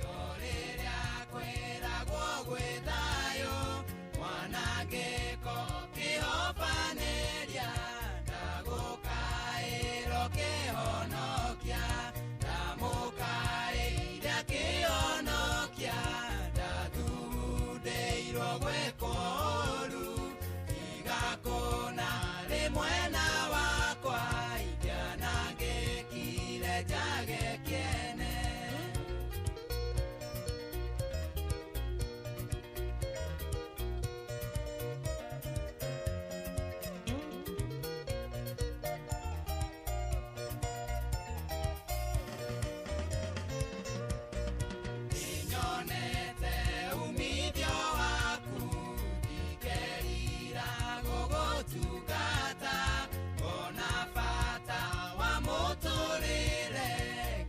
o rĩrĩa kwĩragwo gwĩ thayũ, mwanangĩko kĩhobanĩria, ndagũkaĩrwo kĩhonokia, ndamũkaĩire kĩhonokia, ndathugundĩirwo gwĩkwo ũũru, tiga kũna rĩ mwena wakwa, ingĩanangĩkire njage kĩene. Nĩnyonete umithio waku, ndikerira gũgũtungata, ngona bata wa mũtũrĩre,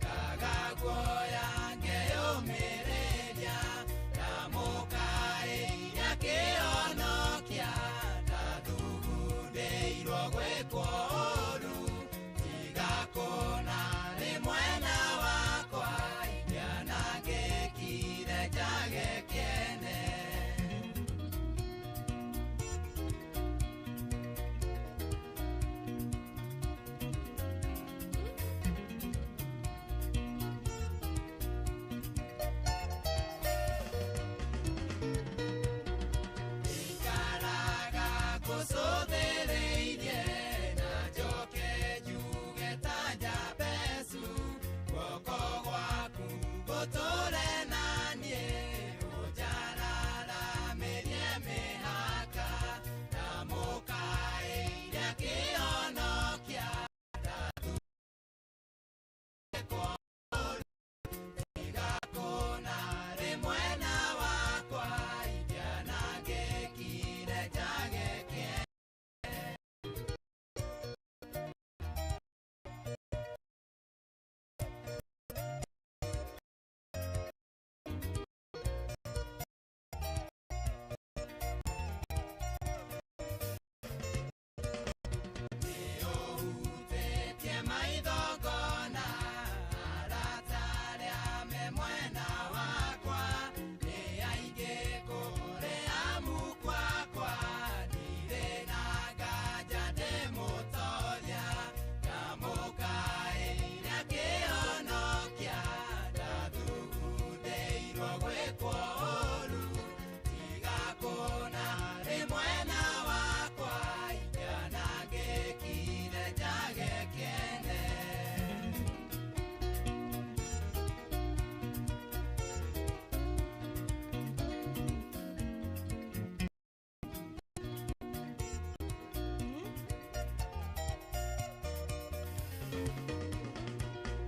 ngaga guoya ngeyũmĩrĩria, ndamũkaĩire kĩhonokia, ndathugundĩirwo gwĩkwo ũũru, tiga kũna rĩ mwena wakwa, ingĩanangĩkire njage kĩene. Ikaraga ngũcũthĩrĩirie, na njoke njuge ta Jabezu, guoko gwaku gũtũũre na niĩ, ũnjararamĩrie mĩhaka, ndamũkaĩire kĩhonokia, ndathugundĩkwo ũũru, tiga kũna rĩ mwena wakwa, ingĩanangĩkire njage kĩene. Nĩũhutĩtie maitho ngona, arata arĩa me mwena wakwa, nĩ aingĩ kũrĩ amu kwakwa, ndirĩ na nganja ndĩ mũtoria, ndamũkaĩire kĩhonokia, ndathugundĩirwo gwĩkwo ũũru, tiga kũna rĩ mwena wakwa, ingĩanangĩkire njage kĩene.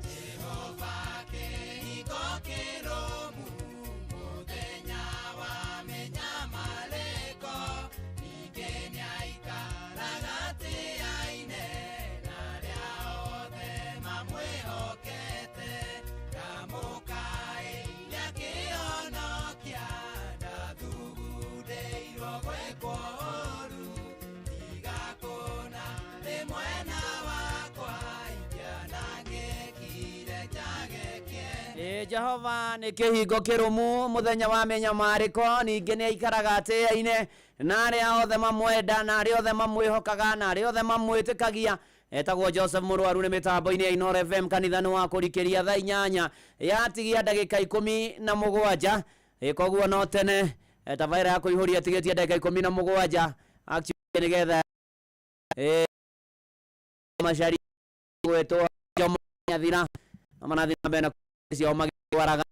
Jehova kĩhingo kĩrũmu, mũthenya wa mĩnyamarĩko, ningĩ nĩaikaraga tĩaine na arĩa othe mamwĩhokete, ndamũkaĩire kĩhonokia, ndathugundĩirwo gwĩkwo ũũru, tiga kũna rĩ mwena wakwa, ingĩanangĩkire njage kĩene. Ĩ Jehova nĩ kĩhingo kĩrũmu mũthenya wa mĩnyamarĩko, ningĩ nĩ aikaraga atĩaine na arĩa othe mamwenda, na arĩa othe mamwĩhokaga, na arĩa othe mamwĩtĩkagia. Etagwo Joseph Mũrwaru nĩ mĩtambo-inĩ ya Inoro FM, kanitha nĩ wa kũrikĩria thaa 8 yatigia ndagĩka 17. Koguo no tene tabaĩra ya kũihũria tigĩtie ndagĩka 17 actually nĩgetha macari gwĩtwo Jomo Nyathira na marathiĩ na mbere na ciao magĩtwaraga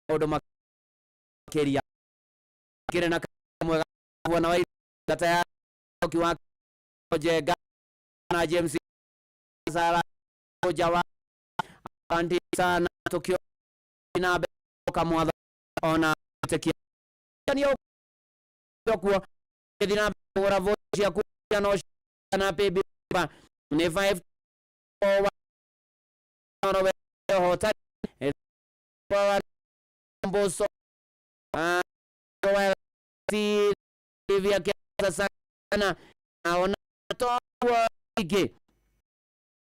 maũndũ makĩria kĩrĩ na mwega bwana wa ngata ya Oki wa Njenga na James Sara Jawa asante sana tukio na mbere kamwatha ona tekia ni okuo thiĩ na mbere kũgũra vote ciaku no na paybill nĩ 5 4 1 hotani Mbosso sana naona toguo ingĩ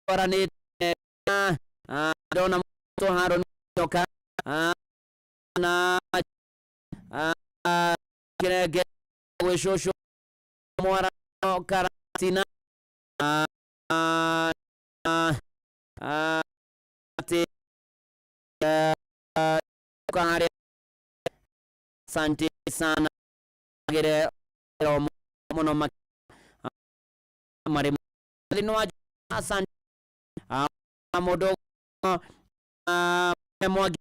twaranĩte Ndona mũtũ Haron Nyoka, na Kĩrenge gwĩ cũcũ Mwara Karatina, atĩ harĩa. Asante sana gire mũno marĩ thĩinĩ wa. Asante mũndũ Mwangi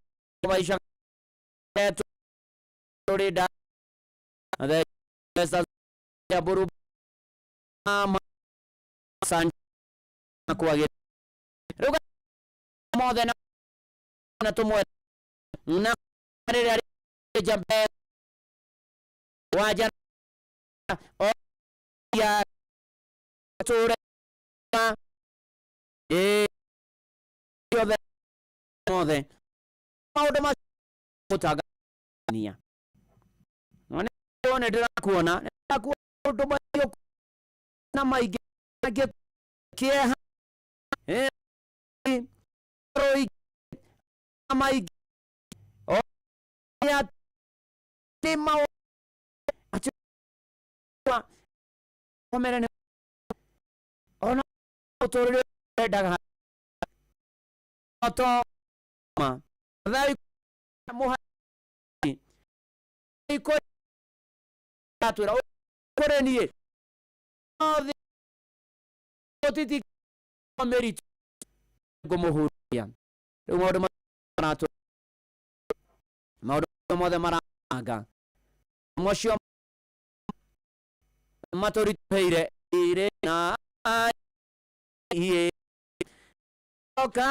maica tũrĩ da buru. Asante kwagĩra rĩu mothe na tũmwe na rĩrĩa jambe waja o ya tũre ĩ yothe mothe maũndũ macio gũtangania nĩ ndĩrakuona ndĩrakuona maũndũ macio na maingĩ angĩ kĩeha rũingĩ maingĩ o atĩ maũndũ atĩ omere nĩ ona ũtũrĩre wendaga to ma thai mũha iko atwĩra kũrĩ niĩ othe titi mĩritũ ngũmũhuria rĩu maũndũ maratũ maũndũ mothe maranga macio matũritũhĩire irĩ na iĩ oka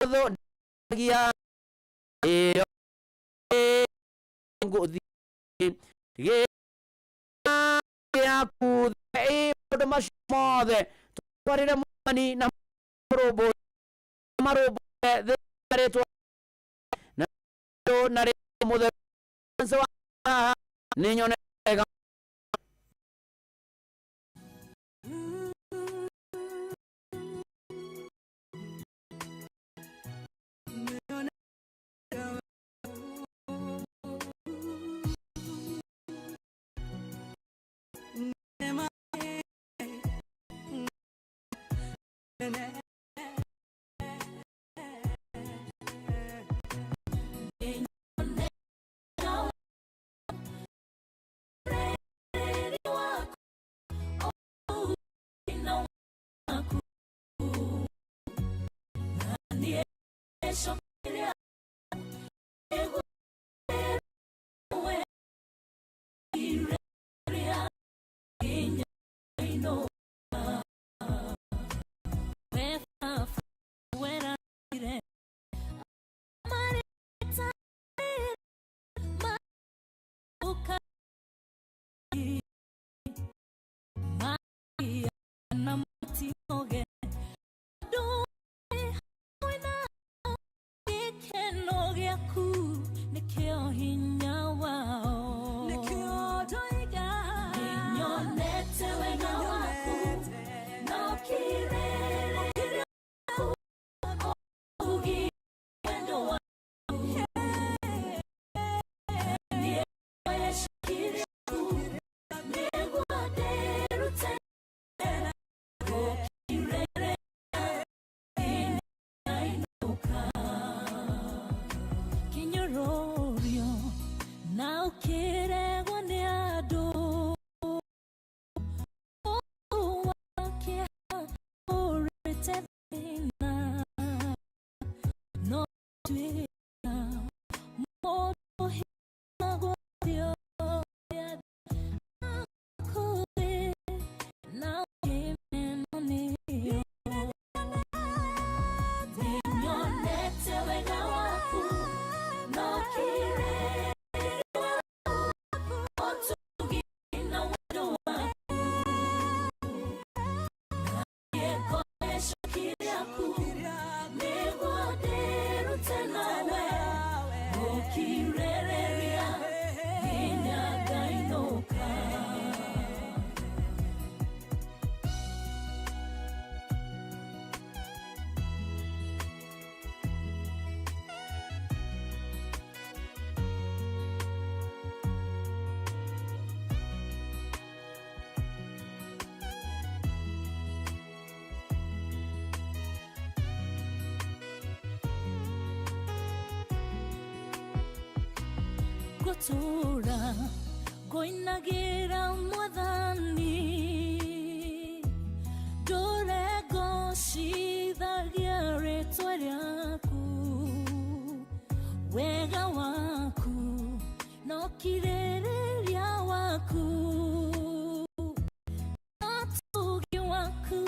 mũthũndagia ĩyo ngũthiĩ gĩaku maũndũ macio mothe twarĩre Mwathani na marũmbũ marũmbũ rĩtwa na na rĩtwa mũtheru wa nĩ nyone wega. Kinyororio na ũkĩregwo nĩ andũ wakĩeha ũrĩte thĩna no tuĩka mũndũ hĩagwo akũrĩ na ũkĩmenwo nĩo. Nĩnyonete wega waku no kĩrĩro ũtugi na wendo waku nĩngoeco kĩrĩaku nĩguo ndĩrute na Ngũtũra ngũinagĩra mwathani ndũre ngocithagia rĩtwa rĩaku wega waku no kirĩrĩria waku ũtugi waku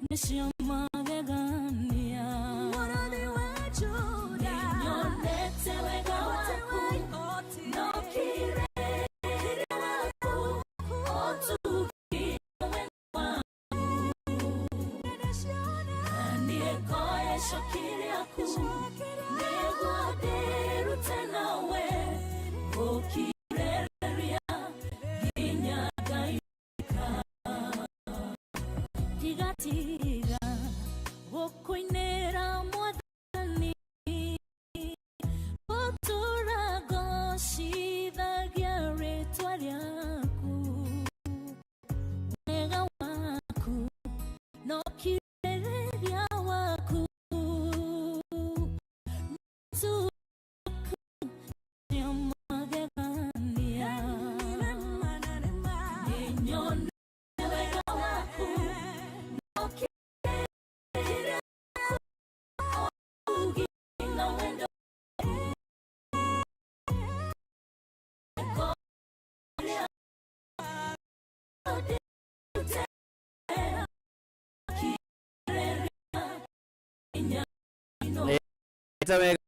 nĩcio magegania. Mũrũthi wa Juda, nĩnyonete wega waku no kirĩrĩria waku ũtugi wega waku na niĩ ngoya icoki rĩaku nĩguo ndĩrute nawe gũkirĩrĩria nginya ngainũka. Ndigatiga gũkũinĩra mwathani gũtũra ngocithagia rĩtwa rĩaku wega waku no kirĩrĩria waku nĩtuku magegania. Nĩnyonete wega waku no kirĩrĩria ũtugi na wendo Nĩte wega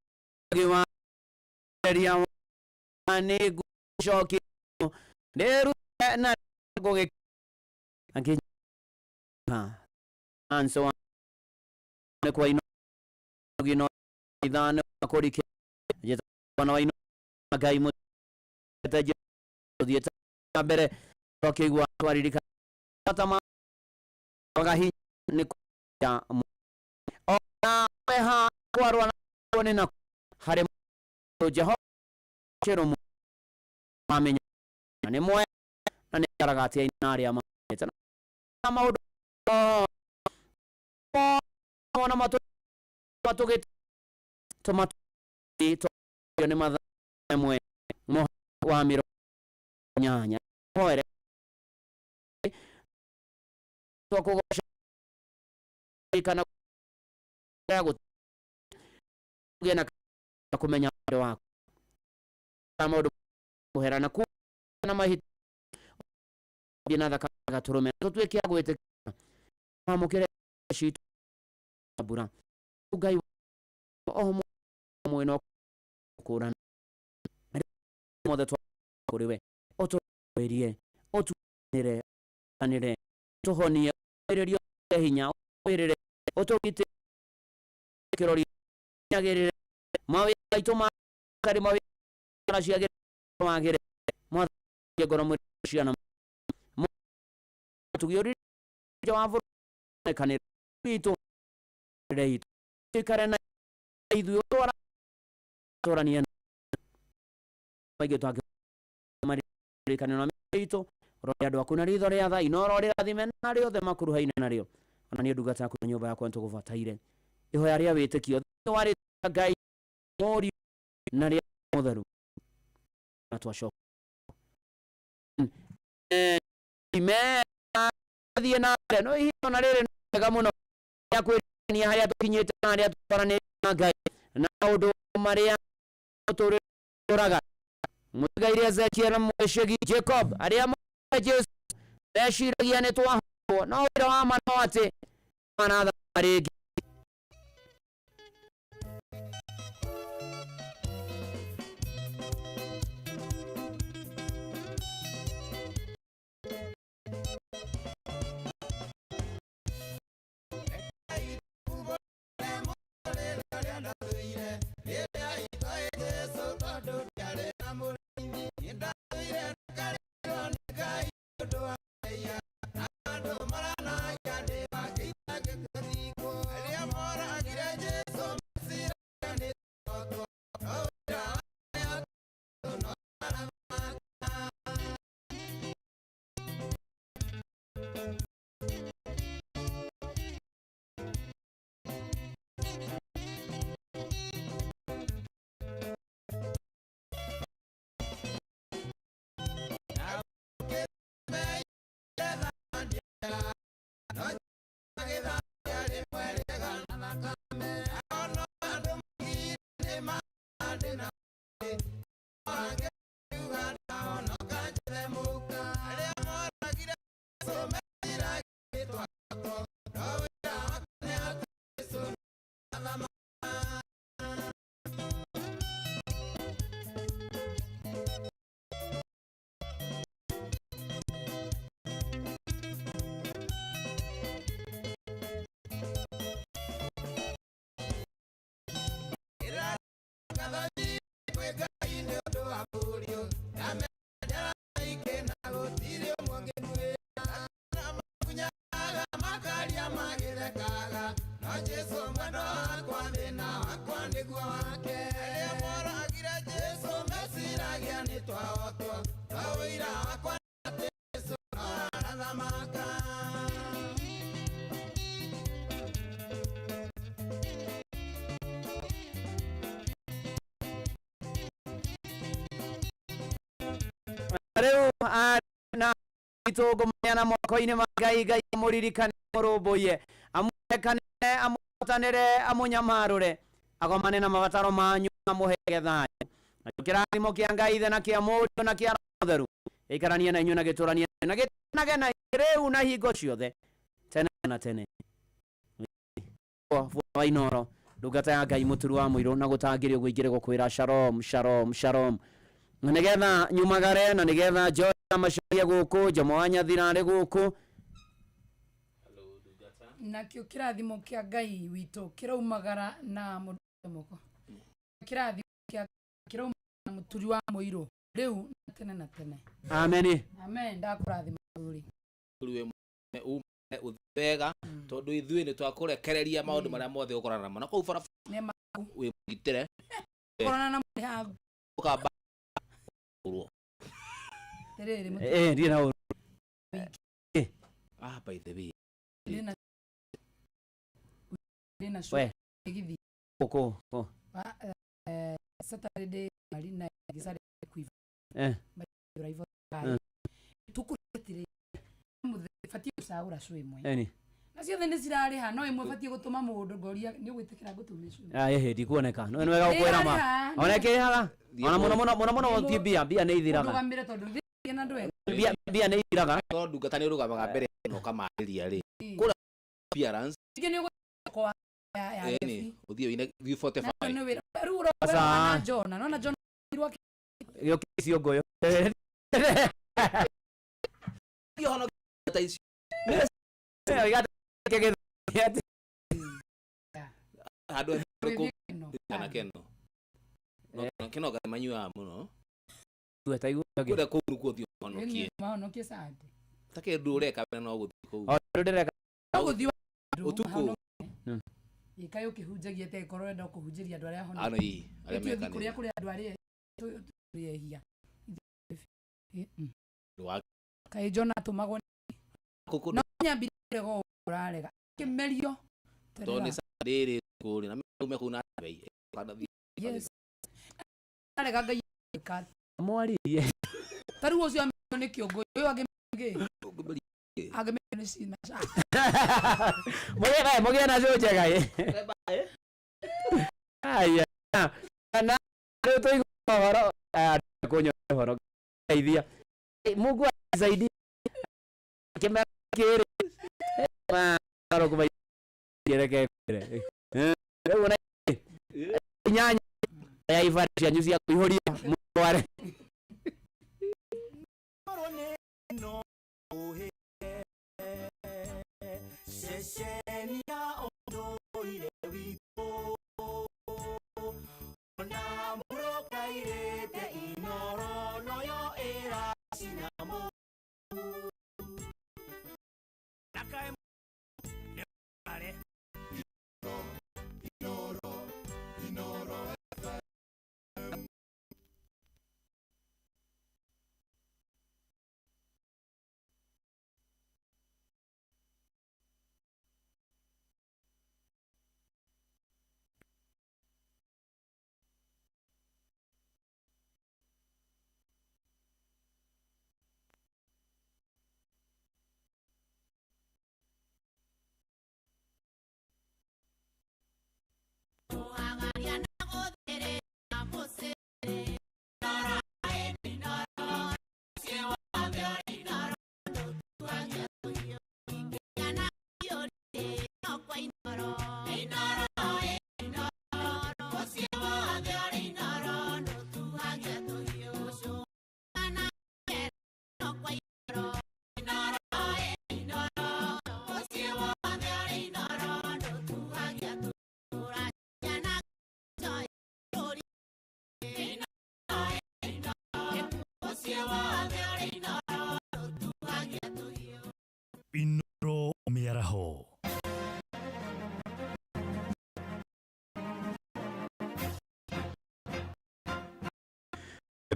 wa nĩ ngũcokia ndĩrute na ngũgĩ angĩnyiha anso wa nĩ kwa ino gino ithano kũrike njĩtana wa ino Ngai mũtete tũthiĩte na mbere twakĩigua twaririkana bata ma wagahinya nĩ kũrĩa ona weha kwarwa na nĩ na harĩ mũndũ Jehova kĩrũmu mamenya na nĩ mwega na nĩ aikaraga atĩ na arĩa mamwendete na maũndũ mona matũgĩ tũmatũ nĩ mathaa ĩmwe mũhari wa 80 hoere twakũgoca kana gũtũgĩe na kũmenya wendo waku maũndũ kũhera na na mahĩtia na thakame gatũrũme tũtuĩke a gwĩtĩkĩra twamũkĩre citũ mbura Ngai o mwena kũrana mothe kũrĩ we ũtũĩrie ũtuanĩre anĩre tũhonie ĩrĩrio hinya wĩrĩre ũtũgitĩre kĩrori nyagĩrĩre mawĩra maitũ matarĩ mawĩra ciagĩrĩre wagĩre mwathani ngoro mwĩrĩ ciana tũgĩũrĩria wa bũrũri kanĩra witũ itũ ikare na ithuĩ ũtwara tũranie maingĩ twangĩ maririkane na itũ rore andũ aku na ritho rĩa tha ino rĩrathime na rĩothe makuruhaine narĩo ona niĩ ndungata yaku na nyũmba yakwa nĩtũgũbataire ihoya rĩa wĩtĩkio thĩinĩ wa rĩtwa Ngai Mũriũ na rĩa mũtheru na twacoka thiĩ na mbere no ihinda ona rĩrĩ nĩ wega mũno rĩa kwĩririkania harĩa tũkinyĩte na harĩa tũtwaranĩte na Ngai na maũndũ marĩa tũraga mũtigaire Ezekiel Mwĩcĩgi Jacob arĩa moĩ Jesu meciragia nĩ twahotwo no wĩra wa ma no atĩ manathama rĩngĩ. Kwĩ Ngai nĩ ũndũ wa mũriũ ndamendera aingĩ na gũtirĩ ũmwe ũngĩmwĩra. Makunyaga makaria magĩthekaga no Jesũ mwendwa wakwa thĩna wakwa nĩguo wake. Arĩa moragire Jesũ meciragia nĩ twahotwo no ũira wakwa nĩ atĩ Jesũ no arathamaka. Rĩu na itũ ngũmaneana moko-inĩ ma Ngai. Ngai amũririkane, amũrũmbũiye, amũrekane, amũhotanĩre, amũnyamarũre, agomane na mabataro manyu, amũhege thayũ. Nakĩo kĩrathimo kĩa Ngai Ithe na kĩa Mũriũ na kĩa Roho Mũtheru gĩikaranie na inyuĩ na gĩtũranie na gĩtanage na inyuĩ rĩu na hingo ciothe tene na tene. Bwana wa Inoro, ndungata ya Ngai mũturu wa mũirũ na gũtangĩrĩ ũguo ingĩrĩ gũkwĩra shalom shalom shalom, na nĩgetha nyumagare na nĩgetha njoe macaria gũkũ Jomo wa Nyathira arĩ gũkũ. Nakĩo kĩrathimo kĩa Ngai witũ kĩraumagara na mũndũ moko kĩrathimo kĩa kĩraumagara na mũturi wa mũirũ rĩu na tene na tene. Ameni. Amen. Ndakũrathima mũthuri. Rĩu wĩ ũthiĩ wega tondũ ithuĩ nĩ twakũrekereria maũndũ marĩa mothe ũkorana namo na kũu barabara. Nĩ maku. Wĩ mũgitĩre. Korana na mũrĩ hagu. Ũkamba ũrwo. Rĩrĩ mũthuri. Ndirĩ na ũru. Ah, by the way. Ndĩ na We. gĩthi. Gũkũ kũ. Saturday marina gĩcarĩ kuiva. Driver. Tukũretire. Mũthĩ batiĩ gũcagũra cũ ĩmwe. Eni. Na ciothe nĩ cirarĩha no ĩmwe batiĩ gũtũma mũndũ ngoria nĩ ũgwĩtĩkĩra ngũtũme cũ. Ah, ĩhĩ ndikuoneka no nĩ wega gũkwĩra ma. Nĩrarĩha. Ona ĩkĩrĩhaga ona mũno mũno mũno mũno ti mbia, mbia nĩ ithiraga. Ũrũgamĩre tondũ thĩ na andũ ega. Mbia nĩ ithiraga. Tondũ ndungata nĩ ũrũgamaga mbere na ũkamarĩria rĩ. Kũrĩa appearance. Ningĩ nĩ ũgũkwa ya Ĩni, ũthiĩ ũine view 45. Na nĩ wĩra. Rĩu ũroka Aca. na Jona. Nona Jona rwake. Gĩũkĩ icio ngũyũ. Thiĩ ũhonokie ta icio. Handũ he kana keno. No keno gathi manyuaga mũno. Kũrĩa kũu nĩkuo ũthiĩ ũhonokie. Mahonokie sande. Ta kĩndũ ũreka wena no gũthiĩ kũu. O ndũ ndĩreka. No gũthiĩ Ũtukũ. Ĩka ũkĩhunjagia te korwo ũrenda kũhunjĩria andũ arĩa ahonokie. Ano ii, arĩa Ĩtĩ ũthiĩ mekanĩte. kũrĩa kũrĩ andũ arĩa tũrĩ ehia. Kaĩ Jona atũmagwo Kũkũ no nyambire kũrega ũguo ũrarega. Kĩmerio. tondũ nĩ Sunday rĩ kũrĩ na ume kũu na bei. Yes. Arega Ngai ĩka. Mwaririe. Ta rĩu ũcio amerio nĩ kĩũngũ ũyũ angĩmerio angĩmerio nĩ cina. Mũgĩe mũgĩe na cũ njega ĩ. Aya. Na rĩu tũigua ũhoro kũnyona ũhoro teithia. Mungu anisaidie. Kĩmera kĩrĩ. Ma reke kwĩre. Rĩu ona inyanya ya ibara cianyu cia kũihũria mũtware. Ceceni ya ũndũire witũ ona mũrũkairĩte Inoro noyo ĩracina mũhu. Inoro, Inoro FM.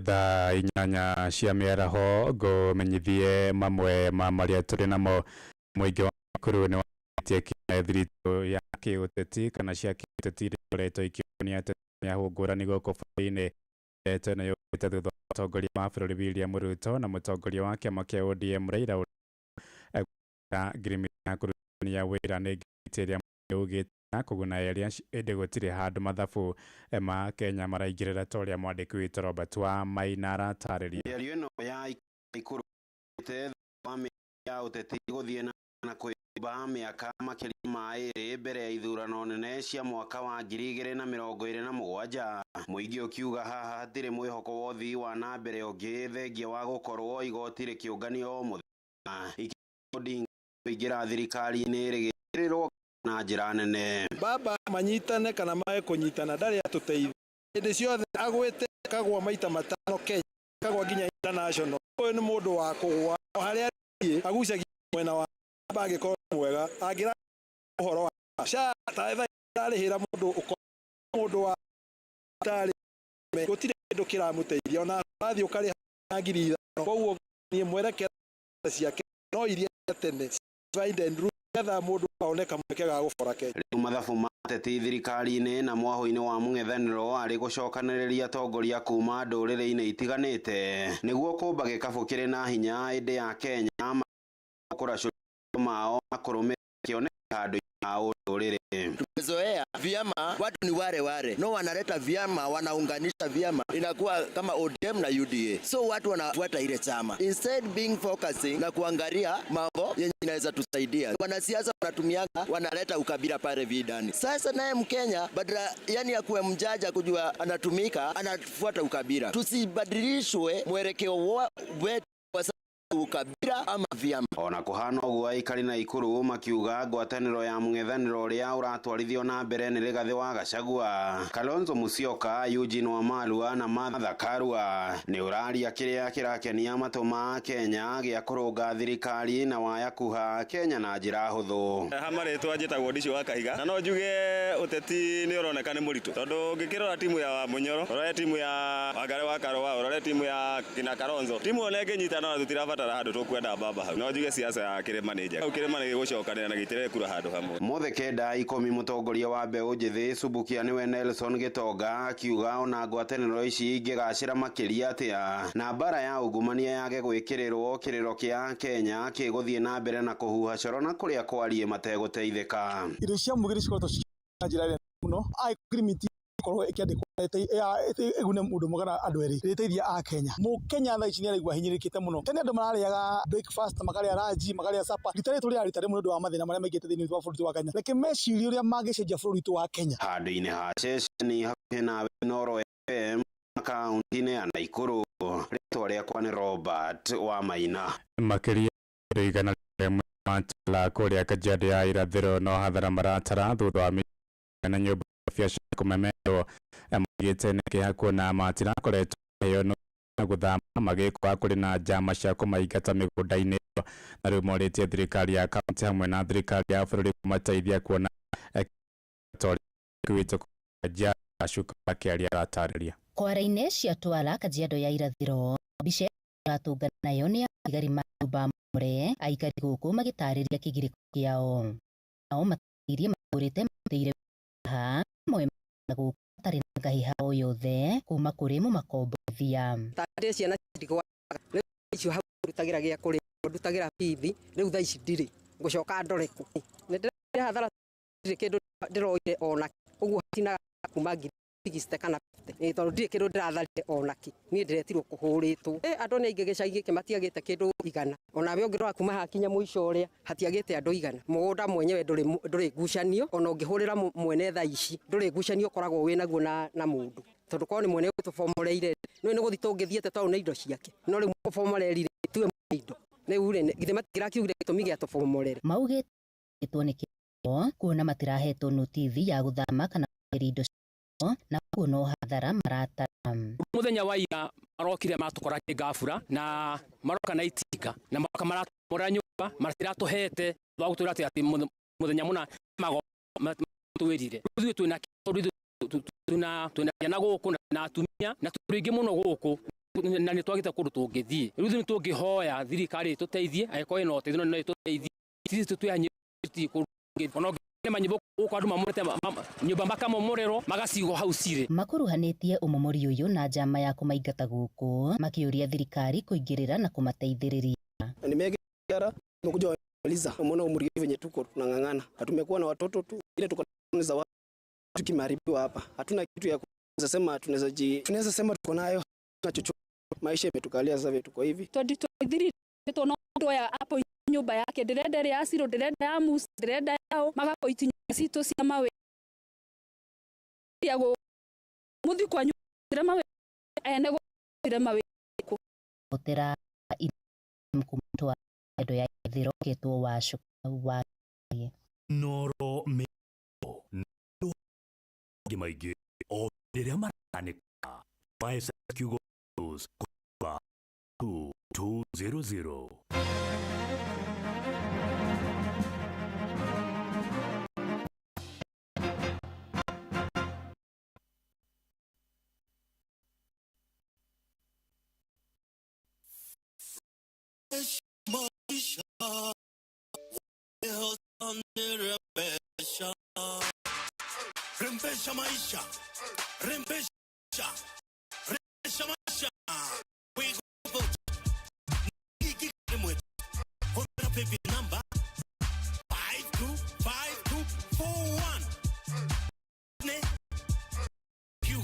Thaa 8 cia mĩaraho ngũmenyithie mamwe ma marĩa tũrĩ namo. Mũingĩ wa Nakuru nĩ wambĩtie thiritũ ya kĩũteti kana cia kĩũteti iria ikoretwo ikĩonia ateti mĩahũ ngũrani gũkũ bũrũri-inĩ. Ndeto ĩno yũkĩte thutha wa mũtongoria wa bũrũri William Ruto na mũtongoria wa kĩama kĩa ODM Raila Odinga ngirimiti ya kũrutithania wĩra nĩ ngirimiti ĩrĩa mũingĩ ugĩte ya kũguna erĩ acio ĩndĩ gũtirĩ handũ mathabu ma Kenya maraingĩrĩra ta ũrĩa mwandĩki witũ Robert wa Maina aratarĩria. Mĩario ĩno ya Nakuru yũkĩte thutha wa mĩario ya ũteti gũthiĩ na mbere na kwĩyũmba mĩaka makĩria ma 2 mbere ya ithurano nene cia mwaka wa 2027. Mũingĩ ũkiuga haha hatirĩ mwĩhoko wa ũthii wa na mbere ũngĩ thengia wa gũkorwo igoti rĩkĩũnganio o mũthenya. Odinga kũingĩra thirikari-inĩ rĩgĩkĩrĩrwo na njĩra nene. Baba manyitane kana mae kũnyitana ndarĩ atũteithia. Hĩndĩ ciothe agwĩte akagwa maita 5 Kenya, akagwa nginya international. Ũyũ nĩ mũndũ wa kũgwa o harĩa athiĩ agucagia mwena wa Baba angĩkorwo nĩ mwega angĩra ũhoro wa SHA ta thaa ararĩhĩra mũndũ ũko mũndũ wa tarĩ gũtirĩ kĩndũ kĩramũteithia ona athiĩ ũkarĩha na 5,000. Koguo niĩ mwerekera ciake no iria cia tene divide and rule nĩgetha mũndũ one kamweke ga gũbora Kenya. Rĩu mathabu ma ateti thirikari-inĩ na mwahũ-inĩ wa mũng'ethanĩro arĩ gũcokanĩrĩria atongoria kuma ndũrĩrĩ-inĩ itiganĩte nĩguo kũmba gĩkabũ kĩrĩ na hinya ĩndĩ ya Kenya kũracũria mao na kũrũmĩrĩra kĩoneki handũ-inĩ ha ũndũrĩrĩ. Tumezoea vyama watu ni wale wale, no wanaleta vyama, wanaunganisha vyama, inakuwa kama ODM na UDA, so watu wanafuata ile chama instead being focusing na kuangalia mambo yenye inaweza tusaidia. Wanasiasa wanatumianga, wanaleta ukabila pale vidani. Sasa naye Mkenya badala yani ya kuwa mjaja kujua anatumika, anafuata ukabila. Tusibadilishwe mwelekeo wetu kwa ukabila ama vyama. Ona kuhana ũguo aikari Nakuru makiuga ngwatanĩro ya mũng'ethanĩro ũrĩa ũratwarithio na mbere nĩ Rigathĩ wa Gachagua, Kalonzo Musyoka, Eugene Wamalwa na Martha Karua nĩ ũraria kĩrĩa kĩrakenia matũ ma Kenya gĩa kũrũnga thirikari na waya kuha Kenya na njĩra hũthũ. Ha marĩtwa njĩtagwo Ndicio wa Kahiga na no njuge ũteti nĩ ũroneka nĩ mũritũ tondũ ũngĩkĩrora timu ya Wamunyoro, ũrore timu ya Wangari wa Karũa, ũrore timu ya kina Kalonzo, timu ona ĩngĩnyitana ona tũtirabatara handũ tũkwenda mbamba hau. No njuge siasa ya kĩrĩma nĩ njega. Kĩrĩma nĩ gĩgũcokanĩra na gĩtirere kura handũ hamwe. Mothe 9 10 mũtongoria wa mbeũ njĩthĩ Subukia nĩwe Nelson Gĩtonga akiuga ona ngwatanĩro ici ingĩgacĩra makĩria atĩa na mbara ya ungumania yage gwĩkĩrĩrwo kĩrĩro kĩa Kenya kĩgũthiĩ na mbere na kũhuha coro na kũrĩa kwarie mategũteithĩka. Irio cia mũingĩ cikoretwo na njĩra nene mũno ngirimiti ĩkorwo ĩkĩandĩkwo ĩgune mũndũ ũmwe kana andũ erĩ ĩteithia a Kenya. Mũkenya thaa ici nĩ araigua ahinyĩrĩrĩkĩte mũno. Tene andũ mararĩaga breakfast, makarĩa lunch, makarĩa supper. Rita rĩrĩ tũrĩaga rita rĩmwe nĩ ũndũ wa mathĩna marĩa maingĩte thĩinĩ wa bũrũri wa Kenya. Reke mecirie ũrĩa mangĩcenjia bũrũri witũ wa Kenya. Handũ-inĩ ha ceceni hakuhĩ nawe Inooro FM kaunti-inĩ ya Nakuru, rĩtwa rĩakwa nĩ Robert wa Maina. Makĩria andũ 100 matũra kũrĩa Kajiado ya irathĩro no hathara maratara thutha wa mĩcemanio na nyũmba ya biacara kũmemerwo. Maugĩte nĩ kĩeha kuona matirakoretwo maheo na gũthama magĩkora kũrĩ na njama cia kũmaingata mĩgũnda-inĩ ĩyo, na rĩu morĩtie thirikari ya kaunti hamwe na thirikari ya bũrũri kũmateithia kuona ta ũrĩa witũ Kajiado Gacuka akĩaria aratarĩria. Kwara-inĩ cia Twala Kajiado ya irathĩro mbica ĩratũngana nayo nĩ athigari ma nyũmba more aikari gũkũ magĩtarĩria kĩgirĩko kĩao nao matarĩirie matũrĩte matĩire haha amwe na gũkũ matarĩ na ngahĩha o yothe kuma kũrĩ mũmakomborithia. Tandĩ ciana ndigwa rĩu icio hau ndutagĩra gĩa kũrĩa ndutagĩra bithi rĩu thaa ici ndirĩ ngũcoka ndore kũ nĩ ndĩrathire hathara ndirĩ kĩndũ ndĩroire ona ũguo hatinaga kuma 60,000 kana 50 tondũ ndirĩ kĩndũ ndĩratharire ona kĩ niĩ ndĩretirwo kũhũrĩtwo. Andũ nĩ aingĩ gĩcagi gĩkĩ matiagĩte kĩndũ 100 onawe ũngĩrora kuma haha kinya mũico ũrĩa hatiagĩte andũ 100. Mũgũnda mwenyewe ndũrĩ ngucanio ona ũngĩhũrĩra mwene thaa ici ndũrĩ ngucanio ũkoragwo wĩ naguo na mũndũ tondũ korwo nĩ mwene ũtũbomoreire nĩ gũthiĩ tũngĩthiĩte tondũ nĩ indo ciake no rĩu mũbomoreri tuwe indo rĩu rĩ githĩ matingĩrakiugire gĩtũmi gĩa tũbomorere. Maugĩtwo nĩ kĩo kuona matirahetwo notithi ya gũthama kana kweheria indo ciao na ũguo no hathara maratara. Mũthenya wa ira marokire matũkora kĩngabura na maroka na itinga na maroka maratumũra nyũmba matiratũhete wa gũtwĩra atĩ mũthenya mũna matwĩrire ithuĩ twĩna tondũ ithuĩ twĩna ciana gũkũ na atumia na tũrĩ aingĩ mũno gũkũ na nĩ twagĩte kũndũ tũngĩthiĩ. Rĩu ithuĩ nĩ tũngĩhoya thirikari ĩtũteithie, angĩkorwo ĩna ũteithio no ĩtũteithie. Ithuĩ twĩ kũndũ ona ũngĩ manyũmba gũkũ andũ mamomorete nyũmba makamomorerwo magacigwo hau cirĩ. Makuruhanĩtie ũmomori ũyũ na njama ya kũmaingata gũkũ, makĩũria thirikari kũingĩrĩra na kũmateithĩrĩria. Nimegera tumekuja wamaliza, umeona umri venye tuko tunang'ang'ana, tumekuwa na watoto tu ile tuko za watu tukimharibiwa hapa, hatuna kitu ya kuweza sema tunaweza sema tuko nayo, hatuna chochote, maisha imetukalia sasa vile tuko hivi. 2023 tona ndo ya hapo nyumba yake ndirenda ya Ciro ndirenda ya Musa ndirenda yao magakoiti nyumba citũ cia mawe ya go muthi kwa nyumba mawe ene go mawe Hotera mkumtwa ndo ya ithiro ketwo wa wa Noro me no maingĩ o rĩrĩa maranĩka maesa kiugo kwa 2200. Rembesha maisha, rembesha, rembesha maisha. We go vote. Hotera baby number 525241. Ne Q.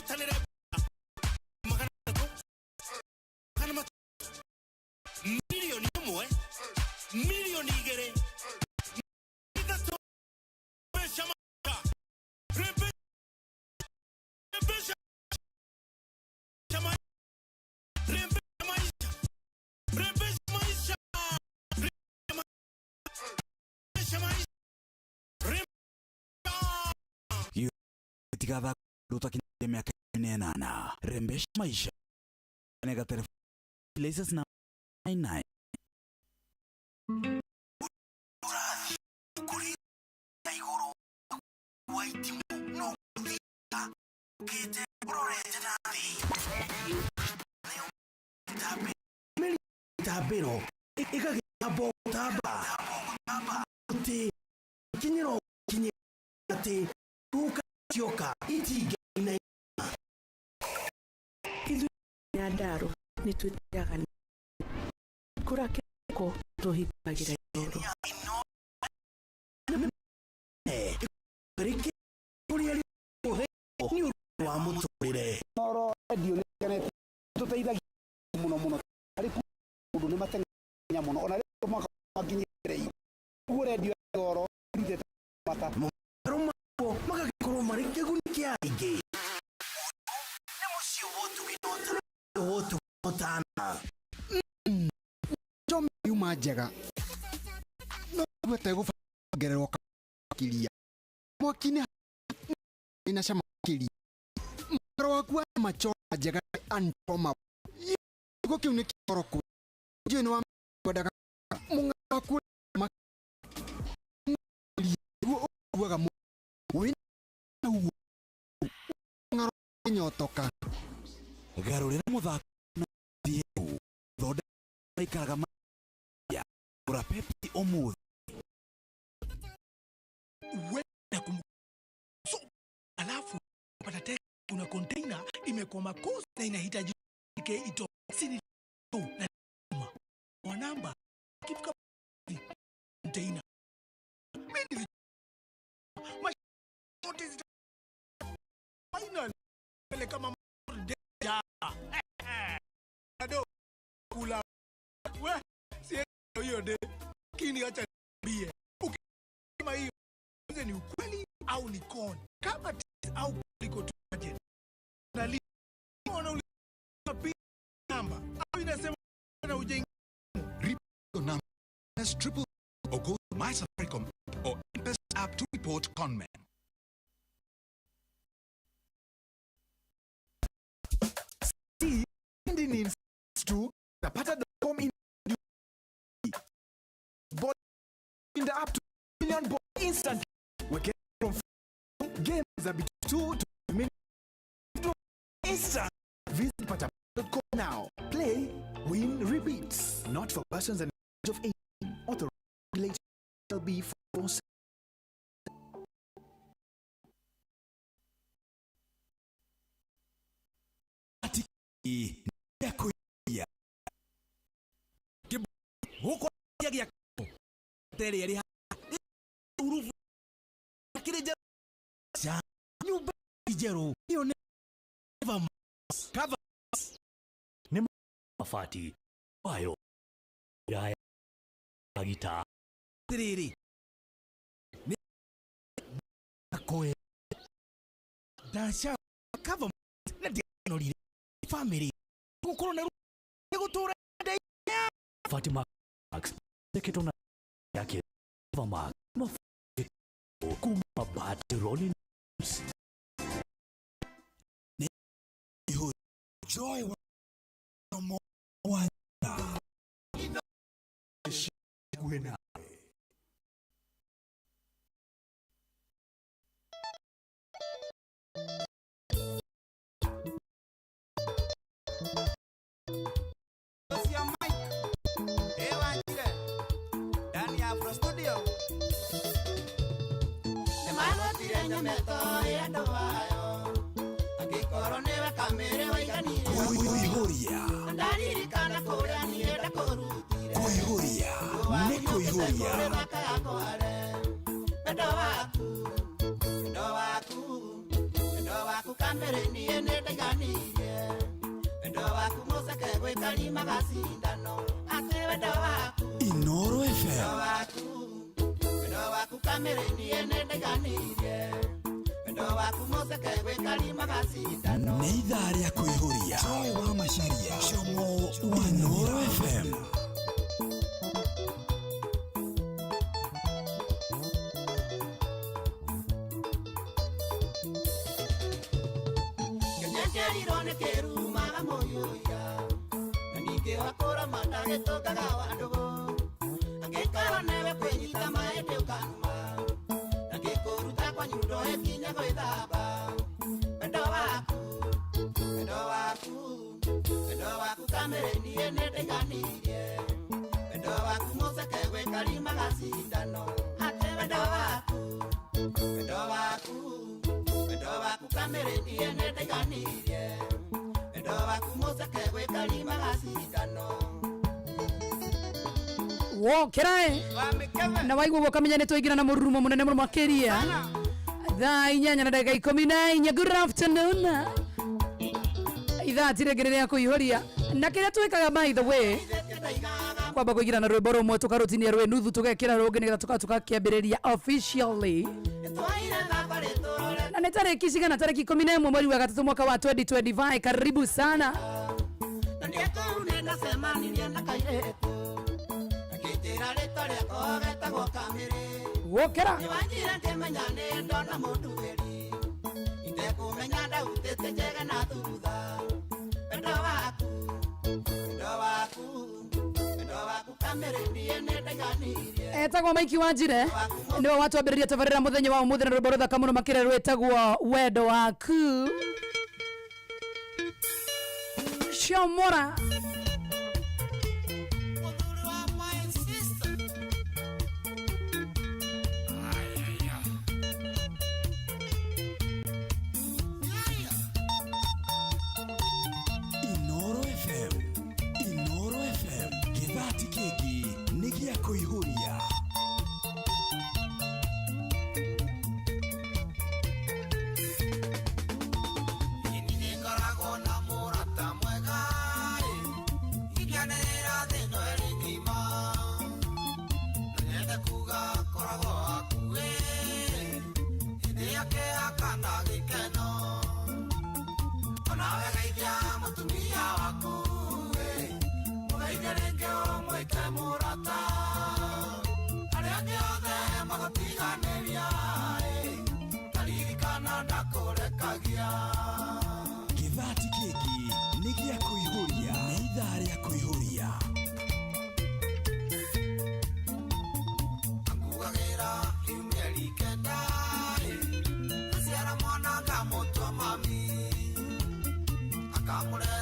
Tanere magana kana milioni 1, milioni 2. Tigatha rutakinyia miaka 8. Rembesha maisha. Nega telefoni places na 99. Tabero ikagabo taba ti kinyiro kinyi ati kuka tioka itige na ithuĩ Nyandarua nĩ twĩtĩaga kũra kĩroko tũhingagĩra inooro. Nĩ ũndũ wa mũtũrĩre. Inooro radio nĩ kenete tũteithagia mũno mũno harĩ kũndũ nĩ mateng'eragia mũno ona rĩu mwaka makinyĩrĩire ũguo radio Inooro ĩrutĩte mata Mohoro makuo magagĩkorwo marĩ kĩguni kĩa aingĩ. Nĩ mũciĩ wotu ũtana. Njome yuma njega no gwete gũbongererwo makiria mwaki-inĩ ina cama makiria mũgaro waku wa nyama choma njega unchoma gĩko kĩu nĩ kĩoro kwĩ ndiũĩ nĩ wa kwendaga mũng'aro waku guo ũkuaga wĩna uguo mũng'aro nyotoka. Garũrĩra mũthako na thieu thondeka maikaraga ya gũra Pepsi ũmũthĩ. So, alafu pata text kuna container imekuwa makosa na inahitaji ito sini na wa namba kifika container mimi notice final pele kama deja ado kula we si hiyo de kini acha bie ukisema hiyo ni ukweli au ni con kama au liko tu na li ona ulipa namba au inasema na ujenge report number S triple or go to my Safaricom or M-Pesa app to report conman. See in to zapata.com in ball in the up to million ball instant. We get from games are between 2 to minutes instant. Visit patapata.com now. Play, win, repeat. Not for persons under the age of 18. Authorized regulated LB 47. Ya gũkũ gĩa terĩ ĩrĩ urubu kĩrĩ njerũ nyũmba njerũ ĩyo nĩ cover nĩ mabati wayo ya gita rĩrĩ nĩ koe dasha cover na ndianorire family gũkorwo na gũtũra Fatima Max deketwo na yake Max kuma mabati Rolling Joy wa wa Gwena. Cia Mike Ewanjire ndani ya Afro Studio nĩmarutire nyometo ya andũ ayo angĩkorwo nĩwe kamĩrĩ waiganire Kuihuria ndaririkana kũrĩa niĩ ndakũrutire kuihuria nĩ kuihuria maka yakware wendo waku wendo waku wendo waku kamĩrĩ niĩ nĩndaiganirie wendo waku mũceke gwĩkarima gacindano atĩ wendo waku Inoro wendo FM waku wendo waku kamĩrĩ niĩ nĩndaiganirie wendo waku mũceke gwĩkarima gacindano nĩ ithaa rĩa kuihuria Joy wa Macharia Chomo wa Inoro FM. Kenyekerirwo nĩ kĩrumaga mũyũya na ningĩ wakũra mandagĩtũngaga wa ndũgũ angĩkorwo newe kwĩnyita maĩndĩ ũkanuma na ngĩkũruta kwa nyundo ĩkinya gwĩthamba wendo waku wendo waku wendo waku kamĩrĩ niĩ nĩndaiganirie wendo waku mũceke gwĩkarima gacindano atĩ wendo waku wendo waku wendo waku kamĩrĩ niĩ nĩndaiganirie wendo waku mũceke gwĩkarima gacindano wokera na waigua guo kamenya nä twaingä na må rurumo må nene må no makä ria thaa 8 na ndagä ka 14. Good afternoon. Ithaa ti rĩngĩ rĩrĩa kũihũria na kĩrĩa twĩkaga, by the way, kwamba kũingĩra na rwĩmbo rũmwe tũkarũtinia rwĩ nuthu tũgekĩra rũngĩ nĩgetha tũka tũgakĩambĩrĩria officially. Na nĩ tarĩki cigana? Tarĩki 11 mweri wa gatatũ mwaka wa 2025. Karibu sana. Na ndiekũu nĩndacemanirie na kairĩtu akĩnjĩra rĩtwa rĩakwa getagwo kamĩrĩ. Wokera. Nĩwanjire ngĩmenya nĩ ndona mũnduĩri itekũmenya ndautĩte njege na thutha wendo waku wendo waku wendo waku kamĩrĩ niĩ nĩndaiganirie. Etagwo Maiki Wanjire niwe watwambĩrĩria tabarĩra mũthenya wa ũmũthĩ na rwĩmbo rũthaka mũno makĩria rwĩtagwo wendo waku Shomora. Inoro FM, Inoro FM, gĩthati kĩngĩ nĩ gĩa kũihũria. Nĩngoragwo na mũrata mwega ĩ, ingĩanĩrĩra thĩ ĩno ĩrĩ ng'ima. No nyende kuga koragwo hakuhĩ, hĩndĩ ya kĩeha kana gĩkeno. Onawe geithia mũtumia waku ĩ, mũgeithie rĩngĩ ũmwĩte mũrata. Arĩa angĩ othe magũtiganĩria ĩ, taririkana ndakũrekagia. Gĩthati kĩngĩ nĩ gĩa kũihũria nĩ ithaa rĩa kũihũria. Nguagĩra mĩeri 9 ĩ, aciara mwana ngamũtua mami akamũrera.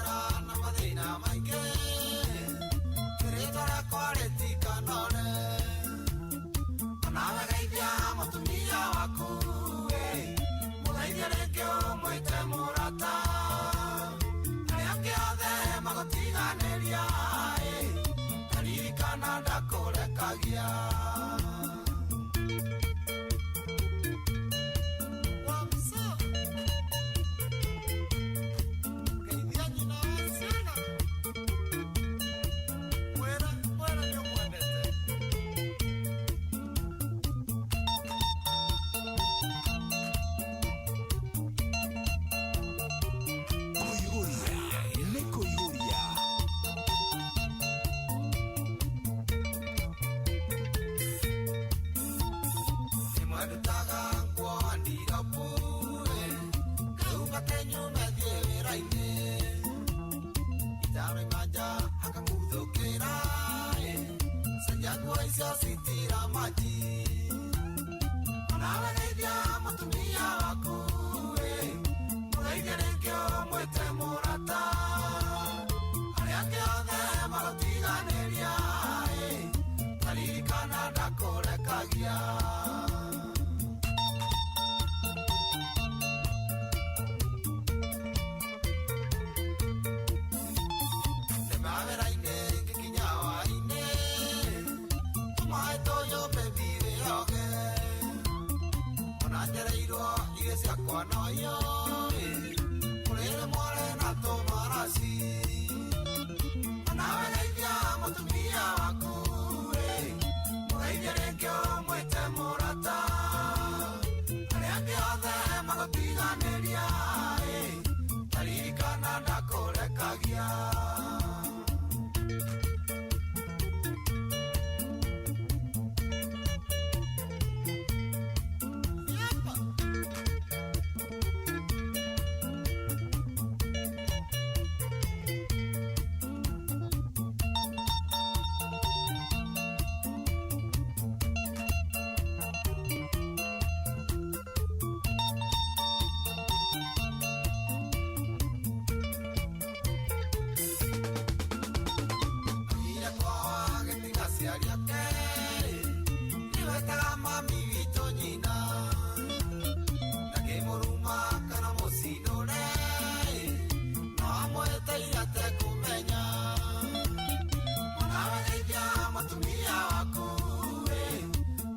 Mũrũme athiĩ wĩra-inĩ Itaraima nja akanguthũkĩra Cenjia nguo icio citira maji Onawe geithia mũtumia waku Mũgeithie rĩngĩ ũmwĩte mũrata Arĩa angĩ othe marotiganĩria Taririkana ndakũrekagia. Mawĩra-inĩ ngĩkinya hwaĩ-inĩ tũmaĩ tũyũ baby wĩyoge ona njereirwo irio ciakwa noyo mũrĩre mware na tũmaraci onawe geithia mũtumia waku mũgeithie rĩngĩ ũmwĩte mũrata arĩa angĩ othe magũtiganĩria taririkana ndakũrekagia. Athire kwao agĩtiga aciari ake nĩwetaga mami witũ nyina ndakĩmũruma kana mũcindũre no amwĩteire atekũmenya onawe geithia mũtumia waku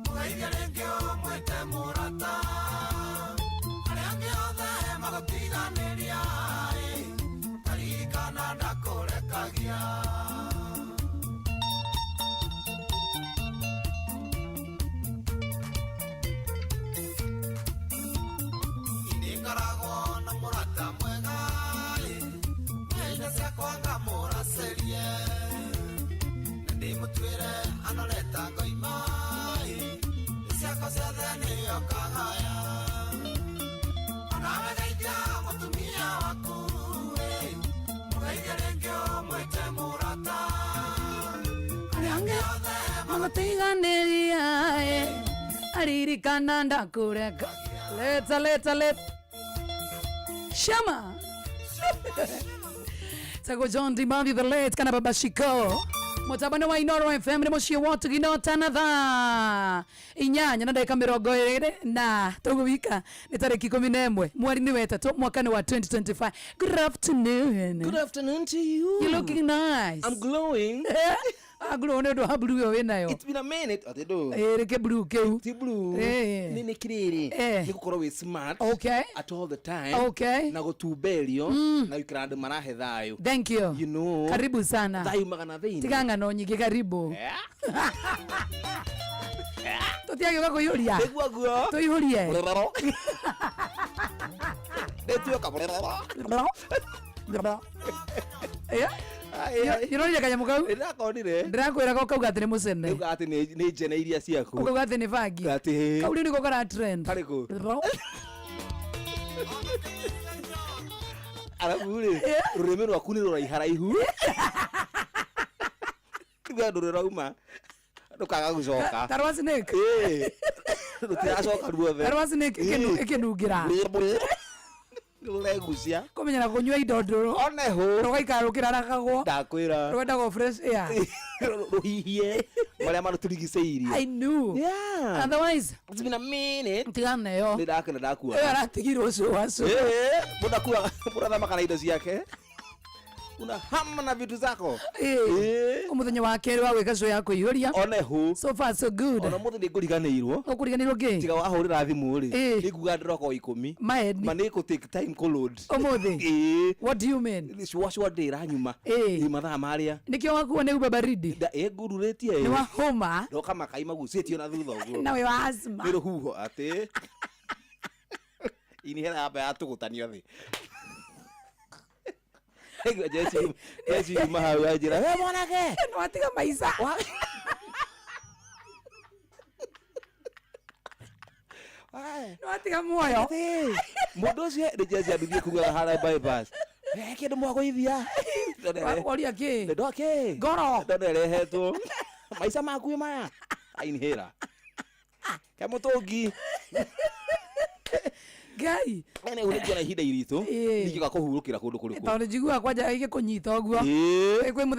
mũgeithie rĩngĩ ũmwĩte mũrata arĩa angĩ othe magũtiganĩria taririkana ndakũrekagia. Nĩngoragwo na mũrata mwega indo ciakwa ngamũracĩrie na ndĩmũtuĩre anoreta ngoima ciakwa ciothe nĩyo kagaya onawe geithia mũtumia waku mũgeithie rĩngĩ ũmwĩte mũrata arĩa angĩ othe magũtiganĩria aririkana ndakũreka leta leta leta shama Tago John Dimambi the late kana Baba Shiko mutabano wa Inoro FM nĩ mũciĩ wa ũtugi tana thaa 8 na ndagĩka 20 na tũgũwika nĩ tarĩki 11 mweri-inĩ wa 3 mwaka-inĩ wa 2025. Good afternoon. Good afternoon to you. You're looking nice. I'm glowing. Aglow nĩ ũndũ wa blue ĩyo wĩnayo. It's been a minute. Ati do. Ĩ rĩke blue kĩu. Ti blue. Ĩ. Nĩ nĩ kĩrĩrĩ. Nĩ gũkorwo wĩ smart. Okay. At all the time. Okay. Na gũtumberio. Na gũikara andũ marahe thayũ. Thank you. You know. Karibu sana. Thayũ magana thĩinĩ. Tiga ng'ano nyingĩ karibu. Tũtiagĩũka kũiyũria. Nĩguo guo. Tũihũrie. Nĩtuoka. Nĩũronire kanyamũ kau? Ndĩrakonire. Ndĩrakwĩra ko kauga atĩ nĩ mũcene. Kauga atĩ nĩ njene iria ciaku. Ũkauga atĩ nĩ bangi. Atĩ. Kau rĩu nĩko kara trend. Karĩkũ? Arabu rĩ, rũrĩmĩ rwaku nĩ rũraiharaihu. Rĩu andũ rũrauma rũkaga gũcoka. Ta rwa snake. Ĩĩ. Rũtiracoka ruothe. Ta rwa snake ĩkĩnungĩra. Rũregucia. Kũmenyera kũnyua indo ndũrũ. One hũ. Rũgaikara rũkĩrarakagwo. Ndakwĩra. Rwendago fresh air. Rũhihie marĩa marũtũrigicĩirie. I knew. Yeah. Otherwise. It's been a minute. Tigana nayo. Nĩ ndakena ndakua. Ĩyo aratigirwo ũcio wacu. Ĩĩ, mũndũ akuaga mũndũ athamaka na indo ciake. Unahama na vitu zako. Ĩĩ. Mũthenya wa kerĩ wa gwĩka show ya kũiyũria. One hũ. So far so good. Ona mũthĩ nĩ ngũriganĩirwo. Ũkũriganĩirwo kĩ? Tiga wahũrĩra thimũ rĩ. Ĩĩ. Nĩ nguga ndĩroka o 10. Maeni. Ma nĩ kũ take time kũ load. Ũmũthĩ? Ĩĩ. What do you mean? Cua cua ndĩ ĩranyuma. Ĩĩ. Ĩ mathaa marĩa. Nĩkĩo wakuo nĩ uba baridi. Ĩ ngururĩtie ĩ. Nĩ wa homa. Ndoka makai magucĩtio na thutha ũguo. Na wĩ wa asthma. Nĩ rũhuho atĩ. Inihera yamba yatũgũtanio thĩ. Aigua Jesse Jesse yuma hau anjĩra, "We mwanake." Nĩ watiga maica. Nĩwatiga muoyo. Mũndũ ũcio nĩ jezi anduthie kugaga harĩa bypass. Eh, kĩndũ mwagũithia. Wakoria kĩ? Ndoke. Ngoro. Ndona ĩrehetwo. Maica maku maya. Inhaler. Ke mũtũngi. Ngai. Ene ũrĩ na ihinda iritũ. Ningĩoka kũhurũkĩra kũndũ kũrĩkũ. Tondũ njiguaga kwanja igĩkũnyita ũguo. Ĩĩ. Kwĩ mũthenya.